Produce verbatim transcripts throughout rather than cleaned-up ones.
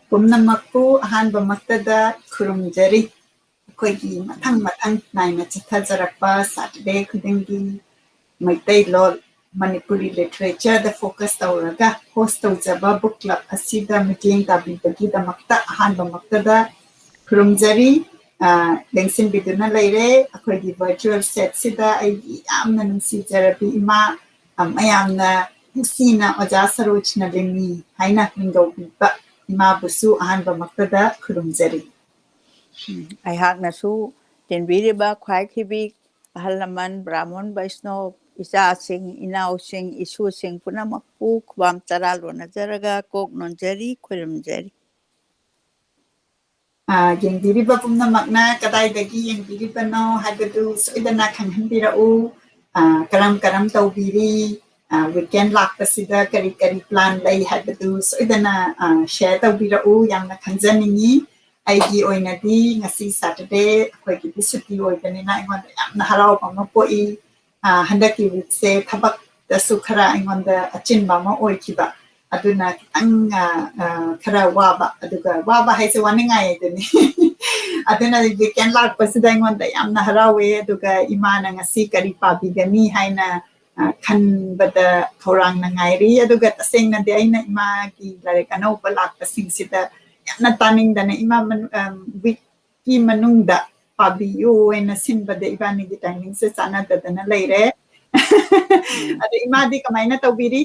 ꯄꯨꯝꯅꯃꯛꯄꯨ ꯑꯍꯥꯟꯕꯃꯛꯇꯗ ꯈꯨꯔꯨꯝꯖꯔꯤ꯫ ꯑꯩꯈꯣꯏꯒꯤ ꯃꯊꯪ ꯃꯊꯪ ꯅꯥꯏꯅ ꯆꯠꯊꯖꯔꯛꯄ Saturday ꯈꯨꯗꯤꯡꯒꯤ ꯃꯩꯇꯩꯂꯣꯟ, ꯃꯅꯤꯄꯨꯔꯤ literature ꯗ focus ꯇꯧꯔꯒ host ꯇꯧꯖꯕ book club ꯑꯁꯤꯗ ꯃꯤꯠꯌꯦꯡ ꯇꯥꯕꯤꯕꯒꯤꯗꯃꯛꯇ ꯑꯍꯥꯟꯕꯃꯛꯇꯗ ꯈꯨꯔꯨꯝꯖꯔꯤ꯫ ꯑ, ꯂꯦꯡꯁꯤꯟꯕꯤꯗꯨꯅ ꯂꯩꯔꯦ꯫ ꯑꯩꯈꯣꯏꯒꯤ virtual set ꯁꯤꯗ ꯑꯩꯒꯤ ꯌꯥꯝꯅ ꯅꯨꯡꯁꯤꯖꯔꯕꯤ ꯏꯃꯥ, ꯑ, ꯃꯌꯥꯝꯅ ꯅꯨꯡꯁꯤꯅ ꯑꯣꯖꯥ ꯁꯔꯣꯖꯅ ꯂꯤꯃꯤ ꯍꯥꯏꯅ ꯃꯤꯡꯒꯧꯕꯤꯕ ꯏꯃꯥꯕꯨꯁꯨ ꯑꯍꯥꯟꯕꯃꯛꯇꯗ ꯈꯨꯔꯨꯝꯖꯔꯤ꯫ ꯎꯝ, ꯑꯩꯍꯥꯛꯅꯁꯨ ꯇꯤꯟꯕꯤꯔꯤꯕ ꯈ꯭ꯋꯥꯏ ꯈꯤꯕꯤ ꯑꯍꯜ ꯂꯃꯟ, ꯕ꯭ꯔꯥꯍꯃꯟ ꯕꯩꯁꯅꯣꯞ, ꯏꯆꯥꯁꯤꯡ, ꯏꯅꯥꯎꯁꯤꯡ, ꯏꯁꯨꯁꯤꯡ ꯄꯨꯝꯅꯃꯛꯄꯨ ꯈꯨꯕꯥꯝ ꯇꯔꯥ ꯂꯣꯟꯅꯖꯔꯒ ꯀꯣꯛ ꯅꯣꯟꯖꯔꯤ, ꯈꯨꯔꯨꯝꯖꯔꯤ꯫ ꯑ, ꯌꯦꯡꯕꯤꯔꯤꯕ ꯄꯨꯝꯅꯃꯛꯅ ꯀꯗꯥꯏꯗꯒꯤ ꯌꯦꯡꯕꯤꯔꯤꯕꯅꯣ ꯍꯥꯏꯕꯗꯨ ꯁꯣꯏꯗꯅ ꯈꯪꯍꯟꯕꯤꯔꯛꯎ꯫ ꯑ, ꯀꯔꯝ ꯀꯔꯝ ꯇꯧꯕꯤꯔꯤ? ꯑ, weekend ꯂꯥꯛꯄꯁꯤꯗ ꯀꯔꯤ ꯀꯔꯤ plan ꯂꯩ ꯍꯥꯏꯕꯗꯨ ꯁꯣꯏꯗꯅ, ꯑ, share ꯇꯧꯕꯤꯔꯛꯎ꯫ ꯌꯥꯝꯅ ꯈꯪꯖꯅꯤꯡꯉꯤ꯫ ꯑꯩꯒꯤ ꯑꯣꯏꯅꯗꯤ ꯉꯁꯤ Saturday ꯑꯩꯈꯣꯏꯒꯤꯗꯤ ꯁꯨꯇꯤ ꯑꯣꯏꯕꯅꯤꯅ ꯑꯩꯉꯣꯟꯗ ꯌꯥꯝꯅ ꯍꯔꯥꯎꯕ ꯑꯃ ꯄꯣꯛꯏ꯫ ꯑ, ꯍꯟꯗꯛꯀꯤ week ꯁꯦ ꯊꯕꯛꯇꯁꯨ ꯈꯔ ꯑꯩꯉꯣꯟꯗ ꯑꯆꯤꯟꯕ ꯑꯃ ꯑꯣꯏꯈꯤꯕ꯫ ꯑꯗꯨꯅ ꯈꯤꯇꯪ, ꯑ, ꯑ, ꯈꯔ ꯋꯥꯕ, ꯑꯗꯨꯒ ꯋꯥꯕ ꯍꯥꯏꯁꯦ ꯋꯥꯅꯤꯡꯉꯥꯏ ꯑꯗꯨꯅꯤ꯫ ꯑꯗꯨꯅ weekend ꯂꯥꯛꯄꯁꯤꯗ ꯑꯩꯉꯣꯟꯗ ꯌꯥꯝꯅ ꯍꯔꯥꯎꯋꯦ꯫ ꯑꯗꯨꯒ ꯏꯃꯥꯅ ꯉꯁꯤ ꯀꯔꯤ ꯄꯥꯕꯤꯒꯅꯤ ꯍꯥꯏꯅ, ꯑ, ꯈꯟꯕꯗ ꯈꯧꯔꯥꯡꯅ ꯉꯥꯏꯔꯤ꯫ ꯑꯗꯨꯒ ꯇꯁꯦꯡꯅꯗꯤ ꯑꯩꯅ ꯏꯃꯥꯒꯤ ꯂꯥꯏꯔꯤꯛ ꯑꯅꯧꯕ ꯂꯥꯛꯄꯁꯤꯡꯁꯤꯗ ꯌꯥꯝꯅ ꯇꯥꯅꯤꯡꯗꯅ ꯏꯃꯥ ꯃꯅꯨ-, ꯑꯝ, week ꯀꯤ ꯃꯅꯨꯡꯗ ꯄꯥꯕꯤꯌꯨ ꯍꯥꯏꯅ ꯁꯤꯟꯕꯗ ꯏꯕꯥꯅꯤꯒꯤ timing ꯁꯦ ꯆꯥꯟꯅꯗꯗꯅ ꯂꯩꯔꯦ꯫ ꯑꯗꯣ ꯏꯃꯥꯗꯤ ꯀꯃꯥꯏꯅ ꯇꯧꯕꯤꯔꯤ?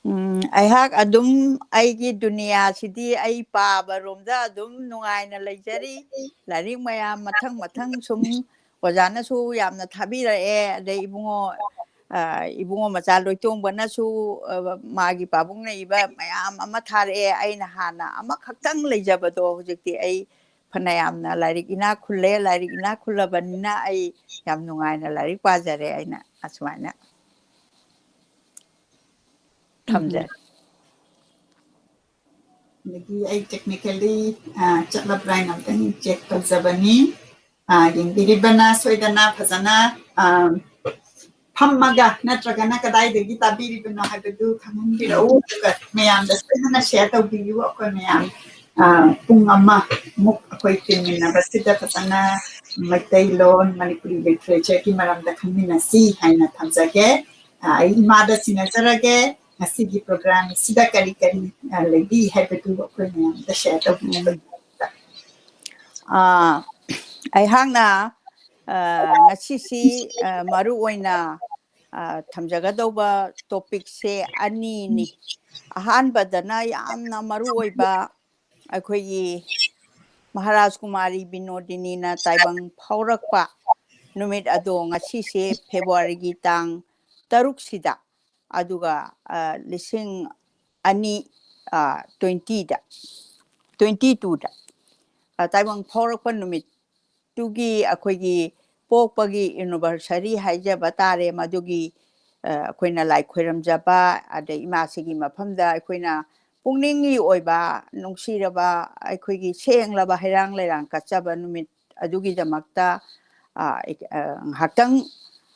ꯎꯝ, ꯑꯩꯍꯥꯛ ꯑꯗꯨꯝ ꯑꯩꯒꯤ ꯗꯨꯅꯤꯌꯥꯁꯤꯗꯤ ꯑꯩ ꯄꯥꯕꯔꯣꯝꯗ ꯑꯗꯨꯝ ꯅꯨꯡꯉꯥꯏꯅ ꯂꯩꯖꯔꯤ꯫ ꯂꯥꯏꯔꯤꯛ ꯃꯌꯥꯝ ꯃꯊꯪ ꯃꯊꯪ ꯁꯨꯝ ꯑꯣꯖꯥꯅꯁꯨ ꯌꯥꯝꯅ ꯊꯥꯕꯤꯔꯛꯑꯦ꯫ ꯑꯗꯩ ꯏꯕꯨꯡꯉꯣ, ꯑ, ꯏꯕꯨꯡꯉꯣ ꯃꯆꯥ ꯂꯣꯏꯇꯣꯡꯕꯅꯁꯨ, ꯑ, ꯃꯥꯒꯤ ꯄꯥꯕꯨꯡꯅ ꯏꯕ ꯃꯌꯥꯝ ꯑꯃ ꯊꯥꯔꯛꯑꯦ꯫ ꯑꯩꯅ ꯍꯥꯟꯅ ꯑꯃꯈꯛꯇꯪ ꯂꯩꯖꯕꯗꯣ ꯍꯧꯖꯤꯛꯇꯤ ꯑꯩ ꯐꯅꯌꯥꯝꯅ ꯂꯥꯏꯔꯤꯛ ꯏꯅꯥꯛ ꯈꯨꯜꯂꯦ꯫ ꯂꯥꯏꯔꯤꯛ ꯏꯅꯥꯛ ꯈꯨꯜꯂꯕꯅꯤꯅ ꯑꯩ ꯌꯥꯝ ꯅꯨꯡꯉꯥꯏꯅ ꯂꯥꯏꯔꯤꯛ ꯄꯥꯖꯔꯦ꯫ ꯑꯩꯅ ꯑꯁꯨꯃꯥꯏꯅ ꯊꯝꯖꯔꯦ꯫ ꯑꯗꯒꯤ ꯑꯩ technically, ꯑ, ꯆꯠꯂꯕ꯭ꯔꯥ ꯍꯥꯏꯅ ꯑꯝꯇꯪ check ꯇꯧꯖꯕꯅꯤ꯫ ꯑ, ꯌꯦꯡꯕꯤꯔꯤꯕꯅ ꯁꯣꯏꯗꯅ ꯐꯖꯅ, ꯑ, ꯐꯝꯃꯒ ꯅꯠꯇ꯭ꯔꯒꯅ ꯀꯗꯥꯏꯗꯒꯤ ꯇꯥꯕꯤꯔꯤꯕꯅꯣ ꯍꯥꯏꯕꯗꯨ ꯈꯪꯍꯟꯕꯤꯔꯛꯎ꯫ ꯑꯗꯨꯒ ꯃꯌꯥꯝꯗ ꯁꯣꯏꯗꯅ ꯁꯤꯌꯔ ꯇꯧꯕꯤꯌꯨ꯫ ꯑꯩꯈꯣꯏ ꯃꯌꯥꯝ, ꯑ, ꯄꯨꯡ ꯑꯃꯃꯨꯛ ꯑꯩꯈꯣꯏ ꯇꯤꯟꯃꯤꯟꯅꯕꯁꯤꯗ ꯐꯖꯅ ꯃꯩꯇꯩꯂꯣꯟ, ꯃꯅꯤꯄꯨꯔꯤ ꯂꯤꯇꯔꯦꯆꯔꯒꯤ ꯃꯔꯝꯗ ꯈꯪꯃꯤꯟꯅꯁꯤ ꯍꯥꯏꯅ ꯊꯝꯖꯒꯦ꯫ ꯑ, ꯑꯩ ꯏꯃꯥꯗ ꯁꯤꯟꯅꯖꯔꯒꯦ꯫ ꯉꯁꯤꯒꯤ ꯄ꯭ꯔꯣꯒ꯭ꯔꯥꯝꯁꯤꯗ ꯀꯔꯤ ꯀꯔꯤ, ꯑ, ꯂꯩꯕꯤ ꯍꯥꯏꯕꯗꯨ ꯑꯩꯈꯣꯏ ꯃꯌꯥꯝꯗ ꯁꯤꯌꯔ ꯇꯧꯕꯤꯅꯕꯒꯤꯗꯃꯛꯇ꯫ ꯑ, ꯑꯩꯍꯥꯛꯅ, ꯑ, ꯉꯁꯤꯁꯤ, ꯑ, ꯃꯔꯨ ꯑꯣꯏꯅ, ꯑ, ꯊꯝꯖꯒꯗꯧꯕ ꯇꯣꯄꯤꯛꯁꯦ ꯑꯅꯤꯅꯤ꯫ ꯑꯍꯥꯟꯕꯗꯅ ꯌꯥꯝꯅ ꯃꯔꯨ ꯑꯣꯏꯕ ꯑꯩꯈꯣꯏꯒꯤ ꯃꯍꯥꯔꯥꯖ ꯀꯨꯃꯥꯔꯤ ꯕꯤꯅꯣꯗꯤꯅꯤꯅ ꯇꯥꯏꯕꯪ ꯐꯥꯎꯔꯛꯄ ꯅꯨꯃꯤꯠ ꯑꯗꯣ ꯉꯁꯤꯁꯦ ꯐꯦꯕ꯭ꯔꯨꯋꯥꯔꯤꯒꯤ ꯇꯥꯡ ꯇꯔꯨꯛꯁꯤꯗ, ꯑꯗꯨꯒ, ꯑ, ꯂꯤꯁꯤꯡ ꯑꯅꯤ, ꯑ, ꯇ꯭ꯋꯦꯟꯇꯤꯗ, ꯇ꯭ꯋꯦꯟꯇꯤ ꯇꯨꯗ, ꯑ, ꯇꯥꯏꯕꯪ ꯐꯥꯎꯔꯛꯄ ꯅꯨꯃꯤꯠꯇꯨꯒꯤ ꯑꯩꯈꯣꯏꯒꯤ ꯄꯣꯛꯄꯒꯤ ꯑꯦꯅꯤꯚꯔꯁꯔꯤ ꯍꯥꯏꯖꯕ ꯇꯥꯔꯦ꯫ ꯃꯗꯨꯒꯤ, ꯑ, ꯑꯩꯈꯣꯏꯅ ꯂꯥꯏ ꯈꯣꯏꯔꯝꯖꯕ, ꯑꯗꯩ ꯏꯃꯥꯁꯤꯒꯤ ꯃꯐꯝꯗ ꯑꯩꯈꯣꯏꯅ ꯄꯨꯛꯅꯤꯡꯒꯤ ꯑꯣꯏꯕ ꯅꯨꯡꯁꯤꯔꯕ ꯑꯩꯈꯣꯏꯒꯤ ꯁꯦꯡꯂꯕ ꯍꯩꯔꯥꯡ ꯂꯩꯔꯥꯡ ꯀꯠꯆꯕ ꯅꯨꯃꯤꯠ ꯑꯗꯨꯒꯤꯗꯃꯛꯇ, ꯑ, ꯑ, ꯉꯥꯏꯍꯥꯛꯇꯪ,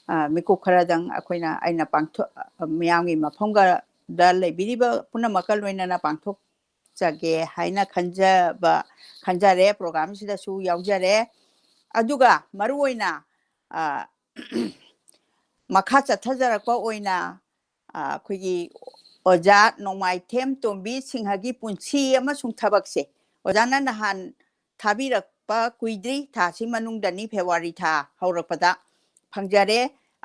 ꯑ, ꯃꯤꯀꯨꯞ ꯈꯔꯗꯪ ꯑꯩꯈꯣꯏꯅ, ꯑꯩꯅ ꯄꯥꯡꯊꯣꯛ-, ꯑ, ꯃꯤꯌꯥꯝꯒꯤ ꯃꯐꯝꯒꯗ ꯂꯩꯕꯤꯔꯤꯕ ꯄꯨꯝꯅꯃꯛꯀ ꯂꯣꯏꯅꯅ ꯄꯥꯡꯊꯣꯛꯆꯒꯦ ꯍꯥꯏꯅ ꯈꯟꯖꯕ, ꯈꯟꯖꯔꯦ꯫ ꯄ꯭ꯔꯣꯒ꯭ꯔꯥꯝꯁꯤꯗꯁꯨ ꯌꯥꯎꯖꯔꯦ꯫ ꯑꯗꯨꯒ ꯃꯔꯨ ꯑꯣꯏꯅ, ꯑ, ꯃꯈꯥ ꯆꯠꯊꯖꯔꯛꯄ ꯑꯣꯏꯅ, ꯑ, ꯑꯩꯈꯣꯏꯒꯤ ꯑꯣꯖꯥ ꯅꯣꯡꯃꯥꯏꯊꯦꯝ ꯇꯣꯝꯕꯤ ꯁꯤꯡꯍꯒꯤ ꯄꯨꯟꯁꯤ ꯑꯃꯁꯨꯡ ꯊꯕꯛꯁꯦ ꯑꯣꯖꯥꯅ ꯅꯍꯥꯟ ꯊꯥꯕꯤꯔꯛꯄ ꯀꯨꯏꯗ꯭ꯔꯤ, ꯊꯥꯁꯤ ꯃꯅꯨꯡꯗꯅꯤ, ꯐꯦꯕ꯭ꯔꯨꯋꯥꯔꯤ ꯊꯥ ꯍꯧꯔꯛꯄꯗ ꯐꯪꯖꯔꯦ꯫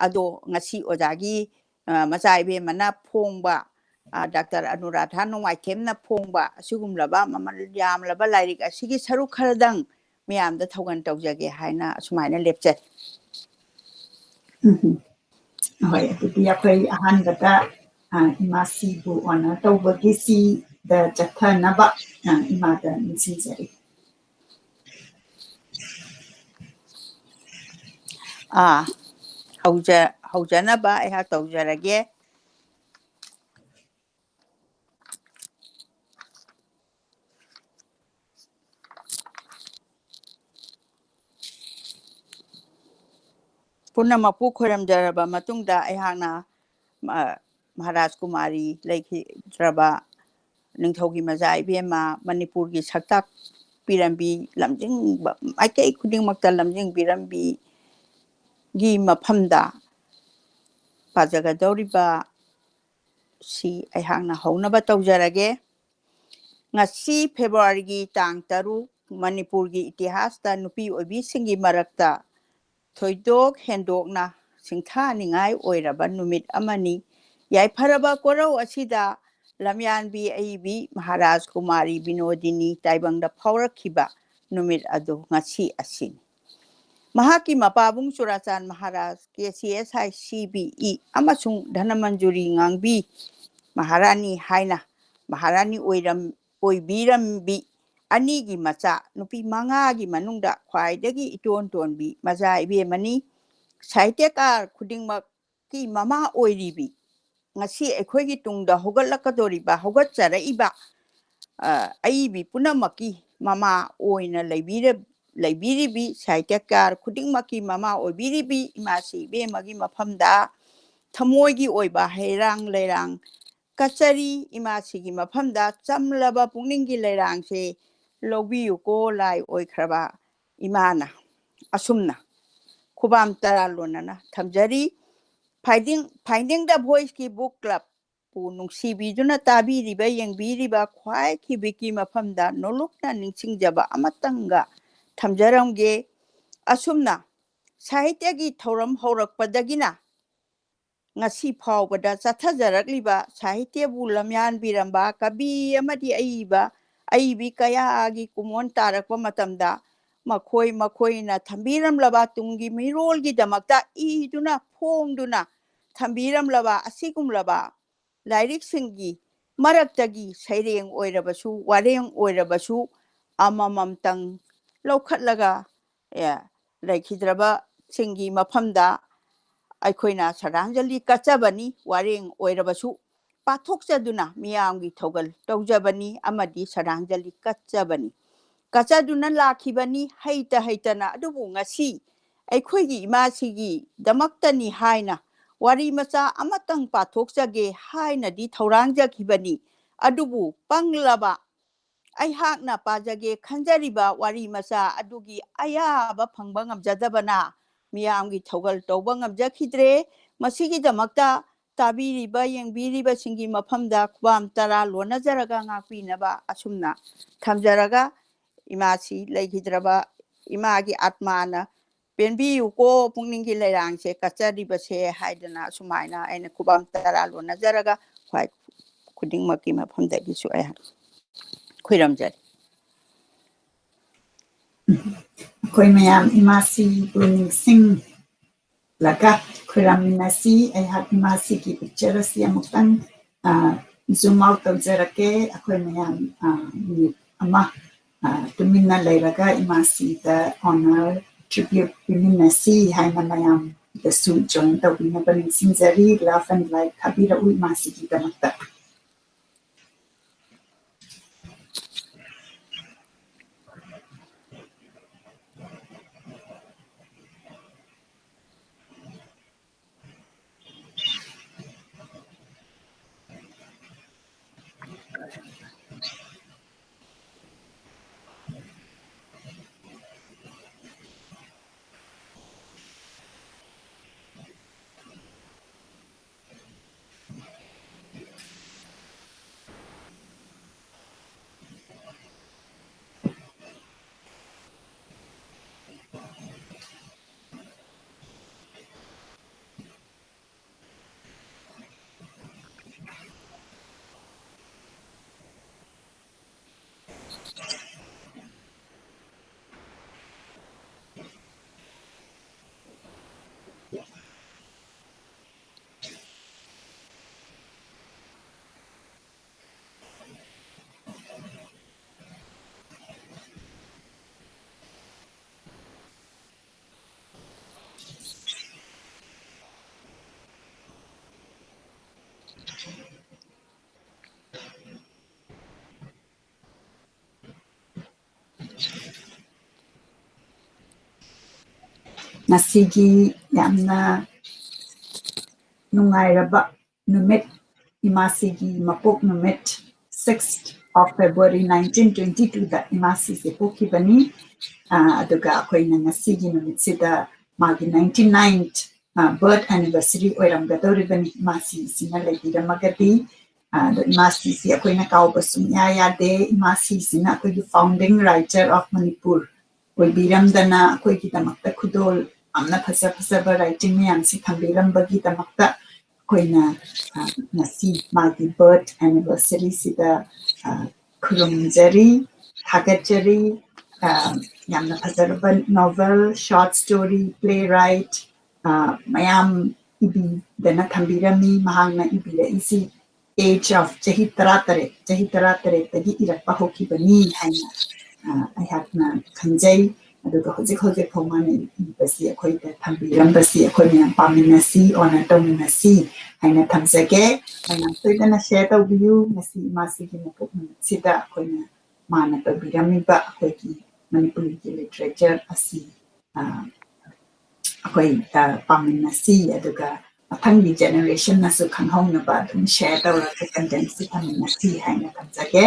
ꯑꯗꯣ ꯉꯁꯤ ꯑꯣꯖꯥꯒꯤ, ꯑ, ꯃꯆꯥ ꯏꯕꯦꯝꯃꯅ ꯐꯣꯡꯕ, ꯑ, ꯗꯥꯛꯇꯔ ꯑꯅꯨꯔꯥꯙꯥ ꯅꯣꯡꯃꯥꯏꯊꯦꯝꯅ ꯐꯣꯡꯕ ꯑꯁꯤꯒꯨꯝꯂꯕ ꯃꯃꯜ ꯌꯥꯝꯂꯕ ꯂꯥꯏꯔꯤꯛ ꯑꯁꯤꯒꯤ ꯁꯔꯨꯛ ꯈꯔꯗꯪ ꯃꯌꯥꯝꯗ ꯊꯧꯒꯜ ꯇꯧꯖꯒꯦ ꯍꯥꯏꯅ ꯑꯁꯨꯃꯥꯏꯅ ꯂꯦꯞꯆꯩ꯫ ꯎꯝ꯫ ꯍꯣꯏ, ꯑꯗꯨꯗꯤ ꯑꯩꯈꯣꯏ ꯑꯍꯥꯟꯕꯗ, ꯑ, ꯏꯃꯥꯁꯤꯕꯨ ꯑꯣꯅꯔ ꯇꯧꯕꯒꯤ ꯁꯤꯗ ꯆꯠꯊꯅꯕ, ꯑ, ꯏꯃꯥꯗ ꯅꯤꯡꯁꯤꯡꯖꯔꯤ꯫ ꯑꯥ, ꯍꯧꯖ-, ꯍꯧꯖꯅꯕ ꯑꯩꯍꯥꯛ ꯇꯧꯖꯔꯒꯦ꯫ ꯄꯨꯝꯅꯃꯛꯄꯨ ꯈꯣꯏꯔꯝꯖꯔꯕ ꯃꯇꯨꯡꯗ ꯑꯩꯍꯥꯛꯅ, ꯑ, ꯃꯍꯥꯔꯥꯖ ꯀꯨꯃꯥꯔꯤ ꯂꯩꯈꯤꯗ꯭ꯔꯕ ꯅꯤꯡꯊꯧꯒꯤ ꯃꯆꯥ ꯏꯕꯦꯝꯃ, ꯃꯅꯤꯄꯨꯔꯒꯤ ꯁꯛꯇꯥꯛ ꯄꯤꯔꯝꯕꯤ, ꯂꯝꯖꯤꯡꯕ, ꯃꯥꯏꯀꯩ ꯈꯨꯗꯤꯡꯃꯛꯇ ꯂꯝꯖꯤꯡꯕꯤꯔꯝꯕꯤꯒꯤ ꯃꯐꯝꯗ ꯄꯥꯖꯒꯗꯧꯔꯤꯕ ꯁꯤ ꯑꯩꯍꯥꯛꯅ ꯍꯧꯅꯕ ꯇꯧꯖꯔꯒꯦ꯫ ꯉꯁꯤ ꯐꯦꯕ꯭ꯔꯨꯋꯥꯔꯤꯒꯤ ꯇꯥꯡ ꯇꯔꯨꯛ, ꯃꯅꯤꯄꯨꯔꯒꯤ ꯏꯇꯤꯍꯥꯁꯇ ꯅꯨꯄꯤ ꯑꯣꯏꯕꯤꯁꯤꯡꯒꯤ ꯃꯔꯛꯇ ꯊꯣꯏꯗꯣꯛ ꯍꯦꯟꯗꯣꯛꯅ ꯁꯤꯡꯊꯥꯅꯤꯡꯉꯥꯏ ꯑꯣꯏꯔꯕ ꯅꯨꯃꯤꯠ ꯑꯃꯅꯤ꯫ ꯌꯥꯏꯐꯔꯕ ꯀꯣꯔꯧ ꯑꯁꯤꯗ ꯂꯝꯌꯥꯟꯕꯤ ꯑꯏꯕꯤ ꯃꯍꯥꯔꯥꯖ ꯀꯨꯃꯥꯔꯤ ꯕꯤꯅꯣꯗꯤꯅꯤ ꯇꯥꯏꯕꯪꯗ ꯐꯥꯎꯔꯛꯈꯤꯕ ꯅꯨꯃꯤꯠ ꯑꯗꯨ ꯉꯁꯤ ꯑꯁꯤꯅꯤ꯫ ꯃꯍꯥꯛꯀꯤ ꯃꯄꯥꯕꯨꯡ ꯆꯨꯔꯥꯆꯥꯟ Maharaj, K C S I C B E, ꯑꯃꯁꯨꯡ ꯙꯅꯃꯟꯖꯨꯔꯤ ꯉꯥꯡꯕꯤ ꯃꯍꯥꯔꯥꯅꯤ ꯍꯥꯏꯅ ꯃꯍꯥꯔꯥꯅꯤ ꯑꯣꯏꯔꯝ-, ꯑꯣꯏꯕꯤꯔꯝꯕꯤ ꯑꯅꯤꯒꯤ ꯃꯆꯥ ꯅꯨꯄꯤ ꯃꯉꯥꯒꯤ ꯃꯅꯨꯡꯗ ꯈ꯭ꯋꯥꯏꯗꯒꯤ ꯏꯇꯣꯟ ꯇꯣꯟꯕꯤ ꯃꯆꯥ ꯏꯕꯦꯝꯃꯅꯤ꯫ ꯁꯥꯍꯤꯇ꯭ꯌꯀꯥꯔ ꯈꯨꯗꯤꯡꯃꯛꯀꯤ ꯃꯃꯥ ꯑꯣꯏꯔꯤꯕꯤ, ꯉꯁꯤ ꯑꯩꯈꯣꯏꯒꯤ ꯇꯨꯡꯗ ꯍꯧꯒꯠꯂꯛꯀꯗꯧꯔꯤꯕ, ꯍꯧꯒꯠꯆꯔꯛꯏꯕ, ꯑ, ꯑꯏꯕꯤ ꯄꯨꯝꯅꯃꯛꯀꯤ ꯃꯃꯥ ꯑꯣꯏꯅ ꯂꯩꯕꯤꯔ-, ꯂꯩꯕꯤꯔꯤꯕꯤ, ꯁꯥꯍꯤꯇ꯭ꯌꯀꯥꯔ ꯈꯨꯗꯤꯡꯃꯛꯀꯤ ꯃꯃꯥ ꯑꯣꯏꯕꯤꯔꯤꯕꯤ ꯏꯃꯥꯁꯤ ꯏꯕꯦꯝꯃꯒꯤ ꯃꯐꯝꯗ ꯊꯃꯣꯏꯒꯤ ꯑꯣꯏꯕ ꯍꯩꯔꯥꯡ ꯂꯩꯔꯥꯡ ꯀꯠꯆꯔꯤ꯫ ꯏꯃꯥꯁꯤꯒꯤ ꯃꯐꯝꯗ ꯆꯝꯂꯕ ꯄꯨꯛꯅꯤꯡꯒꯤ ꯂꯩꯔꯥꯡꯁꯦ ꯂꯧꯕꯤꯌꯨꯀꯣ, ꯂꯥꯏ ꯑꯣꯏꯈ꯭ꯔꯕ ꯏꯃꯥꯅ꯫ ꯑꯁꯨꯝꯅ ꯈꯨꯕꯥꯝ ꯇꯔꯥ ꯂꯣꯟꯅꯅ ꯊꯝꯖꯔꯤ꯫ Finding, Finding the Voiceꯀꯤ book clubꯄꯨ ꯅꯨꯡꯁꯤꯕꯤꯗꯨꯅ ꯇꯥꯕꯤꯔꯤꯕ, ꯌꯦꯡꯕꯤꯔꯤꯕ ꯈ꯭ꯋꯥꯏ ꯈꯤꯕꯤꯛꯀꯤ ꯃꯐꯝꯗ ꯅꯣꯂꯨꯛꯅ ꯅꯤꯡꯁꯤꯡꯖꯕ ꯑꯃꯇꯪꯒ ꯊꯝꯖꯔꯝꯒꯦ꯫ ꯑꯁꯨꯝꯅ ꯁꯥꯍꯤꯇ꯭ꯌꯒꯤ ꯊꯧꯔꯝ ꯍꯧꯔꯛꯄꯗꯒꯤꯅ ꯉꯁꯤ ꯐꯥꯎꯕꯗ ꯆꯠꯊꯖꯔꯛꯂꯤꯕ ꯁꯥꯍꯤꯇ꯭ꯌꯕꯨ ꯂꯝꯌꯥꯟꯕꯤꯔꯝꯕ ꯀꯕꯤ ꯑꯃꯗꯤ ꯑꯏꯕ, ꯑꯏꯕꯤ ꯀꯌꯥꯒꯤ ꯀꯨꯝꯑꯣꯟ ꯇꯥꯔꯛꯄ ꯃꯇꯝꯗ ꯃꯈꯣꯏ ꯃꯈꯣꯏꯅ ꯊꯝꯕꯤꯔꯝꯂꯕ ꯇꯨꯡꯒꯤ ꯃꯤꯔꯣꯜꯒꯤꯗꯃꯛꯇ ꯏꯗꯨꯅ ꯐꯣꯡꯗꯨꯅ ꯊꯝꯕꯤꯔꯝꯂꯕ ꯑꯁꯤꯒꯨꯝꯂꯕ ꯂꯥꯏꯔꯤꯛꯁꯤꯡꯒꯤ ꯃꯔꯛꯇꯒꯤ ꯁꯩꯔꯦꯡ ꯑꯣꯏꯔꯕꯁꯨ, ꯋꯥꯔꯦꯡ ꯑꯣꯏꯔꯕꯁꯨ ꯑꯃꯃꯝꯇꯪ ꯂꯧꯈꯠꯂꯒ, ꯑꯦ, ꯂꯩꯈꯤꯗ꯭ꯔꯕꯁꯤꯡꯒꯤ ꯃꯐꯝꯗ ꯑꯩꯈꯣꯏꯅ ꯁ꯭ꯔꯗꯥꯟꯖꯂꯤ ꯀꯠꯆꯕꯅꯤ꯫ ꯋꯥꯔꯦꯡ ꯑꯣꯏꯔꯕꯁꯨ ꯄꯥꯊꯣꯛꯆꯗꯨꯅ ꯃꯤꯌꯥꯝꯒꯤ ꯊꯧꯒꯜ ꯇꯧꯖꯕꯅꯤ ꯑꯃꯗꯤ ꯁ꯭ꯔꯗꯥꯟꯖꯂꯤ ꯀꯠꯆꯕꯅꯤ꯫ ꯀꯠꯆꯗꯨꯅ ꯂꯥꯛꯈꯤꯕꯅꯤ ꯍꯩꯇ ꯍꯩꯇꯅ꯫ ꯑꯗꯨꯕꯨ ꯉꯁꯤ ꯑꯩꯈꯣꯏꯒꯤ ꯏꯃꯥꯁꯤꯒꯤꯗꯃꯛꯇꯅꯤ ꯍꯥꯏꯅ ꯋꯥꯔꯤ ꯃꯆꯥ ꯑꯃꯇꯪ ꯄꯥꯊꯣꯛꯆꯒꯦ ꯍꯥꯏꯅꯗꯤ ꯊꯧꯔꯥꯡꯖꯈꯤꯕꯅꯤ꯫ ꯑꯗꯨꯕꯨ ꯄꯪꯂꯕ ꯑꯩꯍꯥꯛꯅ ꯄꯥꯖꯒꯦ ꯈꯟꯖꯔꯤꯕ ꯋꯥꯔꯤ ꯃꯆꯥ ꯑꯗꯨꯒꯤ ꯑꯌꯥꯕ ꯐꯪꯕ ꯉꯝꯖꯗꯕꯅ ꯃꯤꯌꯥꯝꯒꯤ ꯊꯧꯒꯜ ꯇꯧꯕ ꯉꯝꯖꯈꯤꯗ꯭ꯔꯦ꯫ ꯃꯁꯤꯒꯤꯗꯃꯛꯇ ꯇꯥꯕꯤꯔꯤꯕ, ꯌꯦꯡꯕꯤꯔꯤꯕꯁꯤꯡꯒꯤ ꯃꯐꯝꯗ ꯈꯨꯕꯥꯝ ꯇꯔꯥ ꯂꯣꯟꯅꯖꯔꯒ ꯉꯥꯛꯄꯤꯅꯕ ꯑꯁꯨꯝꯅ ꯊꯝꯖꯔꯒ, ꯏꯃꯥꯁꯤ ꯂꯩꯈꯤꯗ꯭ꯔꯕ ꯏꯃꯥꯒꯤ ꯑꯥꯠꯃꯥꯅ ꯄꯦꯟꯕꯤꯌꯨꯀꯣ, ꯄꯨꯛꯅꯤꯡꯒꯤ ꯂꯩꯔꯥꯡꯁꯦ ꯀꯠꯆꯔꯤꯕꯁꯦ ꯍꯥꯏꯗꯅ ꯑꯁꯨꯃꯥꯏꯅ ꯑꯩꯅ ꯈꯨꯕꯥꯝ ꯇꯔꯥ ꯂꯣꯟꯅꯖꯔꯒ ꯈ꯭ꯋꯥꯏ ꯈꯨꯗꯤꯡꯃꯛꯀꯤ ꯃꯐꯝꯗꯒꯤꯁꯨ ꯑꯩꯍꯥꯛ ꯈꯨꯔꯝꯖꯔꯤ꯫ ꯑꯩꯈꯣꯏ ꯃꯌꯥꯝ ꯏꯃꯥꯁꯤꯕꯨ ꯅꯤꯡꯁꯤꯡꯂꯒ ꯈꯨꯔꯝꯃꯤꯟꯅꯁꯤ꯫ ꯑꯩꯍꯥꯛ ꯏꯃꯥꯁꯤꯒꯤ ꯄꯤꯛꯆꯔ ꯑꯁꯤ ꯑꯃꯨꯛꯇꯪ ꯖꯨꯝ ꯑꯥꯎꯠ ꯇꯧꯖꯔꯛꯀꯦ꯫ ꯑꯩꯈꯣꯏ ꯃꯌꯥꯝ ꯃꯤꯅꯤꯠ ꯑꯃ ꯇꯨꯃꯤꯟꯅ ꯂꯩꯔꯒ ꯏꯃꯥꯁꯤꯗ ꯑꯣꯅꯔ, ꯇ꯭ꯔꯤꯕ꯭ꯌꯨꯠ ꯄꯤꯃꯤꯟꯅꯁꯤ ꯍꯥꯏꯅ ꯃꯌꯥꯝꯗꯁꯨ ꯖꯣꯏꯟ ꯇꯧꯕꯤꯅꯕ ꯅꯤꯡꯁꯤꯡꯖꯔꯤ꯫ ꯂꯚ ꯑꯦꯟ ꯂꯥꯏꯠ ꯊꯥꯕꯤꯔꯛꯎ ꯏꯃꯥꯁꯤꯒꯤꯗꯃꯛꯇ꯫ ꯉꯁꯤꯒꯤ ꯌꯥꯝꯅ ꯅꯨꯡꯉꯥꯏꯔꯕ ꯅꯨꯃꯤꯠ, ꯏꯃꯥꯁꯤꯒꯤ ꯃꯄꯣꯛ ꯅꯨꯃꯤꯠ, sixth of February nineteen twenty-two ꯗ ꯏꯃꯥꯁꯤꯁꯦ ꯄꯣꯛꯈꯤꯕꯅꯤ꯫ ꯑꯥ, ꯑꯗꯨꯒ ꯑꯩꯈꯣꯏꯅ ꯉꯁꯤꯒꯤ ꯅꯨꯃꯤꯠꯁꯤꯗ ꯃꯥꯒꯤ ninety ninth, ꯑꯥ, birth anniversary ꯑꯣꯏꯔꯝꯒꯗꯧꯔꯤꯕꯅꯤ꯫ ꯏꯃꯥꯁꯤꯁꯤꯅ ꯂꯩꯕꯤꯔꯝꯃꯒꯗꯤ, ꯑꯥ, ꯑꯗꯣ ꯏꯃꯥꯁꯤꯁꯤ ꯑꯩꯈꯣꯏꯅ ꯀꯥꯎꯕ ꯁꯨꯡꯌꯥ ꯌꯥꯗꯦ꯫ ꯏꯃꯥꯁꯤꯁꯤꯅ ꯑꯩꯈꯣꯏꯒꯤ founding writer of Manipur ꯑꯣꯏꯕꯤꯔꯝꯗꯅ ꯑꯩꯈꯣꯏꯒꯤꯗꯃꯛꯇ ꯈꯨꯗꯣꯜ ꯌꯥꯝꯅ ꯐꯖ ꯐꯖꯕ writing ꯃꯌꯥꯝꯁꯤ ꯊꯝꯕꯤꯔꯝꯕꯒꯤꯗꯃꯛꯇ ꯑꯩꯈꯣꯏꯅ, ꯑ, ꯉꯁꯤ ꯃꯥꯒꯤ birth anniversary ꯁꯤꯗ, ꯑ, ꯈꯨꯔꯨꯝꯖꯔꯤ, ꯊꯥꯒꯠꯆꯔꯤ꯫ ꯑ, ꯌꯥꯝꯅ ꯐꯖꯔꯕ novel, short story, playwright, ꯑ, ꯃꯌꯥꯝ ꯏꯕꯤꯗꯅ ꯊꯝꯕꯤꯔꯝꯃꯤ꯫ ꯃꯍꯥꯛꯅ ꯏꯕꯤꯔꯛꯏꯁꯤ age of ꯆꯍꯤ ꯇꯔꯥꯇꯔꯦꯠ, ꯆꯍꯤ ꯇꯔꯥꯇꯔꯦꯠꯇꯒꯤ ꯏꯔꯛꯄ ꯍꯧꯈꯤꯕꯅꯤ ꯍꯥꯏꯅ, ꯑ, ꯑꯩꯍꯥꯛꯅ ꯈꯟꯖꯩ꯫ ꯑꯗꯨꯒ ꯍꯧꯖꯤꯛ ꯍꯧꯖꯤꯛ ꯐꯥꯎ ꯃꯥꯅ ꯏꯕꯁꯤ ꯑꯩꯈꯣꯏꯗ ꯊꯝꯕꯤꯔꯝꯕꯁꯤ ꯑꯩꯈꯣꯏ ꯃꯌꯥꯝ ꯄꯥꯃꯤꯟꯅꯁꯤ, honor ꯇꯧꯃꯤꯟꯅꯁꯤ ꯍꯥꯏꯅ ꯊꯝꯖꯒꯦ꯫ ꯃꯌꯥꯝ ꯁꯣꯏꯗꯅ share ꯇꯧꯕꯤꯌꯨ꯫ ꯉꯁꯤ ꯏꯃꯥꯁꯤꯒꯤ ꯃꯄꯣꯛ ꯅꯨꯃꯤꯠꯁꯤꯗ ꯑꯩꯈꯣꯏꯅ ꯃꯥꯅ ꯇꯧꯕꯤꯔꯝꯃꯤꯕ ꯑꯩꯈꯣꯏꯒꯤ ꯃꯅꯤꯄꯨꯔꯤꯒꯤ literature ꯑꯁꯤ, ꯑ, ꯑꯩꯈꯣꯏ, ꯑ, ꯄꯥꯃꯤꯟꯅꯁꯤ, ꯑꯗꯨꯒ ꯃꯊꯪꯒꯤ generation ꯅꯁꯨ ꯈꯪꯍꯧꯅꯕ ꯑꯗꯨꯝ share ꯇꯧꯔꯒ content ꯁꯤ ꯊꯝꯃꯤꯟꯅꯁꯤ ꯍꯥꯏꯅ ꯊꯝꯖꯒꯦ꯫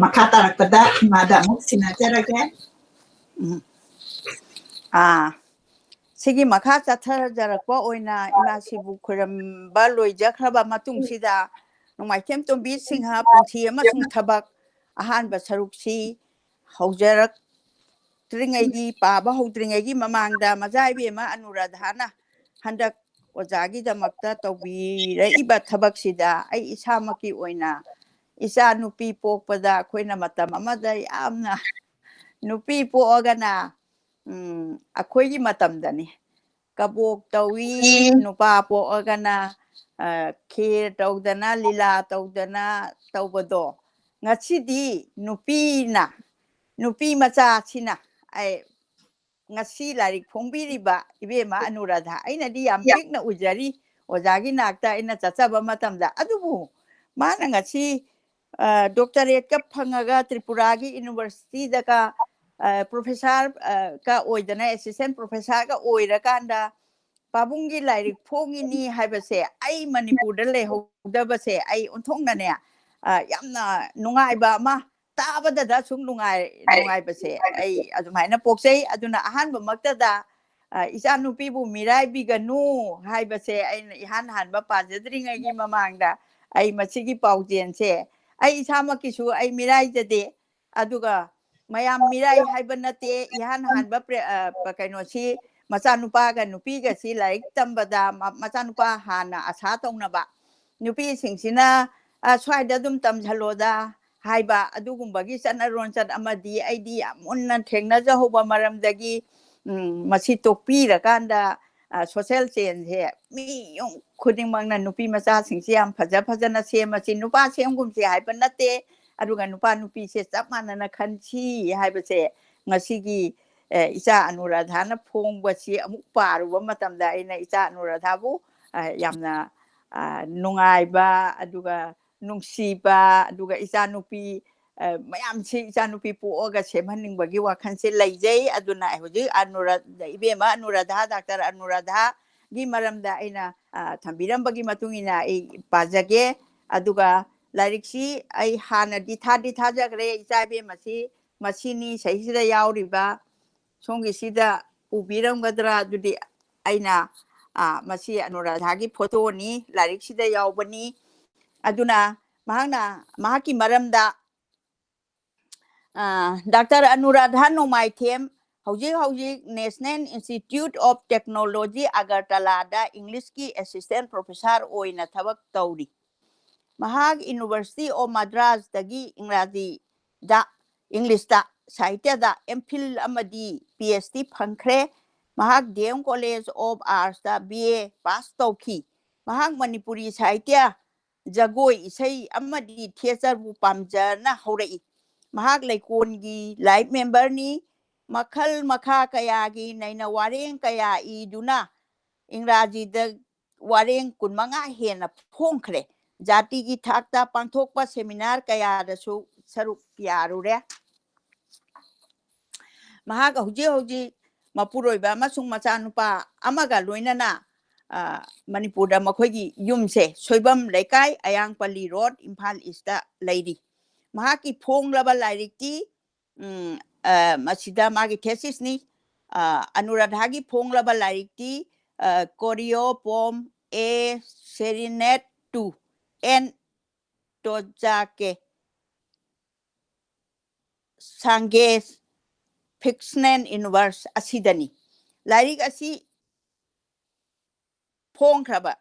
ꯃꯈꯥ ꯇꯥꯔꯛꯄꯗ ꯏꯃꯥꯗ ꯑꯃꯨꯛ ꯁꯤꯟꯅꯖꯔꯒꯦ꯫ ꯎꯝ꯫ ꯑꯥ, ꯁꯤꯒꯤ ꯃꯈꯥ ꯆꯠꯊꯖꯔꯛꯄ ꯑꯣꯏꯅ ꯏꯃꯥꯁꯤꯕꯨ ꯈꯣꯏꯔꯝꯕ ꯂꯣꯏꯖꯈ꯭ꯔꯕ ꯃꯇꯨꯡꯁꯤꯗ, ꯅꯣꯡꯃꯥꯏꯊꯦꯝ ꯇꯣꯝꯕꯤ ꯁꯤꯡꯍ ꯄꯨꯟꯁꯤ ꯑꯃꯁꯨꯡ ꯊꯕꯛ ꯑꯍꯥꯟꯕ ꯁꯔꯨꯛꯁꯤ ꯍꯧꯖꯔꯛꯇ꯭ꯔꯤꯉꯩꯒꯤ, ꯄꯥꯕ ꯍꯧꯗ꯭ꯔꯤꯉꯩꯒꯤ ꯃꯃꯥꯡꯗ ꯃꯆꯥ ꯏꯕꯦꯝꯃ ꯑꯅꯨꯔꯥꯙꯥꯅ ꯍꯟꯗꯛ ꯑꯣꯖꯥꯒꯤꯗꯃꯛꯇ ꯇꯧꯕꯤꯔꯛꯏꯕ ꯊꯕꯛꯁꯤꯗ ꯑꯩ ꯏꯁꯥꯃꯛꯀꯤ ꯑꯣꯏꯅ ꯏꯆꯥ ꯅꯨꯄꯤ ꯄꯣꯛꯄꯗ ꯑꯩꯈꯣꯏꯅ ꯃꯇꯝ ꯑꯃꯗ ꯌꯥꯝꯅ, ꯅꯨꯄꯤ ꯄꯣꯛꯑꯒꯅ, ꯎꯝ, ꯑꯩꯈꯣꯏꯒꯤ ꯃꯇꯝꯗꯅꯤ, ꯀꯕꯣꯛ ꯇꯧꯏ, ꯅꯨꯄꯥ ꯄꯣꯛꯑꯒꯅ, ꯑ, ꯈꯦꯔ ꯇꯧꯗꯅ, ꯂꯤꯂꯥ ꯇꯧꯗꯅ ꯇꯧꯕꯗꯣ, ꯉꯁꯤꯗꯤ ꯅꯨꯄꯤꯅ, ꯅꯨꯄꯤ ꯃꯆꯥꯁꯤꯅ, ꯑꯩ, ꯉꯁꯤ ꯂꯥꯏꯔꯤꯛ ꯐꯣꯡꯕꯤꯔꯤꯕ ꯏꯕꯦꯝꯃ ꯑꯅꯨꯔꯥꯙꯥ, ꯑꯩꯅꯗꯤ ꯌꯥꯝ ꯄꯤꯛꯅ ꯎꯖꯔꯤ ꯑꯣꯖꯥꯒꯤ ꯅꯥꯛꯇ ꯑꯩꯅ ꯆꯠꯆꯕ ꯃꯇꯝꯗ, ꯑꯗꯨꯕꯨ ꯃꯥꯅ ꯉꯁꯤ doctorate ꯀ ꯐꯪꯉꯒ ꯇ꯭ꯔꯤꯄꯨꯔꯥꯒꯤ university ꯗꯒ professor ꯀ ꯑꯣꯏꯗꯅ, assistant professor ꯒ ꯑꯣꯏꯔꯀꯥꯟꯗ ꯄꯥꯕꯨꯡꯒꯤ ꯂꯥꯏꯔꯤꯛ ꯐꯣꯡꯉꯤꯅꯤ ꯍꯥꯏꯕꯁꯦ, ꯑꯩ ꯃꯅꯤꯄꯨꯔꯗ ꯂꯩꯍꯧꯗꯕꯁꯦ ꯑꯩ ꯑꯣꯟꯊꯣꯛꯅꯅꯦ, ꯑ, ꯌꯥꯝꯅ ꯅꯨꯡꯉꯥꯏꯕ ꯑꯃ, ꯇꯥꯕꯗꯗ ꯁꯨꯝ ꯅꯨꯡꯉꯥꯏ-, ꯅꯨꯡꯉꯥꯏꯕꯁꯦ ꯑꯩ ꯑꯗꯨꯃꯥꯏꯅ ꯄꯣꯛꯆꯩ꯫ ꯑꯗꯨꯅ ꯑꯍꯥꯟꯕꯃꯛꯇꯗ, ꯑ, "ꯏꯆꯥꯅꯨꯄꯤꯕꯨ ꯃꯤꯔꯥꯏꯕꯤꯒꯅꯨ" ꯍꯥꯏꯕꯁꯦ ꯑꯩꯅ ꯏꯍꯥꯟ ꯍꯥꯟꯕ ꯄꯥꯖꯗ꯭ꯔꯤꯉꯩꯒꯤ ꯃꯃꯥꯡꯗ ꯑꯩ ꯃꯁꯤꯒꯤ ꯄꯥꯎꯖꯦꯜꯁꯦ, ꯑꯩ ꯏꯁꯥꯃꯛꯀꯤꯁꯨ ꯑꯩ ꯃꯤꯔꯥꯏꯖꯗꯦ, ꯑꯗꯨꯒ ꯃꯌꯥꯝ ꯃꯤꯔꯥꯏ ꯍꯥꯏꯕ ꯅꯠꯇꯦ, ꯏꯍꯥꯟ ꯍꯥꯟꯕ ꯄ꯭ꯔꯦ-, ꯑ, ꯄ-, ꯀꯩꯅꯣꯁꯤ, ꯃꯆꯥꯅꯨꯄꯥꯒ ꯅꯨꯄꯤꯒꯁꯤ ꯂꯥꯏꯔꯤꯛ ꯇꯝꯕꯗ ꯃ-, ꯃꯆꯥꯅꯨꯄꯥ ꯍꯥꯟꯅ ꯑꯁꯥ ꯇꯧꯅꯕ, ꯅꯨꯄꯤꯁꯤꯡꯁꯤꯅ, "ꯑ, ꯁ꯭ꯋꯥꯏꯗ ꯑꯗꯨꯝ ꯇꯝꯁꯜꯂꯣꯗ" ꯍꯥꯏꯕ ꯑꯗꯨꯒꯨꯝꯕꯒꯤ ꯆꯠꯅꯔꯣꯟꯆꯠ ꯑꯃꯗꯤ ꯑꯩꯗꯤ ꯌꯥꯝ ꯃꯨꯟꯅ ꯊꯦꯡꯅꯖꯍꯧꯕ ꯃꯔꯝꯗꯒꯤ, ꯎꯝ, ꯃꯁꯤ ꯇꯣꯛꯄꯤꯔꯀꯥꯟꯗ, ꯑ, social change ꯁꯦ ꯃꯤ ꯌꯨꯝ ꯈꯨꯗꯤꯡꯃꯛꯅ ꯅꯨꯄꯤ ꯃꯆꯥꯁꯤꯡꯁꯤ ꯌꯥꯝ ꯐꯖ ꯐꯖꯅ ꯁꯦꯝꯃꯁꯤ, ꯅꯨꯄꯥ ꯁꯦꯝꯒꯨꯝꯁꯤ ꯍꯥꯏꯕ ꯅꯠꯇꯦ, ꯑꯗꯨꯒ ꯅꯨꯄꯥ ꯅꯨꯄꯤꯁꯦ ꯆꯞ ꯃꯥꯟꯅꯅ ꯈꯟꯁꯤ ꯍꯥꯏꯕꯁꯦ ꯉꯁꯤꯒꯤ, ꯑ, ꯏꯆꯥ ꯑꯅꯨꯔꯥꯙꯥꯅ ꯐꯣꯡꯕꯁꯤ ꯑꯃꯨꯛ ꯄꯥꯔꯨꯕ ꯃꯇꯝꯗ ꯑꯩꯅ ꯏꯆꯥ ꯑꯅꯨꯔꯥꯙꯥꯕꯨ, ꯑ, ꯌꯥꯝꯅ, ꯑ, ꯅꯨꯡꯉꯥꯏꯕ, ꯑꯗꯨꯒ ꯅꯨꯡꯁꯤꯕ, ꯑꯗꯨꯒ ꯏꯆꯥꯅꯨꯄꯤ, ꯑ, ꯃꯌꯥꯝꯁꯤ ꯏꯆꯥꯅꯨꯄꯤ ꯄꯣꯛꯑꯒ ꯁꯦꯝꯍꯟꯅꯤꯡꯕꯒꯤ ꯋꯥꯈꯜꯁꯦ ꯂꯩꯖꯩ꯫ ꯑꯗꯨꯅ ꯍꯧꯖꯤꯛ ꯑꯅꯨꯔꯥ-, ꯏꯕꯦꯝꯃ ꯑꯅꯨꯔꯥꯙꯥ, doctor ꯑꯅꯨꯔꯥꯙꯥꯒꯤ ꯃꯔꯝꯗ ꯑꯩꯅ, ꯑ, ꯊꯝꯕꯤꯔꯝꯕꯒꯤ ꯃꯇꯨꯡ ꯏꯟꯅ ꯑꯩ ꯄꯥꯖꯒꯦ꯫ ꯑꯗꯨꯒ ꯂꯥꯏꯔꯤꯛꯁꯤ ꯑꯩ ꯍꯥꯟꯅꯗꯤ ꯊꯥꯗꯤ ꯊꯥꯖꯈ꯭ꯔꯦ, ꯏꯆꯥ ꯏꯕꯦꯝꯃꯁꯤ ꯃꯁꯤꯅꯤ ꯁꯤꯗꯩꯁꯤꯗ ꯌꯥꯎꯔꯤꯕ, ꯁꯣꯝꯒꯤꯁꯤꯗ ꯎꯕꯤꯔꯝꯒꯗ꯭ꯔꯥ? ꯑꯗꯨꯗꯤ ꯑꯩꯅ, ꯑ, ꯃꯁꯤ ꯑꯅꯨꯔꯥꯙꯥꯒꯤ photo ꯅꯤ, ꯂꯥꯏꯔꯤꯛꯁꯤꯗ ꯌꯥꯎꯕꯅꯤ꯫ ꯑꯗꯨꯅ ꯃꯍꯥꯛꯅ, ꯃꯍꯥꯛꯀꯤ ꯃꯔꯝꯗ, ꯑ, doctor ꯑꯅꯨꯔꯥꯙꯥ ꯅꯣꯡꯃꯥꯏꯊꯦꯝ ꯍꯧꯖꯤꯛ ꯍꯧꯖꯤꯛ National Institute of Technology ꯑꯒꯔꯇꯂꯥꯗ English ꯀꯤ assistant professor ꯑꯣꯏꯅ ꯊꯕꯛ ꯇꯧꯔꯤ꯫ ꯃꯍꯥꯛ University of Madras ꯇꯒꯤ ꯏꯪꯒ꯭ꯔꯥꯖꯤꯗ, English ꯇ ꯁꯥꯍꯤꯇ꯭ꯌꯗ M.Phil ꯑꯃꯗꯤ Ph.D. ꯐꯪꯈ꯭ꯔꯦ꯫ ꯃꯍꯥꯛ D M College of Arts ꯇ B A pass ꯇꯧꯈꯤ꯫ ꯃꯍꯥꯛ ꯃꯅꯤꯄꯨꯔꯤ ꯁꯥꯍꯤꯇ꯭ꯌ, ꯖꯒꯣꯏ, ꯏꯁꯩ ꯑꯃꯗꯤ theatre ꯕꯨ ꯄꯥꯝꯖꯅ ꯍꯧꯔꯛꯏ꯫ ꯃꯍꯥꯛ ꯂꯩꯀꯣꯟꯒꯤ life member ꯅꯤ꯫ ꯃꯈꯜ ꯃꯈꯥ ꯀꯌꯥꯒꯤ ꯅꯩꯅ ꯋꯥꯔꯦꯡ ꯀꯌꯥ ꯏꯗꯨꯅ ꯏꯪꯒ꯭ꯔꯥꯖꯤꯗ ꯋꯥꯔꯦꯡ ꯀꯨꯟꯃꯉꯥ ꯍꯦꯟꯅ ꯐꯣꯡꯈ꯭ꯔꯦ꯫ ꯖꯥꯇꯤꯒꯤ ꯊꯥꯛꯇ ꯄꯥꯡꯊꯣꯛꯄ seminar ꯀꯌꯥꯗꯁꯨ ꯁꯔꯨꯛ ꯌꯥꯔꯨꯔꯦ꯫ ꯃꯍꯥꯛ ꯍꯧꯖꯤꯛ ꯍꯧꯖꯤꯛ ꯃꯄꯨꯔꯣꯏꯕ ꯑꯃꯁꯨꯡ ꯃꯆꯥꯅꯨꯄꯥ ꯑꯃꯒ ꯂꯣꯏꯅꯅ, ꯑ, ꯃꯅꯤꯄꯨꯔꯗ ꯃꯈꯣꯏꯒꯤ ꯌꯨꯝꯁꯦ ꯁꯣꯏꯕꯝ ꯂꯩꯀꯥꯏ, ꯑꯌꯥꯡꯄꯜꯂꯤ ꯔꯣꯗ, ꯏꯝꯐꯥꯜ ꯏꯁꯇ ꯂꯩꯔꯤ꯫ ꯃꯍꯥꯛꯀꯤ ꯐꯣꯡꯂꯕ ꯂꯥꯏꯔꯤꯛꯇꯤ, ꯎꯝ, ꯑ, ꯃꯁꯤꯗ ꯃꯥꯒꯤ thesisꯅꯤ꯫ ꯑ, ꯑꯅꯨꯔꯥꯙꯥꯒꯤ ꯐꯣꯡꯂꯕ ꯂꯥꯏꯔꯤꯛꯇꯤ, ꯑ, Choreo Poem A Serenade to N Tojake Sange's Fictional Universe ꯑꯁꯤꯗꯅꯤ꯫ ꯂꯥꯏꯔꯤꯛ ꯑꯁꯤ ꯐꯣꯡꯈ꯭ꯔꯕ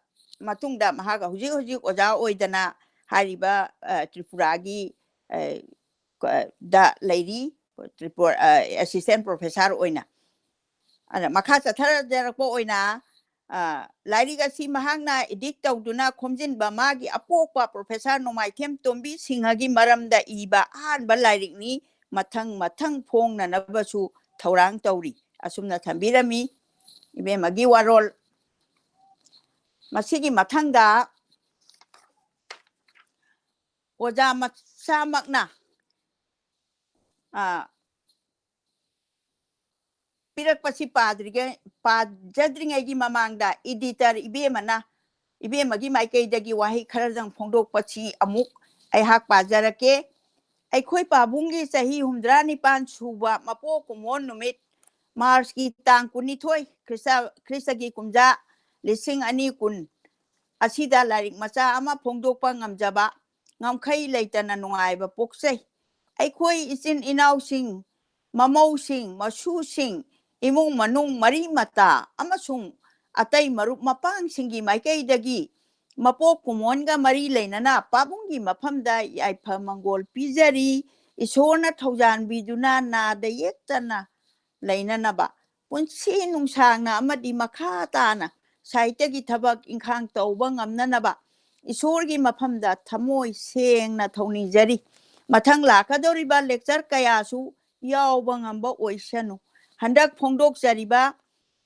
ꯃꯇꯨꯡꯗ ꯃꯍꯥꯛ ꯍꯧꯖꯤꯛ ꯍꯧꯖꯤꯛ ꯑꯣꯖꯥ ꯑꯣꯏꯗꯅ ꯍꯥꯏꯔꯤꯕ, ꯑ, ꯇ꯭ꯔꯤꯄꯨꯔꯥꯒꯤ, ꯑ, ꯀ-, ꯗ ꯂꯩꯔꯤ, ꯇ꯭ꯔꯤꯄꯨꯔꯥ, ꯑ, assistant professor ꯑꯣꯏꯅ꯫ ꯑꯗ ꯃꯈꯥ ꯆꯠꯊꯖꯔꯛꯄ ꯑꯣꯏꯅ, ꯑ, ꯂꯥꯏꯔꯤꯛ ꯑꯁꯤ ꯃꯍꯥꯛꯅ edit ꯇꯧꯗꯨꯅ ꯈꯣꯝꯖꯤꯟꯕ ꯃꯥꯒꯤ ꯑꯄꯣꯛꯄ Professor ꯅꯣꯡꯃꯥꯏꯊꯦꯝ ꯇꯣꯝꯕꯤ ꯁꯤꯡꯍꯒꯤ ꯃꯔꯝꯗ ꯏꯕ ꯑꯍꯥꯟꯕ ꯂꯥꯏꯔꯤꯛꯅꯤ꯫ ꯃꯊꯪ ꯃꯊꯪ ꯐꯣꯡꯅꯅꯕꯁꯨ ꯊꯧꯔꯥꯡ ꯇꯧꯔꯤ꯫ ꯑꯁꯨꯝꯅ ꯊꯝꯕꯤꯔꯝꯃꯤ꯫ ꯏꯕꯦꯝꯃꯒꯤ ꯋꯥꯔꯣꯜ꯫ ꯃꯁꯤꯒꯤ ꯃꯊꯪꯗ ꯑꯣꯖꯥ ꯃꯁꯥꯃꯛꯅ, ꯑ, ꯄꯤꯔꯛꯄꯁꯤ ꯄꯥꯗ꯭ꯔꯤꯉꯩ-, ꯄꯥꯖꯗ꯭ꯔꯤꯉꯩꯒꯤ ꯃꯃꯥꯡꯗ editor ꯏꯕꯦꯝꯃꯅ, ꯏꯕꯦꯝꯃꯒꯤ ꯃꯥꯏꯀꯩꯗꯒꯤ ꯋꯥꯍꯩ ꯈꯔꯗꯪ ꯐꯣꯡꯗꯣꯛꯄꯁꯤ ꯑꯃꯨꯛ ꯑꯩꯍꯥꯛ ꯄꯥꯖꯔꯛꯀꯦ꯫ ꯑꯩꯈꯣꯏ ꯄꯥꯕꯨꯡꯒꯤ ꯆꯍꯤ ꯍꯨꯝꯗ꯭ꯔꯥ ꯅꯤꯄꯥꯟ ꯁꯨꯕ ꯃꯄꯣꯛ ꯀꯨꯝꯑꯣꯟ ꯅꯨꯃꯤꯠ, ꯃꯥꯔꯆꯀꯤ ꯇꯥꯡ ꯀꯨꯟꯅꯤꯊꯣꯏ, ꯈ꯭ꯔꯤꯁꯇ-, ꯈ꯭ꯔꯤꯁꯇꯒꯤ ꯀꯨꯝꯖꯥ ꯂꯤꯁꯤꯡ ꯑꯅꯤ ꯀꯨꯟ ꯑꯁꯤꯗ ꯂꯥꯏꯔꯤꯛ ꯃꯆꯥ ꯑꯃ ꯐꯣꯡꯗꯣꯛꯄ ꯉꯝꯖꯕ ꯉꯝꯈꯩ ꯂꯩꯇꯅ ꯅꯨꯡꯉꯥꯏꯕ ꯄꯣꯛꯆꯩ꯫ ꯑꯩꯈꯣꯏ ꯏꯆꯤꯟ ꯏꯅꯥꯎꯁꯤꯡ, ꯃꯃꯧꯁꯤꯡ, ꯃꯁꯨꯁꯤꯡ, ꯏꯃꯨꯡ ꯃꯅꯨꯡ, ꯃꯔꯤ ꯃꯇꯥ ꯑꯃꯁꯨꯡ ꯑꯇꯩ ꯃꯔꯨꯞ ꯃꯄꯥꯡꯁꯤꯡꯒꯤ ꯃꯥꯏꯀꯩꯗꯒꯤ ꯃꯄꯣꯛ ꯀꯨꯝꯑꯣꯟꯒ ꯃꯔꯤ ꯂꯩꯅꯅ ꯄꯥꯕꯨꯡꯒꯤ ꯃꯐꯝꯗ ꯌꯥꯏꯐ ꯃꯪꯒꯣꯜ ꯄꯤꯖꯔꯤ꯫ ꯏꯁꯣꯔꯅ ꯊꯧꯖꯥꯟꯕꯤꯗꯨꯅ ꯅꯥꯗ ꯌꯦꯛꯇꯅ ꯂꯩꯅꯅꯕ, ꯄꯨꯟꯁꯤ ꯅꯨꯡꯁꯥꯡꯅ ꯑꯃꯗꯤ ꯃꯈꯥ ꯇꯥꯅ ꯁꯥꯍꯤꯇ꯭ꯌꯒꯤ ꯊꯕꯛ ꯏꯪꯈꯥꯡ ꯇꯧꯕ ꯉꯝꯅꯅꯕ ꯏꯁꯣꯔꯒꯤ ꯃꯐꯝꯗ ꯊꯃꯣꯏ ꯁꯦꯡꯅ ꯊꯧꯅꯤꯖꯔꯤ꯫ ꯃꯊꯪ ꯂꯥꯛꯀꯗꯧꯔꯤꯕ lecture ꯀꯌꯥꯁꯨ ꯌꯥꯎꯕ ꯉꯝꯕ ꯑꯣꯏꯁꯅꯨ꯫ ꯍꯟꯗꯛ ꯐꯣꯡꯗꯣꯛꯆꯔꯤꯕ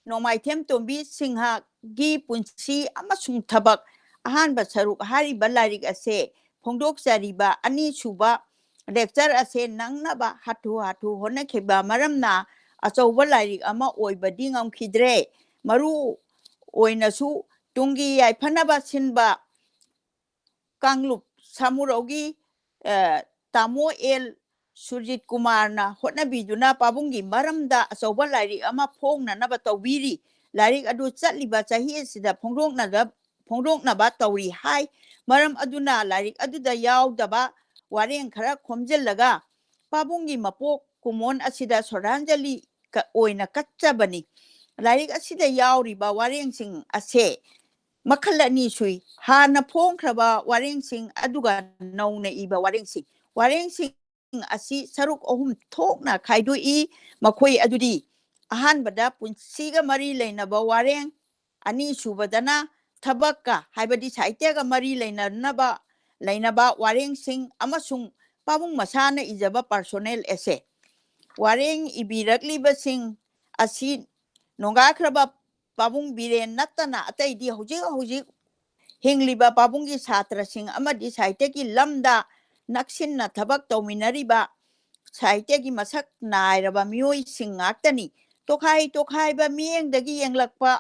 ꯅꯣꯡꯃꯥꯏꯊꯦꯝ ꯇꯣꯝꯕꯤ ꯁꯤꯡꯍꯒꯤ ꯄꯨꯟꯁꯤ ꯑꯃꯁꯨꯡ ꯊꯕꯛ ꯑꯍꯥꯟꯕ ꯁꯔꯨꯛ ꯍꯥꯏꯔꯤꯕ ꯂꯥꯏꯔꯤꯛ ꯑꯁꯦ ꯐꯣꯡꯗꯣꯛꯆꯔꯤꯕ ꯑꯅꯤꯁꯨꯕ lecture ꯑꯁꯦ ꯅꯪꯅꯕ ꯍꯥꯊꯨ ꯍꯥꯊꯨ ꯍꯣꯠꯅꯈꯤꯕ ꯃꯔꯝꯅ ꯑꯆꯧꯕ ꯂꯥꯏꯔꯤꯛ ꯑꯃ ꯑꯣꯏꯕꯗꯤ ꯉꯝꯈꯤꯗ꯭ꯔꯦ꯫ ꯃꯔꯨ ꯑꯣꯏꯅꯁꯨ ꯇꯨꯡꯒꯤ ꯌꯥꯏꯐꯅꯕ ꯁꯤꯟꯕ ꯀꯥꯡꯂꯨꯞ ꯁꯥꯃꯨꯔꯧꯒꯤ, ꯑ, ꯇꯥꯃꯣ ꯑꯦꯜ ꯁꯨꯔꯖꯤꯠ ꯀꯨꯃꯥꯔꯅ ꯍꯣꯠꯅꯕꯤꯗꯨꯅ ꯄꯥꯕꯨꯡꯒꯤ ꯃꯔꯝꯗ ꯑꯆꯧꯕ ꯂꯥꯏꯔꯤꯛ ꯑꯃ ꯐꯣꯡꯅꯅꯕ ꯇꯧꯕꯤꯔꯤ꯫ ꯂꯥꯏꯔꯤꯛ ꯑꯗꯨ ꯆꯠꯂꯤꯕ ꯆꯍꯤ ꯑꯁꯤꯗ ꯐꯣꯡꯗꯣꯛꯅꯗ-, ꯐꯣꯡꯗꯣꯛꯅꯕ ꯇꯧꯔꯤ ꯍꯥꯏ꯫ ꯃꯔꯝ ꯑꯗꯨꯅ ꯂꯥꯏꯔꯤꯛ ꯑꯗꯨꯗ ꯌꯥꯎꯗꯕ ꯋꯥꯔꯦꯡ ꯈꯔ ꯈꯣꯝꯖꯤꯜꯂꯒ ꯄꯥꯕꯨꯡꯒꯤ ꯃꯄꯣꯛ ꯀꯨꯝꯑꯣꯟ ꯑꯁꯤꯗ ꯁ꯭ꯔꯗꯥꯟꯖꯂꯤ ꯀ-, ꯑꯣꯏꯅ ꯀꯠꯆꯕꯅꯤ꯫ ꯂꯥꯏꯔꯤꯛ ꯑꯁꯤꯗ ꯌꯥꯎꯔꯤꯕ ꯋꯥꯔꯦꯡꯁꯤꯡ ꯑꯁꯦ ꯃꯈꯜ ꯑꯅꯤ ꯁꯨꯏ꯫ ꯍꯥꯟꯅ ꯐꯣꯡꯈ꯭ꯔꯕ ꯋꯥꯔꯦꯡꯁꯤꯡ ꯑꯗꯨꯒ ꯅꯧꯅ ꯏꯕ ꯋꯥꯔꯦꯡꯁꯤꯡ꯫ ꯋꯥꯔꯦꯡꯁꯤꯡ ꯑꯁꯤ ꯁꯔꯨꯛ ꯑꯍꯨꯝ ꯊꯣꯛꯅ ꯈꯥꯏꯗꯣꯛꯏ꯫ ꯃꯈꯣꯏ ꯑꯗꯨꯗꯤ, ꯑꯍꯥꯟꯕꯗ ꯄꯨꯟꯁꯤꯒ ꯃꯔꯤ ꯂꯩꯅꯕ ꯋꯥꯔꯦꯡ, ꯑꯅꯤꯁꯨꯕꯗꯅ ꯊꯕꯛꯀ, ꯍꯥꯏꯕꯗꯤ ꯁꯥꯍꯤꯇ꯭ꯌꯒ ꯃꯔꯤ ꯂꯩꯅꯅꯕ, ꯂꯩꯅꯕ ꯋꯥꯔꯦꯡꯁꯤꯡ, ꯑꯃꯁꯨꯡ ꯄꯥꯕꯨꯡ ꯃꯁꯥꯅ ꯏꯖꯕ personal essay꯫ ꯋꯥꯔꯦꯡ ꯏꯕꯤꯔꯛꯂꯤꯕꯁꯤꯡ ꯑꯁꯤ ꯅꯣꯡꯒꯥꯏꯈ꯭ꯔꯕ ꯄꯥꯕꯨꯡ ꯕꯤꯔꯦꯟ ꯅꯠꯇꯅ ꯑꯇꯩꯗꯤ ꯍꯧꯖꯤꯛ ꯍꯧꯖꯤꯛ ꯍꯤꯡꯂꯤꯕ ꯄꯥꯕꯨꯡꯒꯤ ꯁꯥꯇ꯭ꯔꯁꯤꯡ ꯑꯃꯗꯤ ꯁꯥꯍꯤꯇ꯭ꯌꯒꯤ ꯂꯝꯗ ꯅꯛꯁꯤꯟꯅ ꯊꯕꯛ ꯇꯧꯃꯤꯟꯅꯔꯤꯕ ꯁꯥꯍꯤꯇ꯭ꯌꯒꯤ ꯃꯁꯛ ꯅꯥꯏꯔꯕ ꯃꯤꯑꯣꯏꯁꯤꯡ ꯉꯥꯛꯇꯅꯤ꯫ ꯇꯣꯈꯥꯏ ꯇꯣꯈꯥꯏꯕ ꯃꯤꯠꯌꯦꯡꯗꯒꯤ ꯌꯦꯡꯂꯛꯄ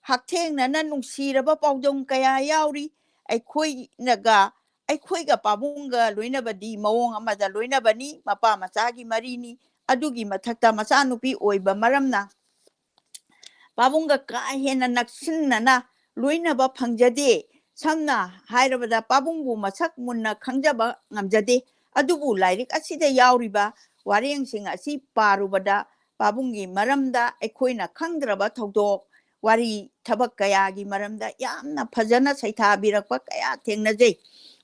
ꯍꯛꯊꯦꯡꯅꯅ ꯅꯨꯡꯁꯤꯔꯕ ꯄꯥꯎꯗꯝ ꯀꯌꯥ ꯌꯥꯎꯔꯤ꯫ ꯑꯩꯈꯣꯏꯅꯒ, ꯑꯩꯈꯣꯏꯒ ꯄꯥꯕꯨꯡꯒ ꯂꯣꯏꯅꯕꯗꯤ ꯃꯑꯣꯡ ꯑꯃꯗ ꯂꯣꯏꯅꯕꯅꯤ, ꯃꯄꯥ ꯃꯆꯥꯒꯤ ꯃꯔꯤꯅꯤ꯫ ꯑꯗꯨꯒꯤ ꯃꯊꯛꯇ ꯃꯆꯥꯅꯨꯄꯤ ꯑꯣꯏꯕ ꯃꯔꯝꯅ ꯄꯥꯕꯨꯡꯒ ꯀꯥ ꯍꯦꯟꯅ ꯅꯛꯁꯤꯟꯅꯅ ꯂꯣꯏꯅꯕ ꯐꯪꯖꯗꯦ꯫ ꯁꯝꯅ ꯍꯥꯏꯔꯕꯗ, ꯄꯥꯕꯨꯡꯕꯨ ꯃꯁꯛ ꯃꯨꯟꯅ ꯈꯪꯖꯕ ꯉꯝꯖꯗꯦ꯫ ꯑꯗꯨꯕꯨ ꯂꯥꯏꯔꯤꯛ ꯑꯁꯤꯗ ꯌꯥꯎꯔꯤꯕ ꯋꯥꯔꯦꯡꯁꯤꯡ ꯑꯁꯤ ꯄꯥꯔꯨꯕꯗ ꯄꯥꯕꯨꯡꯒꯤ ꯃꯔꯝꯗ ꯑꯩꯈꯣꯏꯅ ꯈꯪꯗ꯭ꯔꯕ ꯊꯧꯗꯣꯛ, ꯋꯥꯔꯤ, ꯊꯕꯛ ꯀꯌꯥꯒꯤ ꯃꯔꯝꯗ ꯌꯥꯝꯅ ꯐꯖꯅ ꯁꯩꯊꯥꯕꯤꯔꯛꯄ ꯀꯌꯥ ꯊꯦꯡꯅꯖꯩ꯫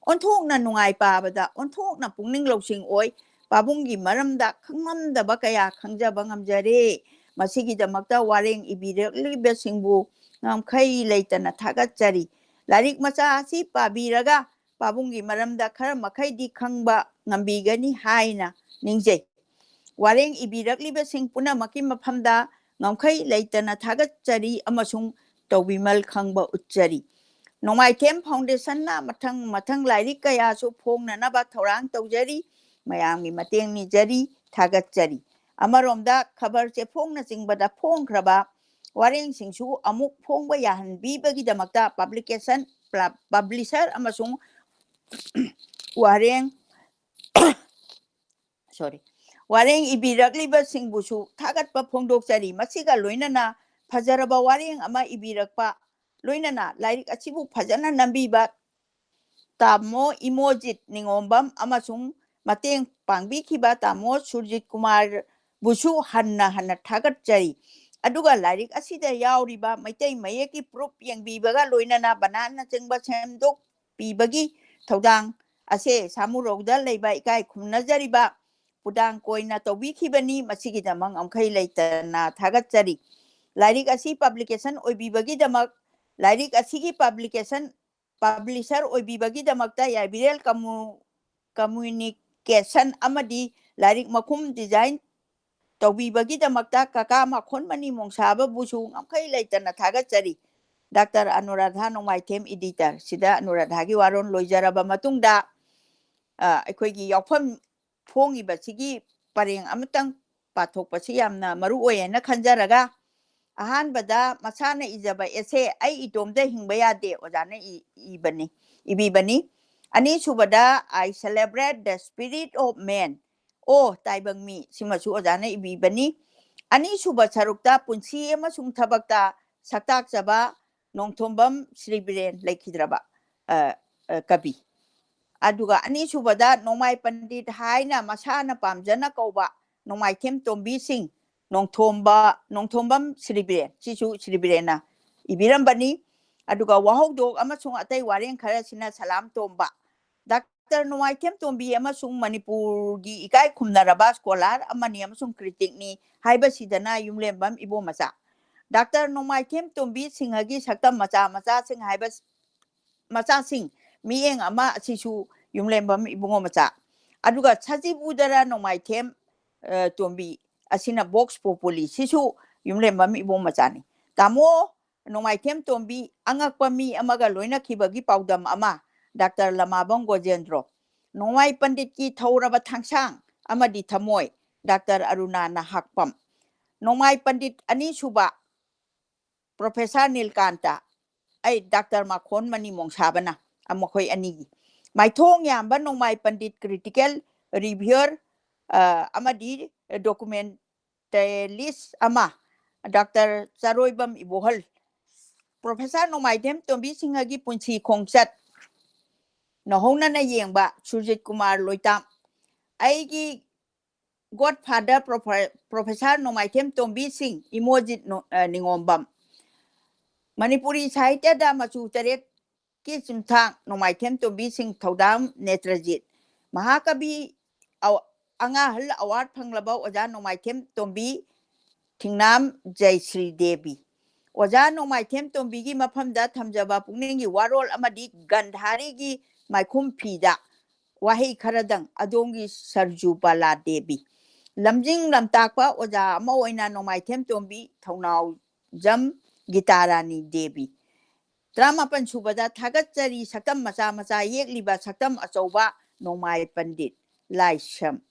ꯑꯣꯟꯊꯣꯛꯅ ꯅꯨꯡꯉꯥꯏ ꯄꯥꯕꯗ, ꯑꯣꯟꯊꯣꯛꯅ ꯄꯨꯛꯅꯤꯡ ꯂꯧꯁꯤꯡ ꯑꯣꯏ꯫ ꯄꯥꯕꯨꯡꯒꯤ ꯃꯔꯝꯗ ꯈꯪꯂꯝꯗꯕ ꯀꯌꯥ ꯈꯪꯖꯕ ꯉꯝꯖꯔꯦ꯫ ꯃꯁꯤꯒꯤꯗꯃꯛꯇ ꯋꯥꯔꯦꯡ ꯏꯕꯤꯔꯛꯂꯤꯕꯁꯤꯡꯕꯨ ꯉꯝꯈꯩ ꯂꯩꯇꯅ ꯊꯥꯒꯠꯆꯔꯤ꯫ ꯂꯥꯏꯔꯤꯛ ꯃꯆꯥ ꯑꯁꯤ ꯄꯥꯕꯤꯔꯒ ꯄꯥꯕꯨꯡꯒꯤ ꯃꯔꯝꯗ ꯈꯔ ꯃꯈꯩꯗꯤ ꯈꯪꯕ ꯉꯝꯕꯤꯒꯅꯤ ꯍꯥꯏꯅ ꯅꯤꯡꯖꯩ꯫ ꯋꯥꯔꯦꯡ ꯏꯕꯤꯔꯛꯂꯤꯕꯁꯤꯡ ꯄꯨꯝꯅꯃꯛꯀꯤ ꯃꯐꯝꯗ ꯉꯝꯈꯩ ꯂꯩꯇꯅ ꯊꯥꯒꯠꯆꯔꯤ ꯑꯃꯁꯨꯡ ꯇꯧꯕꯤꯃꯜ ꯈꯪꯕ ꯎꯠꯆꯔꯤ꯫ ꯅꯣꯡꯃꯥꯏꯊꯦꯝ ꯐꯥꯎꯟꯗꯦꯁꯟꯅ ꯃꯊꯪ ꯃꯊꯪ ꯂꯥꯏꯔꯤꯛ ꯀꯌꯥꯁꯨ ꯐꯣꯡꯅꯅꯕ ꯊꯧꯔꯥꯡ ꯇꯧꯖꯔꯤ꯫ ꯃꯌꯥꯝꯒꯤ ꯃꯇꯦꯡ ꯅꯤꯖꯔꯤ, ꯊꯥꯒꯠꯆꯔꯤ꯫ ꯑꯃꯔꯣꯝꯗ ꯈꯕꯔ ꯆꯦꯐꯣꯡꯅꯆꯤꯡꯕꯗ ꯐꯣꯡꯈ꯭ꯔꯕ ꯋꯥꯔꯦꯡꯁꯤꯡꯁꯨ ꯑꯃꯨꯛ ꯐꯣꯡꯕ ꯌꯥꯍꯟꯕꯤꯕꯒꯤꯗꯃꯛꯇ ꯄꯕ꯭ꯂꯤꯀꯦꯁꯟ, ꯄꯕ꯭ꯂꯤꯁꯔ ꯑꯃꯁꯨꯡ ꯋꯥꯔꯦꯡ ꯁꯣꯔꯤ, ꯋꯥꯔꯦꯡ ꯏꯕꯤꯔꯛꯂꯤꯕꯁꯤꯡꯕꯨꯁꯨ ꯊꯥꯒꯠꯄ ꯐꯣꯡꯗꯣꯛꯆꯔꯤ꯫ ꯃꯁꯤꯒ ꯂꯣꯏꯅꯅ ꯐꯖꯔꯕ ꯋꯥꯔꯦꯡ ꯑꯃ ꯏꯕꯤꯔꯛꯄ, ꯂꯣꯏꯅꯅ ꯂꯥꯏꯔꯤꯛ ꯑꯁꯤꯕꯨ ꯐꯖꯅ ꯅꯝꯕꯤꯕ ꯇꯥꯃꯣ ꯏꯃꯣꯖꯤꯠ ꯅꯤꯉꯣꯝꯕꯝ ꯑꯃꯁꯨꯡ ꯃꯇꯦꯡ ꯄꯥꯡꯕꯤꯈꯤꯕ ꯇꯥꯃꯣ ꯁꯨꯔꯖꯤꯠ ꯀꯨꯃꯥꯔꯕꯨꯁꯨ ꯍꯟꯅ ꯍꯟꯅ ꯊꯥꯒꯠꯆꯔꯤ꯫ ꯑꯗꯨꯒ ꯂꯥꯏꯔꯤꯛ ꯑꯁꯤꯗ ꯌꯥꯎꯔꯤꯕ ꯃꯩꯇꯩ ꯃꯌꯦꯛꯀꯤ ꯄ꯭ꯔꯨꯞ ꯌꯦꯡꯕꯤꯕꯒ ꯂꯣꯏꯅꯅ ꯕꯅꯥꯟꯅꯆꯤꯡꯕ ꯁꯦꯝꯗꯣꯛꯄꯤꯕꯒꯤ ꯊꯧꯗꯥꯡ ꯑꯁꯦ ꯁꯥꯃꯨꯔꯧꯗ ꯂꯩꯕ ꯏꯀꯥꯏ ꯈꯨꯝꯅꯖꯔꯤꯕ ꯄꯨꯗꯥꯡ ꯀꯣꯏꯅ ꯇꯧꯕꯤꯈꯤꯕꯅꯤ꯫ ꯃꯁꯤꯒꯤꯗꯃꯛ ꯉꯝꯈꯩ ꯂꯩꯇꯅ ꯊꯥꯒꯠꯆꯔꯤ꯫ ꯂꯥꯏꯔꯤꯛ ꯑꯁꯤ ꯄꯕ꯭ꯂꯤꯀꯦꯁꯟ ꯑꯣꯏꯕꯤꯕꯒꯤꯗꯃꯛ, ꯂꯥꯏꯔꯤꯛ ꯑꯁꯤꯒꯤ ꯄꯕ꯭ꯂꯤꯀꯦꯁꯟ, ꯄꯕ꯭ꯂꯤꯁꯔ ꯑꯣꯏꯕꯤꯕꯒꯤꯗꯃꯛꯇ ꯌꯥꯏꯕꯤꯔꯦꯜ ꯀꯝꯃꯨ-, ꯀꯝꯃ꯭ꯌꯨꯅꯤꯀꯦꯁꯟ ꯑꯃꯗꯤ ꯂꯥꯏꯔꯤꯛ ꯃꯈꯨꯝ ꯗꯤꯖꯥꯏꯟ ꯇꯧꯕꯤꯕꯒꯤꯗꯃꯛꯇ ꯀꯀꯥ ꯃꯈꯣꯟꯃꯅꯤ ꯃꯣꯡꯁꯥꯕꯕꯨꯁꯨ ꯉꯝꯈꯩ ꯂꯩꯇꯅ ꯊꯥꯒꯠꯆꯔꯤ꯫ ꯗꯥꯛꯇꯔ ꯑꯅꯨꯔꯥꯙꯥ ꯅꯣꯡꯃꯥꯏꯊꯦꯝ, ꯏꯗꯤꯇꯔ꯫ ꯁꯤꯗ ꯑꯅꯨꯔꯥꯙꯥꯒꯤ ꯋꯥꯔꯣꯜ ꯂꯣꯏꯖꯔꯕ ꯃꯇꯨꯡꯗ, ꯑ, ꯑꯩꯈꯣꯏꯒꯤ ꯌꯥꯎꯐꯝ ꯐꯣꯡꯉꯤꯕꯁꯤꯒꯤ ꯄꯔꯦꯡ ꯑꯃꯇꯪ ꯄꯥꯊꯣꯛꯄꯁꯤ ꯌꯥꯝꯅ ꯃꯔꯨ ꯑꯣꯏ ꯍꯥꯏꯅ ꯈꯟꯖꯔꯒ, ꯑꯍꯥꯟꯕꯗ ꯃꯁꯥꯅ ꯏꯖꯕ ꯑꯦꯁꯦ "ꯑꯩ ꯏꯇꯣꯝꯇ ꯍꯤꯡꯕ ꯌꯥꯗꯦ" ꯑꯣꯖꯥꯅ ꯏ-, ꯏꯕꯅꯤ, ꯏꯕꯤꯕꯅꯤ꯫ ꯑꯅꯤꯁꯨꯕꯗ "I celebrate the spirit of man", "ꯑꯣ ꯇꯥꯏꯕꯪ ꯃꯤ", ꯁꯤꯃꯁꯨ ꯑꯣꯖꯥꯅ ꯏꯕꯤꯕꯅꯤ꯫ ꯑꯅꯤꯁꯨꯕ ꯁꯔꯨꯛꯇ "ꯄꯨꯟꯁꯤ ꯑꯃꯁꯨꯡ ꯊꯕꯛꯇ ꯁꯛꯇꯥꯛꯆꯕ ꯅꯣꯡꯊꯣꯝꯕꯝ ꯁ꯭ꯔꯤ ꯕꯤꯔꯦꯟ", ꯂꯩꯈꯤꯗ꯭ꯔꯕ, ꯑ, ꯑ, ꯀꯕꯤ꯫ ꯑꯗꯨꯒ ꯑꯅꯤꯁꯨꯕꯗ "ꯅꯣꯡꯃꯥꯏ ꯄꯟꯗꯤꯠ" ꯍꯥꯏꯅ ꯃꯁꯥꯅ ꯄꯥꯝꯖꯅ ꯀꯧꯕ ꯅꯣꯡꯃꯥꯏꯊꯦꯝ ꯇꯣꯝꯕꯤ ꯁꯤꯡ, ꯅꯣꯡꯊꯣꯝꯕ, ꯅꯣꯡꯊꯣꯝꯕꯝ ꯁ꯭ꯔꯤ ꯕꯤꯔꯦꯟ, ꯁꯤꯁꯨ ꯁ꯭ꯔꯤ ꯕꯤꯔꯦꯟꯅ ꯏꯕꯤꯔꯝꯕꯅꯤ꯫ ꯑꯗꯨꯒ ꯋꯥꯍꯧꯗꯣꯛ ꯑꯃꯁꯨꯡ ꯑꯇꯩ ꯋꯥꯔꯦꯡ ꯈꯔꯁꯤꯅ ꯁꯂꯥꯝ ꯇꯣꯝꯕ꯫ ꯗꯥꯛꯇꯔ ꯅꯣꯡꯃꯥꯏꯊꯦꯝ ꯇꯣꯝꯕꯤ ꯑꯃꯁꯨꯡ ꯃꯅꯤꯄꯨꯔꯒꯤ ꯏꯀꯥꯏ ꯈꯨꯝꯅꯔꯕ ꯁ꯭ꯀꯣꯂꯥꯔ ꯑꯃꯅꯤ ꯑꯃꯁꯨꯡ ꯀ꯭ꯔꯤꯇꯤꯛꯅꯤ ꯍꯥꯏꯕꯁꯤꯗꯅ ꯌꯨꯝꯂꯦꯝꯕꯝ ꯏꯕꯣꯝ ꯃꯆꯥ꯫ ꯗꯥꯛꯇꯔ ꯅꯣꯡꯃꯥꯏꯊꯦꯝ ꯇꯣꯝꯕꯤ ꯁꯤꯡꯍꯒꯤ ꯁꯛꯇꯝ "ꯃꯆꯥ ꯃꯆꯥꯁꯤꯡ" ꯍꯥꯏꯕ, "ꯃꯆꯥꯁꯤꯡ", ꯃꯤꯠꯌꯦꯡ ꯑꯃ, ꯑꯁꯤꯁꯨ ꯌꯨꯝꯂꯦꯝꯕꯝ ꯏꯕꯨꯡꯉꯣ ꯃꯆꯥ꯫ ꯑꯗꯨꯒ "ꯁꯖꯤꯕꯨꯗꯔ ꯅꯣꯡꯃꯥꯏꯊꯦꯝ, ꯑ, ꯇꯣꯝꯕꯤ", ꯑꯁꯤꯅ "ꯚꯣꯛꯁ ꯄꯣꯄꯨꯂꯤ", ꯁꯤꯁꯨ ꯌꯨꯝꯂꯦꯝꯕꯝ ꯏꯕꯨꯡꯉꯣ ꯃꯆꯥꯅꯤ꯫ "ꯇꯥꯃꯣ ꯅꯣꯡꯃꯥꯏꯊꯦꯝ ꯇꯣꯝꯕꯤ ꯑꯉꯛꯄ ꯃꯤ ꯑꯃꯒ ꯂꯣꯏꯅꯈꯤꯕꯒꯤ ꯄꯥꯎꯗꯝ ꯑꯃ, ꯗꯥꯛꯇꯔ ꯂꯃꯥꯕꯝ ꯒꯣꯖꯦꯟꯗ꯭ꯔꯣ꯫ ꯅꯣꯡꯃꯥꯏ ꯄꯟꯗꯤꯠꯀꯤ ꯊꯧꯔꯕ ꯊꯥꯡꯁꯥꯡ ꯑꯃꯗꯤ ꯊꯃꯣꯏ, ꯗꯥꯛꯇꯔ ꯑꯔꯨꯅꯥ ꯅꯍꯥꯛꯄꯝ꯫ ꯅꯣꯡꯃꯥꯏ ꯄꯟꯗꯤꯠ ꯑꯅꯤꯁꯨꯕ, ꯄ꯭ꯔꯣꯐꯦꯁꯔ ꯅꯤꯜꯀꯥꯟꯇ, ꯑꯩ ꯗꯥꯛꯇꯔ ꯃꯥꯈꯣꯟ ꯃꯅꯤ ꯃꯣꯡꯁꯥꯕꯅ, ꯃꯈꯣꯏ ꯑꯅꯤꯒꯤ ꯃꯥꯏꯊꯣꯡ ꯌꯥꯝꯕ ꯅꯣꯡꯃꯥꯏ ꯄꯟꯗꯤꯠ, ꯀ꯭ꯔꯤꯇꯤꯀꯦꯜ ꯔꯤꯚꯤꯌꯔ ꯑꯃꯗꯤ ꯗꯣꯀꯨꯃꯦꯟ ꯇꯦꯂꯤꯁ ꯑꯃ, ꯗꯥꯛꯇꯔ ꯆꯔꯣꯏꯕꯝ ꯏꯕꯣꯍꯜ꯫ ꯄ꯭ꯔꯣꯐꯦꯁꯔ ꯅꯣꯡꯃꯥꯏꯊꯦꯝ ꯇꯣꯝꯕꯤ ꯁꯤꯡꯍꯒꯤ ꯄꯨꯟꯁꯤ ꯈꯣꯡꯆꯠ ꯅꯧꯍꯧꯅꯅ ꯌꯦꯡꯕ ꯁꯨꯔꯖꯤꯠ ꯀꯨꯃꯥꯔ ꯂꯣꯏꯇꯥꯝ꯫ ꯑꯩꯒꯤ ꯒꯣꯗ ꯐꯥꯗꯔ ꯄ꯭ꯔꯣꯐꯦꯁꯔ ꯅꯣꯡꯃꯥꯏꯊꯦꯝ ꯇꯣꯝꯕꯤ ꯁꯤꯡ, ꯏꯃꯣꯖꯤꯠ ꯅꯣ-, ꯑ, ꯅꯤꯉꯣꯝꯕꯝ꯫ ꯃꯅꯤꯄꯨꯔꯤ ꯁꯥꯍꯤꯇ꯭ꯌꯗ ꯃꯆꯨ ꯇꯔꯦꯠ ꯀꯤ ꯆꯨꯝꯊꯥꯡ ꯅꯣꯡꯃꯥꯏꯊꯦꯝ ꯇꯣꯝꯕꯤ ꯁꯤꯡ, ꯊꯧꯗꯥꯝ ꯅꯦꯇ꯭ꯔꯖꯤꯠ꯫ ꯃꯍꯥꯀꯕꯤ ꯑꯋ-, ꯑꯉꯥꯡ ꯑꯍꯜ ꯑꯦꯋꯥꯔꯗ ꯐꯪꯂꯕ ꯑꯣꯖꯥ ꯅꯣꯡꯃꯥꯏꯊꯦꯝ ꯇꯣꯝꯕꯤ, ꯊꯤꯡꯅꯥꯝ ꯖꯌꯁ꯭ꯔꯤ ꯗꯦꯕꯤ꯫ ꯑꯣꯖꯥ ꯅꯣꯡꯃꯥꯏꯊꯦꯝ ꯇꯣꯝꯕꯤꯒꯤ ꯃꯐꯝꯗ ꯊꯝꯖꯕ ꯄꯨꯛꯅꯤꯡꯒꯤ ꯋꯥꯔꯣꯜ ꯑꯃꯗꯤ ꯒꯟꯙꯥꯔꯤꯒꯤ ꯃꯥꯏꯈꯨꯝ ꯐꯤꯗ ꯋꯥꯍꯩ ꯈꯔꯗꯪ, ꯑꯗꯣꯝꯒꯤ ꯁꯔꯖꯨꯕꯥꯂꯥ ꯗꯦꯕꯤ꯫ ꯂꯝꯖꯤꯡ ꯂꯝꯇꯥꯛꯄ ꯑꯣꯖꯥ ꯑꯃ ꯑꯣꯏꯅ ꯅꯣꯡꯃꯥꯏꯊꯦꯝ ꯇꯣꯝꯕꯤ, ꯊꯧꯅꯥꯎꯖꯝ ꯒꯤꯇꯥꯔꯥꯅꯤ ꯗꯦꯕꯤ꯫ ꯇꯔꯥꯃꯥꯄꯟ ꯁꯨꯕꯗ ꯊꯥꯒꯠꯆꯔꯤ ꯁꯛꯇꯝ ꯃꯆꯥ ꯃꯆꯥ ꯌꯦꯛꯂꯤꯕ ꯁꯛꯇꯝ ꯑꯆꯧꯕ ꯅꯣꯡꯃꯥꯏ ꯄꯟꯗꯤꯠ ꯂꯥꯏꯁ꯭ꯔꯝ꯫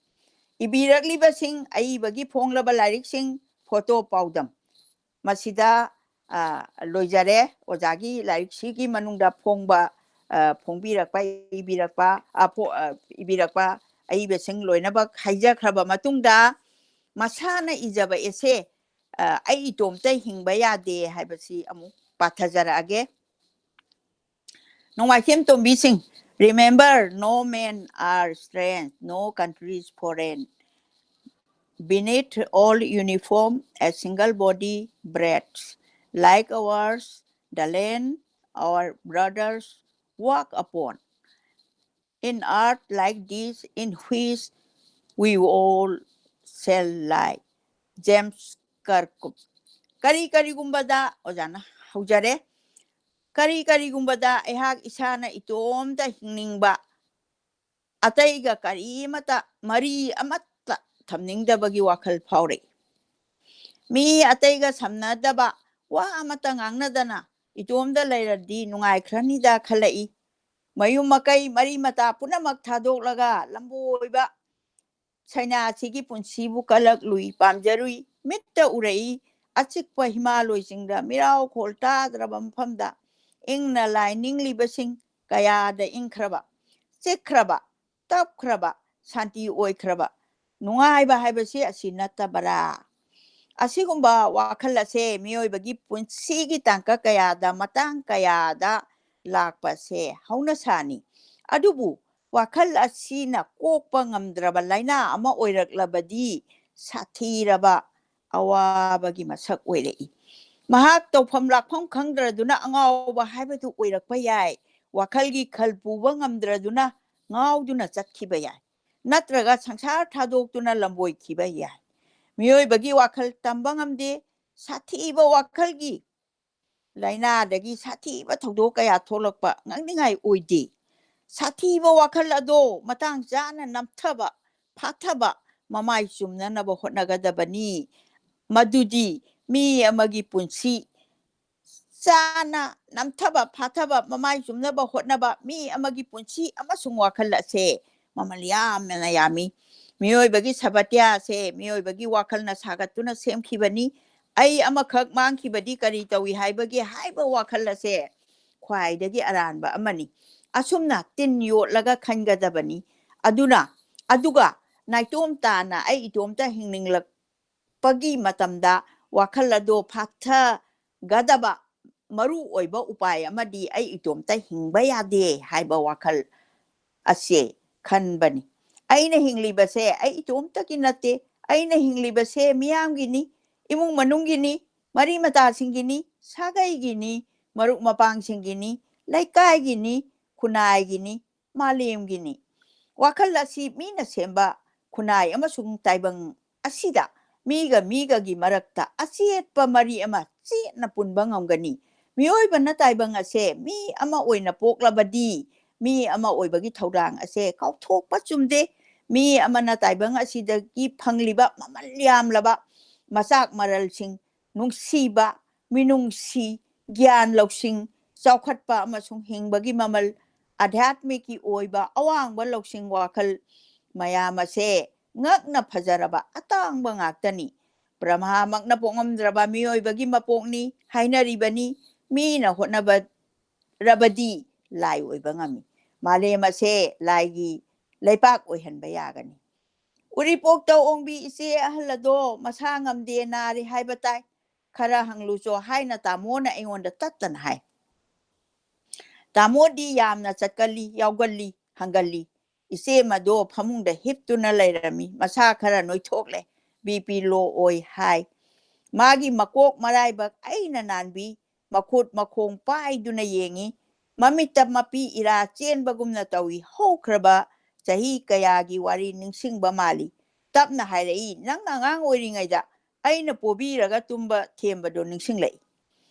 ꯏꯕꯤꯔꯛꯂꯤꯕꯁꯤꯡ ꯑꯏꯕꯒꯤ ꯐꯣꯡꯂꯕ ꯂꯥꯏꯔꯤꯛꯁꯤꯡ, ꯐꯣꯇꯣ ꯄꯥꯎꯗꯝ꯫ ꯃꯁꯤꯗ, ꯑ, ꯂꯣꯏꯖꯔꯦ꯫ ꯑꯣꯖꯥꯒꯤ ꯂꯥꯏꯔꯤꯛꯁꯤꯒꯤ ꯃꯅꯨꯡꯗ ꯐꯣꯡꯕ, ꯑ, ꯐꯣꯡꯕꯤꯔꯛꯄ, ꯏꯕꯤꯔꯛꯄ, ꯑ, ꯐꯣ-, ꯑ, ꯏꯕꯤꯔꯛꯄ ꯑꯏꯕꯁꯤꯡ ꯂꯣꯏꯅꯃꯛ ꯍꯥꯏꯖꯈ꯭ꯔꯕ ꯃꯇꯨꯡꯗ, ꯃꯁꯥꯅ ꯏꯖꯕ essay, ꯑ, "ꯑꯩ ꯏꯇꯣꯝꯇ ꯍꯤꯡꯕ ꯌꯥꯗꯦ" ꯍꯥꯏꯕꯁꯤ ꯑꯃꯨꯛ ꯄꯥꯊꯖꯔꯛꯑꯒꯦ꯫ ꯅꯣꯡꯃꯥꯏꯊꯦꯝ ꯇꯣꯝꯕꯤ ꯁꯤꯡ, "Remember, no men are strange, no country is foreign. Beneath all uniform, a single body breathes. Like ours, the land our brothers walk upon. In earth like this, in which we all shall lie." James Kirkup. ꯀꯔꯤ ꯀꯔꯤꯒꯨꯝꯕꯗ, ꯑꯣꯖꯥꯅ ꯍꯧꯖꯔꯦ, ꯀꯔꯤ ꯀꯔꯤꯒꯨꯝꯕꯗ ꯑꯩꯍꯥꯛ ꯏꯁꯥꯅ ꯏꯇꯣꯝꯇ ꯍꯤꯡꯅꯤꯡꯕ, ꯑꯇꯩꯒ ꯀꯔꯤꯃꯇ ꯃꯔꯤ ꯑꯃꯠꯇ ꯊꯝꯅꯤꯡꯗꯕꯒꯤ ꯋꯥꯈꯜ ꯐꯥꯎꯔꯛꯏ꯫ ꯃꯤ ꯑꯇꯩꯒ ꯁꯝꯅꯗꯕ ꯋꯥ ꯑꯃꯠꯇ ꯉꯥꯡꯅꯗꯅ ꯏꯇꯣꯝꯗ ꯂꯩꯔꯗꯤ ꯅꯨꯡꯉꯥꯏꯈ꯭ꯔꯅꯤꯗ ꯈꯜꯂꯛꯏ꯫ ꯃꯌꯨꯝ ꯃꯀꯩ ꯃꯔꯤ ꯃꯇꯥ ꯄꯨꯝꯅꯃꯛ ꯊꯥꯗꯣꯛꯂꯒ ꯂꯝꯕꯣꯏꯕ ꯁꯩꯅꯥꯁꯤꯒꯤ ꯄꯨꯟꯁꯤꯕꯨ ꯀꯜꯂꯛꯂꯨꯏ, ꯄꯥꯝꯖꯔꯨꯏ꯫ ꯃꯤꯠꯇ ꯎꯔꯛꯏ, ꯑꯆꯤꯛꯄ ꯍꯤꯃꯥꯂꯣꯏꯁꯤꯡꯗ, ꯃꯤꯔꯥꯎ ꯈꯣꯜ ꯇꯥꯗ꯭ꯔꯕ ꯃꯐꯝꯗ ꯏꯪꯅ ꯂꯥꯏ ꯅꯤꯡꯂꯤꯕꯁꯤꯡ ꯀꯌꯥꯗ ꯏꯪꯈ꯭ꯔꯕ, ꯆꯤꯛꯈ꯭ꯔꯕ, ꯇꯞꯈ꯭ꯔꯕ, ꯁꯥꯟꯇꯤ ꯑꯣꯏꯈ꯭ꯔꯕ ꯅꯨꯡꯉꯥꯏꯕ ꯍꯥꯏꯕꯁꯤ ꯑꯁꯤ ꯅꯠꯇꯕꯔꯥ? ꯑꯁꯤꯒꯨꯝꯕ ꯋꯥꯈꯜ ꯑꯁꯦ ꯃꯤꯑꯣꯏꯕꯒꯤ ꯄꯨꯟꯁꯤꯒꯤ ꯇꯥꯡꯀꯛ ꯀꯌꯥꯗ, ꯃꯇꯥꯡ ꯀꯌꯥꯗ ꯂꯥꯛꯄꯁꯦ ꯍꯧꯅꯁꯥꯅꯤ꯫ ꯑꯗꯨꯕꯨ ꯋꯥꯈꯜ ꯑꯁꯤꯅ ꯀꯣꯛꯄ ꯉꯝꯗ꯭ꯔꯕ ꯂꯥꯏꯅꯥ ꯑꯃ ꯑꯣꯏꯔꯛꯂꯕꯗꯤ ꯁꯥꯊꯤꯔꯕ ꯑꯋꯥꯕꯒꯤ ꯃꯁꯛ ꯑꯣꯏꯔꯛꯏ꯫ ꯃꯍꯥꯛ ꯇꯧꯐꯝ ꯂꯥꯛꯐꯝ ꯈꯪꯗ꯭ꯔꯗꯨꯅ ꯑꯉꯥꯎꯕ ꯍꯥꯏꯕꯗꯨ ꯑꯣꯏꯔꯛꯄ ꯌꯥꯏ꯫ ꯋꯥꯈꯜꯒꯤ ꯈꯜ ꯄꯨꯕ ꯉꯝꯗ꯭ꯔꯗꯨꯅ ꯉꯥꯎꯗꯨꯅ ꯆꯠꯈꯤꯕ ꯌꯥꯏ꯫ ꯅꯠꯇ꯭ꯔꯒ ꯁꯪꯁꯥꯔ ꯊꯥꯗꯣꯛꯇꯨꯅ ꯂꯝꯕꯣꯏꯈꯤꯕ ꯌꯥꯏ꯫ ꯃꯤꯑꯣꯏꯕꯒꯤ ꯋꯥꯈꯜ ꯇꯝꯕ ꯉꯝꯗꯦ꯫ ꯁꯥꯊꯤꯕ ꯋꯥꯈꯜꯒꯤ ꯂꯥꯏꯅꯥꯗꯒꯤ ꯁꯥꯊꯤꯕ ꯊꯧꯗꯣꯛ ꯀꯌꯥ ꯊꯣꯛꯂꯛꯄ ꯉꯛꯅꯤꯡꯉꯥꯏ ꯑꯣꯏꯗꯦ꯫ ꯁꯥꯊꯤꯕ ꯋꯥꯈꯜ ꯑꯗꯣ ꯃꯇꯥꯡ ꯆꯥꯅ ꯅꯝꯊꯕ, ꯐꯥꯊꯕ, ꯃꯃꯥꯏ ꯆꯨꯝꯅꯅꯕ ꯍꯣꯠꯅꯒꯗꯕꯅꯤ꯫ ꯃꯗꯨꯗꯤ ꯃꯤ ꯑꯃꯒꯤ ꯄꯨꯟꯁꯤ ꯆꯥꯅ ꯅꯝꯊꯕ, ꯐꯥꯊꯕ, ꯃꯃꯥꯏ ꯆꯨꯝꯅꯕ ꯍꯣꯠꯅꯕ, ꯃꯤ ꯑꯃꯒꯤ ꯄꯨꯟꯁꯤ ꯑꯃꯁꯨꯡ ꯋꯥꯈꯜ ꯑꯁꯦ ꯃꯃꯜ ꯌꯥꯝꯅ ꯌꯥꯝꯃꯤ꯫ ꯃꯤꯑꯣꯏꯕꯒꯤ ꯁꯕꯇ꯭ꯌꯥꯁꯦ ꯃꯤꯑꯣꯏꯕꯒꯤ ꯋꯥꯈꯜꯅ ꯁꯥꯒꯠꯇꯨꯅ ꯁꯦꯝꯈꯤꯕꯅꯤ꯫ "ꯑꯩ ꯑꯃꯈꯛ ꯃꯥꯡꯈꯤꯕꯗꯤ ꯀꯔꯤ ꯇꯧꯏ ꯍꯥꯏꯕꯒꯦ" ꯍꯥꯏꯕ ꯋꯥꯈꯜ ꯑꯁꯦ ꯈ꯭ꯋꯥꯏꯗꯒꯤ ꯑꯔꯥꯟꯕ ꯑꯃꯅꯤ꯫ ꯑꯁꯨꯝꯅ ꯇꯤꯟ ꯌꯣꯠꯂꯒ ꯈꯟꯒꯗꯕꯅꯤ꯫ ꯑꯗꯨꯅ, ꯑꯗꯨꯒ ꯅꯥꯏꯇꯣꯝ ꯇꯥꯅ ꯑꯩ ꯏꯇꯣꯝꯇ ꯍꯤꯡꯅꯤꯡꯂꯛꯄꯒꯤ ꯃꯇꯝꯗ ꯋꯥꯈꯜ ꯑꯗꯣ ꯐꯥꯊꯒꯗꯕ ꯃꯔꯨ ꯑꯣꯏꯕ ꯎꯄꯥꯏ ꯑꯃꯗꯤ "ꯑꯩ ꯏꯇꯣꯝꯇ ꯍꯤꯡꯕ ꯌꯥꯗꯦ" ꯍꯥꯏꯕ ꯋꯥꯈꯜ ꯑꯁꯦ ꯈꯟꯕꯅꯤ꯫ ꯑꯩꯅ ꯍꯤꯡꯂꯤꯕꯁꯦ ꯑꯩ ꯏꯇꯣꯝꯇꯒꯤ ꯅꯠꯇꯦ꯫ ꯑꯩꯅ ꯍꯤꯡꯂꯤꯕꯁꯦ ꯃꯤꯌꯥꯝꯒꯤꯅꯤ, ꯏꯃꯨꯡ ꯃꯅꯨꯡꯒꯤꯅꯤ, ꯃꯔꯤ ꯃꯇꯥꯁꯤꯡꯒꯤꯅꯤ, ꯁꯥꯒꯩꯒꯤꯅꯤ, ꯃꯔꯨꯞ ꯃꯄꯥꯡꯁꯤꯡꯒꯤꯅꯤ, ꯂꯩꯀꯥꯏꯒꯤꯅꯤ, ꯈꯨꯟꯅꯥꯏꯒꯤꯅꯤ, ꯃꯥꯂꯦꯝꯒꯤꯅꯤ꯫ ꯋꯥꯈꯜ ꯑꯁꯤ ꯃꯤꯅ ꯁꯦꯝꯕ ꯈꯨꯟꯅꯥꯏ ꯑꯃꯁꯨꯡ ꯇꯥꯏꯕꯪ ꯑꯁꯤꯗ ꯃꯤꯒ ꯃꯤꯒꯒꯤ ꯃꯔꯛꯇ ꯑꯆꯦꯠꯄ ꯃꯔꯤ ꯑꯃ ꯆꯦꯠꯅ ꯄꯨꯟꯕ ꯉꯝꯒꯅꯤ꯫ ꯃꯤꯑꯣꯏꯕꯅ ꯇꯥꯏꯕꯪ ꯑꯁꯦ ꯃꯤ ꯑꯃ ꯑꯣꯏꯅ ꯄꯣꯛꯂꯕꯗꯤ ꯃꯤ ꯑꯃ ꯑꯣꯏꯕꯒꯤ ꯊꯧꯗꯥꯡ ꯑꯁꯦ ꯀꯥꯎꯊꯣꯛꯄ ꯆꯨꯝꯗꯦ꯫ ꯃꯤ ꯑꯃꯅ ꯇꯥꯏꯕꯪ ꯑꯁꯤꯗꯒꯤ ꯐꯪꯂꯤꯕ ꯃꯃꯜ ꯌꯥꯝꯂꯕ ꯃꯆꯥꯛ ꯃꯔꯜꯁꯤꯡ, ꯅꯨꯡꯁꯤꯕ, ꯃꯤꯅꯨꯡꯁꯤ, ꯒ꯭ꯌꯥꯟ ꯂꯧꯁꯤꯡ, ꯆꯥꯎꯈꯠꯄ ꯑꯃꯁꯨꯡ ꯍꯤꯡꯕꯒꯤ ꯃꯃꯜ, ꯑꯙ꯭ꯌꯥꯠꯃꯤꯛꯀꯤ ꯑꯣꯏꯕ ꯑꯋꯥꯡꯕ ꯂꯧꯁꯤꯡ ꯋꯥꯈꯜ ꯃꯌꯥꯝ ꯑꯁꯦ ꯉꯛꯅ ꯐꯖꯔꯕ ꯑꯇꯥꯡꯕ ꯉꯥꯛꯇꯅꯤ꯫ ꯕ꯭ꯔꯍꯃꯥꯃꯛꯅ ꯄꯣꯛꯉꯝꯗ꯭ꯔꯕ ꯃꯤꯑꯣꯏꯕꯒꯤ ꯃꯄꯣꯛꯅꯤ ꯍꯥꯏꯅꯔꯤꯕꯅꯤ꯫ ꯃꯤꯅ ꯍꯣꯠꯅꯕꯔꯕꯗꯤ ꯂꯥꯏ ꯑꯣꯏꯕ ꯉꯝꯃꯤ꯫ ꯃꯥꯂꯦꯝ ꯑꯁꯦ ꯂꯥꯏꯒꯤ ꯂꯩꯄꯥꯛ ꯑꯣꯏꯍꯟꯕ ꯌꯥꯒꯅꯤ꯫ ꯎꯔꯤꯄꯣꯛꯇ ꯑꯣꯡꯕꯤ ꯏꯆꯦ ꯑꯍꯜ ꯑꯗꯣ ꯃꯁꯥ ꯉꯝꯗꯦ, ꯅꯥꯔꯦ ꯍꯥꯏꯕ ꯇꯥꯏ꯫ ꯈꯔ ꯍꯪꯂꯨꯆꯣ ꯍꯥꯏꯅ ꯇꯥꯃꯣꯅ ꯑꯩꯉꯣꯟꯗ ꯇꯠꯇꯅ ꯍꯥꯏ꯫ ꯇꯥꯃꯣꯗꯤ ꯌꯥꯝꯅ ꯆꯠꯀꯜꯂꯤ, ꯌꯥꯎꯒꯜꯂꯤ, ꯍꯪꯒꯜꯂꯤ꯫ ꯏꯆꯦ ꯃꯗꯣ ꯐꯃꯨꯡꯗ ꯍꯤꯞꯇꯨꯅ ꯂꯩꯔꯝꯃꯤ꯫ ꯃꯁꯥ ꯈꯔ ꯅꯣꯏꯊꯣꯛꯂꯦ꯫ ꯕꯤ ꯄꯤ ꯂꯣ ꯑꯣꯏ ꯍꯥꯏ꯫ ꯃꯥꯒꯤ ꯃꯀꯣꯛ ꯃꯔꯥꯏꯕꯛ ꯑꯩꯅ ꯅꯥꯟꯕꯤ꯫ ꯃꯈꯨꯠ ꯃꯈꯣꯡ ꯄꯥꯏꯗꯨꯅ ꯌꯦꯡꯉꯤ꯫ ꯃꯃꯤꯠꯇ ꯃꯄꯤ ꯏꯔꯥ ꯆꯦꯟꯕꯒꯨꯝꯅ ꯇꯧꯏ꯫ ꯍꯧꯈ꯭ꯔꯕ ꯆꯍꯤ ꯀꯌꯥꯒꯤ ꯋꯥꯔꯤ ꯅꯤꯡꯁꯤꯡꯕ ꯃꯥꯜꯂꯤ꯫ ꯇꯞꯅ ꯍꯥꯏꯔꯛꯏ, "ꯅꯪ ꯑꯉꯥꯡ ꯑꯣꯏꯔꯤꯉꯩꯗ ꯑꯩꯅ ꯄꯣꯕꯤꯔꯒ ꯇꯨꯝꯕ ꯊꯦꯝꯕꯗꯣ ꯅꯤꯡꯁꯤꯡꯂꯛꯏ꯫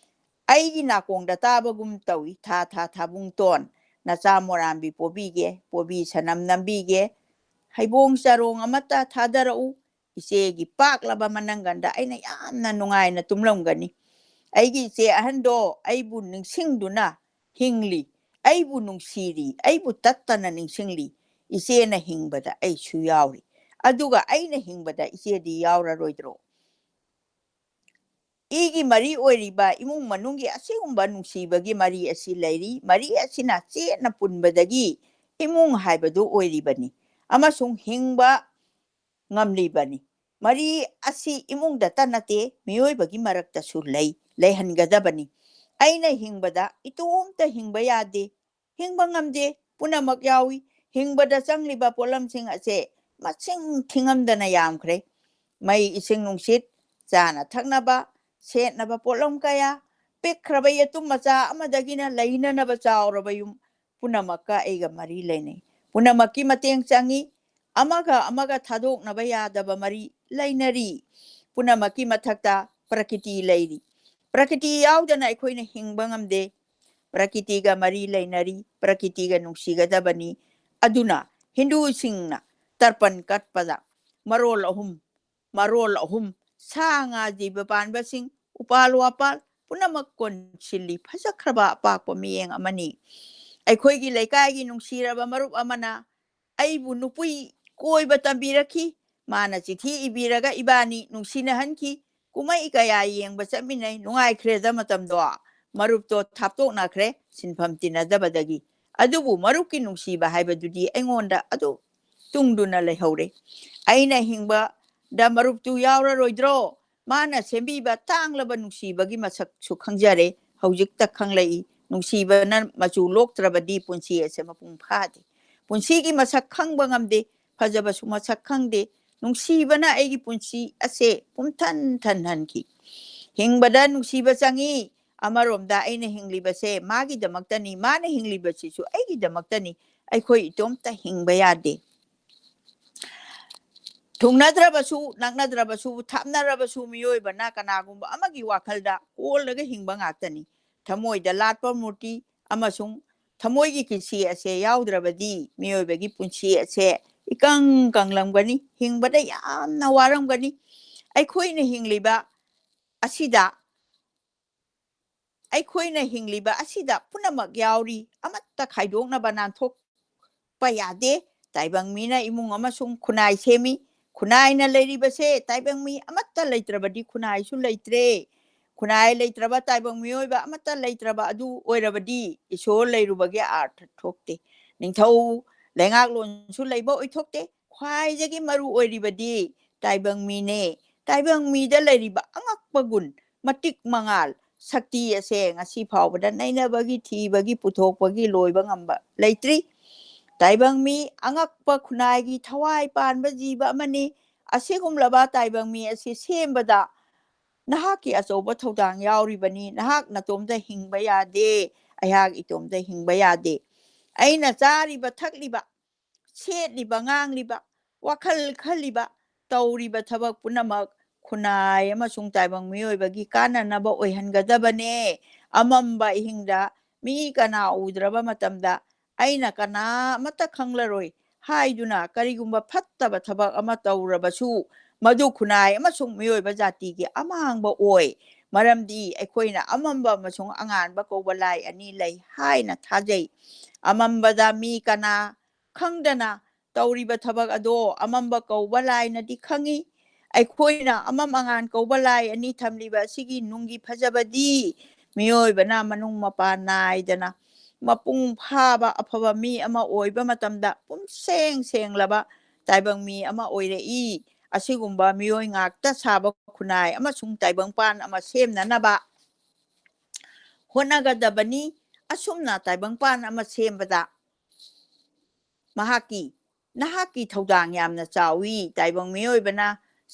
ꯑꯩꯒꯤ ꯅꯥꯀꯣꯡꯗ ꯇꯥꯕꯒꯨꯝ ꯇꯧꯏ꯫ ꯊꯥ ꯊꯥ ꯊꯥꯕꯨꯡꯇꯣꯟ, ꯅꯆꯥ ꯃꯣꯔꯥꯝꯕꯤ ꯄꯣꯕꯤꯒꯦ, ꯄꯣꯕꯤ ꯁꯅꯝ ꯅꯝꯕꯤꯒꯦ, ꯍꯩꯕꯣꯡ ꯆꯔꯣꯡ ꯑꯃꯠꯇ ꯊꯥꯗꯔꯛꯎ, ꯏꯆꯦꯒꯤ ꯄꯥꯛꯂꯕ ꯃꯅꯪꯒꯟꯗ ꯑꯩꯅ ꯌꯥꯝꯅ ꯅꯨꯡꯉꯥꯏꯅ ꯇꯨꯝꯂꯝꯒꯅꯤ꯫ ꯑꯩꯒꯤ ꯏꯆꯦ ꯑꯍꯟꯗꯣ ꯑꯩꯕꯨ ꯅꯤꯡꯁꯤꯡꯗꯨꯅ ꯍꯤꯡꯂꯤ, ꯑꯩꯕꯨ ꯅꯨꯡꯁꯤꯔꯤ, ꯑꯩꯕꯨ ꯇꯠꯇꯅ ꯅꯤꯡꯁꯤꯡꯂꯤ꯫ ꯏꯆꯦꯅ ꯍꯤꯡꯕꯗ ꯑꯩꯁꯨ ꯌꯥꯎꯔꯤ꯫ ꯑꯗꯨꯒ ꯑꯩꯅ ꯍꯤꯡꯕꯗ ꯏꯆꯦꯗꯤ ꯌꯥꯎꯔꯔꯣꯏꯗ꯭ꯔꯣ?" ꯏꯒꯤ ꯃꯔꯤ ꯑꯣꯏꯔꯤꯕ ꯏꯃꯨꯡ ꯃꯅꯨꯡꯒꯤ ꯑꯁꯤꯒꯨꯝꯕ ꯅꯨꯡꯁꯤꯕꯒꯤ ꯃꯔꯤ ꯑꯁꯤ ꯂꯩꯔꯤ꯫ ꯃꯔꯤ ꯑꯁꯤꯅ ꯆꯦꯠꯅ ꯄꯨꯟꯕꯗꯒꯤ ꯏꯃꯨꯡ ꯍꯥꯏꯕꯗꯨ ꯑꯣꯏꯔꯤꯕꯅꯤ ꯑꯃꯁꯨꯡ ꯍꯤꯡꯕ ꯉꯝꯂꯤꯕꯅꯤ꯫ ꯃꯔꯤ ꯑꯁꯤ ꯏꯃꯨꯡꯗꯇ ꯅꯠꯇꯦ, ꯃꯤꯑꯣꯏꯕꯒꯤ ꯃꯔꯛꯇꯁꯨ ꯂꯩ, ꯂꯩꯍꯟꯒꯗꯕꯅꯤ꯫ ꯑꯩꯅ ꯍꯤꯡꯕꯗ ꯏꯇꯣꯝꯇ ꯍꯤꯡꯕ ꯌꯥꯗꯦ, ꯍꯤꯡꯕ ꯉꯝꯗꯦ, ꯄꯨꯝꯅꯃꯛ ꯌꯥꯎꯏ꯫ ꯍꯤꯡꯕꯗ ꯆꯪꯂꯤꯕ ꯄꯣꯠꯂꯝꯁꯤꯡ ꯑꯁꯦ ꯃꯁꯤꯡ ꯊꯤꯉꯝꯗꯅ ꯌꯥꯝꯈ꯭ꯔꯦ꯫ ꯃꯩ, ꯏꯁꯤꯡ, ꯅꯨꯡꯁꯤꯠ, ꯆꯥꯅ ꯊꯛꯅꯕ, ꯁꯦꯠꯅꯕ ꯄꯣꯠꯂꯝ ꯀꯌꯥ, ꯄꯤꯛꯈ꯭ꯔꯕ ꯌꯦꯇꯨꯝ ꯃꯆꯥ ꯑꯃꯗꯒꯤꯅ ꯂꯩꯅꯅꯕ ꯆꯥꯎꯔꯕ ꯌꯨꯝ, ꯄꯨꯝꯅꯃꯛꯀ ꯑꯩꯒ ꯃꯔꯤ ꯂꯩꯅꯩ꯫ ꯄꯨꯝꯅꯃꯛꯀꯤ ꯃꯇꯦꯡ ꯆꯪꯏ꯫ ꯑꯃꯒ ꯑꯃꯒ ꯊꯥꯗꯣꯛꯅꯕ ꯌꯥꯗꯕ ꯃꯔꯤ ꯂꯩꯅꯔꯤ꯫ ꯄꯨꯝꯅꯃꯛꯀꯤ ꯃꯊꯛꯇ ꯄ꯭ꯔꯀꯤꯇꯤ ꯂꯩꯔꯤ꯫ ꯄ꯭ꯔꯀꯤꯇꯤ ꯌꯥꯎꯗꯅ ꯑꯩꯈꯣꯏꯅ ꯍꯤꯡꯕ ꯉꯝꯗꯦ꯫ ꯄ꯭ꯔꯀꯤꯇꯤꯒ ꯃꯔꯤ ꯂꯩꯅꯔꯤ, ꯄ꯭ꯔꯀꯤꯇꯤꯒ ꯅꯨꯡꯁꯤꯒꯗꯕꯅꯤ꯫ ꯑꯗꯨꯅ ꯍꯤꯟꯗꯨꯁꯤꯡꯅ ꯇꯔꯄꯟ ꯀꯠꯄꯗ ꯃꯔꯣꯜ ꯑꯍꯨꯝ, ꯃꯔꯣꯜ ꯑꯍꯨꯝ, ꯁꯥ ꯉꯥ ꯖꯤꯕ ꯄꯥꯟꯕꯁꯤꯡ, ꯎꯄꯥꯜ ꯋꯥꯄꯥꯜ, ꯄꯨꯝꯅꯃꯛ ꯀꯣꯟꯁꯤꯜꯂꯤ꯫ ꯐꯖꯈ꯭ꯔꯕ ꯑꯄꯥꯛꯄ ꯃꯤꯠꯌꯦꯡ ꯑꯃꯅꯤ꯫ ꯑꯩꯈꯣꯏꯒꯤ ꯂꯩꯀꯥꯏꯒꯤ ꯅꯨꯡꯁꯤꯔꯕ ꯃꯔꯨꯞ ꯑꯃꯅ ꯑꯩꯕꯨ ꯅꯨꯄꯤ ꯀꯣꯏꯕ ꯇꯝꯕꯤꯔꯛꯈꯤ꯫ ꯃꯥꯅ ꯆꯤꯊꯤ ꯏꯕꯤꯔꯒ ꯏꯕꯥꯅꯤ ꯅꯨꯡꯁꯤꯅꯍꯟꯈꯤ꯫ ꯀꯨꯝꯍꯩ ꯀꯌꯥ ꯌꯦꯡꯕ ꯆꯠꯃꯤꯟꯅꯩ꯫ ꯅꯨꯡꯉꯥꯏꯈ꯭ꯔꯦꯗ ꯃꯇꯝꯗꯣ꯫ ꯃꯔꯨꯞꯇꯣ ꯊꯥꯞꯇꯣꯛꯅꯈ꯭ꯔꯦ ꯁꯤꯟꯐꯝ ꯇꯤꯟꯅꯗꯕꯗꯒꯤ꯫ ꯑꯗꯨꯕꯨ ꯃꯔꯨꯞꯀꯤ ꯅꯨꯡꯁꯤꯕ ꯍꯥꯏꯕꯗꯨꯗꯤ ꯑꯩꯉꯣꯟꯗ ꯑꯗꯨꯝ ꯇꯨꯡꯗꯨꯅ ꯂꯩꯍꯧꯔꯦ꯫ ꯑꯩꯅ ꯍꯤꯡꯕꯗ ꯃꯔꯨꯞꯇꯨ ꯌꯥꯎꯔꯔꯣꯏꯗ꯭ꯔꯣ? ꯃꯥꯅ ꯁꯦꯝꯕꯤꯕ ꯇꯥꯡꯂꯕ ꯅꯨꯡꯁꯤꯕꯒꯤ ꯃꯁꯛꯁꯨ ꯈꯪꯖꯔꯦ꯫ ꯍꯧꯖꯤꯛꯇ ꯈꯪꯂꯛꯏ꯫ ꯅꯨꯡꯁꯤꯕꯅ ꯃꯆꯨ ꯂꯣꯛꯇ꯭ꯔꯕꯗꯤ ꯄꯨꯟꯁꯤ ꯑꯁꯦ ꯃꯄꯨꯡ ꯐꯥꯗꯦ꯫ ꯄꯨꯟꯁꯤꯒꯤ ꯃꯁꯛ ꯈꯪꯕ ꯉꯝꯗꯦ꯫ ꯐꯖꯕꯁꯨ ꯃꯁꯛ ꯈꯪꯗꯦ꯫ ꯅꯨꯡꯁꯤꯕꯅ ꯑꯩꯒꯤ ꯄꯨꯟꯁꯤ ꯑꯁꯦ ꯄꯨꯝꯊꯟ ꯊꯟꯍꯟꯈꯤ꯫ ꯍꯤꯡꯕꯗ ꯅꯨꯡꯁꯤꯕ ꯆꯪꯏ꯫ ꯑꯃꯔꯣꯝꯗ ꯑꯩꯅ ꯍꯤꯡꯂꯤꯕꯁꯦ ꯃꯥꯒꯤꯗꯃꯛꯇꯅꯤ, ꯃꯥꯅ ꯍꯤꯡꯂꯤꯕꯁꯤꯁꯨ ꯑꯩꯒꯤꯗꯃꯛꯇꯅꯤ꯫ ꯑꯩꯈꯣꯏ ꯏꯇꯣꯝꯇ ꯍꯤꯡꯕ ꯌꯥꯗꯦ꯫ ꯊꯨꯡꯅꯗ꯭ꯔꯕꯁꯨ, ꯅꯛꯅꯗ꯭ꯔꯕꯁꯨ, ꯊꯥꯞꯅꯔꯕꯁꯨ, ꯃꯤꯑꯣꯏꯕꯅ ꯀꯅꯥꯒꯨꯝꯕ ꯑꯃꯒꯤ ꯋꯥꯈꯜꯗ ꯀꯣꯜꯂꯒ ꯍꯤꯡꯕ ꯉꯥꯛꯇꯅꯤ꯫ ꯊꯃꯣꯏꯗ ꯂꯥꯠꯄ ꯃꯨꯔꯇꯤ ꯑꯃꯁꯨꯡ ꯊꯃꯣꯏꯒꯤ ꯀꯤꯟꯁꯤ ꯑꯁꯦ ꯌꯥꯎꯗ꯭ꯔꯕꯗꯤ ꯃꯤꯑꯣꯏꯕꯒꯤ ꯄꯨꯟꯁꯤ ꯑꯁꯦ ꯏꯀꯪ ꯀꯪꯂꯝꯒꯅꯤ, ꯍꯤꯡꯕꯗ ꯌꯥꯝꯅ ꯋꯥꯔꯝꯒꯅꯤ꯫ ꯑꯩꯈꯣꯏꯅ ꯍꯤꯡꯂꯤꯕ ꯑꯁꯤꯗ, ꯑꯩꯈꯣꯏꯅ ꯍꯤꯡꯂꯤꯕ ꯑꯁꯤꯗ ꯄꯨꯝꯅꯃꯛ ꯌꯥꯎꯔꯤ, ꯑꯃꯠꯇ ꯈꯥꯏꯗꯣꯛꯅꯕ ꯅꯥꯟꯊꯣꯛꯄ ꯌꯥꯗꯦ꯫ ꯇꯥꯏꯕꯪ ꯃꯤꯅ ꯏꯃꯨꯡ ꯑꯃꯁꯨꯡ ꯈꯨꯟꯅꯥꯏ ꯁꯦꯝꯃꯤ꯫ ꯈꯨꯟꯅꯥꯏꯅ ꯂꯩꯔꯤꯕꯁꯦ ꯇꯥꯏꯕꯪ ꯃꯤ ꯑꯃꯠꯇ ꯂꯩꯇ꯭ꯔꯕꯗꯤ ꯈꯨꯟꯅꯥꯏꯁꯨ ꯂꯩꯇ꯭ꯔꯦ꯫ ꯈꯨꯟꯅꯥꯏ ꯂꯩꯇ꯭ꯔꯕ, ꯇꯥꯏꯕꯪ ꯃꯤꯑꯣꯏꯕ ꯑꯃꯠꯇ ꯂꯩꯇ꯭ꯔꯕ ꯑꯗꯨ ꯑꯣꯏꯔꯕꯗꯤ ꯏꯁꯣꯔ ꯂꯩꯔꯨꯕꯒꯤ ꯑꯥꯔꯊ ꯊꯣꯛꯇꯦ꯫ ꯅꯤꯡꯊꯧ ꯂꯩꯉꯥꯛꯂꯣꯟꯁꯨ ꯂꯩꯕ ꯑꯣꯏꯊꯣꯛꯇꯦ꯫ ꯈ꯭ꯋꯥꯏꯗꯒꯤ ꯃꯔꯨ ꯑꯣꯏꯔꯤꯕꯗꯤ ꯇꯥꯏꯕꯪ ꯃꯤꯅꯦ꯫ ꯇꯥꯏꯕꯪ ꯃꯤꯗ ꯂꯩꯔꯤꯕ ꯑꯉꯛꯄ ꯒꯨꯟ, ꯃꯇꯤꯛ ꯃꯉꯥꯜ, ꯁꯛꯇꯤ ꯑꯁꯦ ꯉꯁꯤ ꯐꯥꯎꯕꯗ ꯅꯩꯅꯕꯒꯤ, ꯊꯤꯕꯒꯤ, ꯄꯨꯊꯣꯛꯄꯒꯤ ꯂꯣꯏꯕ ꯉꯝꯕ ꯂꯩꯇ꯭ꯔꯤ꯫ ꯇꯥꯏꯕꯪ ꯃꯤ ꯑꯉꯛꯄ ꯈꯨꯟꯅꯥꯏꯒꯤ ꯊꯋꯥꯏ ꯄꯥꯟꯕ ꯖꯤꯕ ꯑꯃꯅꯤ꯫ ꯑꯁꯤꯒꯨꯝꯂꯕ ꯇꯥꯏꯕꯪ ꯃꯤ ꯑꯁꯤ ꯁꯦꯝꯕꯗ ꯅꯍꯥꯛꯀꯤ ꯑꯆꯧꯕ ꯊꯧꯗꯥꯡ ꯌꯥꯎꯔꯤꯕꯅꯤ꯫ ꯅꯍꯥꯛ ꯅꯇꯣꯝꯇ ꯍꯤꯡꯕ ꯌꯥꯗꯦ꯫ ꯑꯩꯍꯥꯛ ꯏꯇꯣꯝꯇ ꯍꯤꯡꯕ ꯌꯥꯗꯦ꯫ ꯑꯩꯅ ꯆꯥꯔꯤꯕ, ꯊꯛꯂꯤꯕ, ꯁꯦꯠꯂꯤꯕ, ꯉꯥꯡꯂꯤꯕ, ꯋꯥꯈꯜ ꯈꯜꯂꯤꯕ, ꯇꯧꯔꯤꯕ ꯊꯕꯛ ꯄꯨꯝꯅꯃꯛ ꯈꯨꯟꯅꯥꯏ ꯑꯃꯁꯨꯡ ꯇꯥꯏꯕꯪ ꯃꯤꯑꯣꯏꯕꯒꯤ ꯀꯥꯟꯅꯅꯕ ꯑꯣꯏꯍꯟꯒꯗꯕꯅꯦ꯫ ꯑꯃꯝꯕ ꯑꯍꯤꯡꯗ ꯃꯤ ꯀꯅꯥ ꯎꯗ꯭ꯔꯕ ꯃꯇꯝꯗ ꯑꯩꯅ ꯀꯅꯥ ꯑꯃꯠꯇ ꯈꯪꯂꯔꯣꯏ ꯍꯥꯏꯗꯨꯅ ꯀꯔꯤꯒꯨꯝꯕ ꯐꯠꯇꯕ ꯊꯕꯛ ꯑꯃ ꯇꯧꯔꯕꯁꯨ ꯃꯗꯨ ꯈꯨꯟꯅꯥꯏ ꯑꯃꯁꯨꯡ ꯃꯤꯑꯣꯏꯕ ꯖꯥꯇꯤꯒꯤ ꯑꯃꯥꯡꯕ ꯑꯣꯏ꯫ ꯃꯔꯝꯗꯤ ꯑꯩꯈꯣꯏꯅ ꯑꯃꯝꯕ ꯑꯃꯁꯨꯡ ꯑꯉꯥꯟꯕ ꯀꯧꯕ ꯂꯥꯏ ꯑꯅꯤ ꯂꯩ ꯍꯥꯏꯅ ꯊꯥꯖꯩ꯫ ꯑꯃꯝꯕꯗ ꯃꯤ ꯀꯅꯥ ꯈꯪꯗꯅ ꯇꯧꯔꯤꯕ ꯊꯕꯛ ꯑꯗꯣ ꯑꯃꯝꯕ ꯀꯧꯕ ꯂꯥꯏꯅꯗꯤ ꯈꯪꯏ꯫ ꯑꯩꯈꯣꯏꯅ ꯑꯃꯝ ꯑꯉꯥꯟ ꯀꯧꯕ ꯂꯥꯏ ꯑꯅꯤ ꯊꯝꯂꯤꯕ ꯑꯁꯤꯒꯤ ꯅꯨꯡꯒꯤ ꯐꯖꯕꯗꯤ ꯃꯤꯑꯣꯏꯕꯅ ꯃꯅꯨꯡ ꯃꯄꯥꯟ ꯅꯥꯏꯗꯅ ꯃꯄꯨꯡ ꯐꯥꯕ ꯑꯐꯕ ꯃꯤ ꯑꯃ ꯑꯣꯏꯕ ꯃꯇꯝꯗ ꯄꯨꯝꯁꯦꯡ ꯁꯦꯡꯂꯕ ꯇꯥꯏꯕꯪ ꯃꯤ ꯑꯃ ꯑꯣꯏꯔꯛꯏ꯫ ꯑꯁꯤꯒꯨꯝꯕ ꯃꯤꯑꯣꯏ ꯉꯥꯛꯇ ꯁꯥꯕ ꯈꯨꯟꯅꯥꯏ ꯑꯃꯁꯨꯡ ꯇꯥꯏꯕꯪꯄꯥꯟ ꯑꯃ ꯁꯦꯝꯅꯅꯕ ꯍꯣꯠꯅꯒꯗꯕꯅꯤ꯫ ꯑꯁꯨꯝꯅ ꯇꯥꯏꯕꯪꯄꯥꯟ ꯑꯃ ꯁꯦꯝꯕꯗ ꯃꯍꯥꯛꯀꯤ, ꯅꯍꯥꯛꯀꯤ ꯊꯧꯗꯥꯡ ꯌꯥꯝꯅ ꯆꯥꯎꯏ꯫ ꯇꯥꯏꯕꯪ ꯃꯤꯑꯣꯏꯕꯅ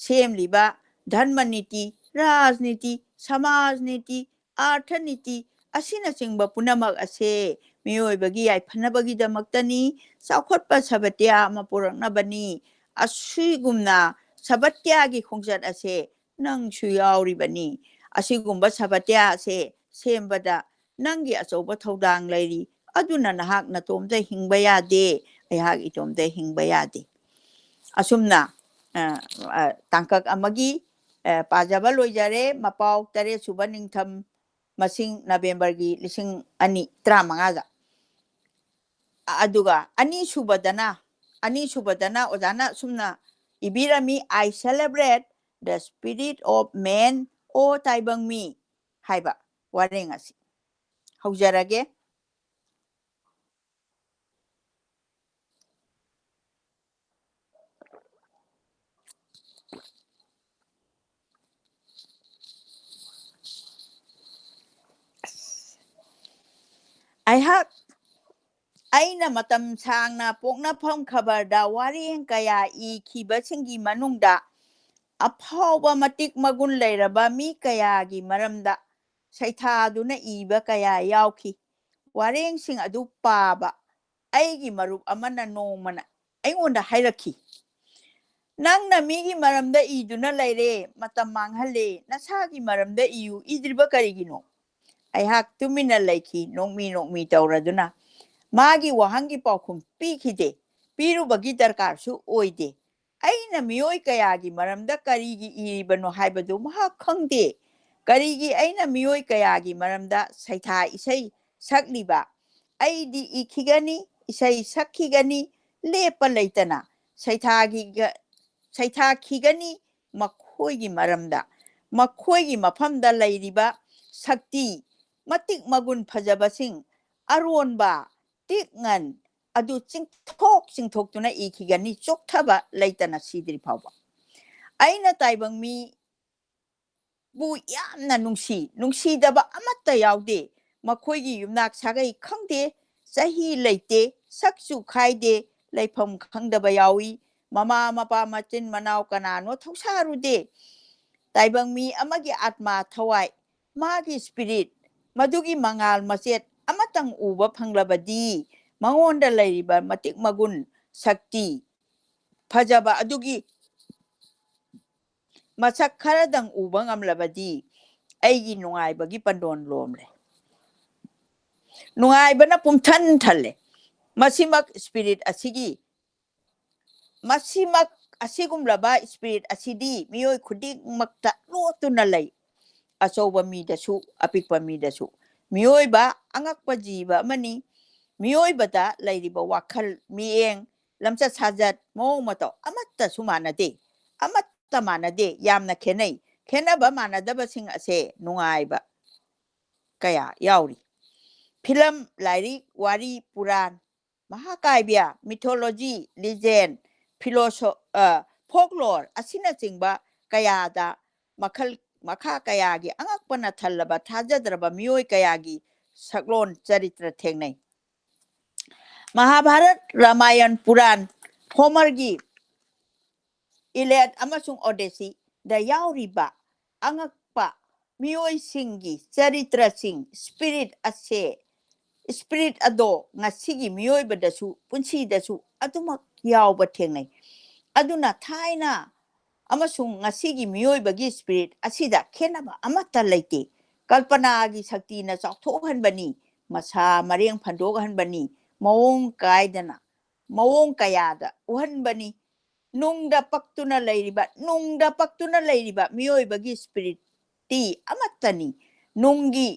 ꯁꯦꯝꯂꯤꯕ ꯙꯔꯃ ꯅꯤꯇꯤ, ꯔꯥꯖꯅꯤꯇꯤ, ꯁꯃꯥꯖ ꯅꯤꯇꯤ, ꯑꯥꯔꯊ ꯅꯤꯇꯤ ꯑꯁꯤꯅꯆꯤꯡꯕ ꯄꯨꯝꯅꯃꯛ ꯑꯁꯦ ꯃꯤꯑꯣꯏꯕꯒꯤ ꯌꯥꯏꯐꯅꯕꯒꯤꯗꯃꯛꯇꯅꯤ, ꯆꯥꯎꯈꯠꯄ ꯁꯕꯇ꯭ꯌ ꯑꯃ ꯄꯨꯔꯛꯅꯕꯅꯤ꯫ ꯑꯁꯤꯒꯨꯝꯅ ꯁꯕꯇ꯭ꯌꯒꯤ ꯈꯣꯡꯆꯠ ꯑꯁꯦ ꯅꯪꯁꯨ ꯌꯥꯎꯔꯤꯕꯅꯤ꯫ ꯑꯁꯤꯒꯨꯝꯕ ꯁꯕꯇ꯭ꯌ ꯑꯁꯦ ꯁꯦꯝꯕꯗ ꯅꯪꯒꯤ ꯑꯆꯧꯕ ꯊꯧꯗꯥꯡ ꯂꯩꯔꯤ꯫ ꯑꯗꯨꯅ ꯅꯍꯥꯛ ꯅꯇꯣꯝꯇ ꯍꯤꯡꯕ ꯌꯥꯗꯦ, ꯑꯩꯍꯥꯛ ꯏꯇꯣꯝꯇ ꯍꯤꯡꯕ ꯌꯥꯗꯦ꯫ ꯑꯁꯨꯝꯅ, ꯑ, ꯑ, ꯇꯥꯡꯀꯛ ꯑꯃꯒꯤ, ꯑ, ꯄꯥꯖꯕ ꯂꯣꯏꯖꯔꯦ꯫ ꯃꯄꯥꯎ ꯇꯔꯦꯠ ꯁꯨꯕ ꯅꯤꯡꯊꯝ ꯃꯁꯤꯡ ꯅꯕꯦꯝꯕꯔꯒꯤ ꯂꯤꯁꯤꯡ ꯑꯅꯤ ꯇꯔꯥꯃꯉꯥꯗ꯫ ꯑꯗꯨꯒ ꯑꯅꯤꯁꯨꯕꯗꯅ, ꯑꯅꯤꯁꯨꯕꯗꯅ ꯑꯣꯖꯥꯅ ꯑꯁꯨꯝꯅ ꯏꯕꯤꯔꯝꯃꯤ, "I celebrate the spirit of man, O ꯇꯥꯏꯕꯪ ꯃꯤ" ꯍꯥꯏꯕ ꯋꯥꯔꯦꯡ ꯑꯁꯤ꯫ ꯍꯧꯖꯔꯒꯦ꯫ ꯑꯩꯍꯥꯛ, ꯑꯩꯅ ꯃꯇꯝ ꯁꯥꯡꯅ ꯄꯣꯛꯅꯐꯝ ꯈꯕꯔꯗ ꯋꯥꯔꯦꯡ ꯀꯌꯥ ꯏꯈꯤꯕꯁꯤꯡꯒꯤ ꯃꯅꯨꯡꯗ ꯑꯐꯥꯎꯕ ꯃꯇꯤꯛ ꯃꯒꯨꯟ ꯂꯩꯔꯕ ꯃꯤ ꯀꯌꯥꯒꯤ ꯃꯔꯝꯗ ꯁꯩꯊꯥꯗꯨꯅ ꯏꯕ ꯀꯌꯥ ꯌꯥꯎꯈꯤ꯫ ꯋꯥꯔꯦꯡꯁꯤꯡ ꯑꯗꯨ ꯄꯥꯕ ꯑꯩꯒꯤ ꯃꯔꯨꯞ ꯑꯃꯅ ꯅꯣꯡꯃꯅ ꯑꯩꯉꯣꯟꯗ ꯍꯥꯏꯔꯛꯈꯤ, "ꯅꯪꯅ ꯃꯤꯒꯤ ꯃꯔꯝꯗ ꯏꯗꯨꯅ ꯂꯩꯔꯦ, ꯃꯇꯝ ꯃꯥꯡꯍꯜꯂꯦ, ꯅꯁꯥꯒꯤ ꯃꯔꯝꯗ ꯏꯌꯨ, ꯏꯗ꯭ꯔꯤꯕ ꯀꯔꯤꯒꯤꯅꯣ?" ꯑꯩꯍꯥꯛ ꯇꯨꯃꯤꯟꯅ ꯂꯩꯈꯤ, ꯅꯣꯛꯃꯤ ꯅꯣꯛꯃꯤ ꯇꯧꯔꯗꯨꯅ꯫ ꯃꯥꯒꯤ ꯋꯥꯍꯪꯒꯤ ꯄꯥꯎꯈꯨꯝ ꯄꯤꯈꯤꯗꯦ, ꯄꯤꯔꯨꯕꯒꯤ ꯗꯔꯀꯥꯔꯁꯨ ꯑꯣꯏꯗꯦ꯫ ꯑꯩꯅ ꯃꯤꯑꯣꯏ ꯀꯌꯥꯒꯤ ꯃꯔꯝꯗ ꯀꯔꯤꯒꯤ ꯏꯔꯤꯕꯅꯣ ꯍꯥꯏꯕꯗꯨ ꯃꯍꯥꯛ ꯈꯪꯗꯦ꯫ ꯀꯔꯤꯒꯤ ꯑꯩꯅ ꯃꯤꯑꯣꯏ ꯀꯌꯥꯒꯤ ꯃꯔꯝꯗ ꯁꯩꯊꯥ ꯏꯁꯩ ꯁꯛꯂꯤꯕ? ꯑꯩꯗꯤ ꯏꯈꯤꯒꯅꯤ, ꯏꯁꯩ ꯁꯛꯈꯤꯒꯅꯤ, ꯂꯦꯞꯄ ꯂꯩꯇꯅ ꯁꯩꯊꯥꯒꯤꯒ-, ꯁꯩꯊꯥꯈꯤꯒꯅꯤ꯫ ꯃꯈꯣꯏꯒꯤ ꯃꯔꯝꯗ, ꯃꯈꯣꯏꯒꯤ ꯃꯐꯝꯗ ꯂꯩꯔꯤꯕ ꯁꯛꯇꯤ, ꯃꯇꯤꯛ ꯃꯒꯨꯟ ꯐꯖꯕꯁꯤꯡ, ꯑꯔꯣꯟꯕ ꯇꯤꯛ ꯉꯟ ꯑꯗꯨ ꯆꯤꯡꯊꯣꯛ ꯆꯤꯡꯊꯣꯛꯇꯨꯅ ꯏꯈꯤꯒꯅꯤ, ꯆꯣꯛꯊꯕ ꯂꯩꯇꯅ ꯁꯤꯗ꯭ꯔꯤ ꯐꯥꯎꯕ꯫ ꯑꯩꯅ ꯇꯥꯏꯕꯪ ꯃꯤꯕꯨ ꯌꯥꯝꯅ ꯅꯨꯡꯁꯤ, ꯅꯨꯡꯁꯤꯗꯕ ꯑꯃꯠꯇ ꯌꯥꯎꯗꯦ꯫ ꯃꯈꯣꯏꯒꯤ ꯌꯨꯝꯅꯥꯛ ꯁꯥꯒꯩ ꯈꯪꯗꯦ, ꯆꯍꯤ ꯂꯩꯇꯦ, ꯁꯛꯁꯨ ꯈꯥꯏꯗꯦ, ꯂꯩꯐꯝ ꯈꯪꯗꯕ ꯌꯥꯎꯏ꯫ ꯃꯃꯥ ꯃꯄꯥ, ꯃꯆꯤꯟ ꯃꯅꯥꯎ ꯀꯅꯥꯅꯣ ꯊꯧꯁꯥꯔꯨꯗꯦ꯫ ꯇꯥꯏꯕꯪ ꯃꯤ ꯑꯃꯒꯤ ꯑꯥꯠꯃꯥ, ꯊꯋꯥꯏ, ꯃꯥꯒꯤ spirit, ꯃꯗꯨꯒꯤ ꯃꯉꯥꯜ ꯃꯆꯦꯠ ꯑꯃꯇꯪ ꯎꯕ ꯐꯪꯂꯕꯗꯤ, ꯃꯉꯣꯟꯗ ꯂꯩꯔꯤꯕ ꯃꯇꯤꯛ ꯃꯒꯨꯟ, ꯁꯛꯇꯤ, ꯐꯖꯕ ꯑꯗꯨꯒꯤ ꯃꯁꯛ ꯈꯔꯗꯪ ꯎꯕ ꯉꯝꯂꯕꯗꯤ, ꯑꯩꯒꯤ ꯅꯨꯡꯉꯥꯏꯕꯒꯤ ꯄꯟꯗꯣꯟ ꯂꯣꯝꯂꯦ꯫ ꯅꯨꯡꯉꯥꯏꯕꯅ ꯄꯨꯝꯊꯟ ꯊꯜꯂꯦ꯫ ꯃꯁꯤꯃꯛ spirit ꯑꯁꯤꯒꯤ, ꯃꯁꯤꯃꯛ, ꯑꯁꯤꯒꯨꯝꯂꯕ spirit ꯑꯁꯤꯗꯤ ꯃꯤꯑꯣꯏ ꯈꯨꯗꯤꯡꯃꯛꯇ ꯂꯣꯠꯇꯨꯅ ꯂꯩ꯫ ꯑꯆꯧꯕ ꯃꯤꯗꯁꯨ, ꯑꯄꯤꯛꯄ ꯃꯤꯗꯁꯨ꯫ ꯃꯤꯑꯣꯏꯕ ꯑꯉꯛꯄ ꯖꯤꯕ ꯑꯃꯅꯤ꯫ ꯃꯤꯑꯣꯏꯕꯗ ꯂꯩꯔꯤꯕ ꯋꯥꯈꯜ, ꯃꯤꯠꯌꯦꯡ, ꯂꯝꯆꯠ ꯁꯥꯖꯠ, ꯃꯑꯣꯡ ꯃꯇꯧ ꯑꯃꯠꯇꯁꯨ ꯃꯥꯟꯅꯗꯦ꯫ ꯑꯃꯠꯇ ꯃꯥꯟꯅꯗꯦ, ꯌꯥꯝꯅ ꯈꯦꯠꯅꯩ꯫ ꯈꯦꯠꯅꯕ ꯃꯥꯟꯅꯗꯕꯁꯤꯡ ꯑꯁꯦ ꯅꯨꯡꯉꯥꯏꯕ ꯀꯌꯥ ꯌꯥꯎꯔꯤ꯫ ꯐꯤꯂꯝ, ꯂꯥꯏꯔꯤꯛ, ꯋꯥꯔꯤ, ꯄꯨꯔꯥꯟ, ꯃꯍꯥꯀꯥꯕ꯭ꯌ, mythology, legend, philosoph-, ꯑ, folklore ꯑꯁꯤꯅꯆꯤꯡꯕ ꯀꯌꯥꯗ ꯃꯈꯜ ꯃꯈꯥ ꯀꯌꯥꯒꯤ ꯑꯉꯛꯄꯅ ꯊꯜꯂꯕ ꯊꯥꯖꯗ꯭ꯔꯕ ꯃꯤꯑꯣꯏ ꯀꯌꯥꯒꯤ ꯁꯛꯂꯣꯟ ꯆꯔꯤꯇ꯭ꯔ ꯊꯦꯡꯅꯩ꯫ ꯃꯍꯥꯚꯥꯔꯠ, ꯔꯥꯃꯥꯌꯟ, ꯄꯨꯔꯥꯟ, ꯍꯣꯃꯔꯒꯤ ꯏꯂꯤꯌꯥꯗ ꯑꯃꯁꯨꯡ ꯑꯣꯗꯦꯁꯤꯗ ꯌꯥꯎꯔꯤꯕ ꯑꯉꯛꯄ ꯃꯤꯑꯣꯏꯁꯤꯡꯒꯤ ꯆꯔꯤꯇ꯭ꯔꯁꯤꯡ, spirit ꯑꯁꯦ, spirit ꯑꯗꯣ ꯉꯁꯤꯒꯤ ꯃꯤꯑꯣꯏꯕꯗꯁꯨ, ꯄꯨꯟꯁꯤꯗꯁꯨ ꯑꯗꯨꯃꯛ ꯌꯥꯎꯕ ꯊꯦꯡꯅꯩ꯫ ꯑꯗꯨꯅ ꯊꯥꯏꯅ ꯑꯃꯁꯨꯡ ꯉꯁꯤꯒꯤ ꯃꯤꯑꯣꯏꯕꯒꯤ spirit ꯑꯁꯤꯗ ꯈꯦꯠꯅꯕ ꯑꯃꯠꯇ ꯂꯩꯇꯦ꯫ ꯀꯜꯄꯅꯥꯒꯤ ꯁꯛꯇꯤꯅ ꯆꯥꯎꯊꯣꯛꯍꯟꯕꯅꯤ, ꯃꯁꯥ ꯃꯔꯦꯡ ꯐꯟꯗꯣꯛꯍꯟꯕꯅꯤ, ꯃꯑꯣꯡ ꯀꯥꯏꯗꯅ, ꯃꯑꯣꯡ ꯀꯌꯥꯗ ꯎꯍꯟꯕꯅꯤ꯫ ꯅꯨꯡꯗ ꯄꯛꯇꯨꯅ ꯂꯩꯔꯤꯕ, ꯅꯨꯡꯗ ꯄꯛꯇꯨꯅ ꯂꯩꯔꯤꯕ ꯃꯤꯑꯣꯏꯕꯒꯤ spirit ꯇꯤ ꯑꯃꯠꯇꯅꯤ꯫ ꯅꯨꯡꯒꯤ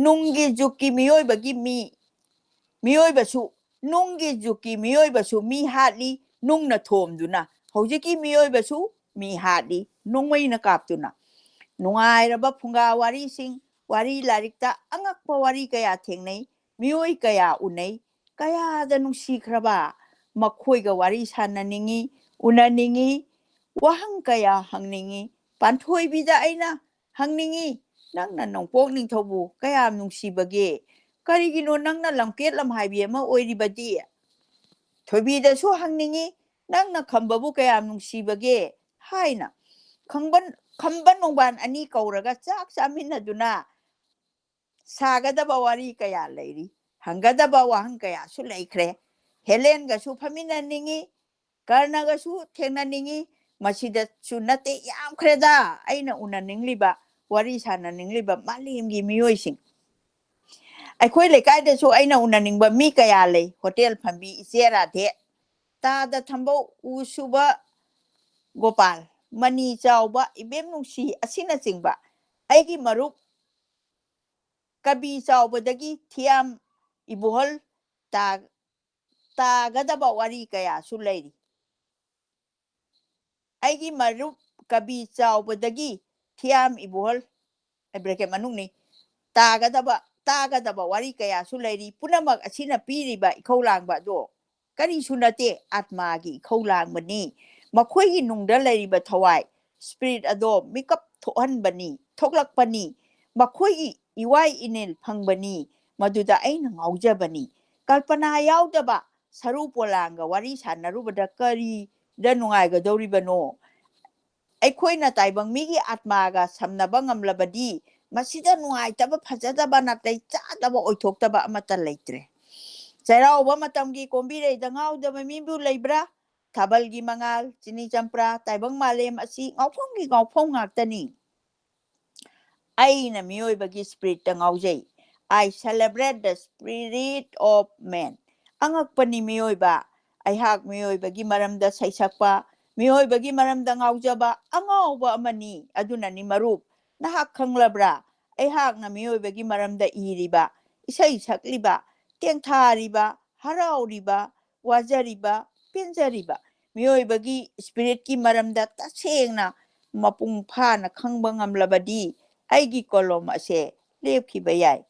ꯅꯨꯡꯒꯤ ꯖꯨꯛꯀꯤ ꯃꯤꯑꯣꯏꯕꯒꯤ ꯃꯤ ꯃꯤꯑꯣꯏꯕꯁꯨ ꯅꯨꯡꯒꯤ ꯖꯨꯛꯀꯤ ꯃꯤꯑꯣꯏꯕꯁꯨ ꯃꯤ ꯍꯥꯠꯂꯤ, ꯅꯨꯡꯅ ꯊꯣꯝꯗꯨꯅ꯫ ꯍꯧꯖꯤꯛꯀꯤ ꯃꯤꯑꯣꯏꯕꯁꯨ ꯃꯤ ꯍꯥꯠꯂꯤ, ꯅꯣꯡꯃꯩꯅ ꯀꯥꯞꯇꯨꯅ꯫ ꯅꯨꯡꯉꯥꯏꯔꯕ ꯐꯨꯡꯒꯥ ꯋꯥꯔꯤꯁꯤꯡ, ꯋꯥꯔꯤ ꯂꯥꯏꯔꯤꯛꯇ ꯑꯉꯛꯄ ꯋꯥꯔꯤ ꯀꯌꯥ ꯊꯦꯡꯅꯩ, ꯃꯤꯑꯣꯏ ꯀꯌꯥ ꯎꯅꯩ꯫ ꯀꯌꯥꯗ ꯅꯨꯡꯁꯤꯈ꯭ꯔꯕ! ꯃꯈꯣꯏꯒ ꯋꯥꯔꯤ ꯁꯥꯟꯅꯅꯤꯡꯏ, ꯎꯅꯅꯤꯡꯏ, ꯋꯥꯍꯪ ꯀꯌꯥ ꯍꯪꯅꯤꯡꯏ꯫ ꯄꯥꯟꯊꯣꯏꯕꯤꯗ ꯑꯩꯅ ꯍꯪꯅꯤꯡꯏ, "ꯅꯪꯅ ꯅꯣꯡꯄꯣꯛ ꯅꯤꯡꯊꯧꯕꯨ ꯀꯌꯥꯝ ꯅꯨꯡꯁꯤꯕꯒꯦ? ꯀꯔꯤꯒꯤꯅꯣ ꯅꯪꯅ ꯂꯝꯀꯦꯠ ꯂꯝꯍꯥꯏꯕꯤ ꯑꯃ ꯑꯣꯏꯔꯤꯕꯗꯤ?" ꯊꯣꯏꯕꯤꯗꯁꯨ ꯍꯪꯅꯤꯡꯏ, "ꯅꯪꯅ ꯈꯝꯕꯕꯨ ꯀꯌꯥꯝ ꯅꯨꯡꯁꯤꯕꯒꯦ?" ꯍꯥꯏꯅ꯫ ꯈꯝꯕ, ꯈꯝꯕ ꯅꯣꯡꯕꯥꯟ ꯑꯅꯤ ꯀꯧꯔꯒ ꯆꯥꯛ ꯆꯥꯃꯤꯟꯅꯗꯨꯅ ꯁꯥꯒꯗꯕ ꯋꯥꯔꯤ ꯀꯌꯥ ꯂꯩꯔꯤ꯫ ꯍꯪꯒꯗꯕ ꯋꯥꯍꯪ ꯀꯌꯥꯁꯨ ꯂꯩꯈ꯭ꯔꯦ꯫ ꯍꯦꯂꯦꯟꯒꯁꯨ ꯐꯝꯃꯤꯟꯅꯅꯤꯡꯏ, ꯀꯔꯅꯒꯁꯨ ꯊꯦꯡꯅꯅꯤꯡꯏ꯫ ꯃꯁꯤꯗꯁꯨ ꯅꯠꯇꯦ, ꯌꯥꯝꯈ꯭ꯔꯦꯗ ꯑꯩꯅ ꯎꯅꯅꯤꯡꯂꯤꯕ, ꯋꯥꯔꯤ ꯁꯥꯟꯅꯅꯤꯡꯂꯤꯕ ꯃꯥꯂꯦꯝꯒꯤ ꯃꯤꯑꯣꯏꯁꯤꯡ꯫ ꯑꯩꯈꯣꯏ ꯂꯩꯀꯥꯏꯗꯁꯨ ꯑꯩꯅ ꯎꯅꯅꯤꯡꯕ ꯃꯤ ꯀꯌꯥ ꯂꯩ꯫ ꯍꯣꯇꯦꯜ ꯐꯝꯕꯤ ꯏꯆꯦ ꯔꯥꯙꯦ, ꯇꯥꯗ ꯊꯝꯕꯧ, ꯎ ꯁꯨꯕ ꯒꯣꯄꯥꯜ, ꯃꯅꯤ ꯆꯥꯎꯕ ꯏꯕꯦꯝ ꯅꯨꯡꯁꯤ ꯑꯁꯤꯅꯆꯤꯡꯕ꯫ ꯑꯩꯒꯤ ꯃꯔꯨꯞ ꯀꯕꯤ ꯆꯥꯎꯕꯗꯒꯤ ꯊꯤꯌꯥꯝ ꯏꯕꯣꯍꯜ ꯇꯥ-, ꯇꯥꯒꯗꯕ ꯋꯥꯔꯤ ꯀꯌꯥꯁꯨ ꯂꯩꯔꯤ꯫ ꯑꯩꯒꯤ ꯃꯔꯨꯞ ꯀꯕꯤ ꯆꯥꯎꯕꯗꯒꯤ ꯊꯤꯌꯥꯝ ꯏꯕꯣꯍꯜ, ꯑꯩ bracket ꯃꯅꯨꯡꯅꯤ, ꯇꯥꯒꯗꯕ, ꯇꯥꯒꯗꯕ ꯋꯥꯔꯤ ꯀꯌꯥꯁꯨ ꯂꯩꯔꯤ꯫ ꯄꯨꯝꯅꯃꯛ ꯑꯁꯤꯅ ꯄꯤꯔꯤꯕ ꯏꯈꯧ ꯂꯥꯡꯕ ꯑꯗꯣ ꯀꯔꯤꯁꯨ ꯅꯠꯇꯦ, ꯑꯥꯠꯃꯥꯒꯤ ꯏꯈꯧ ꯂꯥꯡꯕꯅꯤ꯫ ꯃꯈꯣꯏꯒꯤ ꯅꯨꯡꯗ ꯂꯩꯔꯤꯕ ꯊꯋꯥꯏ, spirit ꯑꯗꯣ ꯃꯤꯀꯞ ꯊꯣꯛꯍꯟꯕꯅꯤ, ꯊꯣꯛꯂꯛꯄꯅꯤ꯫ ꯃꯈꯣꯏꯒꯤ ꯏꯋꯥꯏ ꯏꯅꯤꯜ ꯐꯪꯕꯅꯤ, ꯃꯗꯨꯗ ꯑꯩꯅ ꯉꯥꯎꯖꯕꯅꯤ꯫ ꯀꯜꯄꯅꯥ ꯌꯥꯎꯗꯕ ꯁꯔꯨ ꯄꯣꯂꯥꯡꯒ ꯋꯥꯔꯤ ꯁꯥꯟꯅꯔꯨꯕꯗ ꯀꯔꯤꯗ ꯅꯨꯡꯉꯥꯏꯒꯗꯧꯔꯤꯕꯅꯣ? ꯑꯩꯈꯣꯏꯅ ꯇꯥꯏꯕꯪ ꯃꯤꯒꯤ ꯑꯥꯠꯃꯥꯒ ꯁꯝꯅꯕ ꯉꯝꯂꯕꯗꯤ, ꯃꯁꯤꯗ ꯅꯨꯡꯉꯥꯏꯇꯕ, ꯐꯖꯗꯕ, ꯅꯥꯇꯩ ꯆꯥꯗꯕ, ꯑꯣꯏꯊꯣꯛꯇꯕ ꯑꯃꯠꯇ ꯂꯩꯇ꯭ꯔꯦ꯫ ꯆꯩꯔꯥꯎꯕ ꯃꯇꯝꯒꯤ ꯀꯣꯝꯕꯤꯔꯩꯗ ꯉꯥꯎꯗꯕ ꯃꯤꯕꯨ ꯂꯩꯕ꯭ꯔꯥ? ꯊꯥꯕꯜꯒꯤ ꯃꯉꯥꯜ, ꯆꯤꯅꯤ ꯆꯝꯄ꯭ꯔꯥ, ꯇꯥꯏꯕꯪ ꯃꯥꯂꯦꯝ ꯑꯁꯤ ꯉꯥꯎꯐꯝꯒꯤ ꯉꯥꯎꯐꯝ ꯉꯥꯛꯇꯅꯤ꯫ ꯑꯩꯅ ꯃꯤꯑꯣꯏꯕꯒꯤ spiritꯇ ꯉꯥꯎꯖꯩ꯫ I celebrate the spirit of man. ꯑꯉꯛꯄꯅꯤ ꯃꯤꯑꯣꯏꯕ꯫ ꯑꯩꯍꯥꯛ ꯃꯤꯑꯣꯏꯕꯒꯤ ꯃꯔꯝꯗ ꯁꯩꯁꯛꯄ, ꯃꯤꯑꯣꯏꯕꯒꯤ ꯃꯔꯝꯗ ꯉꯥꯎꯖꯕ ꯑꯉꯥꯎꯕ ꯑꯃꯅꯤ꯫ ꯑꯗꯨꯅꯅꯤ ꯃꯔꯨꯞ, ꯅꯍꯥꯛ ꯈꯪꯂꯕ꯭ꯔꯥ? ꯑꯩꯍꯥꯛꯅ ꯃꯤꯑꯣꯏꯕꯒꯤ ꯃꯔꯝꯗ ꯏꯔꯤꯕ, ꯏꯁꯩ ꯁꯛꯂꯤꯕ, ꯇꯦꯡꯊꯥꯔꯤꯕ, ꯍꯔꯥꯎꯔꯤꯕ, ꯋꯥꯖꯔꯤꯕ, ꯄꯦꯟꯖꯔꯤꯕ, ꯃꯤꯑꯣꯏꯕꯒꯤ spiritꯀꯤ ꯃꯔꯝꯗ ꯇꯁꯦꯡꯅ ꯃꯄꯨꯡ ꯐꯥꯅ ꯈꯪꯕ ꯉꯝꯂꯕꯗꯤ ꯑꯩꯒꯤ ꯀꯣꯂꯣꯝ ꯑꯁꯦ ꯂꯦꯞꯈꯤꯕ ꯌꯥꯏ꯫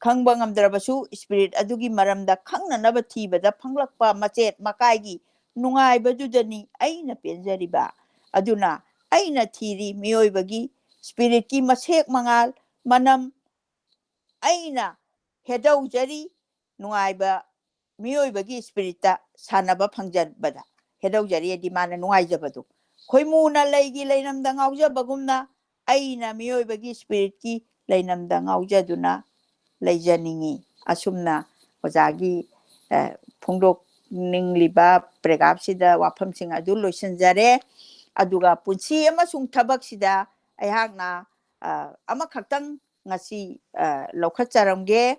ꯈꯪꯕ ꯉꯝꯗ꯭ꯔꯕꯁꯨ spirit ꯑꯗꯨꯒꯤ ꯃꯔꯝꯗ ꯈꯪꯅꯅꯕ ꯊꯤꯕꯗ ꯐꯪꯂꯛꯄ ꯃꯆꯦꯠ ꯃꯀꯥꯏꯒꯤ ꯅꯨꯡꯉꯥꯏꯕꯗꯨꯗꯅꯤ ꯑꯩꯅ ꯄꯦꯟꯖꯔꯤꯕ꯫ ꯑꯗꯨꯅ ꯑꯩꯅ ꯊꯤꯔꯤ ꯃꯤꯑꯣꯏꯕꯒꯤ spiritꯀꯤ ꯃꯁꯦꯛ ꯃꯉꯥꯜ, ꯃꯅꯝ, ꯑꯩꯅ ꯍꯦꯗꯧꯖꯔꯤ ꯅꯨꯡꯉꯥꯏꯕ ꯃꯤꯑꯣꯏꯕꯒꯤ spiritꯇ ꯁꯥꯟꯅꯕ ꯐꯪꯖꯕꯗ꯫ ꯍꯦꯗꯧꯖꯔꯤ ꯍꯥꯏꯗꯤ ꯃꯥꯅ ꯅꯨꯡꯉꯥꯏꯖꯕꯗꯨ꯫ ꯈꯣꯏꯃꯨꯅ ꯂꯩꯒꯤ ꯂꯩꯅꯝꯗ ꯉꯥꯎꯖꯕꯒꯨꯝꯅ ꯑꯩꯅ ꯃꯤꯑꯣꯏꯕꯒꯤ spiritꯀꯤ ꯂꯩꯅꯝꯗ ꯉꯥꯎꯖꯗꯨꯅ ꯂꯩꯖꯅꯤꯡꯏ꯫ ꯑꯁꯨꯝꯅ ꯑꯣꯖꯥꯒꯤ, ꯑ, ꯐꯣꯡꯗꯣꯛꯅꯤꯡꯂꯤꯕ paragraphꯁꯤꯗ ꯋꯥꯐꯝꯁꯤꯡ ꯑꯗꯨ ꯂꯣꯏꯁꯤꯟꯖꯔꯦ꯫ ꯑꯗꯨꯒ ꯄꯨꯟꯁꯤ ꯑꯃꯁꯨꯡ ꯊꯕꯛꯁꯤꯗ ꯑꯩꯍꯥꯛꯅ, ꯑ, ꯑꯃꯈꯛꯇꯪ ꯉꯁꯤ, ꯑ, ꯂꯧꯈꯠꯆꯔꯝꯒꯦ꯫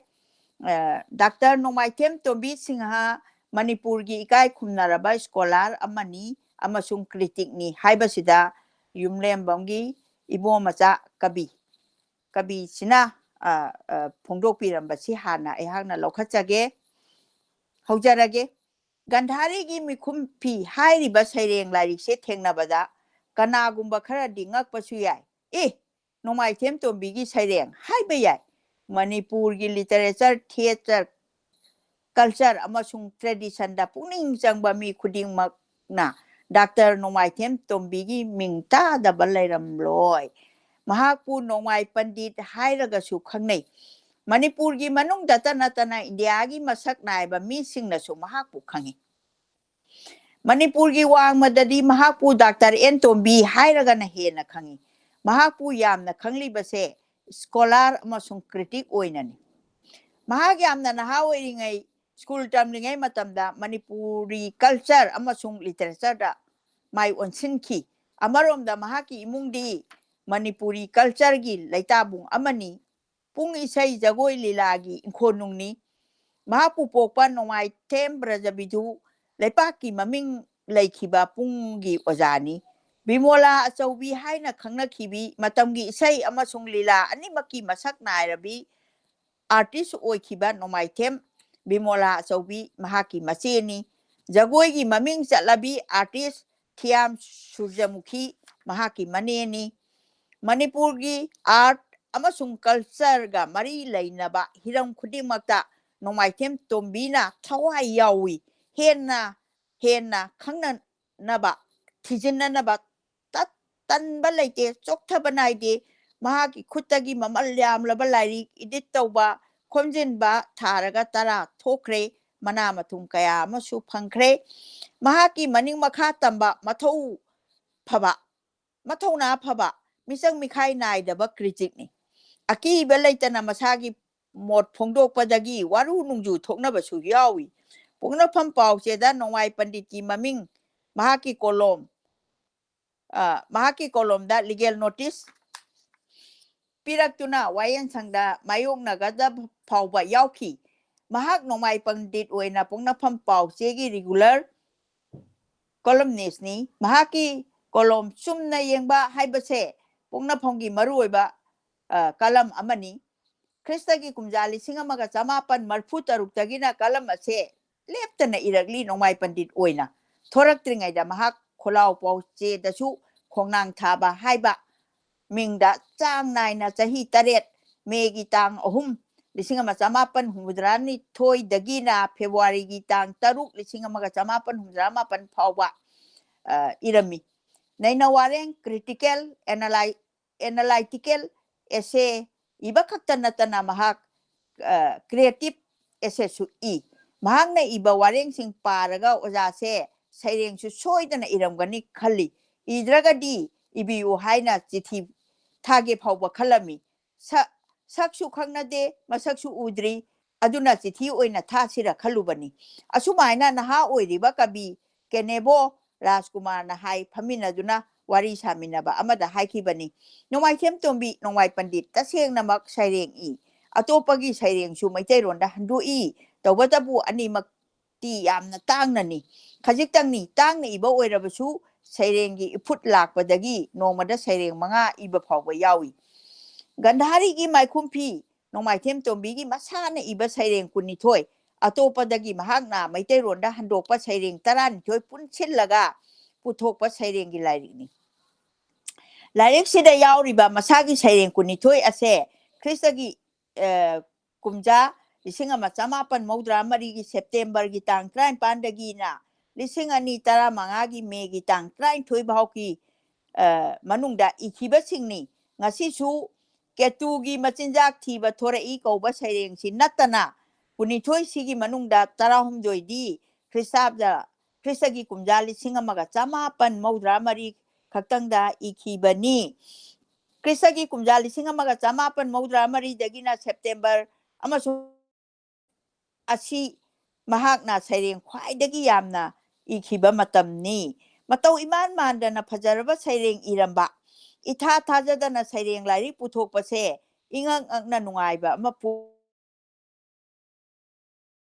ꯑ, ꯗꯥꯛꯇꯔ ꯅꯣꯡꯃꯥꯏꯊꯦꯝ ꯇꯣꯝꯕꯤ ꯁꯤꯡꯍ ꯃꯅꯤꯄꯨꯔꯒꯤ ꯏꯀꯥꯏ ꯈꯨꯝꯅꯔꯕ scholar ꯑꯃꯅꯤ ꯑꯃꯁꯨꯡ criticꯅꯤ ꯍꯥꯏꯕꯁꯤꯗ ꯌꯨꯝꯂꯦꯝꯕꯝꯒꯤ ꯏꯕꯣꯃꯆꯥ ꯀꯕꯤ, ꯀꯕꯤꯁꯤꯅ, ꯑ, ꯑ, ꯐꯣꯡꯗꯣꯛꯄꯤꯔꯝꯕꯁꯤ ꯍꯥꯟꯅ ꯑꯩꯍꯥꯛꯅ ꯂꯧꯈꯠꯆꯒꯦ꯫ ꯍꯧꯖꯔꯒꯦ꯫ ꯒꯟꯙꯥꯔꯤꯒꯤ ꯃꯤꯈꯨꯝꯐꯤ ꯍꯥꯏꯔꯤꯕ ꯁꯩꯔꯦꯡ ꯂꯥꯏꯔꯤꯛꯁꯦ ꯊꯦꯡꯅꯕꯗ ꯀꯅꯥꯒꯨꯝꯕ ꯈꯔꯗꯤ ꯉꯛꯄꯁꯨ ꯌꯥꯏ꯫ ꯑꯦ, ꯅꯣꯡꯃꯥꯏꯊꯦꯝ ꯇꯣꯝꯕꯤꯒꯤ ꯁꯩꯔꯦꯡ ꯍꯥꯏꯕ ꯌꯥꯏ꯫ ꯃꯅꯤꯄꯨꯔꯒꯤ literature, theatre, culture ꯑꯃꯁꯨꯡ traditionꯗ ꯄꯨꯛꯅꯤꯡ ꯆꯪꯕ ꯃꯤ ꯈꯨꯗꯤꯡꯃꯛꯅ ꯗꯥꯛꯇꯔ ꯅꯣꯡꯃꯥꯏꯊꯦꯝ ꯇꯣꯝꯕꯤꯒꯤ ꯃꯤꯡ ꯇꯥꯗꯕ ꯂꯩꯔꯝꯂꯣꯏ꯫ ꯃꯍꯥꯛꯄꯨ ꯅꯣꯡꯃꯥꯏ ꯄꯟꯗꯤꯠ ꯍꯥꯏꯔꯒꯁꯨ ꯈꯪꯅꯩ꯫ ꯃꯅꯤꯄꯨꯔꯒꯤ ꯃꯅꯨꯡꯗꯇ ꯅꯠꯇꯅ ꯏꯟꯗꯤꯌꯥꯒꯤ ꯃꯁꯛ ꯅꯥꯏꯕ ꯃꯤꯁꯤꯡꯅꯁꯨ ꯃꯍꯥꯛꯄꯨ ꯈꯪꯏ꯫ ꯃꯅꯤꯄꯨꯔꯒꯤ ꯋꯥꯡꯃꯗꯗꯤ ꯃꯍꯥꯛꯄꯨ ꯗꯥꯛꯇꯔ ꯑꯦꯟ ꯇꯣꯝꯕꯤ ꯍꯥꯏꯔꯒꯅ ꯍꯦꯟꯅ ꯈꯪꯏ꯫ ꯃꯍꯥꯛꯄꯨ ꯌꯥꯝꯅ ꯈꯪꯂꯤꯕꯁꯦ scholar ꯑꯃꯁꯨꯡ critic ꯑꯣꯏꯅꯅꯤ꯫ ꯃꯍꯥꯛ ꯌꯥꯝꯅ ꯅꯍꯥ ꯑꯣꯏꯔꯤꯉꯩ, school ꯇꯝꯂꯤꯉꯩ ꯃꯇꯝꯗ ꯃꯅꯤꯄꯨꯔꯤ culture ꯑꯃꯁꯨꯡ literatureꯗ ꯃꯥꯏ ꯑꯣꯟꯁꯤꯟꯈꯤ꯫ ꯑꯃꯔꯣꯝꯗ ꯃꯍꯥꯛꯀꯤ ꯏꯃꯨꯡꯗꯤ ꯃꯅꯤꯄꯨꯔꯤ cultureꯒꯤ ꯂꯩꯇꯥꯕꯨꯡ ꯑꯃꯅꯤ꯫ ꯄꯨꯡ ꯏꯁꯩ, ꯖꯒꯣꯏ, ꯂꯤꯂꯥꯒꯤ ꯏꯪꯈꯣꯜꯅꯨꯡꯅꯤ꯫ ꯃꯍꯥꯛꯄꯨ ꯄꯣꯛꯄ ꯅꯣꯡꯃꯥꯏꯊꯦꯝ ꯕ꯭ꯔꯖꯕꯤꯙꯨ ꯂꯩꯄꯥꯛꯀꯤ ꯃꯃꯤꯡ ꯂꯩꯈꯤꯕ ꯄꯨꯡꯒꯤ ꯑꯣꯖꯥꯅꯤ꯫ ꯕꯤꯃꯣꯂꯥ ꯑꯆꯧꯕꯤ ꯍꯥꯏꯅ ꯈꯪꯅꯈꯤꯕꯤ, ꯃꯇꯝꯒꯤ ꯏꯁꯩ ꯑꯃꯁꯨꯡ ꯂꯤꯂꯥ ꯑꯅꯤꯃꯛꯀꯤ ꯃꯁꯛ ꯅꯥꯏꯔꯕꯤ ꯑꯥꯔꯇꯤꯁ ꯑꯣꯏꯈꯤꯕ ꯅꯣꯡꯃꯥꯏꯊꯦꯝ ꯕꯤꯃꯣꯂꯥ ꯑꯆꯧꯕꯤ ꯃꯍꯥꯛꯀꯤ ꯃꯆꯦꯅꯤ꯫ ꯖꯒꯣꯏꯒꯤ ꯃꯃꯤꯡ ꯆꯠꯂꯕꯤ ꯑꯥꯔꯇꯤꯁ ꯊꯤꯌꯥꯝ ꯁꯨꯔꯖꯃꯨꯈꯤ ꯃꯍꯥꯛꯀꯤ ꯃꯅꯦꯅꯤ꯫ ꯃꯅꯤꯄꯨꯔꯒꯤ ꯑꯥꯔꯠ ꯑꯃꯁꯨꯡ ꯀꯜꯆꯔꯒ ꯃꯔꯤ ꯂꯩꯅꯕ ꯍꯤꯔꯝ ꯈꯨꯗꯤꯡꯃꯛꯇ ꯅꯣꯡꯃꯥꯏꯊꯦꯝ ꯇꯣꯝꯕꯤꯅ ꯊꯋꯥꯏ ꯌꯥꯎꯏ꯫ ꯍꯦꯟꯅ ꯍꯦꯟꯅ ꯈꯪꯅꯅꯕ, ꯊꯤꯖꯤꯟꯅꯅꯕ ꯇꯠ-, ꯇꯟꯕ ꯂꯩꯇꯦ, ꯆꯣꯛꯊꯕ ꯅꯥꯏꯗꯦ꯫ ꯃꯍꯥꯛꯀꯤ ꯈꯨꯠꯇꯒꯤ ꯃꯃꯜ ꯌꯥꯝꯂꯕ ꯂꯥꯏꯔꯤꯛ ꯏꯗꯤꯠ ꯇꯧꯕ, ꯈꯣꯝꯖꯤꯟꯕ ꯊꯥꯔꯒ ꯇꯔꯥ ꯊꯣꯛꯈ꯭ꯔꯦ꯫ ꯃꯅꯥ ꯃꯊꯨꯝ ꯀꯌꯥ ꯑꯃꯁꯨ ꯐꯪꯈ꯭ꯔꯦ꯫ ꯃꯍꯥꯛꯀꯤ ꯃꯅꯤꯡ ꯃꯈꯥ ꯇꯝꯕ ꯃꯊꯧ ꯐꯕ, ꯃꯊꯧꯅꯥ ꯐꯕ, ꯃꯤꯆꯪ ꯃꯤꯈꯥꯏ ꯅꯥꯏꯗꯕ ꯀ꯭ꯔꯤꯇꯤꯛꯅꯤ꯫ ꯑꯀꯤꯕ ꯂꯩꯇꯅ ꯃꯁꯥꯒꯤ ꯃꯣꯠ ꯐꯣꯡꯗꯣꯛꯄꯗꯒꯤ ꯋꯥꯔꯨ ꯅꯨꯡꯖꯨ ꯊꯣꯛꯅꯕꯁꯨ ꯌꯥꯎꯏ꯫ ꯄꯣꯛꯅꯐꯝ ꯄꯥꯎꯆꯦꯗ ꯅꯣꯡꯃꯥꯏ ꯄꯟꯗꯤꯠꯀꯤ ꯃꯃꯤꯡ, ꯃꯍꯥꯛꯀꯤ ꯀꯣꯂꯣꯝ, ꯑ, ꯃꯍꯥꯛꯀꯤ ꯀꯣꯂꯣꯝꯗ ꯂꯤꯒꯦꯜ ꯅꯣꯇꯤꯁ ꯄꯤꯔꯛꯇꯨꯅ ꯋꯥꯌꯦꯜ ꯁꯪꯗ ꯃꯥꯌꯣꯛꯅꯒꯗꯕ ꯐꯥꯎꯕ ꯌꯥꯎꯈꯤ꯫ ꯃꯍꯥꯛ ꯅꯣꯡꯃꯥꯏ ꯄꯟꯗꯤꯠ ꯑꯣꯏꯅ ꯄꯣꯛꯅꯐꯝ ꯄꯥꯎꯆꯦꯒꯤ ꯔꯤꯒꯨꯂꯔ ꯀꯣꯂꯝꯅꯤꯁꯅꯤ꯫ ꯃꯍꯥꯛꯀꯤ ꯀꯣꯂꯣꯝ ꯆꯨꯝꯅ ꯌꯦꯡꯕ ꯍꯥꯏꯕꯁꯦ ꯄꯣꯛꯅꯐꯝꯒꯤ ꯃꯔꯨꯑꯣꯏꯕ, ꯑ, ꯀꯂꯝ ꯑꯃꯅꯤ꯫ ꯈ꯭ꯔꯤꯁꯇꯒꯤ ꯀꯨꯝꯖꯥ ꯂꯤꯁꯤꯡ ꯑꯃꯒ ꯆꯃꯥꯄꯟ ꯃꯔꯤꯐꯨ ꯇꯔꯨꯛꯇꯒꯤꯅ ꯀꯂꯝ ꯑꯁꯦ ꯂꯦꯞꯇꯅ ꯏꯔꯛꯂꯤ꯫ ꯅꯣꯡꯃꯥꯏ ꯄꯟꯗꯤꯠ ꯑꯣꯏꯅ ꯊꯣꯔꯛꯇ꯭ꯔꯤꯉꯩꯗ ꯃꯍꯥꯛ ꯈꯣꯜꯂꯥꯎ ꯄꯥꯎꯆꯦꯗꯁꯨ ꯈꯣꯡꯅꯥꯡ ꯊꯥꯕ ꯍꯥꯏꯕ ꯃꯤꯡꯗ ꯆꯥꯡ ꯅꯥꯏꯅ ꯆꯍꯤ ꯇꯔꯦꯠ, ꯃꯦꯒꯤ ꯇꯥꯡ ꯑꯍꯨꯝ, ꯂꯤꯁꯤꯡ ꯑꯃ ꯆꯃꯥꯄꯟ ꯍꯨꯝꯐꯨꯇꯔꯥꯅꯤꯊꯣꯏꯗꯒꯤꯅ ꯐꯦꯕ꯭ꯔꯨꯋꯥꯔꯤꯒꯤ ꯇꯥꯡ ꯇꯔꯨꯛ, ꯂꯤꯁꯤꯡ ꯑꯃꯒ ꯆꯃꯥꯄꯟ ꯍꯨꯝꯐꯨꯇꯔꯥ ꯃꯥꯄꯟ ꯐꯥꯎꯕ, ꯑ, ꯏꯔꯝꯃꯤ꯫ ꯅꯩꯅ ꯋꯥꯔꯦꯡ, ꯀ꯭ꯔꯤꯇꯤꯀꯦꯜ, ꯑꯦꯅꯥꯂꯥꯏ-, ꯑꯦꯅꯥꯂꯥꯏꯇꯤꯀꯦꯜ ꯑꯦꯁꯦ ꯏꯕ ꯈꯛꯇ ꯅꯠꯇꯅ ꯃꯍꯥꯛ, ꯑ, ꯀ꯭ꯔꯤꯌꯦꯇꯤꯞ ꯑꯦꯁꯦꯁꯨ ꯏ꯫ ꯃꯍꯥꯛꯅ ꯏꯕ ꯋꯥꯔꯦꯡꯁꯤꯡ ꯄꯥꯔꯒ ꯑꯣꯖꯥꯁꯦ ꯁꯩꯔꯦꯡꯁꯨ ꯁꯣꯏꯗꯅ ꯏꯔꯝꯒꯅꯤ ꯈꯜꯂꯤ꯫ ꯏꯗ꯭ꯔꯒꯗꯤ ꯏꯕꯤꯌꯨ ꯍꯥꯏꯅ ꯆꯤꯊꯤ ꯊꯥꯒꯦ ꯐꯥꯎꯕ ꯈꯜꯂꯝꯃꯤ꯫ ꯁ-, ꯁꯛꯁꯨ ꯈꯪꯅꯗꯦ, ꯃꯁꯛꯁꯨ ꯎꯗ꯭ꯔꯤ, ꯑꯗꯨꯅ ꯆꯤꯊꯤ ꯑꯣꯏꯅ ꯊꯥꯁꯤꯔ ꯈꯜꯂꯨꯕꯅꯤ꯫ ꯑꯁꯨꯃꯥꯏꯅ ꯅꯍꯥ ꯑꯣꯏꯔꯤꯕ ꯀꯕꯤ ꯀꯦꯅꯦꯕꯣ ꯔꯥꯖꯀꯨꯃꯥꯔꯅ ꯍꯥꯏ, ꯐꯝꯃꯤꯟꯅꯗꯨꯅ ꯋꯥꯔꯤ ꯁꯥꯃꯤꯟꯅꯕ ꯑꯃꯗ ꯍꯥꯏꯈꯤꯕꯅꯤ꯫ ꯅꯣꯡꯃꯥꯏꯊꯦꯝ ꯇꯣꯝꯕꯤ, ꯅꯣꯡꯃꯥꯏ ꯄꯟꯗꯤꯠ ꯇꯁꯦꯡꯅꯃꯛ ꯁꯩꯔꯦꯡ ꯏ꯫ ꯑꯇꯣꯞꯄꯒꯤ ꯁꯩꯔꯦꯡꯁꯨ ꯃꯩꯇꯩꯔꯣꯟꯗ ꯍꯟꯗꯣꯛꯏ꯫ ꯇꯧꯕꯇꯕꯨ ꯑꯅꯤꯃꯛ ꯇꯤ ꯌꯥꯝꯅ ꯇꯥꯡꯅꯅꯤ꯫ ꯈꯖꯤꯛꯇꯪꯅꯤ, ꯇꯥꯡꯅ ꯏꯕ ꯑꯣꯏꯔꯕꯁꯨ ꯁꯩꯔꯦꯡꯒꯤ ꯏꯐꯨꯠ ꯂꯥꯛꯄꯗꯒꯤ ꯅꯣꯡꯃꯗ ꯁꯩꯔꯦꯡ ꯃꯉꯥ ꯏꯕ ꯐꯥꯎꯕ ꯌꯥꯎꯏ꯫ ꯒꯟꯙꯥꯔꯤꯒꯤ ꯃꯥꯏꯈꯨꯝ ꯐꯤ, ꯅꯣꯡꯃꯥꯏꯊꯦꯝ ꯇꯣꯝꯕꯤꯒꯤ ꯃꯁꯥꯅ ꯏꯕ ꯁꯩꯔꯦꯡ ꯀꯨꯟꯅꯤꯊꯣꯏ, ꯑꯇꯣꯞꯄꯗꯒꯤ ꯃꯍꯥꯛꯅ ꯃꯩꯇꯩꯔꯣꯟꯗ ꯍꯟꯗꯣꯛꯄ ꯁꯩꯔꯦꯡ ꯇꯔꯥꯅꯤꯊꯣꯏ ꯄꯨꯟꯁꯤꯜꯂꯒ ꯄꯨꯊꯣꯛꯄ ꯁꯩꯔꯦꯡꯒꯤ ꯂꯥꯏꯔꯤꯛꯅꯤ꯫ ꯂꯥꯏꯔꯤꯛꯁꯤꯗ ꯌꯥꯎꯔꯤꯕ ꯃꯁꯥꯒꯤ ꯁꯩꯔꯦꯡ ꯀꯨꯟꯅꯤꯊꯣꯏ ꯑꯁꯦ ꯈ꯭ꯔꯤꯁꯇꯒꯤ, ꯑ, ꯀꯨꯝꯖꯥ ꯂꯤꯁꯤꯡ ꯑꯃ ꯆꯃꯥꯄꯟ ꯃꯧꯗ꯭ꯔꯥ ꯃꯔꯤꯒꯤ ꯁꯦꯞꯇꯦꯝꯕꯔꯒꯤ ꯇꯥꯡ ꯇꯔꯥꯅꯤꯄꯥꯟꯗꯒꯤꯅ ꯂꯤꯁꯤꯡ ꯑꯅꯤ ꯇꯔꯥꯃꯉꯥꯒꯤ ꯃꯦꯒꯤ ꯇꯥꯡ ꯇꯔꯥꯅꯤꯊꯣꯏ ꯐꯥꯎꯒꯤ, ꯑ, ꯃꯅꯨꯡꯗ ꯏꯈꯤꯕꯁꯤꯡꯅꯤ꯫ ꯉꯁꯤꯁꯨ ꯀꯦꯇꯨꯒꯤ ꯃꯆꯤꯟꯖꯥꯛ ꯊꯤꯕ ꯊꯣꯔꯛꯏ ꯀꯧꯕ ꯁꯩꯔꯦꯡꯁꯤ ꯅꯠꯇꯅ ꯀꯨꯟꯅꯤꯊꯣꯏꯁꯤꯒꯤ ꯃꯅꯨꯡꯗ ꯇꯔꯥꯍꯨꯝꯗꯣꯏꯗꯤ ꯈ꯭ꯔꯤꯁꯇꯥꯕꯗ, ꯈ꯭ꯔꯤꯁꯇꯒꯤ ꯀꯨꯝꯖꯥ ꯂꯤꯁꯤꯡ ꯑꯃꯒ ꯆꯃꯥꯄꯟ ꯃꯧꯗ꯭ꯔꯥ ꯃꯔꯤ ꯈꯛꯇꯪꯗ ꯏꯈꯤꯕꯅꯤ꯫ ꯈ꯭ꯔꯤꯁꯇꯒꯤ ꯀꯨꯝꯖꯥ ꯂꯤꯁꯤꯡ ꯑꯃꯒ ꯆꯃꯥꯄꯟ ꯃꯧꯗ꯭ꯔꯥ ꯃꯔꯤꯗꯒꯤꯅ ꯁꯦꯞꯇꯦꯝꯕꯔ ꯑꯃꯁꯨꯡ ꯑꯁꯤ ꯃꯍꯥꯛꯅ ꯁꯩꯔꯦꯡ ꯈ꯭ꯋꯥꯏꯗꯒꯤ ꯌꯥꯝꯅ ꯏꯈꯤꯕ ꯃꯇꯝꯅꯤ꯫ ꯃꯇꯧ ꯏꯃꯥꯟ ꯃꯥꯟꯗꯅ ꯐꯖꯔꯕ ꯁꯩꯔꯦꯡ ꯏꯔꯝꯕ, ꯏꯊꯥ ꯊꯥꯖꯗꯅ ꯁꯩꯔꯦꯡ ꯂꯥꯏꯔꯤꯛ ꯄꯨꯊꯣꯛꯄꯁꯦ ꯏꯉꯛ ꯉꯛꯅ ꯅꯨꯡꯉꯥꯏꯕ ꯑꯃ ꯄꯣꯛ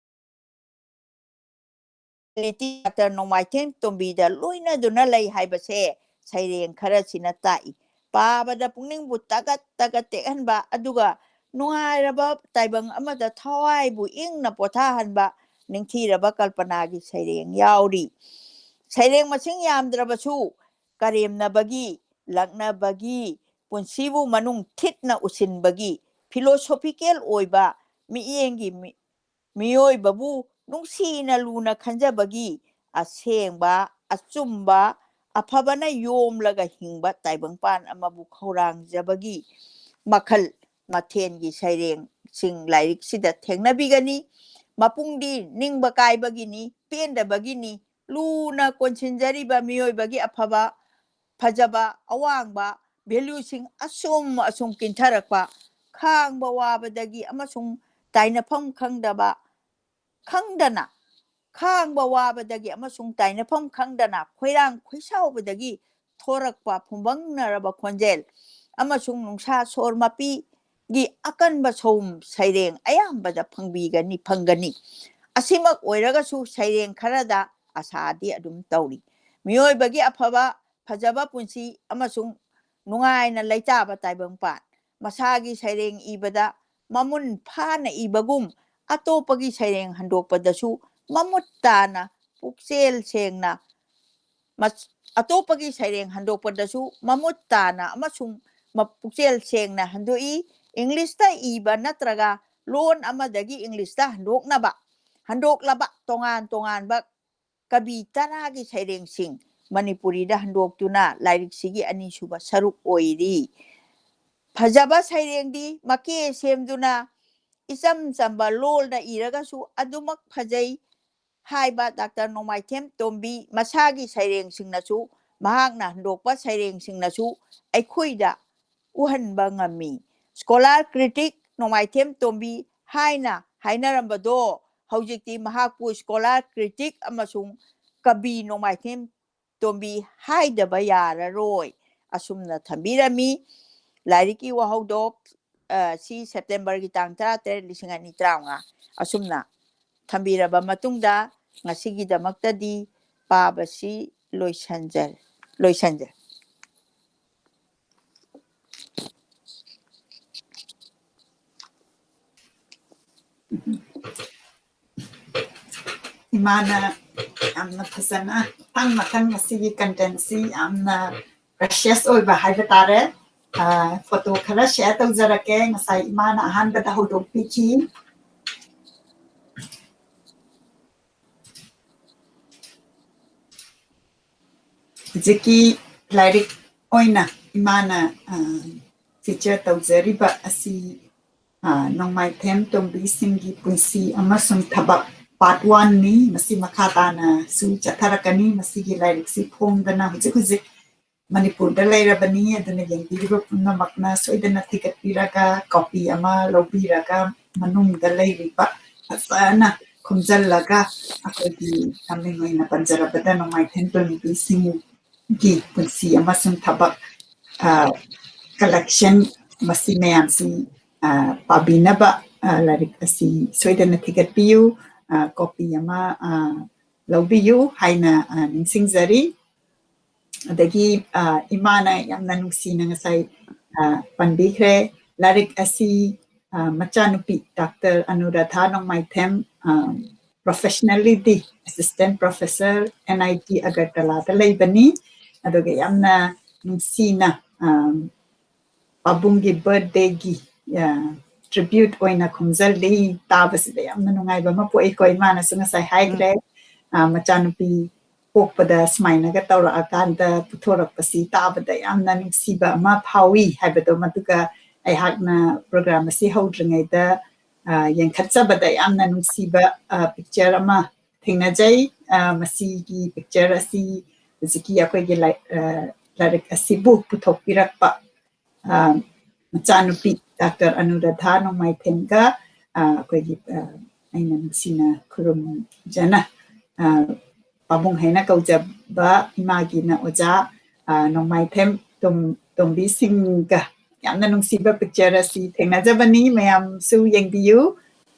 ꯂꯤꯇꯔꯦꯆꯔ ꯅꯣꯡꯃꯥꯏꯊꯦꯝ ꯇꯣꯝꯕꯤꯗ ꯂꯣꯏꯅꯗꯨꯅ ꯂꯩ ꯍꯥꯏꯕꯁꯦ ꯁꯩꯔꯦꯡ ꯈꯔꯁꯤꯅ ꯇꯥꯛꯏ꯫ ꯄꯥꯕꯗ ꯄꯨꯛꯅꯤꯡꯕꯨ ꯇꯒꯠ ꯇꯒꯠ ꯇꯦꯛꯍꯟꯕ, ꯑꯗꯨꯒ ꯅꯨꯡꯉꯥꯏꯔꯕ ꯇꯥꯏꯕꯪ ꯑꯃꯗ ꯊꯋꯥꯏꯕꯨ ꯏꯪꯅ ꯄꯣꯊꯥꯍꯟꯕ ꯅꯤꯡꯊꯤꯔꯕ ꯀꯜꯄꯅꯥꯒꯤ ꯁꯩꯔꯦꯡ ꯌꯥꯎꯔꯤ꯫ ꯁꯩꯔꯦꯡ ꯃꯁꯤꯡ ꯌꯥꯝꯗ꯭ꯔꯕꯁꯨ ꯀꯔꯦꯝꯅꯕꯒꯤ, ꯂꯛꯅꯕꯒꯤ, ꯄꯨꯟꯁꯤꯕꯨ ꯃꯅꯨꯡ ꯊꯤꯠꯅ ꯎꯁꯤꯟꯕꯒꯤ, ꯐꯤꯂꯣꯁꯣꯐꯤꯀꯦꯜ ꯑꯣꯏꯕ ꯃꯤꯠꯌꯦꯡꯒꯤ ꯃꯤ-, ꯃꯤꯑꯣꯏꯕꯕꯨ ꯅꯨꯡꯁꯤꯅ ꯂꯨꯅ ꯈꯟꯖꯕꯒꯤ, ꯑꯁꯦꯡꯕ, ꯑꯆꯨꯝꯕ, ꯑꯐꯕꯅ ꯌꯣꯝꯂꯒ ꯍꯤꯡꯕ ꯇꯥꯏꯕꯪꯄꯥꯟ ꯑꯃꯕꯨ ꯈꯧꯔꯥꯡꯖꯕꯒꯤ ꯃꯈꯜ ꯃꯊꯦꯜꯒꯤ ꯁꯩꯔꯦꯡꯁꯤꯡ ꯂꯥꯏꯔꯤꯛꯁꯤꯗ ꯊꯦꯡꯅꯕꯤꯒꯅꯤ꯫ ꯃꯄꯨꯡꯗꯤ ꯅꯤꯡꯕ ꯀꯥꯏꯕꯒꯤꯅꯤ, ꯄꯦꯟꯗꯕꯒꯤꯅꯤ, ꯂꯨꯅ ꯀꯣꯟꯁꯤꯟꯖꯔꯤꯕ ꯃꯤꯑꯣꯏꯕꯒꯤ ꯑꯐꯕ, ꯐꯖꯕ, ꯑꯋꯥꯡꯕ ꯚꯦꯂ꯭ꯌꯨꯁꯤꯡ ꯑꯁꯨꯝ ꯑꯁꯨꯝ ꯀꯤꯟꯊꯔꯛꯄ, ꯈꯥꯡꯕ ꯋꯥꯕꯗꯒꯤ ꯑꯃꯁꯨꯡ ꯇꯥꯏꯅꯐꯝ ꯈꯪꯗꯕ, ꯈꯪꯗꯅ, ꯈꯥꯡꯕ ꯋꯥꯕꯗꯒꯤ ꯑꯃꯁꯨꯡ ꯇꯥꯏꯅꯐꯝ ꯈꯪꯗꯅ ꯈꯣꯏꯔꯥꯡ ꯈꯣꯏꯁꯥꯎꯕꯗꯒꯤ ꯊꯣꯔꯛꯄ ꯐꯨꯝꯕꯪꯅꯔꯕ ꯈꯣꯟꯖꯦꯜ ꯑꯃꯁꯨꯡ ꯅꯨꯡꯁꯥ ꯁꯣꯔ ꯃꯄꯤꯒꯤ ꯑꯀꯟꯕ ꯁꯧꯎꯝ ꯁꯩꯔꯦꯡ ꯑꯌꯥꯝꯕꯗ ꯐꯪꯕꯤꯒꯅꯤ, ꯐꯪꯒꯅꯤ꯫ ꯑꯁꯤꯃꯛ ꯑꯣꯏꯔꯒꯁꯨ ꯁꯩꯔꯦꯡ ꯈꯔꯗ ꯑꯁꯥꯗꯤ ꯑꯗꯨꯝ ꯇꯧꯔꯤ꯫ ꯃꯤꯑꯣꯏꯕꯒꯤ ꯑꯐꯕ, ꯐꯖꯕ ꯄꯨꯟꯁꯤ ꯑꯃꯁꯨꯡ ꯅꯨꯡꯉꯥꯏꯅ ꯂꯩꯇꯥꯕ ꯇꯥꯏꯕꯪꯄꯥꯟ꯫ ꯃꯁꯥꯒꯤ ꯁꯩꯔꯦꯡ ꯏꯕꯗ ꯃꯃꯨꯟ ꯐꯥꯅ ꯏꯕꯒꯨꯝ, ꯑꯇꯣꯞꯄꯒꯤ ꯁꯩꯔꯦꯡ ꯍꯟꯗꯣꯛꯄꯗꯁꯨ ꯃꯃꯨꯠ ꯇꯥꯅ, ꯄꯨꯛꯆꯦꯜ ꯁꯦꯡꯅ, ꯃꯁ-, ꯑꯇꯣꯞꯄꯒꯤ ꯁꯩꯔꯦꯡ ꯍꯟꯗꯣꯛꯄꯗꯁꯨ ꯃꯃꯨꯠ ꯇꯥꯅ ꯑꯃꯁꯨꯡ ꯃ-, ꯄꯨꯛꯆꯦꯜ ꯁꯦꯡꯅ ꯍꯟꯗꯣꯛꯏ꯫ ꯏꯪꯂꯤꯁꯇ ꯏꯕ ꯅꯠꯇ꯭ꯔꯒ ꯂꯣꯟ ꯑꯃꯗꯒꯤ ꯏꯪꯂꯤꯁꯇ ꯍꯟꯗꯣꯛꯅꯕ, ꯍꯟꯗꯣꯛꯂꯕ ꯇꯣꯉꯥꯟ ꯇꯣꯉꯥꯟꯕ ꯀꯕꯤ ꯇꯔꯥꯒꯤ ꯁꯩꯔꯦꯡꯁꯤꯡ ꯃꯅꯤꯄꯨꯔꯤꯗ ꯍꯟꯗꯣꯛꯇꯨꯅ ꯂꯥꯏꯔꯤꯛꯁꯤꯒꯤ ꯑꯅꯤꯁꯨꯕ ꯁꯔꯨꯛ ꯑꯣꯏꯔꯤ꯫ ꯐꯖꯕ ꯁꯩꯔꯦꯡꯗꯤ ꯃꯀꯦ ꯁꯦꯝꯗꯨꯅ ꯏꯆꯝ ꯆꯝꯕ ꯂꯣꯜꯗ ꯏꯔꯒꯁꯨ ꯑꯗꯨꯃꯛ ꯐꯖꯩ ꯍꯥꯏꯕ ꯗꯥꯛꯇꯔ ꯅꯣꯡꯃꯥꯏꯊꯦꯝ ꯇꯣꯝꯕꯤ ꯃꯁꯥꯒꯤ ꯁꯩꯔꯦꯡꯁꯤꯡꯅꯁꯨ, ꯃꯍꯥꯛꯅ ꯍꯟꯗꯣꯛꯄ ꯁꯩꯔꯦꯡꯁꯤꯡꯅꯁꯨ ꯑꯩꯈꯣꯏꯗ ꯎꯍꯟꯕ ꯉꯝꯃꯤ꯫ ꯁ꯭ꯀꯣꯂꯥꯔ ꯀ꯭ꯔꯤꯇꯤꯛ ꯅꯣꯡꯃꯥꯏꯊꯦꯝ ꯇꯣꯝꯕꯤ ꯍꯥꯏꯅ ꯍꯥꯏꯅꯔꯝꯕꯗꯣ ꯍꯧꯖꯤꯛꯇꯤ ꯃꯍꯥꯛꯄꯨ ꯁ꯭ꯀꯣꯂꯥꯔ ꯀ꯭ꯔꯤꯇꯤꯛ ꯑꯃꯁꯨꯡ ꯀꯕꯤ ꯅꯣꯡꯃꯥꯏꯊꯦꯝ ꯇꯣꯝꯕꯤ ꯍꯥꯏꯗꯕ ꯌꯥꯔꯔꯣꯏ꯫ ꯑꯁꯨꯝꯅ ꯊꯝꯕꯤꯔꯝꯃꯤ꯫ ꯂꯥꯏꯔꯤꯛꯀꯤ ꯋꯥꯍꯧꯗꯣꯛ, ꯑ, ꯁꯤ ꯁꯦꯞꯇꯦꯝꯕꯔꯒꯤ ꯇꯥꯡ ꯇꯔꯥꯇꯔꯦꯠ, ꯂꯤꯁꯤꯡ ꯑꯅꯤ ꯇꯔꯥꯃꯉꯥ꯫ ꯑꯁꯨꯝꯅ ꯊꯝꯕꯤꯔꯕ ꯃꯇꯨꯡꯗ ꯉꯁꯤꯒꯤꯗꯃꯛꯇꯗꯤ ꯄꯥꯕꯁꯤ ꯂꯣꯏꯁꯟꯖꯔꯦ, ꯂꯣꯏꯁꯟꯖꯔꯦ꯫ ꯏꯃꯥꯅ ꯌꯥꯝꯅ ꯐꯖꯅ ꯃꯊꯪ ꯃꯊꯪ ꯉꯁꯤꯒꯤ content ꯁꯤ ꯌꯥꯝꯅ precious ꯑꯣꯏꯕ ꯍꯥꯏꯕ ꯇꯥꯔꯦ꯫ ꯑ, photo ꯈꯔ share ꯇꯧꯖꯔꯛꯀꯦ꯫ ꯉꯁꯥꯏ ꯏꯃꯥꯅ ꯑꯍꯥꯟꯕꯗ ꯍꯧꯗꯣꯛꯄꯤꯈꯤ꯫ ꯍꯧꯖꯤꯛꯀꯤ ꯂꯥꯏꯔꯤꯛ ꯑꯣꯏꯅ ꯏꯃꯥꯅ, ꯑ, feature ꯇꯧꯖꯔꯤꯕ ꯑꯁꯤ, ꯑ, ꯅꯣꯡꯃꯥꯏꯊꯦꯝ ꯇꯣꯝꯕꯤꯁꯤꯡꯒꯤ ꯄꯨꯟꯁꯤ ꯑꯃꯁꯨꯡ ꯊꯕꯛ part one ꯅꯤ꯫ ꯃꯁꯤ ꯃꯈꯥ ꯇꯥꯅꯁꯨ ꯆꯠꯊꯔꯛꯀꯅꯤ꯫ ꯃꯁꯤꯒꯤ ꯂꯥꯏꯔꯤꯛꯁꯤ ꯐꯣꯡꯗꯅ ꯍꯧꯖꯤꯛ ꯍꯧꯖꯤꯛ ꯃꯅꯤꯄꯨꯔꯗ ꯂꯩꯔꯕꯅꯤ꯫ ꯑꯗꯨꯅ ꯌꯦꯡꯕꯤꯔꯤꯕ ꯄꯨꯝꯅꯃꯛꯅ ꯁꯣꯏꯗꯅ ꯊꯤꯒꯠꯄꯤꯔꯒ, copy ꯑꯃ ꯂꯧꯕꯤꯔꯒ, ꯃꯅꯨꯡꯗ ꯂꯩꯔꯤꯕ ꯐꯖꯅ ꯈꯣꯝꯖꯤꯜꯂꯒ, ꯑꯩꯈꯣꯏꯒꯤ ꯃꯃꯤꯡ ꯑꯣꯏꯅ ꯄꯟꯖꯔꯕꯗ ꯅꯣꯡꯃꯥꯏꯊꯦꯝ ꯇꯣꯝꯕꯤꯁꯤꯡꯒꯤ ꯄꯨꯟꯁꯤ ꯑꯃꯁꯨꯡ ꯊꯕꯛ, ꯑ, collection, ꯃꯁꯤ ꯃꯌꯥꯝꯁꯤ, ꯑ, ꯄꯥꯕꯤꯅꯕ, ꯑ, ꯂꯥꯏꯔꯤꯛ ꯑꯁꯤ ꯁꯣꯏꯗꯅ ꯊꯤꯒꯠꯄꯤꯌꯨ, ꯑ, copy ꯑꯃ, ꯑ, ꯂꯧꯕꯤꯌꯨ ꯍꯥꯏꯅ, ꯑ, ꯅꯤꯡꯁꯤꯡꯖꯔꯤ꯫ ꯑꯗꯒꯤ, ꯑ, ꯏꯃꯥꯅ ꯌꯥꯝꯅ ꯅꯨꯡꯁꯤꯅ ꯉꯁꯥꯏ, ꯑ, ꯄꯟꯕꯤꯈ꯭ꯔꯦ꯫ ꯂꯥꯏꯔꯤꯛ ꯑꯁꯤ, ꯑ, ꯃꯆꯥꯅꯨꯄꯤ ꯗꯥꯛꯇꯔ ꯑꯅꯨꯔꯥꯙꯥ ꯅꯣꯡꯃꯥꯏꯊꯦꯝ, ꯑ, professionally D assistant professor N I T ꯑꯒꯔꯇꯂꯥꯗ ꯂꯩꯕꯅꯤ꯫ ꯑꯗꯨꯒ ꯌꯥꯝꯅ ꯅꯨꯡꯁꯤꯅ, ꯑ, ꯄꯥꯕꯨꯡꯒꯤ birthday ꯒꯤ, ꯑ, tribute ꯑꯣꯏꯅ ꯈꯣꯝꯖꯜꯂꯤ꯫ ꯇꯥꯕꯁꯤꯗ ꯌꯥꯝꯅ ꯅꯨꯡꯉꯥꯏꯕ ꯑꯃ ꯄꯣꯛꯏꯀꯣ꯫ ꯏꯃꯥꯅꯁꯨ ꯉꯁꯥꯏ ꯍꯥꯏꯈ꯭ꯔꯦ, ꯑ, ꯃꯆꯥꯅꯨꯄꯤ ꯄꯣꯛꯄꯗ ꯁꯨꯃꯥꯏꯅꯒ ꯇꯧꯔꯛꯑꯀꯥꯟꯗ ꯄꯨꯊꯣꯔꯛꯄꯁꯤ ꯇꯥꯕꯗ ꯌꯥꯝꯅ ꯅꯨꯡꯁꯤꯕ ꯑꯃ ꯐꯥꯎꯏ ꯍꯥꯏꯕꯗꯣ, ꯃꯗꯨꯒ ꯑꯩꯍꯥꯛꯅ program ꯑꯁꯤ ꯍꯧꯗ꯭ꯔꯤꯉꯩꯗ, ꯑ, ꯌꯦꯡꯈꯠꯆꯕꯗ ꯌꯥꯝꯅ ꯅꯨꯡꯁꯤꯕ, ꯑ, picture ꯑꯃ ꯊꯦꯡꯅꯖꯩ꯫ ꯑ, ꯃꯁꯤꯒꯤ picture ꯑꯁꯤ ꯍꯧꯖꯤꯛꯀꯤ ꯑꯩꯈꯣꯏꯒꯤ ꯂꯥꯏ-, ꯑ, ꯂꯥꯏꯔꯤꯛ ꯑꯁꯤꯕꯨ ꯄꯨꯊꯣꯛꯄꯤꯔꯛꯄ, ꯑ, ꯃꯆꯥꯅꯨꯄꯤ ꯗꯥꯛꯇꯔ ꯑꯅꯨꯔꯥꯙꯥ ꯅꯣꯡꯃꯥꯏꯊꯦꯝꯒ, ꯑ, ꯑꯩꯈꯣꯏꯒꯤ, ꯑ, ꯑꯩꯅ ꯅꯨꯡꯁꯤꯅ ꯈꯨꯔꯨꯝꯖꯅ, ꯑ, ꯄꯥꯕꯨꯡ ꯍꯥꯏꯅ ꯀꯧꯖꯕ ꯏꯃꯥꯒꯤꯅ ꯑꯣꯖꯥ, ꯑ, ꯅꯣꯡꯃꯥꯏꯊꯦꯝ ꯇꯣꯝ-, ꯇꯣꯝꯕꯤ ꯁꯤꯡꯒ ꯌꯥꯝꯅ ꯅꯨꯡꯁꯤꯕ picture ꯑꯁꯤ ꯊꯦꯡꯅꯖꯕꯅꯤ꯫ ꯃꯌꯥꯝꯁꯨ ꯌꯦꯡꯕꯤꯌꯨ꯫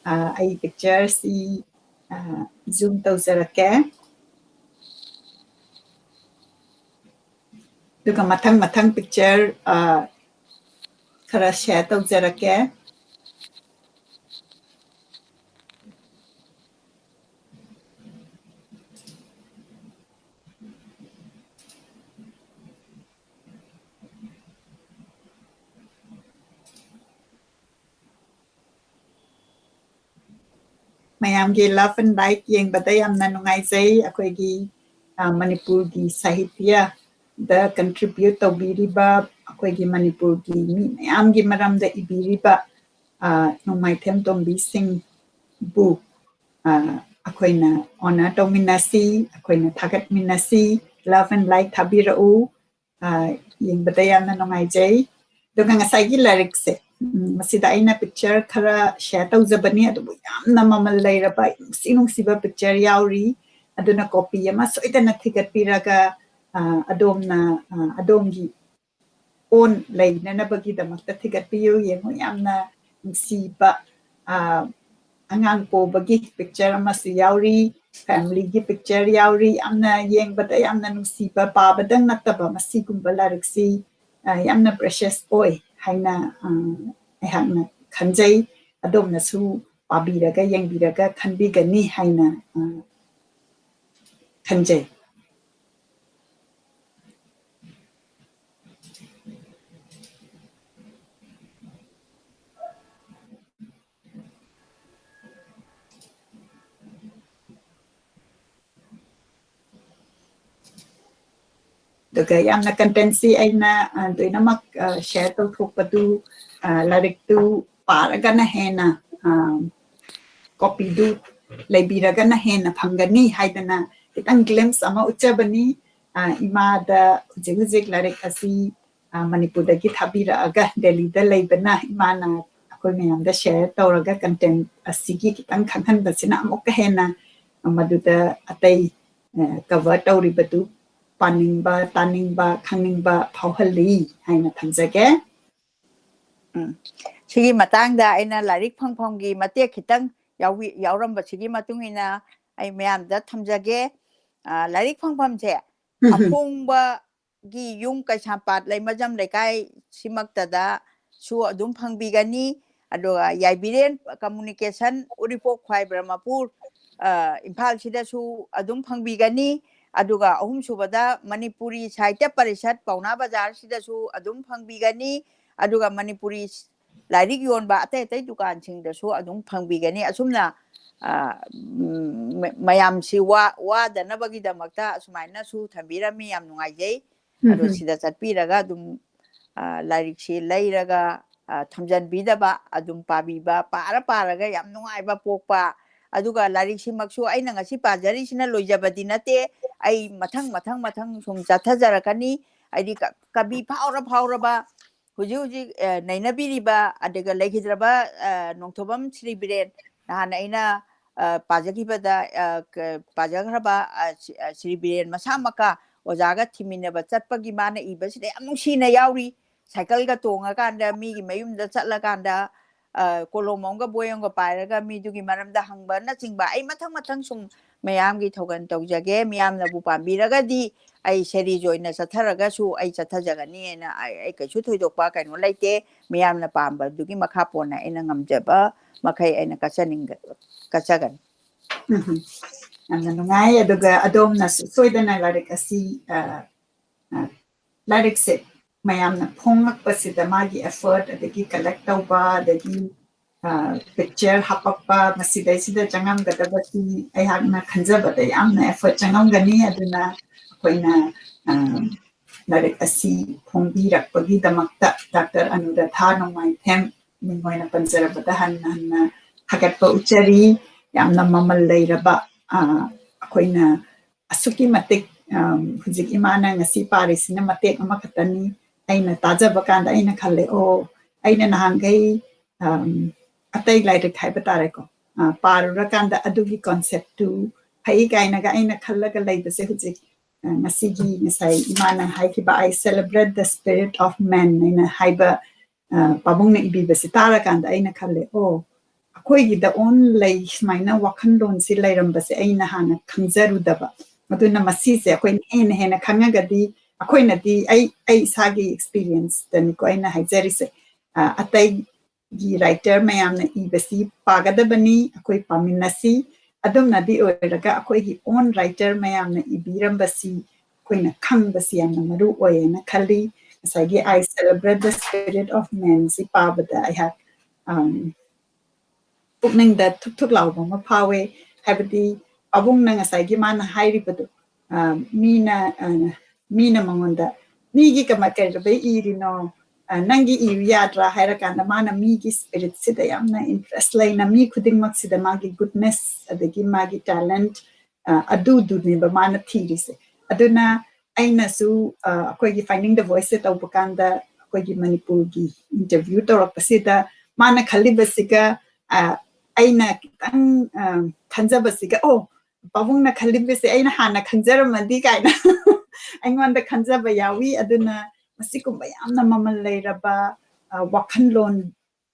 ꯑ, ꯑꯩ picture ꯁꯤ, ꯑ, zoom ꯇꯧꯖꯔꯛꯀꯦ꯫ ꯑꯗꯨꯒ ꯃꯊꯪ ꯃꯊꯪ picture, ꯑ, ꯈꯔ share ꯇꯧꯖꯔꯛꯀꯦ꯫ ꯃꯌꯥꯝꯒꯤ Love and Light ꯌꯦꯡꯕꯗ ꯌꯥꯝꯅ ꯅꯨꯡꯉꯥꯏꯖꯩ꯫ ꯑꯩꯈꯣꯏꯒꯤ, ꯑ, ꯃꯅꯤꯄꯨꯔꯒꯤ ꯁꯥꯍꯤꯇ꯭ꯌꯗ contribute ꯇꯧꯕꯤꯔꯤꯕ, ꯑꯩꯈꯣꯏꯒꯤ ꯃꯅꯤꯄꯨꯔꯒꯤ ꯃꯤ ꯃꯌꯥꯝꯒꯤ ꯃꯔꯝꯗ ꯏꯕꯤꯔꯤꯕ, ꯑ, ꯅꯣꯡꯃꯥꯏꯊꯦꯝ ꯇꯣꯝꯕꯤ ꯁꯤꯡꯕꯨ, ꯑ, ꯑꯩꯈꯣꯏꯅ honor ꯇꯧꯃꯤꯟꯅꯁꯤ, ꯑꯩꯈꯣꯏꯅ ꯊꯥꯒꯠꯃꯤꯟꯅꯁꯤ꯫ Love and Light ꯊꯥꯕꯤꯔꯛꯎ꯫ ꯑ, ꯌꯦꯡꯕꯗ ꯌꯥꯝꯅ ꯅꯨꯡꯉꯥꯏꯖꯩ꯫ ꯑꯗꯨꯒ ꯉꯁꯥꯏꯒꯤ ꯂꯥꯏꯔꯤꯛꯁꯦ, ꯎꯝ, ꯃꯁꯤꯗ ꯑꯩꯅ picture ꯈꯔ share ꯇꯧꯖꯕꯅꯤ, ꯑꯗꯨꯕꯨ ꯌꯥꯝꯅ ꯃꯃꯜ ꯂꯩꯔꯕ, ꯅꯨꯡꯁꯤ ꯅꯨꯡꯁꯤꯕ picture ꯌꯥꯎꯔꯤ꯫ ꯑꯗꯨꯅ copy ꯑꯃ ꯁꯣꯏꯗꯅ ꯊꯤꯒꯠꯄꯤꯔꯒ, ꯑ, ꯑꯗꯣꯝꯅ, ꯑ, ꯑꯗꯣꯝꯒꯤ ꯑꯣꯟ ꯂꯩꯅꯅꯕꯒꯤꯗꯃꯛꯇ ꯊꯤꯒꯠꯄꯤꯌꯨ꯫ ꯌꯦꯡꯉꯨ, ꯌꯥꯝꯅ ꯅꯨꯡꯁꯤꯕ, ꯑ, ꯑꯉꯥꯡ ꯄꯣꯕꯒꯤ picture ꯑꯃꯁꯨ ꯌꯥꯎꯔꯤ꯫ ꯐꯦꯃꯤꯂꯤꯒꯤ ꯄꯤꯛꯆꯔ ꯌꯥꯎꯔꯤ꯫ ꯌꯥꯝꯅ ꯌꯦꯡꯕꯗ ꯌꯥꯝꯅ ꯅꯨꯡꯁꯤꯕ, ꯄꯥꯕꯗꯪ ꯅꯠꯇꯕ, ꯃꯁꯤꯒꯨꯝꯕ ꯂꯥꯏꯔꯤꯛꯁꯤ, ꯑ, ꯌꯥꯝꯅ ꯄ꯭ꯔꯦꯁꯤꯌꯁ ꯑꯣꯏ ꯍꯥꯏꯅ, ꯑ, ꯑꯩꯍꯥꯛꯅ ꯈꯟꯖꯩ꯫ ꯑꯗꯣꯝꯅꯁꯨ ꯄꯥꯕꯤꯔꯒ, ꯌꯦꯡꯕꯤꯔꯒ ꯈꯟꯕꯤꯒꯅꯤ ꯍꯥꯏꯅ, ꯑ, ꯈꯟꯖꯩ꯫ ꯑꯗꯨꯒ ꯌꯥꯝꯅ ꯀꯟꯇꯦꯟꯁꯤ ꯑꯩꯅ, ꯑ, ꯂꯣꯏꯅꯃꯛ, ꯑ, ꯁꯦꯌꯔ ꯇꯧꯊꯣꯛꯄꯗꯨ, ꯑ, ꯂꯥꯏꯔꯤꯛꯇꯨ ꯄꯥꯔꯒꯅ ꯍꯦꯟꯅ, ꯑ, ꯀꯣꯄꯤꯗꯨ ꯂꯩꯕꯤꯔꯒꯅ ꯍꯦꯟꯅ ꯐꯪꯒꯅꯤ ꯍꯥꯏꯗꯅ ꯈꯤꯇꯪ ꯒ꯭ꯂꯤꯝꯁ ꯑꯃ ꯎꯠꯆꯕꯅꯤ꯫ ꯑ, ꯏꯃꯥꯗ ꯍꯧꯖꯤꯛ ꯍꯧꯖꯤꯛ ꯂꯥꯏꯔꯤꯛ ꯑꯁꯤ, ꯑ, ꯃꯅꯤꯄꯨꯔꯗꯒꯤ ꯊꯥꯕꯤꯔꯛꯑꯒ ꯗꯦꯜꯂꯤꯗ ꯂꯩꯕꯅ ꯏꯃꯥꯅ ꯑꯩꯈꯣꯏ ꯃꯌꯥꯝꯗ ꯁꯦꯌꯔ ꯇꯧꯔꯒ ꯀꯟꯇꯦꯟ ꯑꯁꯤꯒꯤ ꯈꯤꯇꯪ ꯈꯪꯍꯟꯕꯁꯤꯅ ꯑꯃꯨꯛꯀ ꯍꯦꯟꯅ ꯃꯗꯨꯗ ꯑꯇꯩ, ꯑ, ꯀꯚꯔ ꯇꯧꯔꯤꯕꯗꯨ ꯄꯥꯅꯤꯡꯕ, ꯇꯥꯅꯤꯡꯕ, ꯈꯪꯅꯤꯡꯕ ꯐꯥꯎꯍꯜꯂꯤ ꯍꯥꯏꯅ ꯊꯝꯖꯒꯦ꯫ ꯎꯝ꯫ ꯁꯤꯒꯤ ꯃꯇꯥꯡꯗ ꯑꯩꯅ ꯂꯥꯏꯔꯤꯛ ꯐꯪꯐꯝꯒꯤ ꯃꯇꯦꯛ ꯈꯤꯇꯪ ꯌꯥꯎꯕꯤ-, ꯌꯥꯎꯔꯝꯕꯁꯤꯒꯤ ꯃꯇꯨꯡ ꯏꯟꯅ ꯑꯩ ꯃꯌꯥꯝꯗ ꯊꯝꯖꯒꯦ꯫ ꯑ, ꯂꯥꯏꯔꯤꯛ ꯐꯪꯐꯝꯁꯦ ꯎꯝ꯫ ꯑꯐꯣꯡꯕꯒꯤ ꯌꯨꯝ ꯀꯩꯁꯥꯝꯄꯥꯠ ꯂꯩꯃꯖꯝ ꯂꯩꯀꯥꯏ ꯁꯤꯃꯛꯇꯗꯁꯨ ꯑꯗꯨꯝ ꯐꯪꯕꯤꯒꯅꯤ꯫ ꯑꯗꯨꯒ ꯌꯥꯏꯕꯤꯔꯦꯟ ꯀꯝꯃꯨꯅꯤꯀꯦꯁꯟ ꯎꯔꯤꯄꯣꯛ ꯈ꯭ꯋꯥꯏ ꯕ꯭ꯔꯍꯃꯄꯨꯔ, ꯑ, ꯏꯝꯐꯥꯜꯁꯤꯗꯁꯨ ꯑꯗꯨꯝ ꯐꯪꯕꯤꯒꯅꯤ꯫ ꯑꯗꯨꯒ ꯑꯍꯨꯝꯁꯨꯕꯗ ꯃꯅꯤꯄꯨꯔꯤ ꯁꯥꯍꯤꯇ꯭ꯌ ꯄꯔꯤꯁꯠ ꯄꯥꯎꯅꯥ ꯕꯖꯥꯔꯁꯤꯗꯁꯨ ꯑꯗꯨꯝ ꯐꯪꯕꯤꯒꯅꯤ꯫ ꯑꯗꯨꯒ ꯃꯅꯤꯄꯨꯔꯤ ꯂꯥꯏꯔꯤꯛ ꯌꯣꯟꯕ ꯑꯇꯩ ꯑꯇꯩ ꯗꯨꯀꯥꯟꯁꯤꯡꯗꯁꯨ ꯑꯗꯨꯝ ꯐꯪꯕꯤꯒꯅꯤ꯫ ꯑꯁꯨꯝꯅ, ꯑ, ꯎꯝ, ꯃ-, ꯃꯌꯥꯝꯁꯤ ꯋꯥ-, ꯋꯥꯗꯅꯕꯒꯤꯗꯃꯛꯇ ꯑꯁꯨꯃꯥꯏꯅꯁꯨ ꯊꯝꯕꯤꯔꯝꯃꯤ꯫ ꯌꯥꯝ ꯅꯨꯡꯉꯥꯏꯖꯩ꯫ ꯑꯗꯣ ꯎꯝ꯫ ꯁꯤꯗ ꯆꯠꯄꯤꯔꯒ ꯑꯗꯨꯝ, ꯑ, ꯂꯥꯏꯔꯤꯛꯁꯤ ꯂꯩꯔꯒ, ꯑ, ꯊꯝꯖꯟꯕꯤꯗꯕ, ꯑꯗꯨꯝ ꯄꯥꯕꯤꯕ, ꯄꯥꯔ ꯄꯥꯔꯒ ꯌꯥꯝ ꯅꯨꯡꯉꯥꯏꯕ ꯄꯣꯛꯄ꯫ ꯑꯗꯨꯒ ꯂꯥꯏꯔꯤꯛꯁꯤꯃꯛꯁꯨ ꯑꯩꯅ ꯉꯁꯤ ꯄꯥꯖꯔꯤꯁꯤꯅ ꯂꯣꯏꯖꯕꯗꯤ ꯅꯠꯇꯦ꯫ ꯑꯩ ꯃꯊꯪ, ꯃꯊꯪ, ꯃꯊꯪ ꯁꯨꯝ ꯆꯠꯊꯖꯔꯛꯀꯅꯤ꯫ ꯍꯥꯏꯗꯤ ꯀ-, ꯀꯕꯤ ꯐꯥꯎꯔ ꯐꯥꯎꯔꯕ ꯍꯧꯖꯤꯛ ꯍꯧꯖꯤꯛ, ꯑ, ꯅꯩꯅꯕꯤꯔꯤꯕ, ꯑꯗꯨꯒ ꯂꯩꯈꯤꯗ꯭ꯔꯕ, ꯑ, ꯅꯣꯡꯊꯣꯝꯕꯝ ꯁ꯭ꯔꯤ ꯕꯤꯔꯦꯟ, ꯅꯍꯥꯟ ꯑꯩꯅ, ꯑ, ꯄꯥꯖꯈꯤꯕꯗ, ꯑ, ꯀ-, ꯄꯥꯖꯈ꯭ꯔꯕ, ꯑ, ꯁꯤ-, ꯑ, ꯁ꯭ꯔꯤ ꯕꯤꯔꯦꯟ ꯃꯁꯥꯃꯛꯀ ꯑꯣꯖꯥꯒ ꯊꯤꯃꯤꯟꯅꯕ ꯆꯠꯄꯒꯤ ꯃꯥꯅ ꯏꯕꯁꯤꯗ ꯌꯥꯝ ꯅꯨꯡꯁꯤꯅ ꯌꯥꯎꯔꯤ꯫ ꯁꯥꯏꯀꯜꯒ ꯇꯣꯡꯉꯀꯥꯟꯗ ꯃꯤꯒꯤ ꯃꯌꯨꯝꯗ ꯆꯠꯂꯀꯥꯟꯗ, ꯑ, ꯀꯣꯂꯣꯝ ꯑꯃꯒ ꯕꯣꯏ ꯑꯃꯒ ꯄꯥꯏꯔꯒ ꯃꯤꯗꯨꯒꯤ ꯃꯔꯝꯗ ꯍꯪꯕꯅꯆꯤꯡꯕ, ꯑꯩ ꯃꯊꯪ ꯃꯊꯪ ꯁꯨꯝ ꯃꯌꯥꯝꯒꯤ ꯊꯧꯒꯜ ꯇꯧꯖꯒꯦ꯫ ꯃꯤꯌꯥꯝꯅꯕꯨ ꯄꯥꯝꯕꯤꯔꯒꯗꯤ ꯑꯩ ꯁꯦꯔꯤꯁ ꯑꯣꯏꯅ ꯆꯠꯊꯔꯒꯁꯨ ꯑꯩ ꯆꯠꯊꯖꯒꯅꯤ ꯍꯥꯏꯅ ꯑꯩ, ꯑꯩ ꯀꯩꯁꯨ ꯊꯣꯏꯗꯣꯛꯄ ꯀꯩꯅꯣ ꯂꯩꯇꯦ꯫ ꯃꯤꯌꯥꯝꯅ ꯄꯥꯝꯕꯗꯨꯒꯤ ꯃꯈꯥ ꯄꯣꯟꯅ ꯑꯩꯅ ꯉꯝꯖꯕ ꯃꯈꯩ ꯑꯩꯅ ꯀꯠꯆꯅꯤꯡ-, ꯀꯠꯆꯒꯅꯤ꯫ ꯎꯝ꯫ ꯌꯥꯝꯅ ꯅꯨꯡꯉꯥꯏ꯫ ꯑꯗꯨꯒ ꯑꯗꯣꯝꯅꯁꯨ ꯁꯣꯏꯗꯅ ꯂꯥꯏꯔꯤꯛ ꯑꯁꯤ, ꯑ, ꯑ, ꯂꯥꯏꯔꯤꯛꯁꯦ ꯃꯌꯥꯝꯅ ꯐꯣꯡꯂꯛꯄꯁꯤꯗ ꯃꯥꯒꯤ effort, ꯑꯗꯒꯤ collect ꯇꯧꯕ, ꯑꯗꯒꯤ, ꯑ, picture ꯍꯥꯞꯄꯛꯄ, ꯃꯁꯤꯗꯩꯁꯤꯗ ꯆꯪꯉꯝꯒꯗꯕꯁꯤ ꯑꯩꯍꯥꯛꯅ ꯈꯟꯖꯕꯗ ꯌꯥꯝꯅ effort ꯆꯪꯉꯝꯒꯅꯤ꯫ ꯑꯗꯨꯅ ꯑꯩꯈꯣꯏꯅ, ꯑ, ꯂꯥꯏꯔꯤꯛ ꯑꯁꯤ ꯐꯣꯡꯕꯤꯔꯛꯄꯒꯤꯗꯃꯛꯇ ꯗꯥꯛꯇꯔ ꯑꯅꯨꯔꯥꯙꯥ ꯅꯣꯡꯃꯥꯏꯊꯦꯝ ꯃꯤꯡ ꯑꯣꯏꯅ ꯄꯟꯖꯔꯕꯗ ꯍꯟꯅ ꯍꯟꯅ ꯊꯥꯒꯠꯄ ꯎꯠꯆꯔꯤ꯫ ꯌꯥꯝꯅ ꯃꯃꯜ ꯂꯩꯔꯕ, ꯑ, ꯑꯩꯈꯣꯏꯅ ꯑꯁꯨꯛꯀꯤ ꯃꯇꯤꯛ, ꯑꯝ, ꯍꯧꯖꯤꯛ ꯏꯃꯥꯅ ꯉꯁꯤ ꯄꯥꯔꯤꯁꯤꯅ ꯃꯇꯦꯛ ꯑꯃꯈꯛꯇꯅꯤ꯫ ꯑꯩꯅ ꯇꯥꯖꯕ ꯀꯥꯟꯗ ꯑꯩꯅ ꯈꯜꯂꯦ, "ꯑꯣ, ꯑꯩꯅ ꯅꯍꯥꯟꯈꯩ, ꯑꯝ, ꯑꯇꯩ ꯂꯥꯏꯔꯤꯛ ꯍꯥꯏꯕ ꯇꯥꯔꯦꯀꯣ, ꯑ, ꯄꯥꯔꯨꯔꯀꯥꯟꯗ ꯑꯗꯨꯒꯤ concept ꯇꯨ ꯐꯩ" ꯀꯥꯏꯅꯒ ꯑꯩꯅ ꯈꯜꯂꯒ ꯂꯩꯕꯁꯦ ꯍꯧꯖꯤꯛ, ꯑ, ꯉꯁꯤꯒꯤ ꯉꯁꯥꯏ ꯏꯃꯥꯅ ꯍꯥꯏꯈꯤꯕ "I celebrate the spirit of man" ꯍꯥꯏꯅ ꯍꯥꯏꯕ, ꯑ, ꯄꯥꯕꯨꯡꯅ ꯏꯕꯤꯕꯁꯤ ꯇꯥꯔꯀꯥꯟꯗ ꯑꯩꯅ ꯈꯜꯂꯦ, "ꯑꯣ, ꯑꯩꯈꯣꯏꯒꯤꯗ own ꯂꯩ, ꯁꯨꯃꯥꯏꯅ ꯋꯥꯈꯜꯂꯣꯟꯁꯤ ꯂꯩꯔꯝꯕꯁꯦ ꯑꯩꯅ ꯍꯥꯟꯅ ꯈꯪꯖꯔꯨꯗꯕ"꯫ ꯑꯗꯨꯅ ꯃꯁꯤꯁꯦ ꯑꯩꯈꯣꯏꯅ ꯍꯦꯟꯅ ꯍꯦꯟꯅ ꯈꯪꯉꯒꯗꯤ, ꯑꯩꯈꯣꯏꯅꯗꯤ, ꯑꯩ, ꯑꯩ ꯏꯁꯥꯒꯤ experience ꯇꯅꯤꯀꯣ ꯑꯩꯅ ꯍꯥꯏꯖꯔꯤꯁꯦ, ꯑ, ꯑꯇꯩꯒꯤ writer ꯃꯌꯥꯝꯅ ꯏꯕꯁꯤ ꯄꯥꯒꯗꯕꯅꯤ, ꯑꯩꯈꯣꯏ ꯄꯥꯃꯤꯟꯅꯁꯤ꯫ ꯑꯗꯨꯝꯅꯗꯤ ꯑꯣꯏꯔꯒ ꯑꯩꯈꯣꯏꯒꯤ own writer ꯃꯌꯥꯝꯅ ꯏꯕꯤꯔꯝꯕꯁꯤ ꯑꯩꯈꯣꯏꯅ ꯈꯪꯕꯁꯤ ꯌꯥꯝꯅ ꯃꯔꯨ ꯑꯣꯏꯌꯦꯅ ꯈꯜꯂꯤ꯫ ꯉꯁꯥꯏꯒꯤ "I celebrate the spirit of man" ꯁꯤ ꯄꯥꯕꯗ ꯑꯩꯍꯥꯛ, ꯑꯝ, ꯄꯨꯛꯅꯤꯡꯗ ꯊꯨꯛ ꯊꯨꯛ ꯂꯥꯎꯕ ꯑꯃ ꯐꯥꯎꯋꯦ꯫ ꯍꯥꯏꯕꯗꯤ ꯄꯥꯕꯨꯡꯅ ꯉꯁꯥꯏꯒꯤ ꯃꯥꯅ ꯍꯥꯏꯔꯤꯕꯗꯣ, ꯑ, ꯃꯤꯅ, ꯑ, ꯃꯤꯅ ꯃꯉꯣꯟꯗ, "ꯃꯤꯒꯤ ꯀꯃ-, ꯀꯩꯗꯧꯕꯩ ꯏꯔꯤꯅꯣ? ꯑ, ꯅꯪꯒꯤ ꯏꯌꯨ ꯌꯥꯗ꯭ꯔꯥ?" ꯍꯥꯏꯔꯀꯥꯟꯗ ꯃꯥꯅ ꯃꯤꯒꯤ spirit ꯁꯤꯗ ꯌꯥꯝꯅ interest ꯂꯩꯅ, ꯃꯤ ꯈꯨꯗꯤꯡꯃꯛꯁꯤꯗ ꯃꯥꯒꯤ goodness ꯑꯗꯒꯤ ꯃꯥꯒꯤ talent, ꯑ, ꯑꯗꯨꯗꯨꯅꯦꯕ ꯃꯥꯅ ꯊꯤꯔꯤꯁꯦ꯫ ꯑꯗꯨꯅ ꯑꯩꯅꯁꯨ, ꯑ, ꯑꯩꯈꯣꯏꯒꯤ Finding the Voice ꯁꯦ ꯇꯧꯕ ꯀꯥꯟꯗ ꯑꯩꯈꯣꯏꯒꯤ ꯃꯅꯤꯄꯨꯔꯒꯤ interview ꯇꯧꯔꯛꯄꯁꯤꯗ ꯃꯥꯅ ꯈꯜꯂꯤꯕꯁꯤꯒ, ꯑ, ꯑꯩꯅ ꯈꯤꯇꯪ, ꯑ, ꯈꯟꯖꯕꯁꯤꯒ, "ꯑꯣ, ꯄꯥꯕꯨꯡꯅ ꯈꯜꯂꯤꯕꯁꯦ ꯑꯩꯅ ꯍꯥꯟꯅ ꯈꯪꯖꯔꯝꯃꯗꯤ" ꯀꯥꯏꯅ ꯑꯩꯉꯣꯟꯗ ꯈꯟꯖꯕ ꯌꯥꯎꯏ꯫ ꯑꯗꯨꯅ ꯃꯁꯤꯒꯨꯝꯕ ꯌꯥꯝꯅ ꯃꯃꯜ ꯂꯩꯔꯕ, ꯑ, ꯋꯥꯈꯜꯂꯣꯟ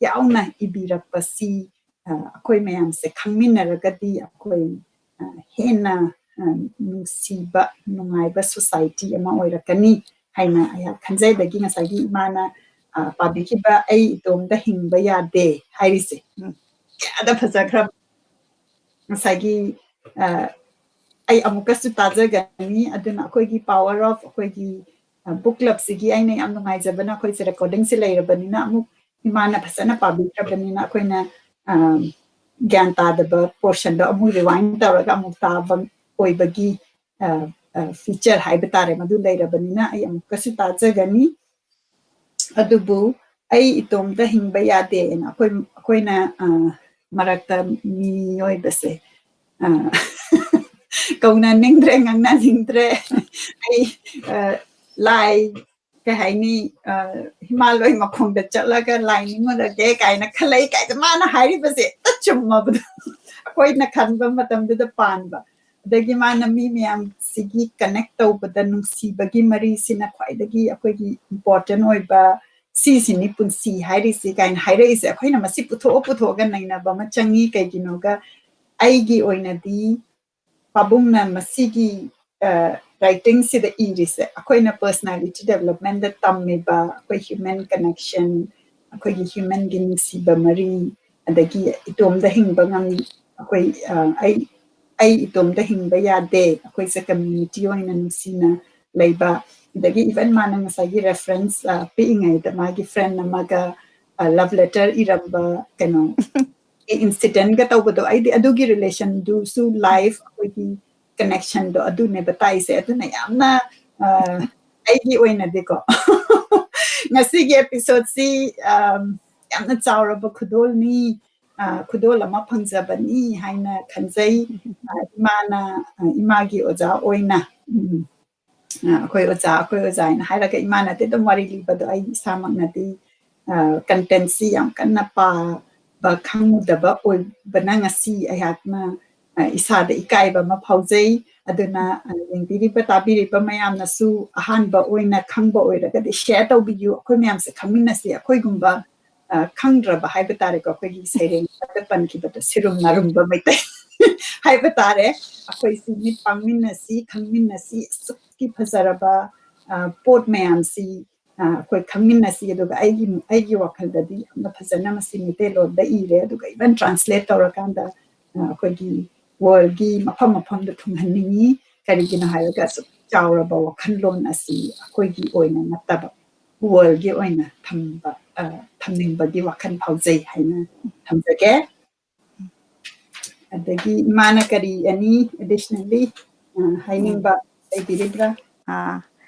ꯌꯥꯎꯅ ꯏꯕꯤꯔꯛꯄꯁꯤ, ꯑ, ꯑꯩꯈꯣꯏ ꯃꯌꯥꯝꯁꯦ ꯈꯪꯃꯤꯟꯅꯔꯒꯗꯤ ꯑꯩꯈꯣꯏ, ꯑ, ꯍꯦꯟꯅ, ꯑ, ꯅꯨꯡꯁꯤꯕ, ꯅꯨꯡꯉꯥꯏꯕ society ꯑꯃ ꯑꯣꯏꯔꯛꯀꯅꯤ ꯍꯥꯏꯅ ꯑꯩꯍꯥꯛ ꯈꯟꯖꯩ꯫ ꯑꯗꯒꯤ ꯉꯁꯥꯏꯒꯤ ꯏꯃꯥꯅ, ꯑ, ꯄꯥꯕꯤꯈꯤꯕ "ꯑꯩ ꯏꯇꯣꯝꯇ ꯍꯤꯡꯕ ꯌꯥꯗꯦ" ꯍꯥꯏꯔꯤꯁꯦ, ꯎꯝ, ꯀꯌꯥꯗ ꯐꯖꯈ꯭ꯔꯕ꯫ ꯉꯁꯥꯏꯒꯤ, ꯑ, ꯑꯩ ꯑꯃꯨꯛꯀꯁꯨ ꯇꯥꯖꯒꯅꯤ꯫ ꯑꯗꯨꯅ ꯑꯩꯈꯣꯏꯒꯤ power of ꯑꯩꯈꯣꯏꯒꯤ, ꯑ, book clubꯁꯤꯒꯤ ꯑꯩꯅ ꯌꯥꯝ ꯅꯨꯡꯉꯥꯏꯖꯕꯅ ꯑꯩꯈꯣꯏꯁꯦ recordingꯁꯦ ꯂꯩꯔꯕꯅꯤꯅ ꯑꯃꯨꯛ ꯏꯃꯥꯅ ꯐꯖꯅ ꯄꯥꯕꯤꯈ꯭ꯔꯕꯅꯤꯅ ꯑꯩꯈꯣꯏꯅ, ꯑ, ꯒ꯭ꯌꯥꯟ ꯇꯥꯗꯕ portionꯗꯣ ꯑꯃꯨꯛ rewind ꯇꯧꯔꯒ ꯑꯃꯨꯛ ꯇꯥꯕ ꯑꯣꯏꯕꯒꯤ, ꯑ, ꯑ, feature ꯍꯥꯏꯕ ꯇꯥꯔꯦ, ꯃꯗꯨ ꯂꯩꯔꯕꯅꯤꯅ ꯑꯩ ꯑꯃꯨꯛꯀꯁꯨ ꯇꯥꯖꯒꯅꯤ꯫ ꯑꯗꯨꯕꯨ "ꯑꯩ ꯏꯇꯣꯝꯇ ꯍꯤꯡꯕ ꯌꯥꯗꯦꯅ" ꯑꯩꯈꯣꯏ, ꯑꯩꯈꯣꯏꯅ, ꯑ, ꯃꯔꯛꯇ ꯃꯤꯑꯣꯏꯕꯁꯦ, ꯑ, ꯀꯧꯅꯅꯤꯡꯗ꯭ꯔꯦ, ꯉꯥꯡꯅꯅꯤꯡꯗ꯭ꯔꯦ꯫ ꯑꯩ, ꯑ, ꯂꯥꯏ, ꯀꯩ ꯍꯥꯏꯅꯤ, ꯑ, ꯍꯤꯃꯥꯂꯣꯏ ꯃꯈꯣꯡꯗ ꯆꯠꯂꯒ ꯂꯥꯏ ꯅꯤꯡꯉꯨꯔꯒꯦ ꯀꯥꯏꯅ ꯈꯜꯂꯛꯏ ꯀꯥꯏꯗ ꯃꯥꯅ ꯍꯥꯏꯔꯤꯕꯁꯦ ꯍꯦꯛꯇ ꯆꯨꯝꯃꯕꯗꯣ꯫ ꯑꯩꯈꯣꯏꯅ ꯈꯟꯕ ꯃꯇꯝꯗꯨꯗ ꯄꯥꯟꯕ꯫ ꯑꯗꯒꯤ ꯃꯥꯅ ꯃꯤ ꯃꯌꯥꯝꯁꯤꯒꯤ connect ꯇꯧꯕꯗ ꯅꯨꯡꯁꯤꯕꯒꯤ ꯃꯔꯤꯁꯤꯅ ꯈ꯭ꯋꯥꯏꯗꯒꯤ ꯑꯩꯈꯣꯏꯒꯤ important ꯑꯣꯏꯕ, ꯁꯤꯁꯤꯅꯤ ꯄꯨꯟꯁꯤ ꯍꯥꯏꯔꯤꯁꯤ ꯀꯥꯏꯅ ꯍꯥꯏꯔꯛꯏꯁꯦ꯫ ꯑꯩꯈꯣꯏꯅ ꯃꯁꯤ ꯄꯨꯊꯣꯛꯑ ꯄꯨꯊꯣꯛꯑꯒ ꯅꯩꯅꯕ ꯑꯃ ꯆꯪꯉꯤ꯫ ꯀꯩꯒꯤꯅꯣꯒ ꯑꯩꯒꯤ ꯑꯣꯏꯅꯗꯤ ꯄꯥꯕꯨꯡꯅ ꯃꯁꯤꯒꯤ, ꯑ, writingꯁꯤꯗ ꯏꯔꯤꯁꯦ ꯑꯩꯈꯣꯏꯅ personality developmentꯗ ꯇꯝꯃꯤꯕ ꯑꯩꯈꯣꯏ human connection, ꯑꯩꯈꯣꯏꯒꯤ humanꯒꯤ ꯅꯨꯡꯁꯤꯕ ꯃꯔꯤ, ꯑꯗꯒꯤ ꯏꯇꯣꯝꯗ ꯍꯤꯡꯕ ꯉꯝ-, ꯑꯩꯈꯣꯏ, ꯑ, ꯑꯩ, ꯑꯩ ꯏꯇꯣꯝꯗ ꯍꯤꯡꯕ ꯌꯥꯗꯦ, ꯑꯩꯈꯣꯏꯁꯦ community ꯑꯣꯏꯅ ꯅꯨꯡꯁꯤꯅ ꯂꯩꯕ, ꯑꯗꯒꯤ even ꯃꯥꯅ ꯉꯁꯥꯏꯒꯤ reference, ꯑ, ꯄꯤꯛꯏꯉꯩꯗ ꯃꯥꯒꯤ friend ꯑꯃꯒ, ꯑ, love letter ꯏꯔꯝꯕ ꯀꯩꯅꯣ incidentꯒ ꯇꯧꯕꯗꯣ, ꯑꯩꯗꯤ ꯑꯗꯨꯒꯤ relationꯗꯨꯁꯨ life ꯑꯩꯈꯣꯏꯒꯤ connectionꯗꯣ ꯑꯗꯨꯅꯦꯕ ꯇꯥꯛꯏꯁꯦ꯫ ꯑꯗꯨꯅ ꯌꯥꯝꯅ, ꯑ, ꯑꯩꯒꯤ ꯑꯣꯏꯅꯗꯤꯀꯣ ꯉꯁꯤꯒꯤ episodeꯁꯤ, ꯑꯝ, ꯌꯥꯝꯅ ꯆꯥꯎꯔꯕ ꯈꯨꯗꯣꯜꯅꯤ, ꯑ, ꯈꯨꯗꯣꯜ ꯑꯃ ꯐꯪꯖꯕꯅꯤ ꯍꯥꯏꯅ ꯈꯟꯖꯩ꯫ ꯑ, ꯏꯃꯥꯅ, ꯑ, ꯏꯃꯥꯒꯤ ꯑꯣꯖꯥ ꯑꯣꯏꯅ, ꯎꯝ, ꯑ, ꯑꯩꯈꯣꯏ ꯑꯣꯖꯥ, ꯑꯩꯈꯣꯏ ꯑꯣꯖꯥ ꯍꯥꯏꯅ ꯍꯥꯏꯔꯒ ꯏꯃꯥꯅꯗꯤ ꯑꯗꯨꯝ ꯋꯥꯔꯤ ꯂꯤꯕꯗꯣ ꯑꯩ ꯏꯁꯥꯃꯛꯅꯗꯤ, ꯑ, contentꯁꯤ ꯌꯥꯝ ꯀꯟꯅ ꯄꯥꯕ ꯈꯪꯉꯨꯗꯕ ꯑꯣꯏꯕꯅ ꯉꯁꯤ ꯑꯩꯍꯥꯛꯅ, ꯑ, ꯏꯁꯥꯗ ꯏꯀꯥꯏꯕ ꯑꯃ ꯐꯥꯎꯖꯩ꯫ ꯑꯗꯨꯅ, ꯑ, ꯌꯦꯡꯕꯤꯔꯤꯕ, ꯇꯥꯕꯤꯔꯤꯕ ꯃꯌꯥꯝꯅꯁꯨ ꯑꯍꯥꯟꯕ ꯑꯣꯏꯅ ꯈꯪꯕ ꯑꯣꯏꯔꯒꯗꯤ share ꯇꯧꯕꯤꯌꯨ꯫ ꯑꯩꯈꯣꯏ ꯃꯌꯥꯝꯁꯦ ꯈꯪꯃꯤꯟꯅꯁꯤ꯫ ꯑꯩꯈꯣꯏꯒꯨꯝꯕ ꯑ, ꯈꯪꯗ꯭ꯔꯕ ꯍꯥꯏꯕ ꯇꯥꯔꯦꯀꯣ, ꯑꯩꯈꯣꯏꯒꯤ ꯁꯩꯔꯦꯡ ꯑꯃꯗ ꯄꯟꯈꯤꯕꯗꯣ, ꯁꯤꯔꯨꯝ ꯅꯥꯔꯨꯝꯕ ꯃꯩꯇꯩ ꯍꯥꯏꯕ ꯇꯥꯔꯦ꯫ ꯑꯩꯈꯣꯏꯁꯤ ꯃꯤꯠ ꯄꯥꯡꯃꯤꯟꯅꯁꯤ, ꯈꯪꯃꯤꯟꯅꯁꯤ, ꯑꯁꯨꯛꯀꯤ ꯐꯖꯔꯕ, ꯑ, ꯄꯣꯠ ꯃꯌꯥꯝꯁꯤ, ꯑ, ꯑꯩꯈꯣꯏ ꯈꯪꯃꯤꯟꯅꯁꯤ꯫ ꯑꯗꯨꯒ ꯑꯩꯒꯤ, ꯑꯩꯒꯤ ꯋꯥꯈꯜꯗꯗꯤ ꯌꯥꯝꯅ ꯐꯖꯅ ꯃꯁꯤ ꯃꯩꯇꯩꯂꯣꯟꯗ ꯏꯔꯦ꯫ ꯑꯗꯨꯒ even translate ꯇꯧꯔꯀꯥꯟꯗ, ꯑ, ꯑꯩꯈꯣꯏꯒꯤ worldꯒꯤ ꯃꯐꯝ ꯃꯐꯝꯗ ꯊꯨꯡꯍꯟꯅꯤꯡꯉꯤ꯫ ꯀꯔꯤꯒꯤꯅꯣ ꯍꯥꯏꯔꯒ ꯑꯁꯨꯛ ꯆꯥꯎꯔꯕ ꯋꯥꯈꯜꯂꯣꯟ ꯑꯁꯤ ꯑꯩꯈꯣꯏꯒꯤ ꯑꯣꯏꯅ ꯅꯠꯇꯕ worldꯒꯤ ꯑꯣꯏꯅ ꯊꯝꯕ, ꯑ, ꯊꯝꯅꯤꯡꯕꯒꯤ ꯋꯥꯈꯜ ꯐꯥꯎꯖꯩ ꯍꯥꯏꯅ ꯊꯝꯖꯒꯦ꯫ ꯑꯗꯒꯤ ꯏꯃꯥꯅ ꯀꯔꯤ any additionally, ꯑ, ꯍꯥꯏꯅꯤꯡꯕ ꯂꯩꯕꯤꯔꯤꯕ꯭ꯔꯥ? ꯑꯥ,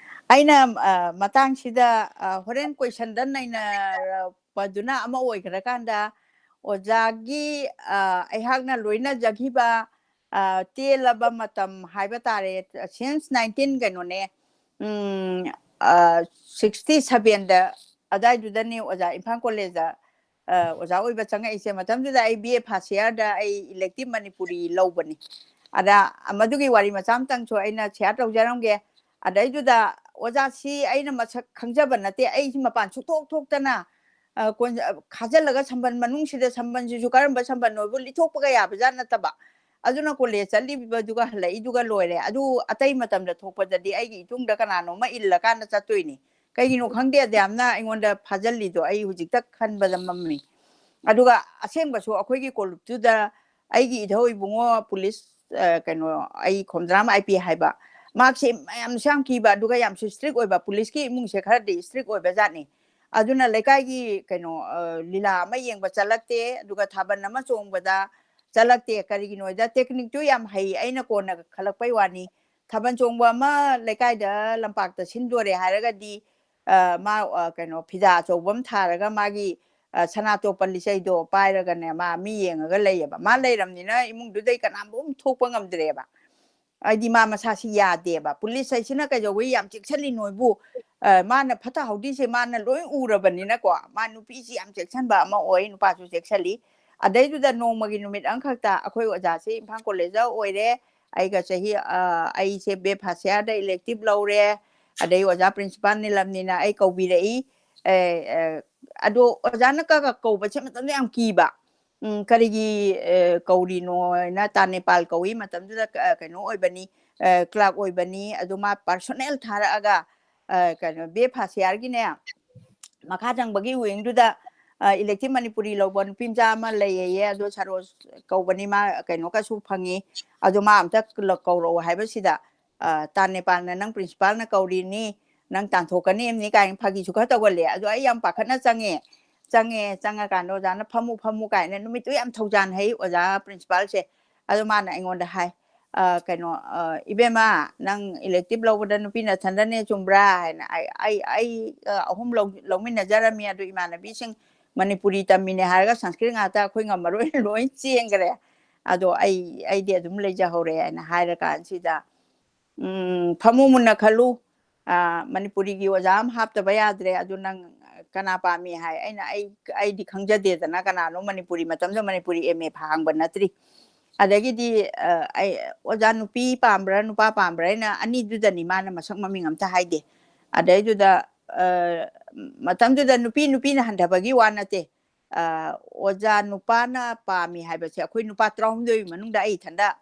ꯑꯩꯅ, ꯑ, ꯃꯇꯥꯡꯁꯤꯗ, ꯑ, ꯍꯣꯔꯦꯟ questionꯗ ꯅꯩꯅꯔꯛꯄꯗꯨꯅ ꯑꯃ ꯑꯣꯏꯈ꯭ꯔꯀꯥꯟꯗ, ꯑꯣꯖꯥꯒꯤ, ꯑ, ꯑꯩꯍꯥꯛꯅ ꯂꯣꯏꯅꯖꯈꯤꯕ, ꯑ, ꯇꯦꯜꯂꯕ ꯃꯇꯝ ꯍꯥꯏꯕ ꯇꯥꯔꯦ, since nineteen ꯀꯩꯅꯣꯅꯦ, ꯎꯝ, ꯑ, sixty sevenꯗ ꯑꯗꯥꯏꯗꯨꯗꯅꯦ ꯑꯣꯖꯥ ꯏꯝꯐꯥꯜ ꯀꯣꯂꯦꯖꯇ, ꯑ, ꯑꯣꯖꯥ ꯑꯣꯏꯕ ꯆꯪꯉꯛꯏꯁꯦ꯫ ꯃꯇꯝꯗꯨꯗ ꯑꯩ B A first yearꯗ ꯑꯩ elective ꯃꯅꯤꯄꯨꯔꯤ ꯂꯧꯕꯅꯤ꯫ ꯑꯗ ꯃꯗꯨꯒꯤ ꯋꯥꯔꯤ ꯃꯆꯥ ꯑꯃꯇꯪꯁꯨ ꯑꯩꯅ share ꯇꯧꯖꯔꯝꯒꯦ꯫ ꯑꯗꯩꯗꯨꯗ ꯑꯣꯖꯥꯁꯤ ꯑꯩꯅ ꯃꯁꯛ ꯈꯪꯖꯕ ꯅꯠꯇꯦ, ꯑꯩꯁꯤ ꯃꯄꯥꯟ ꯁꯨꯛꯊꯣꯛ ꯊꯣꯛꯇꯅ, ꯑ, ꯀꯣꯟ-, ꯑ, ꯈꯥꯖꯤꯜꯂꯒ ꯁꯝꯕꯟ ꯃꯅꯨꯡꯁꯤꯗ ꯁꯝꯕꯟꯁꯤꯁꯨ ꯀꯔꯝꯕ ꯁꯝꯕꯟꯅꯣꯕꯨ ꯂꯤꯊꯣꯛꯄꯒ ꯌꯥꯕꯖꯥꯠ ꯅꯠꯇꯕ꯫ ꯑꯗꯨꯅ ꯀꯣꯂꯦꯖ ꯆꯠꯂꯤꯕꯗꯨꯒ ꯍꯜꯂꯛꯏꯗꯨꯒ ꯂꯣꯏꯔꯦ꯫ ꯑꯗꯨ ꯑꯇꯩ ꯃꯇꯝꯗ ꯊꯣꯛꯄꯗꯗꯤ ꯑꯩꯒꯤ ꯏꯇꯨꯡꯗ ꯀꯅꯥꯅꯣꯝꯃ ꯏꯜꯂꯀꯥꯟꯗ ꯆꯠꯇꯣꯏꯅꯤ꯫ ꯀꯩꯒꯤꯅꯣ ꯈꯪꯗꯦ ꯑꯗꯨꯌꯥꯝꯅ ꯑꯩꯉꯣꯟꯗ ꯐꯥꯖꯤꯜꯂꯤꯗꯣ, ꯑꯩ ꯍꯧꯖꯤꯛꯇ ꯈꯟꯕꯗ ꯃꯝꯃꯤ꯫ ꯑꯗꯨꯒ ꯑꯁꯦꯡꯕꯁꯨ ꯑꯩꯈꯣꯏꯒꯤ ꯀꯣꯂꯨꯞꯇꯨꯗ ꯑꯩꯒꯤ ꯏꯙꯧ ꯏꯕꯨꯡꯉꯣ ꯄꯨꯂꯤꯁ, ꯑ, ꯀꯩꯅꯣ, ꯑꯩ ꯈꯣꯝꯖꯔꯥꯝ I P ꯍꯥꯏꯕ, ꯃꯍꯥꯛꯁꯦ ꯃꯌꯥꯝꯁꯨ ꯌꯥꯝ ꯀꯤꯕ, ꯑꯗꯨꯒ ꯌꯥꯝꯁꯨ strict ꯑꯣꯏꯕ, ꯄꯨꯂꯤꯁꯀꯤ ꯏꯃꯨꯡꯁꯦ ꯈꯔꯗꯤ strict ꯑꯣꯏꯕ ꯖꯥꯠꯅꯤ꯫ ꯑꯗꯨꯅ ꯂꯩꯀꯥꯏꯒꯤ ꯀꯩꯅꯣ, ꯑ, ꯂꯤꯂꯥ ꯑꯃ ꯌꯦꯡꯕ ꯆꯠꯂꯛꯇꯦ, ꯑꯗꯨꯒ ꯊꯥꯕꯜ ꯑꯃ ꯆꯣꯡꯕꯗ ꯆꯠꯂꯛꯇꯦ꯫ ꯀꯔꯤꯒꯤꯅꯣꯗ technicꯇꯨ ꯌꯥꯝ ꯍꯩ, ꯑꯩꯅ ꯀꯣꯟꯅ ꯈꯜꯂꯛꯄꯩ ꯋꯥꯅꯤ꯫ ꯊꯥꯕꯜ ꯆꯣꯡꯕ ꯑꯃ ꯂꯩꯀꯥꯏꯗ ꯂꯝꯄꯥꯛꯇ ꯁꯤꯟꯗꯣꯔꯦ ꯍꯥꯏꯔꯒꯗꯤ, ꯑ, ꯃꯥ, ꯑ, ꯀꯩꯅꯣ, ꯐꯤꯗꯥ ꯑꯆꯧꯕ ꯑꯃ ꯊꯥꯔꯒ ꯃꯥꯒꯤ, ꯑ, ꯁꯅꯥꯇꯣꯞꯄ ꯂꯤꯆꯩꯗꯣ ꯄꯥꯏꯔꯒꯅꯦ, ꯃꯥ ꯃꯤ ꯌꯦꯡꯉꯒ ꯂꯩꯌꯦꯕ꯫ ꯃꯥ ꯂꯩꯔꯝꯅꯤꯅ ꯏꯃꯨꯡꯗꯨꯗꯩ ꯀꯅꯥꯝꯕꯨ ꯑꯃ ꯊꯣꯛꯄ ꯉꯝꯗ꯭ꯔꯦꯕ꯫ ꯍꯥꯏꯗꯤ ꯃꯥ ꯃꯁꯥꯁꯤ ꯌꯥꯗꯦꯕ꯫ ꯄꯨꯂꯤꯁ ꯍꯥꯏꯁꯤꯅ ꯀꯩꯗꯧꯕꯩ ꯌꯥꯝ ꯆꯦꯛꯁꯤꯜꯂꯤ ꯅꯣꯏꯕꯨ? ꯑ, ꯃꯥꯅ ꯐꯠꯇ ꯍꯥꯎꯗꯤꯁꯦ ꯃꯥꯅ ꯂꯣꯏ ꯎꯔꯕꯅꯤꯅꯀꯣ, ꯃꯥ ꯅꯨꯄꯤꯁꯤ ꯌꯥꯝ ꯆꯦꯛꯁꯤꯟꯕ ꯑꯃ ꯑꯣꯏ, ꯅꯨꯄꯥꯁꯨ ꯆꯦꯛꯁꯤꯜꯂꯤ꯫ ꯑꯗꯩꯗꯨꯗ ꯅꯣꯡꯃꯒꯤ ꯅꯨꯃꯤꯠ ꯑꯃꯈꯛꯇ ꯑꯩꯈꯣꯏ ꯑꯣꯖꯥꯁꯤ ꯏꯝꯐꯥꯜ ꯀꯣꯂꯦꯖꯇ ꯑꯣꯏꯔꯦ, ꯑꯩꯒ ꯆꯍꯤ, ꯑ, ꯑꯩꯁꯦ B A first yearꯗ elective ꯂꯧꯔꯦ, ꯑꯗꯩ ꯑꯣꯖꯥ principal ꯅꯤꯂꯝꯅꯤꯅ ꯑꯩ ꯀꯧꯕꯤꯔꯛꯏ, ꯑꯦ, ꯑꯦ, ꯑꯗꯣ ꯑꯣꯖꯥꯅ ꯀ ꯀ ꯀꯧꯕꯁꯦ ꯃꯇꯝꯗ ꯌꯥꯝ ꯀꯤꯕ꯫ ꯎꯝ, ꯀꯔꯤꯒꯤ ꯑ, ꯀꯧꯔꯤꯅꯣꯅ, ꯇꯥ ꯅꯦꯄꯥꯜ ꯀꯧꯏ ꯃꯇꯝꯗꯨꯗ, ꯑ, ꯀꯩꯅꯣ ꯑꯣꯏꯕꯅꯤ, ꯑ, ꯀ꯭ꯂꯥꯔꯛ ꯑꯣꯏꯕꯅꯤ, ꯑꯗꯨ ꯃꯥ ꯄꯥꯔꯁꯣꯅꯦꯜ ꯊꯥꯔꯛꯑꯒ, ꯑ, ꯀꯩꯅꯣ, ꯕꯦ ꯐꯥꯁꯤꯌꯥꯔꯒꯤꯅꯦ, ꯃꯈꯥ ꯊꯪꯕꯒꯤ ꯋꯤꯡꯗꯨꯗ, ꯑ, ꯏꯂꯦꯛꯇꯤꯚ ꯃꯅꯤꯄꯨꯔꯤ ꯂꯧꯕ ꯅꯨꯄꯤ ꯃꯆꯥ ꯑꯃ ꯂꯩꯌꯦꯌꯦ, ꯑꯗꯣ ꯁꯔꯣꯖ ꯀꯧꯕꯅꯤ, ꯃꯥ ꯀꯩꯅꯣ ꯀꯩꯁꯨ ꯐꯪꯉꯤ, ꯑꯗꯣ ꯃꯥ ꯑꯝꯇ ꯀꯧꯔꯛꯑꯣ ꯍꯥꯏꯕꯁꯤꯗ, ꯑ, ꯇꯥ ꯅꯦꯄꯥꯜꯅ, "ꯅꯪ ꯄ꯭ꯔꯤꯟꯁꯤꯄꯥꯜꯅ ꯀꯧꯔꯤꯅꯤ, ꯅꯪ ꯇꯥꯟꯊꯣꯛꯀꯅꯤ ꯑꯃꯅꯤ" ꯀꯥꯏꯅ ꯐꯥꯒꯤꯁꯨ ꯈꯔ ꯇꯧꯒꯜꯂꯦ꯫ ꯑꯗꯣ ꯑꯩ ꯌꯥꯝ ꯄꯥꯈꯠꯅ ꯆꯪꯉꯦ꯫ ꯆꯪꯉꯦ, ꯆꯪꯉꯀꯥꯟꯗ ꯑꯣꯖꯥꯅ "ꯐꯝꯃꯨ, ꯐꯝꯃꯨ" ꯀꯥꯏꯅ, ꯅꯨꯃꯤꯠꯇꯨ ꯌꯥꯝ ꯊꯧꯖꯥꯟ ꯍꯩ ꯑꯣꯖꯥ ꯄ꯭ꯔꯤꯟꯁꯤꯄꯥꯜꯁꯦ꯫ ꯑꯗꯣ ꯃꯥꯅ ꯑꯩꯉꯣꯟꯗ ꯍꯥꯏ, ꯑ, ꯀꯩꯅꯣ, ꯑ, "ꯏꯕꯦꯝꯃ, ꯅꯪ ꯏꯂꯦꯛꯇꯤꯚ ꯂꯧꯕꯗ ꯅꯨꯄꯤ ꯅꯊꯟꯗꯅꯦ, ꯆꯨꯝꯕ꯭ꯔꯥ?" ꯍꯥꯏꯅ꯫ ꯑꯩ, ꯑꯩ, ꯑꯩ, ꯑ, ꯑꯍꯨꯝ ꯂꯧ-, ꯂꯧꯃꯤꯟꯅꯖꯔꯝꯃꯤ, ꯑꯗꯨ ꯏꯃꯥꯟꯅꯕꯤꯁꯤꯡ ꯃꯅꯤꯄꯨꯔꯤ ꯇꯝꯃꯤꯅꯦ ꯍꯥꯏꯔꯒ ꯁꯪꯁꯀ꯭ꯔꯤꯠ ꯉꯥꯛꯇ ꯑꯩꯈꯣꯏ ꯉꯝꯃꯔꯣꯏꯅ ꯂꯣꯏ ꯆꯦꯟꯈ꯭ꯔꯦ꯫ ꯑꯗꯣ ꯑꯩ, ꯑꯩꯗꯤ ꯑꯗꯨꯝ ꯂꯩꯖꯍꯧꯔꯦ ꯍꯥꯏꯅ ꯍꯥꯏꯔꯀꯥꯟꯁꯤꯗ, ꯎꯝ, "ꯐꯃꯨ ꯃꯨꯟꯅ ꯈꯜꯂꯨ, ꯑ, ꯃꯅꯤꯄꯨꯔꯤꯒꯤ ꯑꯣꯖꯥ ꯑꯃ ꯍꯥꯞꯇꯕ ꯌꯥꯗ꯭ꯔꯦ, ꯑꯗꯨ ꯅꯪ ꯀꯅꯥ ꯄꯥꯝꯃꯤ?" ꯍꯥꯏ꯫ ꯑꯩꯅ, "ꯑꯩ, ꯑꯩꯗꯤ ꯈꯪꯖꯗꯦꯗꯅ ꯀꯅꯥꯅꯣ, ꯃꯅꯤꯄꯨꯔꯤ ꯃꯇꯝꯗ ꯃꯅꯤꯄꯨꯔꯤ ꯑꯦꯝ ꯑꯦ ꯐꯥꯍꯪꯕ ꯅꯠꯇ꯭ꯔꯤ"꯫ ꯑꯗꯒꯤꯗꯤ, ꯑ, ꯑꯩ, "ꯑꯣꯖꯥ ꯅꯨꯄꯤ ꯄꯥꯝꯕ꯭ꯔꯥ, ꯅꯨꯄꯥ ꯄꯥꯝꯕ꯭ꯔꯥ?" ꯑꯩꯅ, "ꯑꯅꯤꯗꯨꯗꯅꯤ", ꯃꯥꯅ ꯃꯁꯛ ꯃꯃꯤꯡ ꯑꯝꯇ ꯍꯥꯏꯗꯦ꯫ ꯑꯗꯩꯗꯨꯗ, ꯑ, ꯃꯇꯝꯗꯨꯗ ꯅꯨꯄꯤ, ꯅꯨꯄꯤꯅ ꯍꯟꯊꯕꯒꯤ ꯋꯥ ꯅꯠꯇꯦ꯫ ꯑ, ꯑꯣꯖꯥ ꯅꯨꯄꯥꯅ ꯄꯥꯝꯃꯤ ꯍꯥꯏꯕꯁꯦ ꯑꯩꯈꯣꯏ ꯅꯨꯄꯥ ꯇꯔꯥꯍꯨꯝꯗꯣꯏ ꯃꯅꯨꯡꯗ ꯑꯩ ꯏꯊꯟꯗ,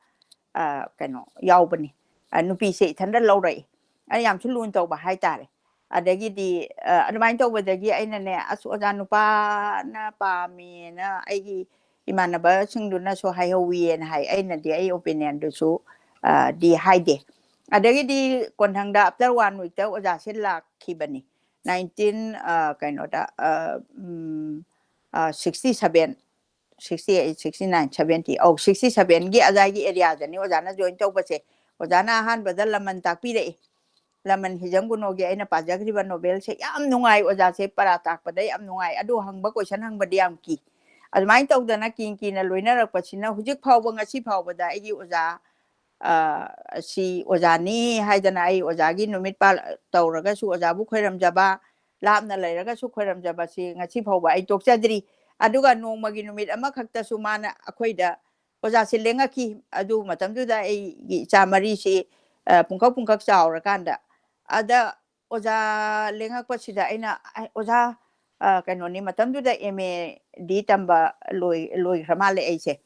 ꯑ, ꯀꯩꯅꯣ ꯌꯥꯎꯕꯅꯤ꯫ ꯑ, ꯅꯨꯄꯤꯁꯦ ꯏꯊꯟꯗ ꯂꯧꯔꯛꯏ꯫ ꯑꯩ ꯌꯥꯝꯁꯨ ꯂꯨꯅ ꯇꯧꯕ ꯍꯥꯏꯇꯥꯔꯦ꯫ ꯑꯗꯒꯤꯗꯤ, ꯑ, ꯑꯗꯨꯃꯥꯏꯅ ꯇꯧꯕꯗꯒꯤ ꯑꯩꯅꯅꯦ, "ꯑꯁ, ꯑꯣꯖꯥ ꯅꯨꯄꯥꯅ ꯄꯥꯝꯃꯦꯅ ꯑꯩꯒꯤ ꯏꯃꯥꯟꯅꯕꯁꯤꯡꯗꯨꯅꯁꯨ ꯍꯥꯏꯍꯧꯋꯤꯅ" ꯍꯥꯏ꯫ ꯑꯩꯅꯗꯤ ꯑꯩ ꯑꯣꯄꯤꯅꯤꯌꯟꯗꯨꯁꯨ, ꯑ, ꯗꯤ ꯍꯥꯏꯗꯦ꯫ ꯑꯗꯒꯤꯗꯤ ꯀꯣꯟꯊꯪꯗ after one weekꯇ ꯑꯣꯖꯥꯁꯦ ꯂꯥꯛꯈꯤꯕꯅꯤ꯫ ꯅꯥꯏꯟꯇꯤꯟ, ꯑ, ꯀꯩꯅꯣꯗ, ꯑ, ꯎꯝ, ꯑ, sixty seven, sixty eight, sixty nine, seventy, ꯑꯧ, ꯁꯤꯛꯁꯇꯤ ꯁꯚꯦꯟꯒꯤ ꯑꯗꯥꯏꯒꯤ ꯑꯦꯔꯤꯌꯥꯗꯅꯤ ꯑꯣꯖꯥꯅ ꯖꯣꯏꯟ ꯇꯧꯕꯁꯦ꯫ ꯑꯣꯖꯥꯅ ꯑꯍꯥꯟꯕꯗ ꯂꯃꯟ ꯇꯥꯛꯄꯤꯔꯛꯏ꯫ ꯂꯃꯟ ꯍꯤꯖꯝ ꯒꯨꯅꯣꯒꯤ ꯑꯩꯅ ꯄꯥꯖꯈ꯭ꯔꯤꯕ ꯅꯣꯕꯦꯜꯁꯦ ꯌꯥꯝ ꯅꯨꯡꯉꯥꯏ ꯑꯣꯖꯥꯁꯦ, ꯄꯔꯥ ꯇꯥꯛꯄꯗ ꯌꯥꯝ ꯅꯨꯡꯉꯥꯏ꯫ ꯑꯗꯨ ꯍꯪꯕ, ꯀꯣꯏꯁꯟ ꯍꯪꯕꯗꯤ ꯌꯥꯝ ꯀꯤ꯫ ꯑꯗꯨꯃꯥꯏꯅ ꯇꯧꯗꯅ ꯀꯤ ꯀꯤꯅ ꯂꯣꯏꯅꯔꯛꯄꯁꯤꯅ ꯍꯧꯖꯤꯛ ꯐꯥꯎꯕ, ꯉꯁꯤ ꯐꯥꯎꯕꯗ ꯑꯩꯒꯤ ꯑꯣꯖꯥ, ꯑ, ꯁꯤ ꯑꯣꯖꯥꯅꯤ ꯍꯥꯏꯗꯅ ꯑꯩ ꯑꯣꯖꯥꯒꯤ ꯅꯨꯃꯤꯠ ꯄꯥꯜ-, ꯇꯧꯔꯒꯁꯨ ꯑꯣꯖꯥꯕꯨ ꯈꯣꯏꯔꯝꯖꯕ, ꯂꯥꯞꯅ ꯂꯩꯔꯒꯁꯨ ꯈꯣꯏꯔꯝꯖꯕꯁꯤ ꯉꯁꯤ ꯐꯥꯎꯕ ꯑꯩ ꯇꯣꯛꯆꯗ꯭ꯔꯤ꯫ ꯑꯗꯨꯒ ꯅꯣꯡꯃꯒꯤ ꯅꯨꯃꯤꯠ ꯑꯃꯈꯛꯇꯁꯨ ꯃꯥꯅ ꯑꯩꯈꯣꯏꯗ ꯑꯣꯖꯥꯁꯦ ꯂꯦꯡꯉꯛꯈꯤ꯫ ꯑꯗꯨ ꯃꯇꯝꯗꯨꯗ ꯑꯩꯒꯤ ꯏꯆꯥ ꯃꯔꯤꯁꯤ, ꯑ, ꯄꯨꯡꯀꯛ ꯄꯨꯡꯀꯛ ꯆꯥꯎꯔꯀꯥꯟꯗ, ꯑꯗ ꯑꯣꯖꯥ ꯂꯦꯡꯉꯛꯄꯁꯤꯗ ꯑꯩꯅ, "ꯑꯩ, ꯑꯣꯖꯥ, ꯑ, ꯀꯩꯅꯣꯅꯤ, ꯃꯇꯝꯗꯨꯗ M A D ꯇꯝꯕ ꯂꯣꯏ-, ꯂꯣꯏꯈ꯭ꯔ ꯃꯥꯜꯂꯦ ꯑꯩꯁꯦ꯫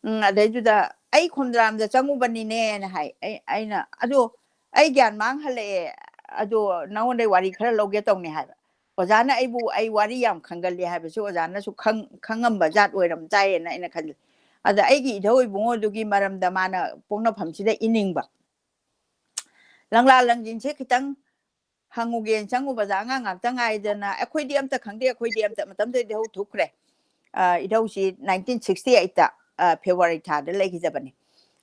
ꯎꯝ, ꯑꯗꯩꯗꯨꯗ ꯑꯩ ꯈꯣꯝꯗ꯭ꯔꯥꯝꯗ ꯆꯪꯉꯨꯕꯅꯤꯅꯦꯅ ꯍꯥꯏ꯫ ꯑꯩ, ꯑꯩꯅ, "ꯑꯗꯣ ꯑꯩ ꯒ꯭ꯌꯥꯟ ꯃꯥꯡ ꯍꯜꯂꯛꯑꯦ, ꯑꯗꯣ ꯅꯉꯣꯟꯗꯩ ꯋꯥꯔꯤ ꯈꯔ ꯂꯧꯒꯦ ꯇꯧꯅꯤ" ꯍꯥꯏꯕ꯫ ꯑꯣꯖꯥꯅ ꯑꯩꯕꯨ, ꯑꯩ ꯋꯥꯔꯤ ꯌꯥꯝ ꯈꯪꯒꯜꯂꯤ ꯍꯥꯏꯕꯁꯤ ꯑꯣꯖꯥꯅꯁꯨ ꯈꯪ-, ꯈꯪꯉꯝꯕ ꯖꯥꯠ ꯑꯣꯏꯔꯝ ꯇꯥꯏꯌꯦꯅ ꯑꯩꯅ ꯈꯜꯂꯤ꯫ ꯑꯗ ꯑꯩꯒꯤ ꯏꯙꯧ ꯏꯕꯨꯡꯉꯣꯗꯨꯒꯤ ꯃꯔꯝꯗ ꯃꯥꯅ ꯄꯣꯛꯅꯐꯝꯁꯤꯗ ꯏꯅꯤꯡꯕ꯫ ꯂꯪꯂꯥ ꯂꯪꯖꯤꯟꯁꯦ ꯈꯤꯇꯪ ꯍꯪꯉꯨꯒꯦꯅ ꯆꯪꯉꯨꯕꯗ ꯑꯉꯥꯡ ꯉꯥꯛꯇ ꯉꯥꯏꯗꯅ, "ꯑꯩꯈꯣꯏꯗꯤ ꯑꯝꯇ ꯈꯪꯗꯦ, ꯑꯩꯈꯣꯏꯗꯤ ꯑꯝꯇ", ꯃꯇꯝꯗꯨꯗ ꯏꯙꯧ ꯊꯣꯛꯈ꯭ꯔꯦ꯫ ꯑ, ꯏꯙꯧꯁꯤ nineteen sixty eight ꯇ, ꯑ, February ꯊꯥꯗ ꯂꯩꯈꯤꯗꯕꯅꯤ꯫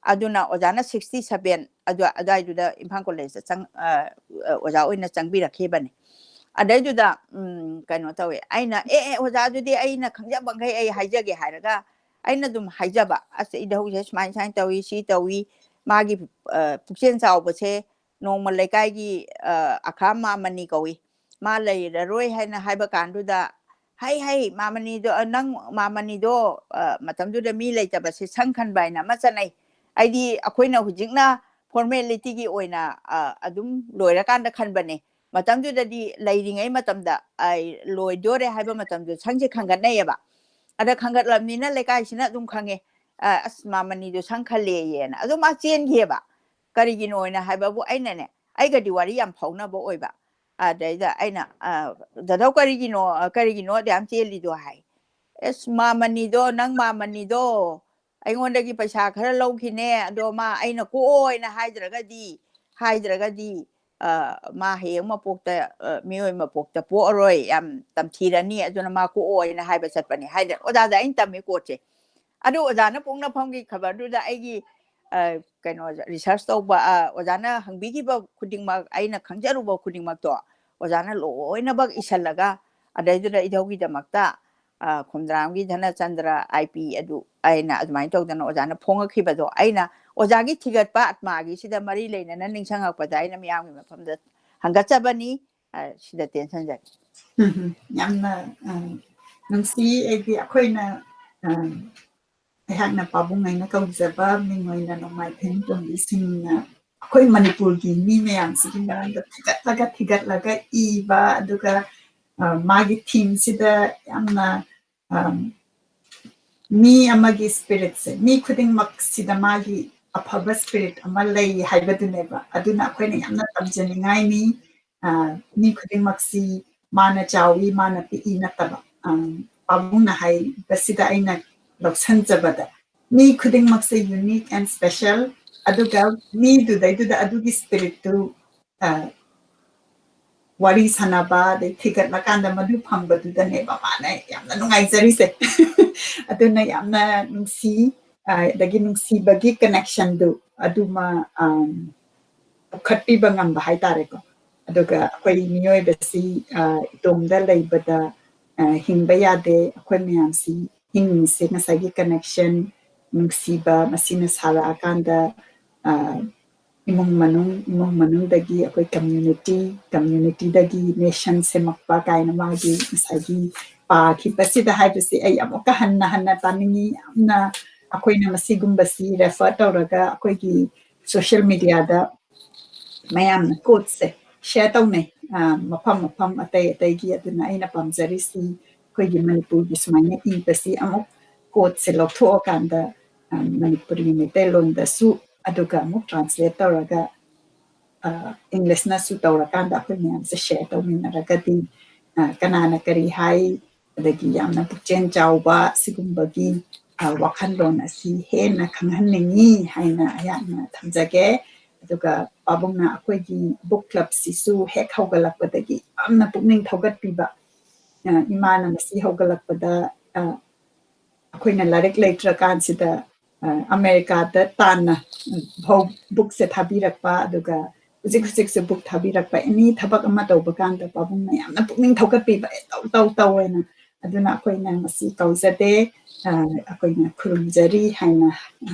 ꯑꯗꯨꯅ ꯑꯣꯖꯥꯅ sixty seven ꯑꯗꯨ-, ꯑꯗꯨꯋꯥꯏꯗꯨꯗ ꯏꯝꯐꯥꯜ ꯀꯣꯂꯦꯖꯇ ꯆꯪ-, ꯑ, ꯑ, ꯑꯣꯖꯥ ꯑꯣꯏꯅ ꯆꯪꯕꯤꯔꯛꯈꯤꯕꯅꯤ꯫ ꯑꯗꯩꯗꯨꯗ, ꯎꯝ, ꯀꯩꯅꯣ ꯇꯧꯋꯦ, ꯑꯩꯅ, "ꯑꯦ, ꯑꯦ, ꯑꯣꯖꯥ, ꯑꯗꯨꯗꯤ ꯑꯩꯅ ꯈꯪꯖꯕꯈꯩ ꯑꯩ ꯍꯥꯏꯖꯒꯦ" ꯍꯥꯏꯔꯒ ꯑꯩꯅ ꯑꯗꯨꯝ ꯍꯥꯏꯖꯕ, "ꯑꯁ, ꯏꯙꯧꯁꯦ ꯁꯨꯃꯥꯏ ꯁꯨꯃꯥꯏꯅ ꯇꯧꯏ, ꯁꯤ ꯇꯧꯏ, ꯃꯥꯒꯤ, ꯑ, ꯄꯨꯛꯆꯦꯜ ꯆꯥꯎꯕꯁꯦ ꯅꯣꯡꯃ ꯂꯩꯀꯥꯏꯒꯤ, ꯑ, ꯑꯈꯥ ꯃꯥꯃꯅꯤ ꯀꯧꯏ, ꯃꯥ ꯂꯩꯔꯔꯣꯏ" ꯍꯥꯏꯅ ꯍꯥꯏꯕ ꯀꯥꯟꯗꯨꯗ, "ꯍꯩ, ꯍꯩ, ꯃꯥꯃꯅꯤꯗꯣ, ꯑ, ꯅꯪ ꯃꯥꯃꯅꯤꯗꯣ", ꯑ, ꯃꯇꯝꯗꯨꯗ ꯃꯤ ꯂꯩꯇꯕꯁꯦ ꯁꯪ ꯈꯟꯕ ꯍꯥꯏꯅ ꯑꯃ ꯆꯠꯅꯩ꯫ ꯑꯩꯗꯤ ꯑꯩꯈꯣꯏꯅ ꯍꯧꯖꯤꯛꯅ formality ꯒꯤ ꯑꯣꯏꯅ, ꯑ, ꯑꯗꯨꯝ ꯂꯣꯏꯔꯀꯥꯟꯗ ꯈꯟꯕꯅꯦ꯫ ꯃꯇꯝꯗꯨꯗꯗꯤ ꯂꯩꯔꯤꯉꯩ ꯃꯇꯝꯗ, ꯑ, ꯂꯣꯏꯗꯣꯔꯦ ꯍꯥꯏꯕ ꯃꯇꯝꯗꯨ ꯁꯪꯁꯦ ꯈꯟꯒꯠꯅꯩꯌꯦꯕ꯫ ꯑꯗ ꯈꯟꯒꯠꯂꯕꯅꯤꯅ ꯂꯩꯀꯥꯏꯁꯤꯅ ꯑꯗꯨꯝ ꯈꯪꯉꯦ, ꯑ, "ꯑꯁ, ꯃꯥꯃꯅꯤꯗꯣ ꯁꯪ ꯈꯜꯂꯦꯌꯦꯅ", ꯑꯗꯨ ꯃꯥ ꯆꯦꯟꯈꯤꯑꯕ꯫ ꯀꯔꯤꯒꯤꯅꯣꯅ ꯍꯥꯏꯕꯕꯨ ꯑꯩꯅꯅꯦ, ꯑꯩꯒꯗꯤ ꯋꯥꯔꯤ ꯌꯥꯝ ꯐꯥꯎꯅꯕ ꯑꯣꯏꯕ꯫ ꯑꯗꯩꯗ ꯑꯩꯅ, ꯑ, "ꯗꯥꯗꯥꯎ, ꯀꯔꯤꯒꯤꯅꯣ, ꯑ, ꯀꯔꯤꯒꯤꯅꯣ ꯑꯗꯨ ꯌꯥꯝ ꯆꯦꯜꯂꯤꯗꯣ?" ꯍꯥꯏ꯫ "ꯑꯁ, ꯃꯥꯃꯅꯤꯗꯣ, ꯅꯪ ꯃꯥꯃꯅꯤꯗꯣ ꯑꯩꯉꯣꯟꯗꯒꯤ ꯄꯩꯁꯥ ꯈꯔ ꯂꯧꯈꯤꯅꯦ, ꯑꯗꯣ ꯃꯥ ꯑꯩꯅ ꯀꯣꯛꯑꯣꯅ ꯍꯥꯏꯗ꯭ꯔꯒꯗꯤ, ꯍꯥꯏꯗ꯭ꯔꯒꯗꯤ, ꯑ, ꯃꯥ ꯍꯌꯦꯡ ꯃꯄꯣꯛꯇ, ꯑ, ꯃꯤꯑꯣꯏ ꯃꯄꯣꯛꯇ ꯄꯣꯛꯑꯔꯣꯏ, ꯌꯥꯝ ꯇꯝꯊꯤꯔꯅꯤ, ꯑꯗꯨꯅ ꯃꯥ ꯀꯣꯛꯑꯣꯅ ꯍꯥꯏꯕ ꯆꯠꯄꯅꯦ" ꯍꯥꯏꯗꯅ ꯑꯣꯖꯥꯗ ꯑꯩꯅ ꯇꯝꯃꯤ ꯀꯣꯠꯁꯦ꯫ ꯑꯗꯨ ꯑꯣꯖꯥꯅ ꯄꯣꯛꯅꯐꯝꯒꯤ ꯈꯕꯔꯗꯨꯗ ꯑꯩꯒꯤ, ꯑ, ꯀꯩꯅꯣ, research ꯇꯧꯕ, ꯑ, ꯑꯣꯖꯥꯅ ꯍꯪꯕꯤꯈꯤꯕ ꯈꯨꯗꯤꯡꯃꯛ, ꯑꯩꯅ ꯈꯪꯖꯔꯨꯕ ꯈꯨꯗꯤꯡꯃꯛꯇꯣ ꯑꯣꯖꯥꯅ ꯂꯣꯏꯅꯃꯛ ꯏꯁꯜꯂꯒ, ꯑꯗꯩꯗꯨꯗ ꯏꯙꯧꯒꯤꯗꯃꯛꯇ, ꯑ, ꯈꯣꯝꯗ꯭ꯔꯥꯝꯒꯤ ꯙꯅꯆꯟꯗ꯭ꯔ I P ꯑꯗꯨ ꯑꯩꯅ ꯑꯗꯨꯃꯥꯏꯅ ꯇꯧꯗꯅ ꯑꯣꯖꯥꯅ ꯐꯣꯡꯉꯛꯈꯤꯕꯗꯣ, ꯑꯩꯅ ꯑꯣꯖꯥꯒꯤ ꯊꯤꯒꯠꯄ ꯑꯥꯠꯃꯥꯒꯤꯁꯤꯗ ꯃꯔꯤ ꯂꯩꯅꯅ ꯅꯤꯡꯁꯤꯡꯉꯛꯄꯗ ꯑꯩꯅ ꯃꯤꯌꯥꯝꯒꯤ ꯃꯐꯝꯗ ꯍꯪꯒꯠꯆꯕꯅꯤ꯫ ꯑ, ꯁꯤꯗ ꯇꯦꯟꯁꯟꯖꯒꯦ꯫ ꯎꯝ, ꯌꯥꯝꯅ, ꯑ, ꯅꯨꯡꯁꯤ꯫ ꯑꯩꯗꯤ ꯑꯩꯈꯣꯏꯅ, ꯑ, ꯑꯩꯍꯥꯛꯅ ꯄꯥꯕꯨꯡ ꯍꯥꯏꯅ ꯀꯧꯖꯕ ꯃꯤꯡ ꯑꯣꯏꯅ ꯅꯣꯡꯃꯥꯏꯊꯦꯝ ꯇꯣꯝꯕꯤꯁꯤꯡꯅ ꯑꯩꯈꯣꯏ ꯃꯅꯤꯄꯨꯔꯒꯤ ꯃꯤ ꯃꯌꯥꯝꯁꯤꯒꯤ ꯃꯔꯝꯗ ꯊꯤꯒꯠꯂꯒ, ꯊꯤꯒꯠꯂꯒ ꯏꯕ, ꯑꯗꯨꯒ ꯑ, ꯃꯥꯒꯤ ꯊꯤꯝꯁꯤꯗ ꯌꯥꯝꯅ, ꯑꯝ, ꯃꯤ ꯑꯃꯒꯤ ꯁ꯭ꯄꯤꯔꯤꯠꯁꯦ, ꯃꯤ ꯈꯨꯗꯤꯡꯃꯛꯁꯤꯗ ꯃꯥꯒꯤ ꯑꯐꯕ ꯁ꯭ꯄꯤꯔꯤꯠ ꯑꯃ ꯂꯩ ꯍꯥꯏꯕꯗꯨꯅꯦꯕ꯫ ꯑꯗꯨꯅ ꯑꯩꯈꯣꯏꯅ ꯌꯥꯝꯅ ꯇꯝꯖꯅꯤꯡꯉꯥꯏꯅꯤ꯫ ꯑ, ꯃꯤ ꯈꯨꯗꯤꯡꯃꯛꯁꯤ ꯃꯥꯅ ꯆꯥꯎꯏ, ꯃꯥꯅ ꯄꯤꯛꯏ ꯅꯠꯇꯕ꯫ ꯑꯝ, ꯄꯥꯕꯨꯡꯅ ꯍꯥꯏꯕꯁꯤꯗ ꯑꯩꯅ ꯂꯧꯁꯟꯖꯕꯗ, ꯃꯤ ꯈꯨꯗꯤꯡꯃꯛꯁꯦ unique and special, ꯑꯗꯨꯒ ꯃꯤꯗꯨꯗꯩꯗꯨꯗ ꯑꯗꯨꯒꯤ ꯁ꯭ꯄꯤꯔꯤꯠꯇꯨ, ꯑ, ꯋꯥꯔꯤ ꯁꯥꯟꯅꯕ, ꯑꯗꯩ ꯊꯤꯒꯠꯂꯀꯥꯟꯗ ꯃꯗꯨ ꯐꯪꯕꯗꯨꯗꯅꯦꯕ ꯃꯥꯅ ꯌꯥꯝꯅ ꯅꯨꯡꯉꯥꯏꯖꯔꯤꯁꯦ꯫ ꯑꯗꯨꯅ ꯌꯥꯝꯅ ꯅꯨꯡꯁꯤ, ꯑ, ꯑꯗꯒꯤ ꯅꯨꯡꯁꯤꯕꯒꯤ ꯀꯅꯦꯛꯁꯟꯗꯨ ꯑꯗꯨꯃ, ꯑꯝ, ꯄꯨꯈꯠꯄꯤꯕ ꯉꯝꯕ ꯍꯥꯏꯇꯥꯔꯦꯀꯣ꯫ ꯑꯗꯨꯒ ꯑꯩꯈꯣꯏ ꯃꯤꯑꯣꯏꯕꯁꯤ, ꯑ, ꯏꯇꯣꯝꯗ ꯂꯩꯕꯗ, ꯑ, ꯍꯤꯡꯕ ꯌꯥꯗꯦ꯫ ꯑꯩꯈꯣꯏ ꯃꯌꯥꯝꯁꯤ ꯍꯤꯡꯉꯤꯁꯦ ꯉꯁꯥꯏꯒꯤ ꯀꯅꯦꯛꯁꯟ, ꯅꯨꯡꯁꯤꯕ, ꯃꯁꯤꯅ ꯁꯥꯔꯛꯑꯀꯥꯟꯗ, ꯑ, ꯏꯃꯨꯡ ꯃꯅꯨꯡ, ꯏꯃꯨꯡ ꯃꯅꯨꯡꯗꯒꯤ ꯑꯩꯈꯣꯏ ꯀꯝꯃ꯭ꯌꯨꯅꯤꯇꯤ, ꯀꯝꯃ꯭ꯌꯨꯅꯤꯇꯤꯗꯒꯤ ꯅꯦꯁꯟ ꯁꯦꯝꯃꯛꯄ ꯀꯥꯏꯅ ꯃꯥꯒꯤ ꯉꯁꯥꯏꯒꯤ ꯄꯥꯈꯤꯕꯁꯤꯗ ꯍꯥꯏꯕꯁꯤ ꯑꯩ ꯑꯃꯨꯛꯀ ꯍꯟꯅ ꯍꯟꯅ ꯇꯥꯅꯤꯡꯉꯤ꯫ ꯌꯥꯝꯅ ꯑꯩꯈꯣꯏꯅ ꯃꯁꯤꯒꯨꯝꯕꯁꯤ ꯔꯦꯐꯔ ꯇꯧꯔꯒ ꯑꯩꯈꯣꯏꯒꯤ ꯁꯣꯁꯤꯌꯦꯜ ꯃꯤꯗꯤꯌꯥꯗ ꯃꯌꯥꯝꯅ ꯀꯣꯠꯁꯦ ꯁꯤꯌꯔ ꯇꯧꯅꯩ, ꯑ, ꯃꯐꯝ ꯃꯐꯝ ꯑꯇꯩ ꯑꯇꯩꯒꯤ꯫ ꯑꯗꯨꯅ ꯑꯩꯅ ꯄꯥꯝꯖꯔꯤꯁꯤ ꯑꯩꯈꯣꯏꯒꯤ ꯃꯅꯤꯄꯨꯔꯒꯤ ꯁꯨꯃꯥꯏꯅ ꯏꯕꯁꯤ ꯑꯃꯨꯛ ꯀꯣꯠꯁꯦ ꯂꯧꯊꯣꯛꯑꯀꯥꯟꯗ, ꯑ, ꯃꯅꯤꯄꯨꯔꯤ ꯃꯩꯇꯩꯂꯣꯟꯗꯁꯨ ꯑꯗꯨꯒ ꯑꯃꯨꯛ ꯇ꯭ꯔꯥꯟꯁꯂꯦꯠ ꯇꯧꯔꯒ, ꯑ, ꯏꯪꯂꯤꯁꯅꯁꯨ ꯇꯧꯔꯀꯥꯟꯗ ꯑꯩꯈꯣꯏ ꯃꯌꯥꯝꯁꯦ ꯁꯤꯌꯔ ꯇꯧꯃꯤꯟꯅꯔꯒꯗꯤ, ꯑ, ꯀꯅꯥꯅ ꯀꯔꯤ ꯍꯥꯏ, ꯑꯗꯒꯤ ꯌꯥꯝꯅ ꯄꯨꯛꯆꯦꯜ ꯆꯥꯎꯕ ꯁꯤꯒꯨꯝꯕꯒꯤ, ꯑ, ꯋꯥꯈꯜꯂꯣꯟ ꯑꯁꯤ ꯍꯦꯟꯅ ꯈꯪꯍꯟꯅꯤꯡꯉꯤ ꯍꯥꯏꯅ ꯑꯩꯍꯥꯛꯅ ꯊꯝꯖꯒꯦ꯫ ꯑꯗꯨꯒ ꯄꯥꯕꯨꯡꯅ ꯑꯩꯈꯣꯏꯒꯤ ꯕꯨꯛ ꯀ꯭ꯂꯕꯁꯤꯁꯨ ꯍꯦꯛ ꯍꯧꯒꯠꯂꯛꯄꯗꯒꯤ ꯌꯥꯝꯅ ꯄꯨꯛꯅꯤꯡ ꯊꯧꯒꯠꯄꯤꯕ, ꯑ, ꯏꯃꯥꯅ ꯃꯁꯤ ꯍꯧꯒꯠꯂꯛꯄꯗ, ꯑ, ꯑꯩꯈꯣꯏꯅ ꯂꯥꯏꯔꯤꯛ ꯂꯩꯇ꯭ꯔꯀꯥꯟꯁꯤꯗ, ꯑ, ꯑꯃꯦꯔꯤꯀꯥꯗ ꯇꯥꯟꯅ, ꯎꯝ, ꯐꯧ ꯕꯨꯛꯁꯦ ꯊꯥꯕꯤꯔꯛꯄ, ꯑꯗꯨꯒ ꯍꯧꯖꯤꯛ ꯍꯧꯖꯤꯛꯁꯨ ꯕꯨꯛ ꯊꯥꯕꯤꯔꯛꯄ, ꯑꯦꯅꯤ ꯊꯕꯛ ꯑꯃ ꯇꯧꯕ ꯀꯥꯟꯗ ꯄꯥꯕꯨꯡꯅ ꯌꯥꯝꯅ ꯄꯨꯛꯅꯤꯡ ꯊꯧꯒꯠꯄꯤꯕ, "ꯑꯦ, ꯇꯧ, ꯇꯧ, ꯇꯧ" ꯍꯥꯏꯅ꯫ ꯑꯗꯨꯅ ꯑꯩꯈꯣꯏꯅ ꯉꯁꯤ ꯀꯧꯖꯗꯦ, ꯑ, ꯑꯩꯈꯣꯏꯅ ꯈꯨꯔꯨꯝꯖꯔꯤ ꯍꯥꯏꯅ, ꯑ,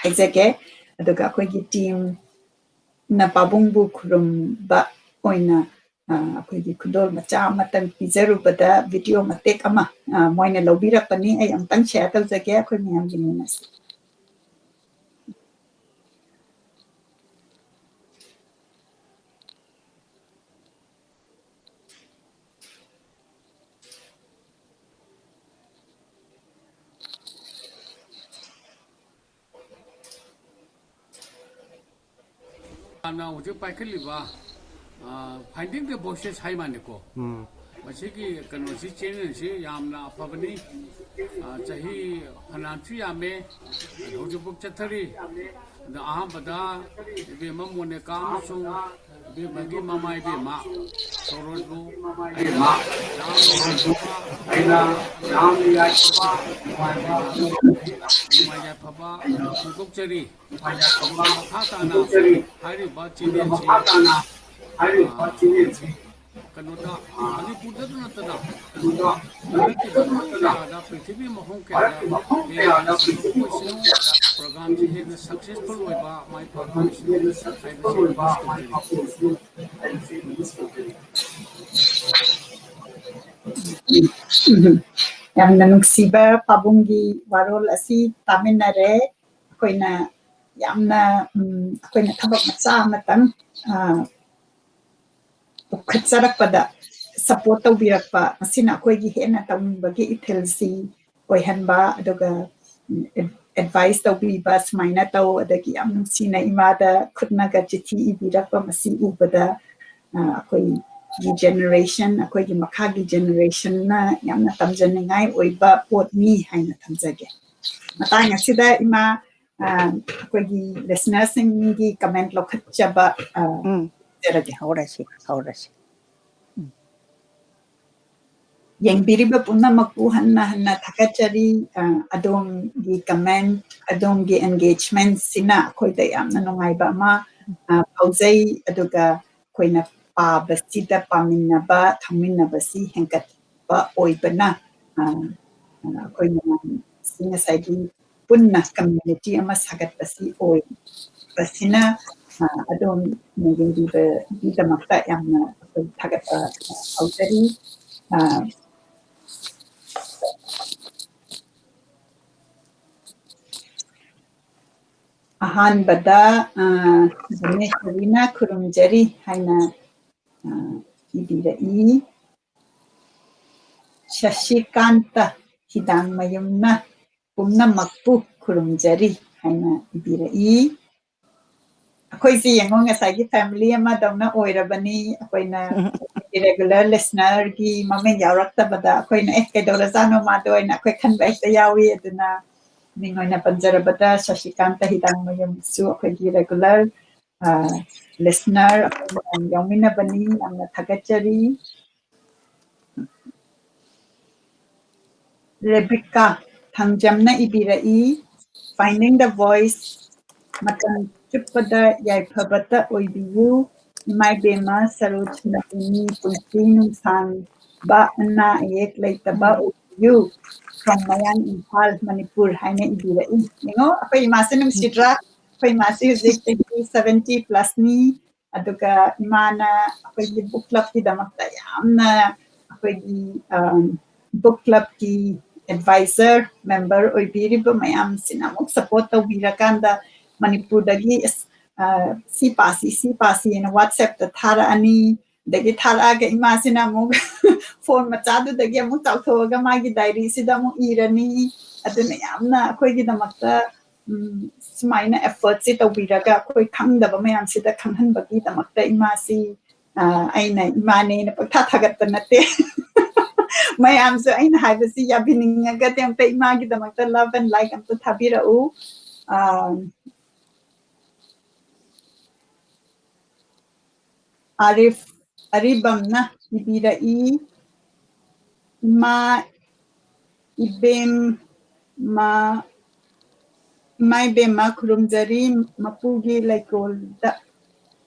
ꯍꯥꯏꯖꯒꯦ꯫ ꯑꯗꯨꯒ ꯑꯩꯈꯣꯏꯒꯤ ꯇꯤꯝꯅ ꯄꯥꯕꯨꯡꯕꯨ ꯈꯨꯔꯨꯝꯕ ꯑꯣꯏꯅ, ꯑ, ꯑꯩꯈꯣꯏꯒꯤ ꯈꯨꯗꯣꯜ ꯃꯆꯥ ꯑꯃꯇꯪ ꯄꯤꯖꯔꯨꯕꯗ ꯚꯤꯗꯤꯑꯣ ꯃꯇꯦꯛ ꯑꯃ, ꯑ, ꯃꯣꯏꯅ ꯂꯧꯕꯤꯔꯛꯄꯅꯤ꯫ ꯑꯩ ꯑꯃꯨꯛꯇꯪ ꯁꯤꯌꯔ ꯇꯧꯖꯒꯦ, ꯑꯩꯈꯣꯏ ꯃꯌꯥꯝ ꯌꯦꯡꯃꯤꯟꯅꯁꯤ꯫ ꯍꯧꯖꯤꯛ ꯄꯥꯏꯈꯠꯂꯤꯕ, ꯑ, Finding the Voices ꯍꯥꯏ ꯃꯥꯜꯂꯦꯀꯣ꯫ ꯎꯝ꯫ ꯃꯁꯤꯒꯤ ꯀꯩꯅꯣꯁꯤ, ꯆꯦꯅꯦꯜꯁꯤ ꯌꯥꯝꯅ ꯑꯐꯕꯅꯤ꯫ ꯑ, ꯆꯍꯤ ꯐꯅꯌꯥꯝꯁꯨ ꯌꯥꯝꯃꯦ, ꯑꯗ ꯍꯧꯖꯤꯛꯐꯥꯎ ꯆꯠꯊꯔꯤ꯫ ꯑꯗ ꯑꯍꯥꯟꯕꯗ ꯏꯕꯦꯝꯃ ꯃꯣꯅꯤꯀꯥ ꯑꯃꯁꯨꯡ ꯏꯕꯦꯝꯃꯒꯤ ꯃꯃꯥ ꯏꯕꯦꯝꯃ ꯁꯣꯔꯣꯖꯕꯨ ꯑꯩꯅ ꯌꯥꯝꯅ ꯅꯨꯡꯉꯥꯏꯕ, ꯅꯨꯡꯉꯥꯏ ꯌꯥꯏꯐꯕ ꯐꯣꯡꯗꯣꯛꯆꯔꯤ꯫ ꯑꯗꯨꯒ ꯃꯈꯥ ꯇꯥꯅ ꯍꯥꯏꯔꯤꯕ ꯆꯦꯅꯦꯜꯁꯤ, ꯑ, ꯀꯩꯅꯣꯗ, ꯃꯅꯤꯄꯨꯔꯗ ꯅꯠꯇꯅ ꯚꯥꯔꯠꯀꯤ ꯃꯐꯝ ꯀꯌꯥꯗ, ꯄ꯭ꯔꯤꯊꯤꯕꯤ ꯃꯐꯝ ꯀꯌꯥꯗ ꯍꯦꯟꯅ ꯁꯟꯗꯣꯛꯄ ꯑꯣꯏꯁꯅꯨ, ꯄ꯭ꯔꯣꯒ꯭ꯔꯥꯝꯁꯤ ꯍꯦꯟꯅ ꯁꯛꯁꯦꯁꯐꯨꯜ ꯑꯣꯏꯕ, ꯃꯥꯏ ꯄꯥꯛꯄ ꯑꯣꯏꯁꯅꯨ ꯍꯥꯏꯕꯁꯤ ꯋꯤꯁ ꯇꯧꯖꯔꯤ꯫ ꯌꯥꯝꯅ ꯅꯨꯡꯁꯤꯕ ꯄꯥꯕꯨꯡꯒꯤ ꯋꯥꯔꯣꯜ ꯑꯁꯤ ꯇꯥꯃꯤꯟꯅꯔꯦ꯫ ꯑꯩꯈꯣꯏꯅ ꯌꯥꯝꯅ, ꯎꯝ, ꯑꯩꯈꯣꯏꯅ ꯊꯕꯛ ꯃꯆꯥ ꯑꯃꯇꯪ, ꯑ, ꯄꯨꯈꯠꯆꯔꯛꯄꯗ ꯁꯞꯄꯣꯔꯠ ꯇꯧꯕꯤꯔꯛꯄ, ꯃꯁꯤꯅ ꯑꯩꯈꯣꯏꯒꯤ ꯍꯦꯟꯅ ꯇꯧꯅꯤꯡꯕꯒꯤ ꯏꯊꯤꯜꯁꯤ ꯑꯣꯏꯍꯟꯕ, ꯑꯗꯨꯒ, ꯎꯝ, ꯑꯦꯗ-, ꯑꯦꯗꯚꯥꯏꯁ ꯇꯧꯕꯤꯕ, "ꯁꯨꯃꯥꯏꯅ ꯇꯧ", ꯑꯗꯒꯤ ꯌꯥꯝ ꯅꯨꯡꯁꯤꯅ ꯏꯃꯥꯗ ꯈꯨꯠꯅꯒ ꯆꯤꯊꯤ ꯏꯕꯤꯔꯛꯄ, ꯃꯁꯤ ꯎꯕꯗ, ꯑ, ꯑꯩꯈꯣꯏꯒꯤ ꯖꯦꯅꯦꯔꯦꯁꯟ, ꯑꯩꯈꯣꯏꯒꯤ ꯃꯈꯥꯒꯤ ꯖꯦꯅꯦꯔꯦꯁꯟꯅ ꯌꯥꯝꯅ ꯇꯝꯖꯅꯤꯡꯉꯥꯏ ꯑꯣꯏꯕ ꯄꯣꯠꯅꯤ ꯍꯥꯏꯅ ꯊꯝꯖꯒꯦ꯫ ꯃꯇꯥꯡ ꯑꯁꯤꯗ ꯏꯃꯥ, ꯑ, ꯑꯩꯈꯣꯏꯒꯤ ꯂꯤꯁꯅꯔꯁꯤꯡꯒꯤ ꯀꯃꯦꯟ ꯂꯧꯈꯠꯆꯕ, ꯑ, ꯎꯝ꯫ ꯇꯧꯖꯔꯒꯦ꯫ ꯍꯧꯔꯁꯤ, ꯍꯧꯔꯁꯤ꯫ ꯎꯝ꯫ ꯌꯦꯡꯕꯤꯔꯤꯕ ꯄꯨꯝꯅꯃꯛꯄꯨ ꯍꯟꯅ ꯍꯟꯅ ꯊꯥꯒꯠꯆꯔꯤ꯫ ꯑ, ꯑꯗꯣꯝꯒꯤ ꯀꯃꯦꯟ, ꯑꯗꯣꯝꯒꯤ ꯑꯦꯡꯒꯦꯖꯃꯦꯟꯁꯤꯅ ꯑꯩꯈꯣꯏꯗ ꯌꯥꯝꯅ ꯅꯨꯡꯉꯥꯏꯕ ꯑꯃ, ꯑ, ꯐꯥꯎꯖꯩ꯫ ꯑꯗꯨꯒ ꯑꯩꯈꯣꯏꯅ ꯄꯥꯕꯁꯤꯗ ꯄꯥꯃꯤꯟꯅꯕ, ꯈꯪꯃꯤꯟꯅꯕꯁꯤ ꯍꯦꯟꯒꯠꯄ ꯑꯣꯏꯕꯅ, ꯑ, ꯑ, ꯑꯩꯈꯣꯏꯅ ꯉꯁꯤ ꯉꯁꯥꯏꯒꯤ ꯄꯨꯟꯅ ꯀꯝꯃ꯭ꯌꯨꯅꯤꯇꯤ ꯑꯃ ꯁꯥꯒꯠꯄꯁꯤ ꯑꯣꯏꯕꯁꯤꯅ, ꯑ, ꯑꯗꯣꯝꯅ ꯌꯦꯡꯕꯤꯕꯒꯤꯗꯃꯛꯇ ꯌꯥꯝꯅ ꯑꯩꯈꯣꯏ ꯊꯥꯒꯠꯄ ꯐꯥꯎꯖꯔꯤ꯫ ꯑ, ꯑꯍꯥꯟꯕꯗ, ꯑ, ꯙꯅꯦꯁꯣꯔꯤꯅ "ꯈꯨꯔꯨꯝꯖꯔꯤ" ꯍꯥꯏꯅ, ꯑ, ꯏꯕꯤꯔꯛꯏ꯫ ꯁꯁꯤꯀꯥꯟꯇ ꯍꯤꯗꯥꯡꯃꯌꯨꯝꯅ "ꯄꯨꯝꯅꯃꯛꯄꯨ ꯈꯨꯔꯨꯝꯖꯔꯤ" ꯍꯥꯏꯅ ꯏꯕꯤꯔꯛꯏ꯫ ꯑꯩꯈꯣꯏꯁꯤ ꯌꯦꯡꯉꯣ, ꯉꯁꯥꯏꯒꯤ family ꯑꯃꯗꯧꯅ ꯑꯣꯏꯔꯕꯅꯤ꯫ ꯑꯩꯈꯣꯏꯅ regular listenerꯒꯤ ꯃꯃꯤꯡ ꯌꯥꯎꯔꯛꯇꯕꯗ ꯑꯩꯈꯣꯏꯅ, "ꯑꯦ, ꯀꯩꯗꯧꯔꯖꯥꯠꯅꯣ ꯃꯥꯗꯣ?" ꯍꯥꯏꯅ ꯑꯩꯈꯣꯏ ꯈꯟꯕ ꯍꯦꯛꯇ ꯌꯥꯎꯏ꯫ ꯑꯗꯨꯅ ꯃꯤꯡ ꯑꯣꯏꯅ ꯄꯟꯖꯔꯕꯗ ꯁꯁꯤꯀꯥꯟꯇ ꯍꯤꯗꯥꯡꯃꯌꯨꯝꯁꯨ ꯑꯩꯈꯣꯏꯒꯤ regular, ꯑ, listener ꯑꯩꯈꯣꯏ ꯃꯌꯥꯝ ꯌꯥꯎꯃꯤꯟꯅꯕꯅꯤ꯫ ꯌꯥꯝꯅ ꯊꯥꯒꯠꯆꯔꯤ꯫ ꯔꯦꯕꯤꯀꯥ ꯊꯥꯡꯖꯝꯅ ꯏꯕꯤꯔꯛꯏ, "Finding the Voice, ꯃꯇꯝ ꯆꯨꯞꯄꯗ ꯌꯥꯏꯐꯕꯇ ꯑꯣꯏꯕꯤꯌꯨ, ꯏꯃꯥ ꯏꯕꯦꯝꯃ ꯁꯔꯣꯖꯃꯇꯤꯅꯤ, ꯄꯨꯟꯁꯤ ꯅꯨꯡꯁꯥꯡꯕ, ꯑꯅꯥ ꯑꯌꯦꯛ ꯂꯩꯇꯕ ꯑꯣꯏꯕꯤꯌꯨ, from ꯃꯌꯥꯡ ꯏꯝꯐꯥꯜ, ꯃꯅꯤꯄꯨꯔ" ꯍꯥꯏꯅ ꯏꯕꯤꯔꯛꯏ꯫ ꯌꯦꯡꯉꯣ, ꯑꯩꯈꯣꯏ ꯏꯃꯥꯁꯦ ꯅꯨꯡꯁꯤꯗ꯭ꯔꯥ? ꯑꯩꯈꯣꯏ ꯏꯃꯥꯁꯦ ꯍꯧꯖꯤꯛ ꯆꯍꯤ seventy plusꯅꯤ꯫ ꯑꯗꯨꯒ ꯏꯃꯥꯅ ꯑꯩꯈꯣꯏꯒꯤ book clubꯀꯤꯗꯃꯛꯇ ꯌꯥꯝꯅ, ꯑꯩꯈꯣꯏꯒꯤ, ꯑꯝ, book clubꯀꯤ advisor, member ꯑꯣꯏꯕꯤꯔꯤꯕ ꯃꯌꯥꯝꯁꯤꯅ ꯑꯃꯨꯛ support ꯇꯧꯕꯤꯔꯀꯥꯟꯗ ꯃꯅꯤꯄꯨꯔꯗꯒꯤ, ꯑꯁ, ꯑ, "ꯁꯤ ꯄꯥꯁꯤ, ꯁꯤ ꯄꯥꯁꯤ" ꯍꯥꯏꯅ WhatsAppꯇ ꯊꯥꯔꯛꯑꯅꯤ꯫ ꯑꯗꯒꯤ ꯊꯥꯔꯛꯑꯒ ꯏꯃꯥꯁꯤꯅ ꯑꯃꯨꯛ phone ꯃꯆꯥꯗꯨꯗꯒꯤ ꯑꯃꯨꯛ ꯆꯥꯎꯊꯣꯛꯑꯒ ꯃꯥꯒꯤ diaryꯁꯤꯗ ꯑꯃꯨꯛ ꯏꯔꯅꯤ꯫ ꯑꯗꯨꯅ ꯌꯥꯝꯅ ꯑꯩꯈꯣꯏꯒꯤꯗꯃꯛꯇ, ꯎꯝ, ꯁꯨꯃꯥꯏꯅ effortꯁꯤ ꯇꯧꯕꯤꯔꯒ ꯑꯩꯈꯣꯏ ꯈꯪꯗꯕ ꯃꯌꯥꯝꯁꯤꯗ ꯈꯪꯍꯟꯕꯒꯤꯗꯃꯛꯇ ꯏꯃꯥꯁꯤ, ꯑ, ꯑꯩꯅ ꯏꯃꯥꯅꯦꯅ ꯄꯪꯊꯥ ꯊꯥꯒꯠꯄ ꯅꯠꯇꯦ꯫ ꯃꯌꯥꯝꯁꯨ ꯑꯩꯅ ꯍꯥꯏꯕꯁꯤ ꯌꯥꯕꯤꯅꯤꯡꯉꯒꯗꯤ ꯑꯝꯇ ꯏꯃꯥꯒꯤꯗꯃꯛꯇ love and like ꯑꯝꯇ ꯊꯥꯕꯤꯔꯛꯎ꯫ ꯑ, ꯑꯥꯔꯤꯐ ꯑꯔꯤꯕꯝꯅ ꯏꯕꯤꯔꯛꯏ, "ꯏꯃꯥ ꯏꯕꯦꯝꯃ, ꯏꯃꯥ ꯏꯕꯦꯝꯃ ꯈꯨꯔꯨꯝꯖꯔꯤ, ꯃꯄꯨꯒꯤ ꯂꯩꯀꯣꯜꯗ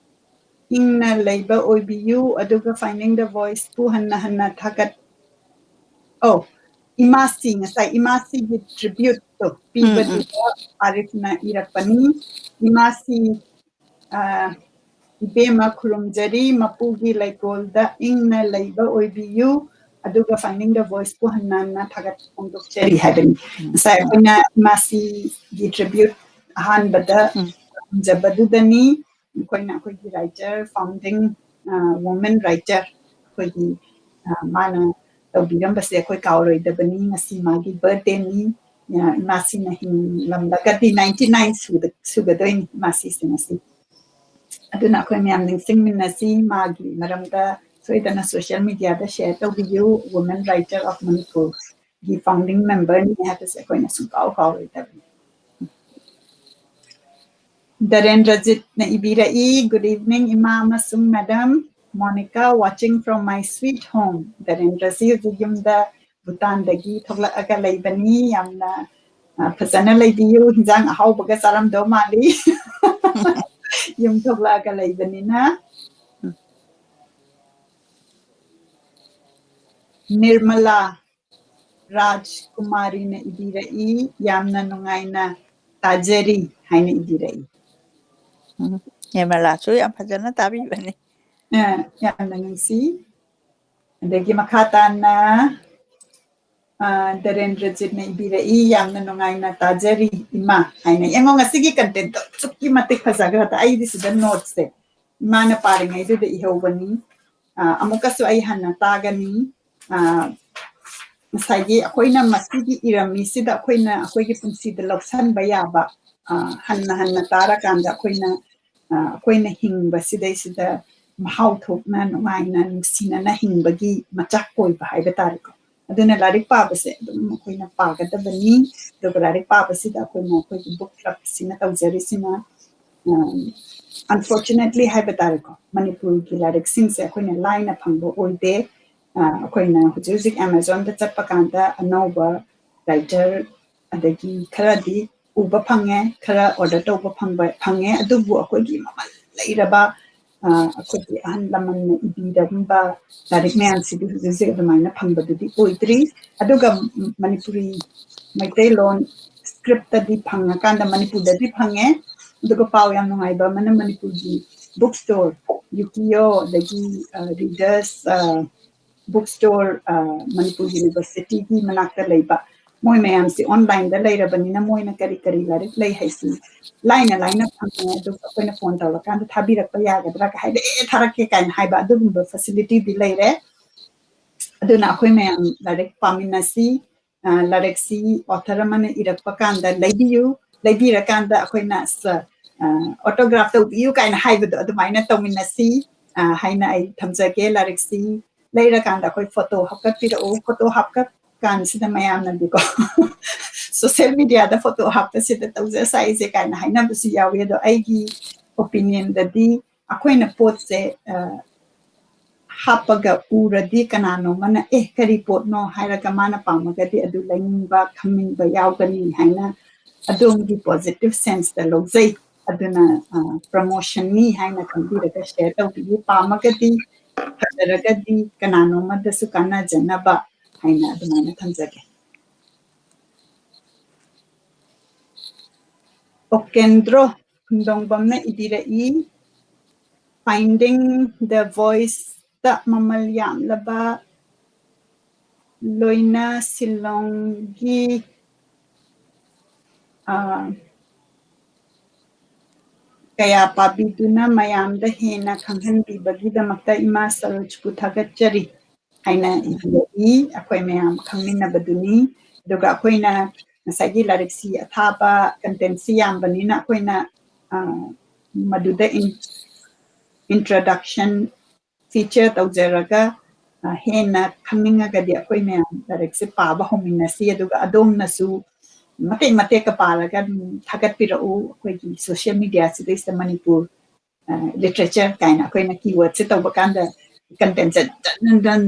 ꯏꯪꯅ ꯂꯩꯕ ꯑꯣꯏꯕꯤꯌꯨ, ꯑꯗꯨꯒ Finding the Voiceꯄꯨ ꯍꯟꯅ ꯍꯟꯅ ꯊꯥꯒꯠ-, ꯑꯧ, ꯏꯃꯥꯁꯤ, ꯉꯁꯥꯏ ꯏꯃꯥꯁꯤꯒꯤ tributeꯇꯣ ꯄꯤꯕꯗꯨꯗ ꯑꯥꯔꯤꯐꯅ ꯏꯔꯛꯄꯅꯤ꯫ "ꯏꯃꯥꯁꯤ, ꯑ, ꯏꯕꯦꯝꯃ ꯈꯨꯔꯨꯝꯖꯔꯤ, ꯃꯄꯨꯒꯤ ꯂꯩꯀꯣꯜꯗ ꯏꯪꯅ ꯂꯩꯕ ꯑꯣꯏꯕꯤꯌꯨ, ꯑꯗꯨꯒ Finding the Voiceꯄꯨ ꯍꯟꯅ ꯍꯟꯅ ꯊꯥꯒꯠ ꯐꯣꯡꯗꯣꯛꯆꯔꯤ" ꯍꯥꯏꯕꯅꯤ꯫ ꯉꯁꯥꯏ ꯑꯩꯈꯣꯏꯅ ꯏꯃꯥꯁꯤꯒꯤ tribute ꯑꯍꯥꯟꯕꯗ ꯎꯝ꯫ ꯇꯝꯖꯕꯗꯨꯗꯅꯤ꯫ ꯑꯩꯈꯣꯏꯅ ꯑꯩꯈꯣꯏꯒꯤ writer, founding, ꯑ, woman writer ꯑꯩꯈꯣꯏꯒꯤ, ꯑ, ꯃꯥꯅ ꯇꯧꯕꯤꯔꯝꯕꯁꯦ ꯑꯩꯈꯣꯏ ꯀꯥꯎꯔꯣꯏꯗꯕꯅꯤ꯫ ꯉꯁꯤ ꯃꯥꯒꯤ birthdayꯅꯤ꯫ ꯑ, ꯏꯃꯥꯁꯤꯅ ꯍꯤꯡꯂꯝꯂꯒꯗꯤ ninety nine ꯁꯨꯗ-, ꯁꯨꯒꯗꯣꯏꯅꯤ ꯏꯃꯥꯁꯤꯁꯦ ꯉꯁꯤ꯫ ꯑꯗꯨꯅ ꯑꯩꯈꯣꯏ ꯃꯌꯥꯝ ꯅꯤꯡꯁꯤꯡꯃꯤꯟꯅꯁꯤ꯫ ꯃꯥꯒꯤ ꯃꯔꯝꯗ ꯁꯣꯏꯗꯅ social media ꯗ share ꯇꯧꯕꯤꯌꯨ꯫ Women Writer of Manipur ꯒꯤ founding member ꯅꯤ ꯍꯥꯏꯕꯁꯦ ꯑꯩꯈꯣꯏꯅ ꯁꯨꯡꯀꯥꯎ ꯀꯥꯎꯔꯣꯏꯗꯕꯅꯤ꯫ ꯗꯔꯦꯟꯗ꯭ꯔꯖꯤꯠꯅ ꯏꯕꯤꯔꯛꯏ, "Good evening, ꯏꯃꯥ ꯑꯃꯁꯨꯡ madam Monica, watching from my sweet home." ꯗꯔꯦꯟꯗ꯭ꯔꯁꯤ ꯍꯧꯖꯤꯛ ꯌꯨꯝꯗ ꯚꯨꯇꯥꯟꯗꯒꯤ ꯊꯣꯛꯂꯛꯑꯒ ꯂꯩꯕꯅꯤ꯫ ꯌꯥꯝꯅ, ꯑ, ꯐꯖꯅ ꯂꯩꯕꯤꯌꯨ꯫ ꯍꯤꯟꯖꯥꯡ ꯑꯍꯥꯎꯕꯒ ꯆꯥꯔꯝꯗꯧ ꯃꯥꯜꯂꯤ꯫ ꯌꯨꯝ ꯊꯣꯛꯂꯛꯑꯒ ꯂꯩꯕꯅꯤꯅ꯫ ꯅꯤꯔꯃꯂꯥ ꯔꯥꯖꯀꯨꯃꯥꯔꯤꯅ ꯏꯕꯤꯔꯛꯏ, "ꯌꯥꯝꯅ ꯅꯨꯡꯉꯥꯏꯅ ꯇꯥꯖꯔꯤ" ꯍꯥꯏꯅ ꯏꯕꯤꯔꯛꯏ꯫ ꯎꯝ, ꯅꯤꯔꯃꯂꯥꯁꯨ ꯌꯥꯝ ꯐꯖꯅ ꯇꯥꯕꯤꯕꯅꯤ꯫ ꯑ, ꯌꯥꯝꯅ ꯅꯨꯡꯁꯤ꯫ ꯑꯗꯒꯤ ꯃꯈꯥ ꯇꯥꯅ, ꯑ, ꯗꯔꯦꯟꯗ꯭ꯔꯖꯤꯠꯅ ꯏꯕꯤꯔꯛꯏ, "ꯌꯥꯝꯅ ꯅꯨꯡꯉꯥꯏꯅ ꯇꯥꯖꯔꯤ ꯏꯃꯥ" ꯍꯥꯏꯅ꯫ ꯌꯦꯡꯉꯣ, ꯉꯁꯤꯒꯤ content ꯗꯣ ꯑꯁꯨꯛꯀꯤ ꯃꯇꯤꯛ ꯐꯖꯈ꯭ꯔꯗ꯫ ꯑꯩꯗꯤ ꯁꯤꯗ notes ꯁꯦ ꯏꯃꯥꯅ ꯄꯥꯔꯤꯉꯩꯗꯨꯗ ꯏꯍꯧꯕꯅꯤ꯫ ꯑ, ꯑꯃꯨꯛꯀꯁꯨ ꯑꯩ ꯍꯟꯅ ꯇꯥꯒꯅꯤ꯫ ꯑ, ꯉꯁꯥꯏꯒꯤ ꯑꯩꯈꯣꯏꯅ ꯃꯁꯤꯒꯤ ꯏꯔꯝꯃꯤꯁꯤꯗ ꯑꯩꯈꯣꯏꯅ ꯑꯩꯈꯣꯏꯒꯤ ꯄꯨꯟꯁꯤꯗ ꯂꯧꯁꯟꯕ ꯌꯥꯕ, ꯑ, ꯍꯟꯅ ꯍꯟꯅ ꯇꯥꯔꯀꯥꯟꯗ ꯑꯩꯈꯣꯏꯅ, ꯑ, ꯑꯩꯈꯣꯏꯅ ꯍꯤꯡꯕꯁꯤꯗꯩꯁꯤꯗ ꯃꯍꯥꯎ ꯊꯣꯛꯅ, ꯅꯨꯡꯉꯥꯏꯅ, ꯅꯨꯡꯁꯤꯅꯅ ꯍꯤꯡꯕꯒꯤ ꯃꯆꯥꯛ ꯑꯣꯏꯕ ꯍꯥꯏꯕ ꯇꯥꯔꯦꯀꯣ꯫ ꯑꯗꯨꯅ ꯂꯥꯏꯔꯤꯛ ꯄꯥꯕꯁꯦ ꯑꯗꯨꯝ ꯑꯩꯈꯣꯏꯅ ꯄꯥꯒꯗꯕꯅꯤ꯫ ꯑꯗꯨꯒ ꯂꯥꯏꯔꯤꯛ ꯄꯥꯕꯁꯤꯗ ꯑꯩꯈꯣꯏꯅ ꯑꯩꯈꯣꯏꯒꯤ book club ꯁꯤꯅ ꯇꯧꯖꯔꯤꯁꯤꯅ, ꯑ, unfortunately ꯍꯥꯏꯕ ꯇꯥꯔꯦꯀꯣ, ꯃꯅꯤꯄꯨꯔꯒꯤ ꯂꯥꯏꯔꯤꯛꯁꯤꯡꯁꯦ ꯑꯩꯈꯣꯏꯅ ꯂꯥꯏꯅ ꯐꯪꯕ ꯑꯣꯏꯗꯦ꯫ ꯑ, ꯑꯩꯈꯣꯏꯅ ꯍꯧꯖꯤꯛ ꯍꯧꯖꯤꯛ Amazon ꯗ ꯆꯠꯄ ꯀꯥꯟꯗ ꯑꯅꯧꯕ writer ꯑꯗꯒꯤ ꯈꯔꯗꯤ ꯎꯕ ꯐꯪꯉꯦ, ꯈꯔ order ꯇꯧꯕ ꯐꯪꯕ, ꯐꯪꯉꯦ꯫ ꯑꯗꯨꯕꯨ ꯑꯩꯈꯣꯏꯒꯤ ꯃꯃꯜ ꯂꯩꯔꯕ, ꯑ, ꯑꯩꯈꯣꯏꯒꯤ ꯑꯍꯜ ꯂꯃꯟꯅ ꯏꯕꯤꯔꯝꯕ ꯂꯥꯏꯔꯤꯛ ꯃꯌꯥꯝꯁꯤꯗꯤ ꯍꯧꯖꯤꯛ ꯍꯧꯖꯤꯛ ꯑꯗꯨꯃꯥꯏꯅ ꯐꯪꯕꯗꯨꯗꯤ ꯑꯣꯏꯗ꯭ꯔꯤ꯫ ꯑꯗꯨꯒ ꯃꯅꯤꯄꯨꯔꯤ, ꯃꯩꯇꯩꯂꯣꯟ script ꯇꯗꯤ ꯐꯪꯉꯀꯥꯟꯗ ꯃꯅꯤꯄꯨꯔꯗꯗꯤ ꯐꯪꯉꯦ꯫ ꯑꯗꯨꯒ ꯄꯥꯎ ꯌꯥꯝ ꯅꯨꯡꯉꯥꯏꯕ ꯑꯃꯅ ꯃꯅꯤꯄꯨꯔꯒꯤ book store, ꯌꯨꯀꯤꯌꯣ, ꯑꯗꯒꯤ, ꯑ, Readers, ꯑ, book store, ꯑ, ꯃꯅꯤꯄꯨꯔ University ꯒꯤ ꯃꯅꯥꯛꯇ ꯂꯩꯕ, ꯃꯣꯏ ꯃꯌꯥꯝꯁꯤ online ꯗ ꯂꯩꯔꯕꯅꯤꯅ ꯃꯣꯏꯅ ꯀꯔꯤ ꯀꯔꯤ ꯂꯥꯏꯔꯤꯛ ꯂꯩ ꯍꯥꯏꯁꯤ ꯂꯥꯏꯅ ꯂꯥꯏꯅ ꯐꯪꯉꯦ꯫ ꯑꯗꯨꯒ ꯑꯩꯈꯣꯏꯅ phone ꯇꯧꯔꯀꯥꯟꯗ ꯊꯥꯕꯤꯔꯛꯄ ꯌꯥꯒꯗ꯭ꯔꯥ ꯀ ꯍꯥꯏꯕ, "ꯑꯦ, ꯊꯥꯔꯛꯀꯦ" ꯀꯥꯏꯅ ꯍꯥꯏꯕ ꯑꯗꯨꯒꯨꯝꯕ facility ꯗꯤ ꯂꯩꯔꯦ꯫ ꯑꯗꯨꯅ ꯑꯩꯈꯣꯏ ꯃꯌꯥꯝ ꯂꯥꯏꯔꯤꯛ ꯄꯥꯃꯤꯟꯅꯁꯤ꯫ ꯑ, ꯂꯥꯏꯔꯤꯛꯁꯤ author ꯑꯃꯅ ꯏꯔꯛꯄ ꯀꯥꯟꯗ ꯂꯩꯕꯤꯌꯨ꯫ ꯂꯩꯕꯤꯔꯀꯥꯟꯗ ꯑꯩꯈꯣꯏꯅ, ꯑꯁ, ꯑꯣꯇꯣꯒ꯭ꯔꯥꯐ ꯇꯧꯕꯤꯌꯨ ꯀꯥꯏꯅ ꯍꯥꯏꯕꯗꯣ ꯑꯗꯨꯃꯥꯏꯅ ꯇꯧꯃꯤꯟꯅꯁꯤ, ꯑ, ꯍꯥꯏꯅ ꯑꯩ ꯊꯝꯖꯒꯦ꯫ ꯂꯥꯏꯔꯤꯛꯁꯤ ꯂꯩꯔꯀꯥꯟꯗ ꯑꯩꯈꯣꯏ ꯐꯣꯇꯣ ꯍꯥꯞꯀꯠꯄꯤꯔꯛꯎ꯫ ꯐꯣꯇꯣ ꯍꯥꯞꯀꯠ ꯀꯥꯟꯁꯤꯗ ꯃꯌꯥꯝꯅꯗꯤꯀꯣ ꯁꯣꯁꯦꯜ ꯃꯤꯗꯤꯌꯥꯗ ꯐꯣꯇꯣ ꯍꯥꯞꯄꯁꯤꯗ ꯇꯧꯖ ꯁꯥꯏꯁꯦ ꯀꯥꯏꯅ ꯍꯥꯏꯅꯕꯁꯨ ꯌꯥꯎꯏ꯫ ꯑꯗꯣ ꯑꯩꯒꯤ ꯑꯣꯄꯤꯅꯤꯌꯟꯗꯗꯤ ꯑꯩꯈꯣꯏꯅ ꯄꯣꯠꯁꯦ, ꯑ, ꯍꯥꯞꯄꯒ ꯎꯔꯗꯤ ꯀꯅꯥꯅꯣꯃꯅ "ꯑꯦ, ꯀꯔꯤ ꯄꯣꯠꯅꯣ?" ꯍꯥꯏꯔꯒ ꯃꯥꯅ ꯄꯥꯝꯃꯒꯗꯤ ꯑꯗꯨ ꯂꯩꯅꯤꯡꯕ, ꯈꯪꯅꯤꯡꯕ ꯌꯥꯎꯒꯅꯤ ꯍꯥꯏꯅ ꯑꯗꯣꯝꯒꯤ ꯄꯣꯖꯤꯇꯤꯚ ꯁꯦꯟꯁꯇ ꯂꯧꯖꯩ꯫ ꯑꯗꯨꯅ, ꯑ, ꯄ꯭ꯔꯃꯣꯁꯟꯅꯤ ꯍꯥꯏꯅ ꯈꯟꯕꯤꯔꯒ ꯁꯤꯌꯔ ꯇꯧꯕꯤꯌꯨ꯫ ꯄꯥꯝꯃꯒꯗꯤ, ꯐꯖꯔꯒꯗꯤ ꯀꯅꯥꯅꯣꯃꯗꯁꯨ ꯀꯥꯟꯅꯖꯅꯕ ꯍꯥꯏꯅ ꯑꯗꯨꯃꯥꯏꯅ ꯊꯝꯖꯒꯦ꯫ ꯑꯣꯀꯦꯟꯗ꯭ꯔꯣ ꯈꯨꯟꯗꯣꯡꯕꯝꯅ ꯏꯕꯤꯔꯛꯏ, Finding the Voiceꯇ ꯃꯃꯜ ꯌꯥꯝꯂꯕ ꯂꯣꯏꯅ ꯁꯤꯂꯣꯡꯒꯤ, ꯑ, ꯀꯌꯥ ꯄꯥꯕꯤꯗꯨꯅ ꯃꯌꯥꯝꯗ ꯍꯦꯟꯅ ꯈꯪꯍꯟꯕꯤꯕꯒꯤꯗꯃꯛꯇ ꯏꯃꯥ ꯁꯔꯣꯖꯄꯨ ꯊꯥꯒꯠꯆꯔꯤ ꯍꯥꯏꯅ ꯏꯕꯤꯔꯛꯏ꯫ ꯑꯩꯈꯣꯏ ꯃꯌꯥꯝ ꯈꯪꯃꯤꯟꯅꯕꯗꯨꯅꯤ꯫ ꯑꯗꯨꯒ ꯑꯩꯈꯣꯏꯅ ꯉꯁꯥꯏꯒꯤ ꯂꯥꯏꯔꯤꯛꯁꯤ ꯑꯊꯥꯕ, ꯀꯟꯇꯦꯟꯁꯤ ꯌꯥꯝꯕꯅꯤꯅ ꯑꯩꯈꯣꯏꯅ, ꯑ, ꯃꯗꯨꯗ ꯏꯟ-, ꯏꯟꯇ꯭ꯔꯣꯗꯛꯁꯟ ꯐꯤꯆꯔ ꯇꯧꯖꯔꯒ, ꯑ, ꯍꯦꯟꯅ ꯈꯪꯅꯤꯡꯉꯒꯗꯤ ꯑꯩꯈꯣꯏ ꯃꯌꯥꯝ ꯂꯥꯏꯔꯤꯛꯁꯦ ꯄꯥꯕ ꯍꯧꯃꯤꯟꯅꯁꯤ꯫ ꯑꯗꯨꯒ ꯑꯗꯣꯝꯅꯁꯨ ꯃꯇꯦꯛ ꯃꯇꯦꯛꯀ ꯄꯥꯔꯒ ꯑꯗꯨꯝ ꯊꯥꯒꯠꯄꯤꯔꯛꯎ꯫ ꯑꯩꯈꯣꯏꯒꯤ ꯁꯣꯁꯤꯌꯦꯜ ꯃꯤꯗꯤꯌꯥꯁꯤꯗꯩꯁꯤꯗ ꯃꯅꯤꯄꯨꯔ, ꯑ, ꯂꯤꯇꯔꯦꯆꯔ ꯀꯥꯏꯅ ꯑꯩꯈꯣꯏꯅ ꯀꯤꯋꯔꯗꯁꯦ ꯇꯧꯕ ꯀꯥꯟꯗ ꯀꯟꯇꯦꯟꯁꯦ ꯖꯟ ꯖꯟ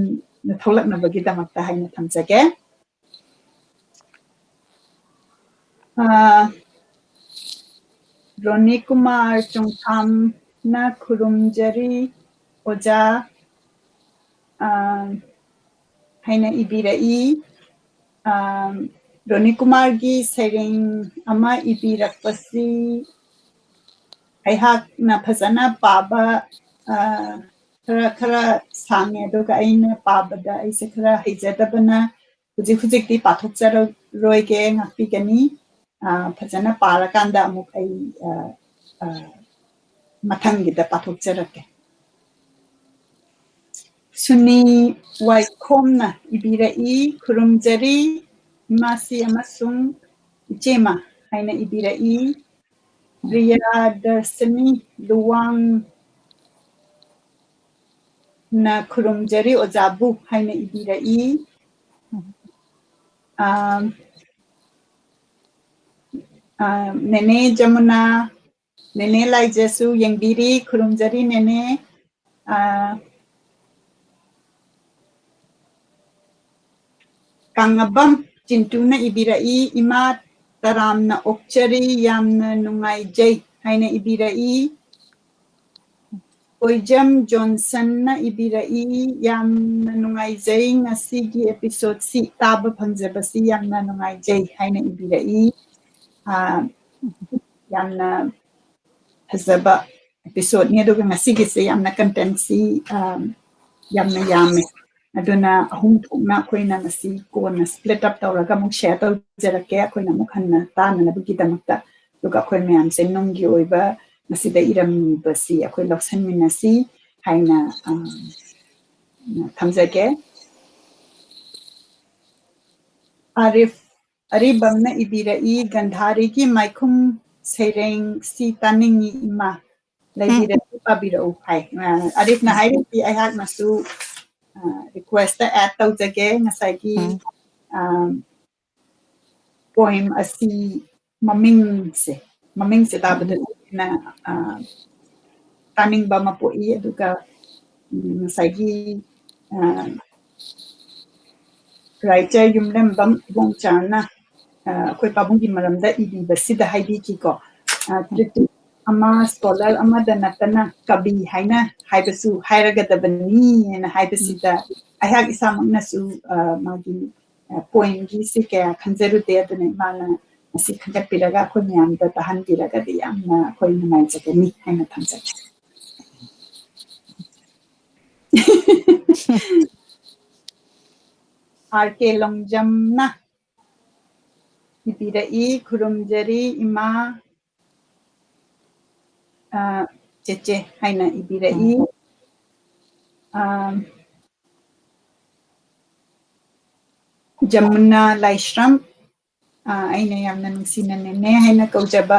ꯖꯟ ꯊꯣꯛꯂꯛꯅꯕꯒꯤꯗꯃꯛꯇ ꯍꯥꯏꯅ ꯊꯝꯖꯒꯦ꯫ ꯑ, ꯔꯣꯅꯤ ꯀꯨꯃꯥꯔ ꯆꯣꯡꯊꯥꯝꯅ ꯈꯨꯔꯨꯝꯖꯔꯤ ꯑꯣꯖꯥ, ꯑ, ꯍꯥꯏꯅ ꯏꯕꯤꯔꯛꯏ꯫ ꯑ, ꯔꯣꯅꯤ ꯀꯨꯃꯥꯔꯒꯤ ꯁꯩꯔꯦꯡ ꯑꯃ ꯏꯕꯤꯔꯛꯄꯁꯤ ꯑꯩꯍꯥꯛꯅ ꯐꯖꯅ ꯄꯥꯕ, ꯑ, ꯈꯔ, ꯈꯔ ꯁꯥꯡꯉꯦ, ꯑꯗꯨꯒ ꯑꯩꯅ ꯄꯥꯕꯗ ꯑꯩꯁꯦ ꯈꯔ ꯍꯩꯖꯗꯕꯅ ꯍꯧꯖꯤꯛ ꯍꯧꯖꯤꯛꯇꯤ ꯄꯥꯊꯣꯛꯆꯔꯔꯣꯏꯒꯦ, ꯉꯥꯛꯄꯤꯒꯅꯤ꯫ ꯑ, ꯐꯖꯅ ꯄꯥꯔꯀꯥꯟꯗ ꯑꯃꯨꯛ ꯑꯩ, ꯑ, ꯑ, ꯃꯊꯪꯒꯤꯗ ꯄꯥꯊꯣꯛꯆꯔꯛꯀꯦ꯫ ꯁꯨꯅꯤ ꯋꯥꯏꯈꯣꯝꯅ ꯏꯕꯤꯔꯛꯏ, ꯈꯨꯔꯨꯝꯖꯔꯤ ꯏꯃꯥꯁꯤ ꯑꯃꯁꯨꯡ ꯏꯆꯦꯃ ꯍꯥꯏꯅ ꯏꯕꯤꯔꯛꯏ꯫ ꯔꯤꯌꯥ ꯗꯔꯁꯅꯤ ꯂꯨꯋꯥꯡꯅ ꯈꯨꯔꯨꯝꯖꯔꯤ ꯑꯣꯖꯥꯕꯨ ꯍꯥꯏꯅ ꯏꯕꯤꯔꯛꯏ꯫ ꯑꯥ, ꯑꯥ, ꯅꯦꯅꯦ ꯖꯃꯨꯅꯥ, ꯅꯦꯅꯦ ꯂꯥꯏꯖꯁꯨ ꯌꯦꯡꯕꯤꯔꯤ, ꯈꯨꯔꯨꯝꯖꯔꯤ ꯅꯦꯅꯦ꯫ ꯑꯥ, ꯀꯥꯡꯉꯕꯝ ꯆꯤꯟꯇꯨꯅ ꯏꯕꯤꯔꯛꯏ, "ꯏꯃꯥ ꯇꯔꯥꯝꯅ ꯑꯣꯛꯆꯔꯤ, ꯌꯥꯝꯅ ꯅꯨꯡꯉꯥꯏꯖꯩ" ꯍꯥꯏꯅ ꯏꯕꯤꯔꯛꯏ꯫ ꯑꯣꯏꯖꯝ ꯖꯣꯟꯁꯟꯅ ꯏꯕꯤꯔꯛꯏ, "ꯌꯥꯝꯅ ꯅꯨꯡꯉꯥꯏꯖꯩ ꯉꯁꯤꯒꯤ episode ꯁꯤ ꯇꯥꯕ ꯐꯪꯖꯕꯁꯤ ꯌꯥꯝꯅ ꯅꯨꯡꯉꯥꯏꯖꯩ" ꯍꯥꯏꯅ ꯏꯕꯤꯔꯛꯏ꯫ ꯑꯥ, ꯌꯥꯝꯅ ꯐꯖꯕ episode ꯅꯤ, ꯑꯗꯨꯒ ꯉꯁꯤꯒꯤꯁꯦ ꯌꯥꯝꯅ content ꯁꯤ, ꯑꯥ, ꯌꯥꯝꯅ ꯌꯥꯝꯃꯦ꯫ ꯑꯗꯨꯅ ꯑꯍꯨꯝ ꯊꯣꯛꯅ ꯑꯩꯈꯣꯏꯅ ꯃꯁꯤ ꯀꯣꯟꯅ split up ꯇꯧꯔꯒ ꯑꯃꯨꯛ share ꯇꯧꯖꯔꯛꯀꯦ, ꯑꯩꯈꯣꯏꯅ ꯑꯃꯨꯛ ꯍꯟꯅ ꯇꯥꯅꯅꯕꯒꯤꯗꯃꯛꯇ꯫ ꯑꯗꯨꯒ ꯑꯩꯈꯣꯏ ꯃꯌꯥꯝꯁꯦ ꯅꯨꯡꯒꯤ ꯑꯣꯏꯕ ꯃꯁꯤꯗ ꯏꯔꯝꯃꯤꯕꯁꯤ ꯑꯩꯈꯣꯏ ꯂꯧꯁꯤꯟꯃꯤꯟꯅꯁꯤ ꯍꯥꯏꯅ, ꯑꯥ, ꯊꯝꯖꯒꯦ꯫ ꯑꯥꯔꯤꯐ ꯑꯔꯤꯕꯝꯅ ꯏꯕꯤꯔꯛꯏ, "ꯒꯟꯙꯥꯔꯤꯒꯤ ꯃꯥꯏꯈꯨꯝ ꯁꯩꯔꯦꯡ ꯁꯤ ꯇꯥꯅꯤꯡꯉꯤ ꯏꯃꯥ, ꯂꯩꯕꯤꯔꯗꯤ ꯄꯥꯕꯤꯔꯛꯎ" ꯍꯥꯏ꯫ ꯑ, ꯑꯔꯤꯐꯅ ꯍꯥꯏꯔꯤꯁꯤ ꯑꯩꯍꯥꯛꯅꯁꯨ, ꯑ, request add ꯇꯧꯖꯒꯦ꯫ ꯉꯁꯥꯏꯒꯤ, ꯎꯝ꯫ ꯑ, poem ꯑꯁꯤ ꯃꯃꯤꯡꯁꯦ, ꯃꯃꯤꯡꯁꯦ ꯇꯥꯕꯗ ꯎꯝ꯫ ꯍꯦꯟꯅ, ꯑ, ꯇꯥꯅꯤꯡꯕ ꯑꯃ ꯄꯣꯛꯏ꯫ ꯑꯗꯨꯒ, ꯎꯝ, ꯉꯁꯥꯏꯒꯤ, ꯑ, writer ꯌꯨꯝꯂꯦꯝꯕꯝ ꯏꯕꯣꯝꯆꯥꯅ, ꯑ, ꯑꯩꯈꯣꯏ ꯄꯥꯕꯨꯡꯒꯤ ꯃꯔꯝꯗ ꯏꯕꯤꯕꯁꯤꯗ ꯍꯥꯏꯕꯤꯈꯤꯀꯣ, ꯑ, ꯎꯝ꯫ ꯀ꯭ꯔꯤꯇꯤꯛ ꯑꯃ, scholar ꯑꯃꯗ ꯅꯠꯇꯅ ꯀꯕꯤ ꯍꯥꯏꯅ ꯍꯥꯏꯕꯁꯨ ꯍꯥꯏꯔꯒꯗꯕꯅꯤ ꯍꯥꯏꯅ ꯍꯥꯏꯕꯁꯤꯗ ꯎꯝ꯫ ꯑꯩꯍꯥꯛ ꯏꯁꯥꯃꯛꯅꯁꯨ, ꯑ, ꯃꯥꯒꯤ, ꯑ, poem ꯒꯤꯁꯤ ꯀꯌꯥ ꯈꯟꯖꯔꯨꯗꯦ꯫ ꯑꯗꯨꯅ ꯏꯃꯥꯅ ꯃꯁꯤ ꯈꯟꯒꯠꯄꯤꯔꯒ ꯑꯩꯈꯣꯏ ꯃꯌꯥꯝꯗ ꯇꯥꯍꯟꯕꯤꯔꯒꯗꯤ ꯌꯥꯝꯅ ꯑꯩꯈꯣꯏ ꯅꯨꯡꯉꯥꯏꯖꯒꯅꯤ ꯍꯥꯏꯅ ꯊꯝꯖꯒꯦ꯫ ꯑꯥꯔ ꯀꯦ ꯂꯣꯡꯖꯝꯅ ꯏꯕꯤꯔꯛꯏ, "ꯈꯨꯔꯨꯝꯖꯔꯤ ꯏꯃꯥ, ꯑ, ꯆꯦꯆꯦ" ꯍꯥꯏꯅ ꯏꯕꯤꯔꯛꯏ꯫ ꯎꯝ꯫ ꯑ, ꯖꯃꯨꯅꯥ ꯂꯥꯏꯁ꯭ꯔꯝ, ꯑ, ꯑꯩꯅ ꯌꯥꯝꯅ ꯅꯨꯡꯁꯤꯅ ꯅꯦꯅꯦ ꯍꯥꯏꯅ ꯀꯧꯖꯕ,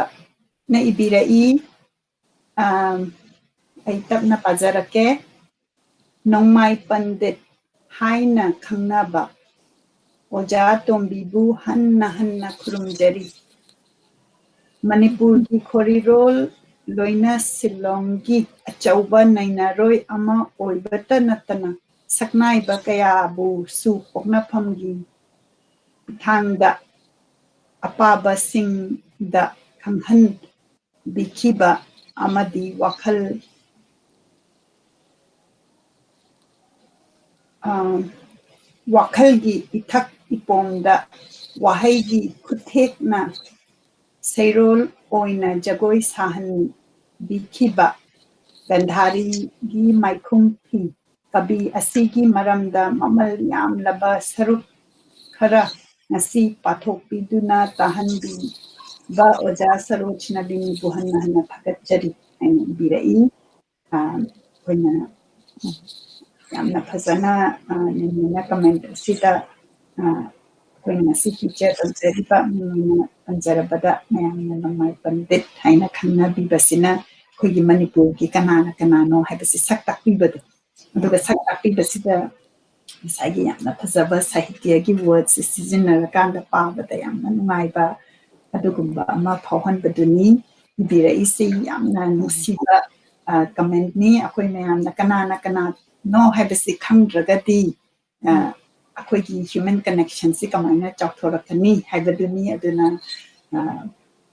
ꯅ ꯏꯕꯤꯔꯛꯏ꯫ ꯑꯥ, ꯑꯩ ꯇꯞꯅ ꯄꯥꯖꯔꯛꯀꯦ꯫ ꯅꯣꯡꯃꯥꯏ ꯄꯟꯗꯤꯠ ꯍꯥꯏꯅ ꯈꯪꯅꯕ ꯑꯣꯖꯥ ꯇꯣꯝꯕꯤꯕꯨ ꯍꯟꯅ ꯍꯟꯅ ꯈꯨꯔꯨꯝꯖꯔꯤ꯫ ꯃꯅꯤꯄꯨꯔꯒꯤ ꯈꯣꯔꯤꯔꯣꯜ ꯂꯣꯏꯅ ꯁꯤꯜꯂꯣꯡꯒꯤ ꯑꯆꯧꯕ ꯅꯩꯅꯔꯣꯏ ꯑꯃ ꯑꯣꯏꯕꯇ ꯅꯠꯇꯅ ꯁꯛꯅꯥꯏꯕ ꯀꯌꯥꯕꯨꯁꯨ ꯄꯣꯛꯅꯐꯝꯒꯤ ꯈꯨꯠꯊꯥꯡꯗ ꯑꯄꯥꯕꯁꯤꯡꯗ ꯈꯪꯍꯟꯕꯤꯈꯤꯕ ꯑꯃꯗꯤ ꯋꯥꯈꯜ, ꯑ, ꯋꯥꯈꯜꯒꯤ ꯏꯊꯛ ꯏꯄꯣꯝꯗ ꯋꯥꯍꯩꯒꯤ ꯈꯨꯠꯊꯦꯛꯅ ꯁꯩꯔꯣꯜ ꯑꯣꯏꯅ ꯖꯒꯣꯏ ꯁꯥꯍꯟꯕꯤꯈꯤꯕ ꯒꯟꯙꯥꯔꯤꯒꯤ ꯃꯥꯏꯈꯨꯝ ꯐꯤ ꯀꯕꯤ ꯑꯁꯤꯒꯤ ꯃꯔꯝꯗ ꯃꯃꯜ ꯌꯥꯝꯂꯕ ꯁꯔꯨꯛ ꯈꯔ ꯉꯁꯤ ꯄꯥꯊꯣꯛꯄꯤꯗꯨꯅ ꯇꯥꯍꯟꯕꯤꯕ ꯑꯣꯖꯥ ꯁꯔꯣꯖ ꯅꯕꯤꯅꯤꯕꯨ ꯍꯟꯅ ꯍꯟꯅ ꯊꯥꯒꯠꯆꯔꯤ ꯍꯥꯏꯅ ꯏꯕꯤꯔꯛꯏ꯫ ꯑ, ꯑꯩꯈꯣꯏꯅ ꯌꯥꯝꯅ ꯐꯖꯅ, ꯑ, ꯅꯦꯅꯦꯅ comment ꯑꯁꯤꯗ, ꯑ, ꯑꯩꯈꯣꯏꯅ ꯉꯁꯤ feature ꯇꯧꯖꯔꯤꯕ ꯃꯤꯡ ꯑꯣꯏꯅ ꯄꯟꯖꯔꯕꯗ ꯃꯌꯥꯝꯅ ꯅꯣꯡꯃꯥꯏ ꯄꯟꯗꯤꯠ ꯍꯥꯏꯅ ꯈꯪꯅꯕꯤꯕꯁꯤꯅ ꯑꯩꯈꯣꯏꯒꯤ ꯃꯅꯤꯄꯨꯔꯒꯤ ꯀꯅꯥꯅ ꯀꯅꯥꯅꯣ ꯍꯥꯏꯕꯁꯤ ꯁꯛ ꯇꯥꯛꯄꯤꯕꯗꯣ꯫ ꯑꯗꯨꯒ ꯁꯛ ꯇꯥꯛꯄꯤꯕꯁꯤꯗ ꯉꯁꯥꯏꯒꯤ ꯌꯥꯝꯅ ꯐꯖꯕ ꯁꯥꯍꯤꯇ꯭ꯌꯒꯤ wordꯁꯦ ꯁꯤꯖꯤꯟꯅꯔꯀꯥꯟꯗ ꯄꯥꯕꯗ ꯌꯥꯝꯅ ꯅꯨꯡꯉꯥꯏꯕ ꯑꯗꯨꯒꯨꯝꯕ ꯑꯃ ꯐꯥꯎꯍꯟꯕꯗꯨꯅꯤ꯫ ꯏꯕꯤꯔꯛꯏꯁꯤ ꯌꯥꯝꯅ ꯅꯨꯡꯁꯤꯕ, ꯑ, commentꯅꯤ꯫ ꯑꯩꯈꯣꯏ ꯃꯌꯥꯝꯅ ꯀꯅꯥꯅ ꯀꯅꯥꯅꯣ ꯍꯥꯏꯕꯁꯤ ꯈꯪꯗ꯭ꯔꯒꯗꯤ, ꯑ, ꯑꯩꯈꯣꯏꯒꯤ human connectionꯁꯤ ꯀꯃꯥꯏꯅ ꯆꯥꯎꯊꯣꯔꯛꯀꯅꯤ ꯍꯥꯏꯕꯗꯨꯅꯤ꯫ ꯑꯗꯨꯅ, ꯑ,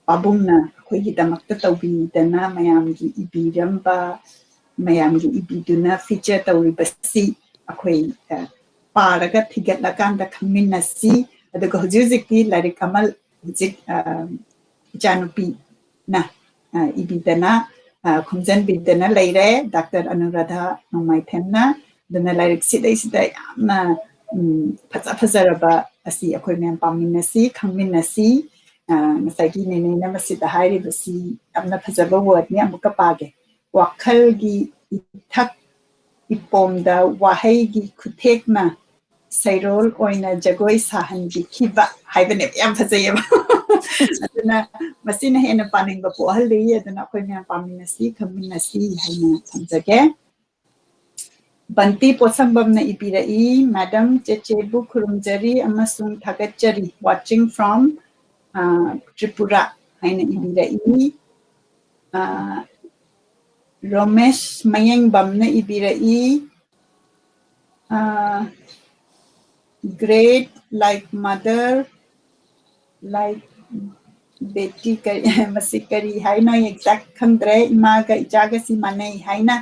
ꯄꯥꯕꯨꯡꯅ ꯑꯩꯈꯣꯏꯒꯤꯗꯃꯛꯇ ꯇꯧꯕꯤꯗꯅ ꯃꯌꯥꯝꯒꯤ ꯏꯕꯤꯔꯝꯕ, ꯃꯌꯥꯝꯒꯤ ꯏꯕꯤꯗꯨꯅ feature ꯇꯧꯔꯤꯕꯁꯤ ꯑꯩꯈꯣꯏ, ꯑ, ꯄꯥꯔꯒ ꯊꯤꯒꯠꯂꯀꯥꯟꯗ ꯈꯪꯃꯤꯟꯅꯁꯤ꯫ ꯑꯗꯨꯒ ꯍꯧꯖꯤꯛ ꯍꯧꯖꯤꯛꯇꯤ ꯂꯥꯏꯔꯤꯛ ꯑꯃ ꯍꯧꯖꯤꯛ, ꯑ, ꯏꯆꯥꯅꯨꯄꯤꯅ, ꯑ, ꯏꯕꯤꯗꯅ, ꯑ, ꯈꯣꯝꯖꯤꯟꯕꯤꯗꯅ ꯂꯩꯔꯦ, ꯗꯥꯛꯇꯔ ꯑꯅꯨꯔꯥꯙꯥ ꯅꯣꯡꯃꯥꯏꯊꯦꯝꯅ꯫ ꯑꯗꯨꯅ ꯂꯥꯏꯔꯤꯛ ꯁꯤꯗꯩꯁꯤꯗ ꯌꯥꯝꯅ, ꯎꯝ, ꯐꯖ ꯐꯖꯔꯕ ꯑꯁꯤ ꯑꯩꯈꯣꯏ ꯃꯌꯥꯝ ꯄꯥꯃꯤꯟꯅꯁꯤ, ꯈꯪꯃꯤꯟꯅꯁꯤ꯫ ꯑ, ꯉꯁꯥꯏꯒꯤ ꯅꯦꯅꯦꯅ ꯃꯁꯤꯗ ꯍꯥꯏꯔꯤꯕꯁꯤ ꯌꯥꯝꯅ ꯐꯖꯕ wordꯅꯤ, ꯑꯃꯨꯛꯀ ꯄꯥꯒꯦ꯫ ꯋꯥꯈꯜꯒꯤ ꯏꯊꯛ ꯏꯄꯣꯝꯗ ꯋꯥꯍꯩꯒꯤ ꯈꯨꯠꯊꯦꯛꯅ ꯁꯩꯔꯣꯜ ꯑꯣꯏꯅ ꯖꯒꯣꯏ ꯁꯥꯍꯟꯕꯤꯈꯤꯕ ꯍꯥꯏꯕꯅꯦꯕ꯫ ꯌꯥꯝ ꯐꯖꯩꯌꯦꯕ꯫ ꯑꯗꯨ ꯑꯗꯨꯅ ꯃꯁꯤꯅ ꯍꯦꯟꯅ ꯄꯥꯅꯤꯡꯕ ꯄꯣꯛꯍꯜꯂꯤ꯫ ꯑꯗꯨꯅ ꯑꯩꯈꯣꯏ ꯃꯌꯥꯝ ꯄꯥꯃꯤꯟꯅꯁꯤ, ꯈꯪꯃꯤꯟꯅꯁꯤ ꯍꯥꯏꯅ ꯊꯝꯖꯒꯦ꯫ ꯕꯟꯇꯤ ꯄꯣꯠꯁꯪꯕꯝꯅ ꯏꯕꯤꯔꯛꯏ, "Madam ꯆꯦꯆꯦꯕꯨ ꯈꯨꯔꯨꯝꯖꯔꯤ ꯑꯃꯁꯨꯡ ꯊꯥꯒꯠꯆꯔꯤ, watching from, ꯑ, Tripura" ꯍꯥꯏꯅ ꯏꯕꯤꯔꯛꯏ꯫ ꯑ, ꯔꯣꯃꯦꯁ ꯃꯌꯦꯡꯕꯝꯅ ꯏꯕꯤꯔꯛꯏ, ꯑ, "Great like mother, like ꯕꯦꯇꯤ"꯫ ꯀꯔꯤ, ꯃꯁꯤ ꯀꯔꯤ ꯍꯥꯏꯅꯣ? ꯑꯩ exact ꯈꯪꯗ꯭ꯔꯦ꯫ "ꯏꯃꯥꯒ ꯏꯆꯥꯒꯁꯤ ꯃꯥꯟꯅꯩ" ꯍꯥꯏꯅ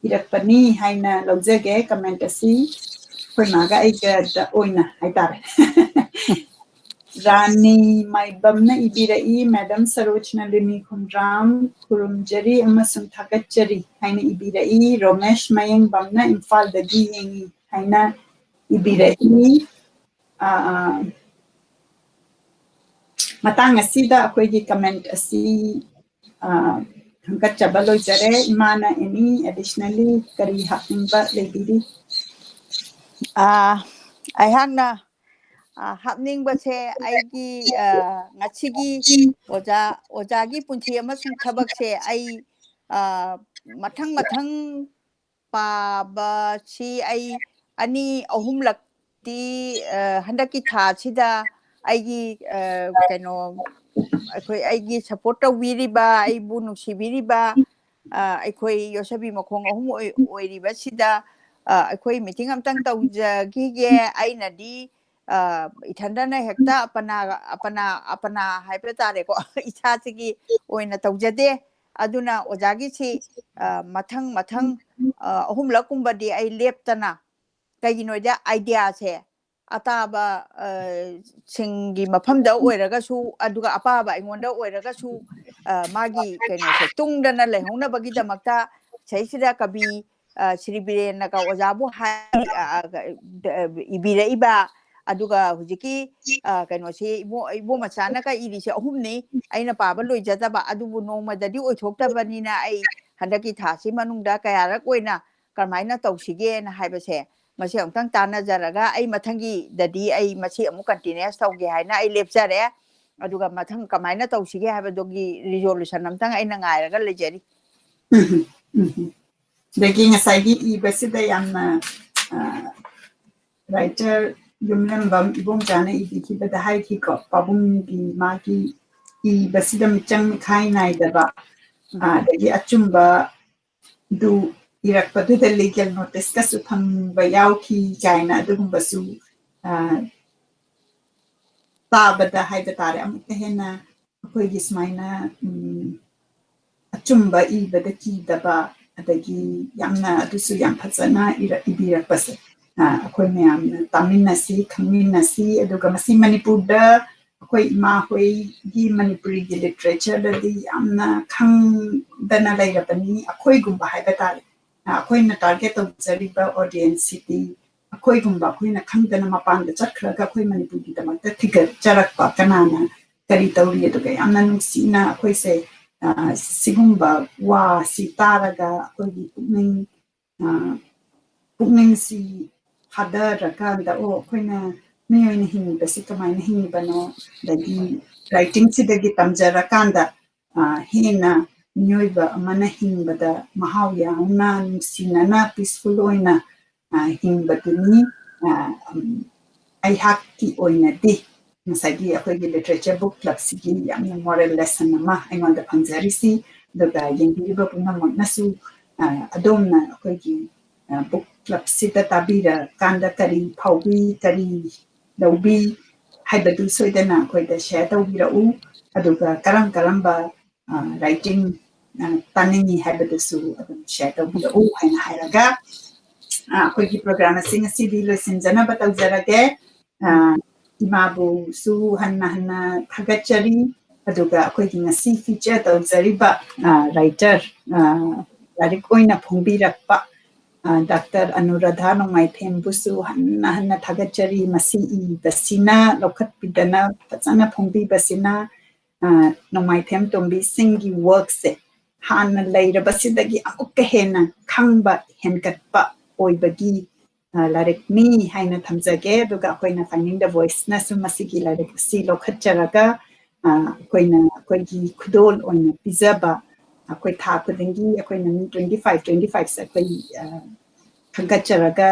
ꯏꯔꯛꯄꯅꯤ ꯍꯥꯏꯅ ꯂꯧꯖꯒꯦ comment ꯑꯁꯤ꯫ ꯑꯩꯈꯣꯏ ꯃꯥꯒ ꯑꯩꯒꯗ ꯑꯣꯏꯅ ꯍꯥꯏꯇꯥꯔꯦ꯫ ꯔꯥꯅꯤ ꯃꯥꯏꯕꯝꯅ ꯏꯕꯤꯔꯛꯏ, "Madam ꯁꯔꯣꯖꯅ ꯂꯤꯃꯤ ꯈꯨꯟꯗ꯭ꯔꯥꯝ ꯈꯨꯔꯨꯝꯖꯔꯤ ꯑꯃꯁꯨꯡ ꯊꯥꯒꯠꯆꯔꯤ" ꯍꯥꯏꯅ ꯏꯕꯤꯔꯛꯏ꯫ ꯔꯣꯃꯦꯁ ꯃꯌꯦꯡꯕꯝꯅ "ꯏꯝꯐꯥꯜꯗꯒꯤ ꯌꯦꯡꯉꯤ" ꯍꯥꯏꯅ ꯏꯕꯤꯔꯛꯏ꯫ ꯑꯥ, ꯑꯥ, ꯃꯇꯥꯡ ꯑꯁꯤꯗ ꯑꯩꯈꯣꯏꯒꯤ comment ꯑꯁꯤ, ꯑꯥ, ꯈꯟꯒꯠꯆꯕ ꯂꯣꯏꯖꯔꯦ꯫ ꯏꯃꯥꯅ any additionally ꯀꯔꯤ ꯍꯥꯞꯅꯤꯡꯕ ꯂꯩꯕꯤꯔꯤ? ꯑꯥ, ꯑꯩꯍꯥꯛꯅ, ꯑꯥ, ꯍꯥꯞꯅꯤꯡꯕꯁꯦ ꯑꯩꯒꯤ, ꯑꯥ, ꯉꯁꯤꯒꯤ ꯑꯣꯖꯥ, ꯑꯣꯖꯥꯒꯤ ꯄꯨꯟꯁꯤ ꯑꯃꯁꯨꯡ ꯊꯕꯛꯁꯦ ꯑꯩ, ꯑꯥ, ꯃꯊꯪ ꯃꯊꯪ ꯄꯥꯕꯁꯤ ꯑꯩ ꯑꯅꯤ ꯑꯍꯨꯝꯂꯛꯇꯤ, ꯑꯥ, ꯍꯟꯗꯛꯀꯤ ꯊꯥꯁꯤꯗ ꯑꯩꯒꯤ, ꯑꯥ, ꯀꯩꯅꯣ, ꯑꯩꯈꯣꯏ, ꯑꯩꯒꯤ support ꯇꯧꯕꯤꯔꯤꯕ, ꯑꯩꯕꯨ ꯅꯨꯡꯁꯤꯕꯤꯔꯤꯕ, ꯑꯥ, ꯑꯩꯈꯣꯏ ꯌꯣꯠꯁꯕꯤ ꯃꯈꯣꯡ ꯑꯍꯨꯝ ꯑꯣꯏ-, ꯑꯣꯏꯔꯤꯕꯁꯤꯗ, ꯑꯥ, ꯑꯩꯈꯣꯏ meeting ꯑꯝꯇꯪ ꯇꯧꯖꯈꯤꯒꯦ꯫ ꯑꯩꯅꯗꯤ, ꯑꯥ, ꯏꯊꯟꯗꯅ ꯍꯦꯛꯇ ꯑꯄꯅꯥ, ꯑꯄꯅꯥ, ꯑꯄꯅꯥ ꯍꯥꯏꯕ ꯇꯥꯔꯦꯀꯣ, ꯏꯁꯥꯁꯤꯒꯤ ꯑꯣꯏꯅ ꯇꯧꯖꯗꯦ꯫ ꯑꯗꯨꯅ ꯑꯣꯖꯥꯒꯤꯁꯤ, ꯑꯥ, ꯃꯊꯪ ꯃꯊꯪ, ꯑꯥ, ꯑꯍꯨꯝꯂꯛꯀꯨꯝꯕꯗꯤ ꯑꯩ ꯂꯦꯞꯇꯅ, ꯀꯩꯒꯤꯅꯣꯗꯤ ideaꯁꯦ ꯑꯇꯥꯕ, ꯑꯥ, ꯁꯤꯡꯒꯤ ꯃꯐꯝꯗ ꯑꯣꯏꯔꯒꯁꯨ, ꯑꯗꯨꯒ ꯑꯄꯥꯕ ꯑꯩꯉꯣꯟꯗ ꯑꯣꯏꯔꯒꯁꯨ, ꯑꯥ, ꯃꯥꯒꯤ ꯀꯩꯅꯣꯁꯦ ꯇꯨꯡꯗꯅ ꯂꯩꯍꯧꯅꯕꯒꯤꯗꯃꯛꯇ ꯁꯤꯗꯩꯁꯤꯗ ꯀꯕꯤ, ꯑꯥ, ꯁ꯭ꯔꯤ ꯕꯤꯔꯦꯟꯅꯒ ꯑꯣꯖꯥꯕꯨ ꯍꯥꯏ-, ꯑꯥ, ꯏꯕꯤꯔꯛꯏꯕ, ꯑꯗꯨꯒ ꯍꯧꯖꯤꯛꯀꯤ, ꯑꯥ, ꯀꯩꯅꯣꯁꯤ ꯏꯕꯣ-, ꯏꯕꯣꯝꯃꯆꯥꯅꯒ ꯏꯔꯤꯁꯦ ꯑꯍꯨꯝꯅꯤ ꯑꯩꯅ ꯄꯥꯕ ꯂꯣꯏꯖꯗꯕ, ꯑꯗꯨꯕꯨ ꯅꯣꯡꯃꯗꯗꯤ ꯑꯣꯏꯊꯣꯛꯇꯕꯅꯤꯅ ꯑꯩ ꯍꯟꯗꯛꯀꯤ ꯊꯥꯁꯤ ꯃꯅꯨꯡꯗ ꯀꯌꯥꯔꯛ ꯑꯣꯏꯅ ꯀꯔꯝꯍꯥꯏꯅ ꯇꯧꯁꯤꯒꯦꯅ ꯍꯥꯏꯕꯁꯦ ꯃꯁꯤ ꯑꯃꯨꯛꯇꯪ ꯇꯥꯟꯅꯖꯔꯒ ꯑꯩ ꯃꯊꯪꯒꯤꯗꯗꯤ ꯑꯩ ꯃꯁꯤ ꯑꯃꯨꯛ continuous ꯇꯧꯒꯦ ꯍꯥꯏꯅ ꯑꯩ ꯂꯦꯞꯆꯔꯦ꯫ ꯑꯗꯨꯒ ꯃꯊꯪ ꯀꯃꯥꯏꯅ ꯇꯧꯁꯤꯒꯦ ꯍꯥꯏꯕꯗꯨꯒꯤ resolution ꯑꯝꯇꯪ ꯑꯩꯅ ꯉꯥꯏꯔꯒ ꯂꯩꯖꯔꯤ꯫ ꯎꯝ, ꯎꯝ, ꯎꯝ꯫ ꯑꯗꯒꯤ ꯉꯁꯥꯏꯒꯤ ꯏꯕꯁꯤꯗ ꯌꯥꯝꯅ, ꯑ, writer ꯌꯨꯝꯂꯝꯕꯝ ꯏꯕꯣꯝꯆꯥꯅ ꯏꯕꯤꯈꯤꯕꯗ ꯍꯥꯏꯈꯤꯀꯣ, ꯄꯥꯕꯨꯡꯒꯤ ꯃꯥꯒꯤ ꯏꯕꯁꯤꯗ ꯃꯤꯆꯪ ꯃꯤꯈꯥꯏ ꯅꯥꯏꯗꯕ, ꯑ, ꯑꯗꯒꯤ ꯑꯆꯨꯝꯕ ꯑꯗꯨ ꯏꯔꯛꯄꯗꯨꯗ legal notice ꯀꯁꯨ ꯐꯪꯕ ꯌꯥꯎꯈꯤ ꯀꯥꯏꯅ ꯑꯗꯨꯒꯨꯝꯕꯁꯨ, ꯑ, ꯇꯥꯕꯗ ꯍꯥꯏꯕ ꯇꯥꯔꯦ, ꯑꯃꯨꯛꯀ ꯍꯦꯟꯅ ꯑꯩꯈꯣꯏꯒꯤ ꯁꯨꯃꯥꯏꯅ, ꯎꯝ, ꯑꯆꯨꯝꯕ ꯏꯕꯗ ꯀꯤꯗꯕ, ꯑꯗꯒꯤ ꯌꯥꯝꯅ ꯑꯗꯨꯁꯨ ꯌꯥꯝ ꯐꯖꯅ ꯏꯔ-, ꯏꯕꯤꯔꯛꯄꯁꯦ, ꯑ, ꯑꯩꯈꯣꯏ ꯃꯌꯥꯝꯅ ꯇꯥꯃꯤꯟꯅꯁꯤ, ꯈꯪꯃꯤꯟꯅꯁꯤ꯫ ꯑꯗꯨꯒ ꯃꯁꯤ ꯃꯅꯤꯄꯨꯔꯗ ꯑꯩꯈꯣꯏ ꯏꯃꯥ ꯍꯣꯏꯒꯤ ꯃꯅꯤꯄꯨꯔꯤꯒꯤ literature ꯗꯗꯤ ꯌꯥꯝꯅ ꯈꯪꯗꯅ ꯂꯩꯔꯕꯅꯤ꯫ ꯑꯩꯈꯣꯏꯒꯨꯝꯕ ꯍꯥꯏꯕ ꯇꯥꯔꯦ, ꯑ, ꯑꯩꯈꯣꯏꯅ target ꯇꯧꯖꯔꯤꯕ audience ꯁꯤꯗꯤ ꯑꯩꯈꯣꯏꯒꯨꯝꯕ, ꯑꯩꯈꯣꯏꯅ ꯈꯪꯗꯅ ꯃꯄꯥꯟꯗ ꯆꯠꯈ꯭ꯔꯒ ꯑꯩꯈꯣꯏ ꯃꯅꯤꯄꯨꯔꯒꯤꯗꯃꯛꯇ ꯊꯤꯒꯠꯆꯔꯛꯄ ꯀꯅꯥꯅ ꯀꯔꯤ ꯇꯧꯔꯤ? ꯑꯗꯨꯒ ꯌꯥꯝꯅ ꯅꯨꯡꯁꯤꯅ ꯑꯩꯈꯣꯏꯁꯦ, ꯑ, ꯁꯤꯒꯨꯝꯕ ꯋꯥꯁꯤ ꯇꯥꯔꯒ ꯑꯩꯈꯣꯏꯒꯤ ꯄꯨꯛꯅꯤꯡ, ꯑ, ꯄꯨꯛꯅꯤꯡꯁꯤ ꯊꯥꯗꯔꯀꯥꯟꯗ, ꯑꯣ, ꯑꯩꯈꯣꯏꯅ ꯃꯤꯑꯣꯏꯅ ꯍꯤꯡꯉꯤꯕꯁꯤ ꯀꯃꯥꯏꯅ ꯍꯤꯡꯉꯤꯕꯅꯣ, ꯑꯗꯒꯤ writing ꯁꯤꯗꯒꯤ ꯇꯝꯖꯔꯀꯥꯟꯗ, ꯑ, ꯍꯦꯟꯅ ꯃꯤꯑꯣꯏꯕ ꯑꯃꯅ ꯍꯤꯡꯕꯗ ꯃꯍꯥꯎ ꯌꯥꯎꯅ, ꯅꯨꯡꯁꯤꯅꯅ, peaceful ꯑꯣꯏꯅ, ꯑ, ꯍꯤꯡꯕꯗꯨꯅꯤ꯫ ꯑ, ꯎꯝ, ꯑꯩꯍꯥꯛꯀꯤ ꯑꯣꯏꯅꯗꯤ ꯉꯁꯥꯏꯒꯤ ꯑꯩꯈꯣꯏꯒꯤ literature book club ꯁꯤꯒꯤ ꯌꯥꯝꯅ moral lesson ꯑꯃ ꯑꯩꯉꯣꯟꯗ ꯐꯪꯖꯔꯤꯁꯤ꯫ ꯑꯗꯨꯒ ꯌꯦꯡꯕꯤꯔꯤꯕ ꯄꯨꯝꯅꯃꯛꯅꯁꯨ, ꯑ, ꯑꯗꯣꯝꯅ ꯑꯩꯈꯣꯏꯒꯤ, ꯑ, book club ꯁꯤꯗ ꯇꯥꯕꯤꯔꯀꯥꯟꯗ ꯀꯔꯤ ꯐꯥꯎꯕꯤ, ꯀꯔꯤ ꯂꯧꯕꯤ ꯍꯥꯏꯕꯗꯨ ꯁꯣꯏꯗꯅ ꯑꯩꯈꯣꯏꯗ share ꯇꯧꯕꯤꯔꯛꯎ꯫ ꯑꯗꯨꯒ ꯀꯔꯝ ꯀꯔꯝꯕ, ꯑ, writing, ꯑ, ꯇꯥꯅꯤꯡꯉꯤ ꯍꯥꯏꯕꯗꯨꯁꯨ ꯑꯗꯨꯝ share ꯇꯧꯕꯤꯔꯛꯎ ꯍꯥꯏꯅ ꯍꯥꯏꯔꯒ, ꯑ, ꯑꯩꯈꯣꯏꯒꯤ program ꯑꯁꯤ ꯉꯁꯤꯗꯤ ꯂꯣꯏꯁꯤꯟꯖꯅꯕ ꯇꯧꯖꯔꯒꯦ꯫ ꯑ, ꯏꯃꯥꯕꯨꯁꯨ ꯍꯟꯅ ꯍꯟꯅ ꯊꯥꯒꯠꯆꯔꯤ꯫ ꯑꯗꯨꯒ ꯑꯩꯈꯣꯏꯒꯤ ꯉꯁꯤ feature ꯇꯧꯖꯔꯤꯕ, ꯑ, writer, ꯑ, ꯂꯥꯏꯔꯤꯛ ꯑꯣꯏꯅ ꯐꯣꯡꯕꯤꯔꯛꯄ, ꯑ, ꯗꯥꯛꯇꯔ ꯑꯅꯨꯔꯥꯙꯥ ꯅꯣꯡꯃꯥꯏꯊꯦꯝꯕꯨꯁꯨ ꯍꯟꯅ ꯍꯟꯅ ꯊꯥꯒꯠꯆꯔꯤ꯫ ꯃꯁꯤ ꯏꯕꯁꯤꯅ, ꯂꯧꯈꯠꯄꯤꯗꯅ ꯐꯖꯅ ꯐꯣꯡꯕꯤꯕꯁꯤꯅ, ꯑ, ꯅꯣꯡꯃꯥꯏꯊꯦꯝ ꯇꯣꯝꯕꯤꯁꯤꯡꯒꯤ work ꯁꯦ ꯍꯥꯟꯅ ꯂꯩꯔꯕꯁꯤꯗꯒꯤ ꯑꯃꯨꯛꯀ ꯍꯦꯟꯅ ꯈꯪꯕ ꯍꯦꯟꯒꯠꯄ ꯑꯣꯏꯕꯒꯤ, ꯑ, ꯂꯥꯏꯔꯤꯛꯅꯤ ꯍꯥꯏꯅ ꯊꯝꯖꯒꯦ꯫ ꯑꯗꯨꯒ ꯑꯩꯈꯣꯏꯅ Finding the Voice ꯅꯁꯨ ꯃꯁꯤꯒꯤ ꯂꯥꯏꯔꯤꯛ ꯑꯁꯤ ꯂꯧꯈꯠꯆꯔꯒ, ꯑꯩꯈꯣꯏꯅ ꯑꯩꯈꯣꯏꯒꯤ ꯈꯨꯗꯣꯜ ꯑꯣꯏꯅ ꯄꯤꯖꯕ, ꯑꯩꯈꯣꯏ ꯊꯥ ꯈꯨꯗꯤꯡꯒꯤ ꯑꯩꯈꯣꯏꯅ ꯃꯤ twenty five, twenty five ꯁꯦ ꯑꯩꯈꯣꯏ ꯊꯥꯒꯠꯆꯔꯒ,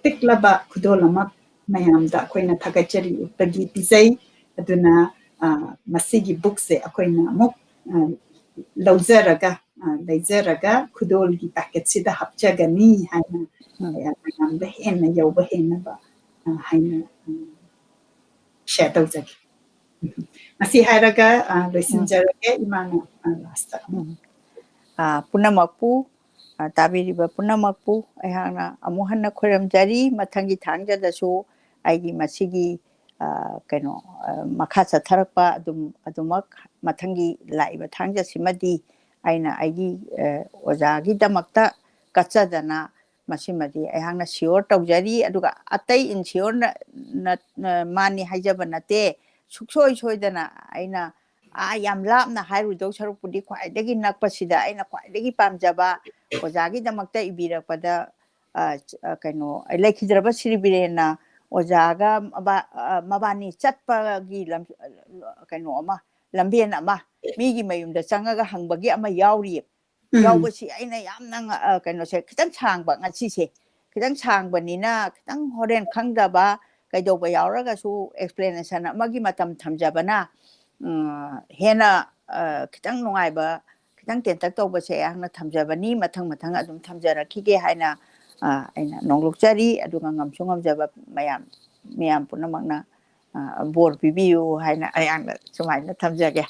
ꯄꯤꯛꯂꯕ ꯈꯨꯗꯣꯜ ꯑꯃ ꯃꯌꯥꯝꯗ ꯑꯩꯈꯣꯏꯅ ꯊꯥꯒꯠꯆꯔꯤ ꯎꯠꯄꯒꯤ ꯄꯤꯖꯩ꯫ ꯑꯗꯨꯅ ꯃꯁꯤꯒꯤ bookꯁꯦ ꯑꯩꯈꯣꯏꯅ ꯑꯃꯨꯛ ꯂꯧꯖꯔꯒ, ꯂꯩꯖꯔꯒ ꯈꯨꯗꯣꯜꯒꯤ packetꯁꯤꯗ ꯍꯥꯞꯆꯒꯅꯤ ꯍꯥꯏꯅ ꯃꯌꯥꯝꯗ ꯍꯦꯟꯅ ꯌꯧꯕ ꯍꯦꯟꯅꯕ ꯍꯥꯏꯅ share ꯇꯧꯖꯒꯦ꯫ ꯃꯁꯤ ꯍꯥꯏꯔꯒ ꯂꯣꯏꯁꯤꯟꯖꯔꯒꯦ꯫ ꯏꯃꯥꯅ lastꯇ ꯑꯃꯨꯛ꯫ ꯄꯨꯝꯅꯃꯛꯄꯨ, ꯇꯥꯕꯤꯔꯤꯕ ꯄꯨꯝꯅꯃꯛꯄꯨ ꯑꯩꯍꯥꯛꯅ ꯑꯃꯨꯛ ꯍꯟꯅ ꯈꯣꯏꯔꯝꯖꯔꯤ꯫ ꯃꯊꯪꯒꯤ ꯊꯥꯡꯖꯗꯁꯨ ꯑꯩꯒꯤ ꯃꯁꯤꯒꯤ ꯀꯩꯅꯣ ꯃꯈꯥ ꯆꯠꯊꯔꯛꯄ ꯑꯗꯨꯝ ꯑꯗꯨꯃꯛ ꯃꯊꯪꯒꯤ ꯂꯥꯛꯏꯕ ꯊꯥꯡꯖꯁꯤꯃꯗꯤ ꯑꯩꯅ ꯑꯩꯒꯤ ꯑꯣꯖꯥꯒꯤꯗꯃꯛꯇ ꯀꯠꯆꯗꯅ ꯃꯁꯤꯃꯗꯤ ꯑꯩꯍꯥꯛꯅ sure ꯇꯧꯖꯔꯤ꯫ ꯑꯗꯨꯒ ꯑꯇꯩ ꯏꯟ ꯁꯤꯌꯣꯔꯅ ꯃꯥꯅꯤ ꯍꯥꯏꯖꯕ ꯅꯠꯇꯦ꯫ ꯁꯨꯛꯁꯣꯏ ꯁꯣꯏꯗꯅ ꯑꯩꯅ ꯑꯥ ꯌꯥꯝ ꯂꯥꯞꯅ ꯍꯥꯏꯔꯨꯗꯧ ꯁꯔꯨꯛꯄꯨꯗꯤ ꯈ꯭ꯋꯥꯏꯗꯒꯤ ꯅꯛꯄꯁꯤꯗ ꯑꯩꯅ ꯈ꯭ꯋꯥꯏꯗꯒꯤ ꯄꯥꯝꯖꯕ ꯑꯣꯖꯥꯒꯤꯗꯃꯛꯇ ꯏꯕꯤꯔꯛꯄꯗ ꯀꯩꯅꯣ ꯂꯩꯈꯤꯗ꯭ꯔꯕ ꯁ꯭ꯔꯤ ꯕꯤꯔꯦꯟꯅ ꯑꯣꯖꯥꯒ ꯃꯕꯥꯅꯤ ꯆꯠꯄꯒꯤ ꯀꯩꯅꯣ ꯑꯃ, ꯂꯝꯕꯦꯟ ꯑꯃ, ꯃꯤꯒꯤ ꯃꯌꯨꯝꯗ ꯆꯪꯉꯒ ꯍꯪꯕꯒꯤ ꯑꯃ ꯌꯥꯎꯔꯤꯌꯦ꯫ ꯌꯥꯎꯕꯁꯤ ꯑꯩꯅ ꯌꯥꯝꯅ ꯀꯩꯅꯣꯁꯦ ꯈꯤꯇꯪ ꯁꯥꯡꯕ, ꯉꯁꯤꯁꯦ ꯈꯤꯇꯪ ꯁꯥꯡꯕꯅꯤꯅ ꯈꯤꯇꯪ ꯍꯣꯔꯦꯟ ꯈꯪꯗꯕ ꯀꯩꯗꯧꯕ ꯌꯥꯎꯔꯒꯁꯨ explanation ꯑꯃꯒꯤ ꯃꯇꯝ ꯊꯝꯖꯕꯅ ꯍꯦꯟꯅ ꯈꯤꯇꯪ ꯅꯨꯡꯉꯥꯏꯕ, ꯈꯤꯇꯪ ꯇꯦꯟꯇꯛ ꯇꯧꯕꯁꯦ ꯑꯩꯍꯥꯛꯅ ꯊꯝꯖꯕꯅꯤ꯫ ꯃꯊꯪ ꯃꯊꯪ ꯑꯗꯨꯝ ꯊꯝꯖꯔꯛꯈꯤꯒꯦ ꯍꯥꯏꯅ ꯑꯩꯅ ꯅꯣꯡꯂꯨꯛꯆꯔꯤ꯫ ꯑꯗꯨꯒ ꯉꯝꯁꯨ ꯉꯝꯖꯕ ꯃꯌꯥꯝ, ꯃꯌꯥꯝ ꯄꯨꯝꯅꯃꯛꯅ ꯕꯣꯔ ꯄꯤꯕꯤꯌꯨ ꯍꯥꯏꯅ ꯑꯩꯍꯥꯛꯅ ꯁꯨꯃꯥꯏꯅ ꯊꯝꯖꯒꯦ꯫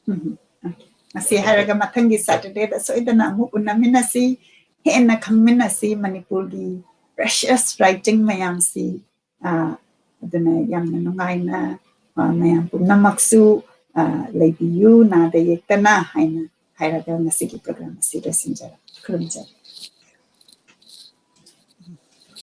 ꯎꯝ, okay. ꯃꯁꯤ ꯍꯥꯏꯔꯒ ꯃꯊꯪꯒꯤ Saturdayꯗ ꯁꯣꯏꯗꯅ ꯑꯃꯨꯛ ꯎꯅꯃꯤꯟꯅꯁꯤ, ꯍꯦꯟꯅ ꯈꯪꯃꯤꯟꯅꯁꯤ ꯃꯅꯤꯄꯨꯔꯒꯤ precious writing ꯃꯌꯥꯝꯁꯤ꯫ ꯑꯗꯨꯅ ꯌꯥꯝꯅ ꯅꯨꯡꯉꯥꯏꯅ ꯃꯌꯥꯝ ꯄꯨꯝꯅꯃꯛꯁꯨ ꯂꯩꯕꯤꯌꯨ, ꯅꯥꯗ ꯌꯦꯛꯇꯅ ꯍꯥꯏꯅ ꯍꯥꯏꯔꯒ ꯉꯁꯤꯒꯤ program ꯑꯁꯤ ꯂꯣꯏꯁꯤꯟꯖꯔꯦ꯫ ꯈꯨꯔꯨꯝꯖꯔꯤ꯫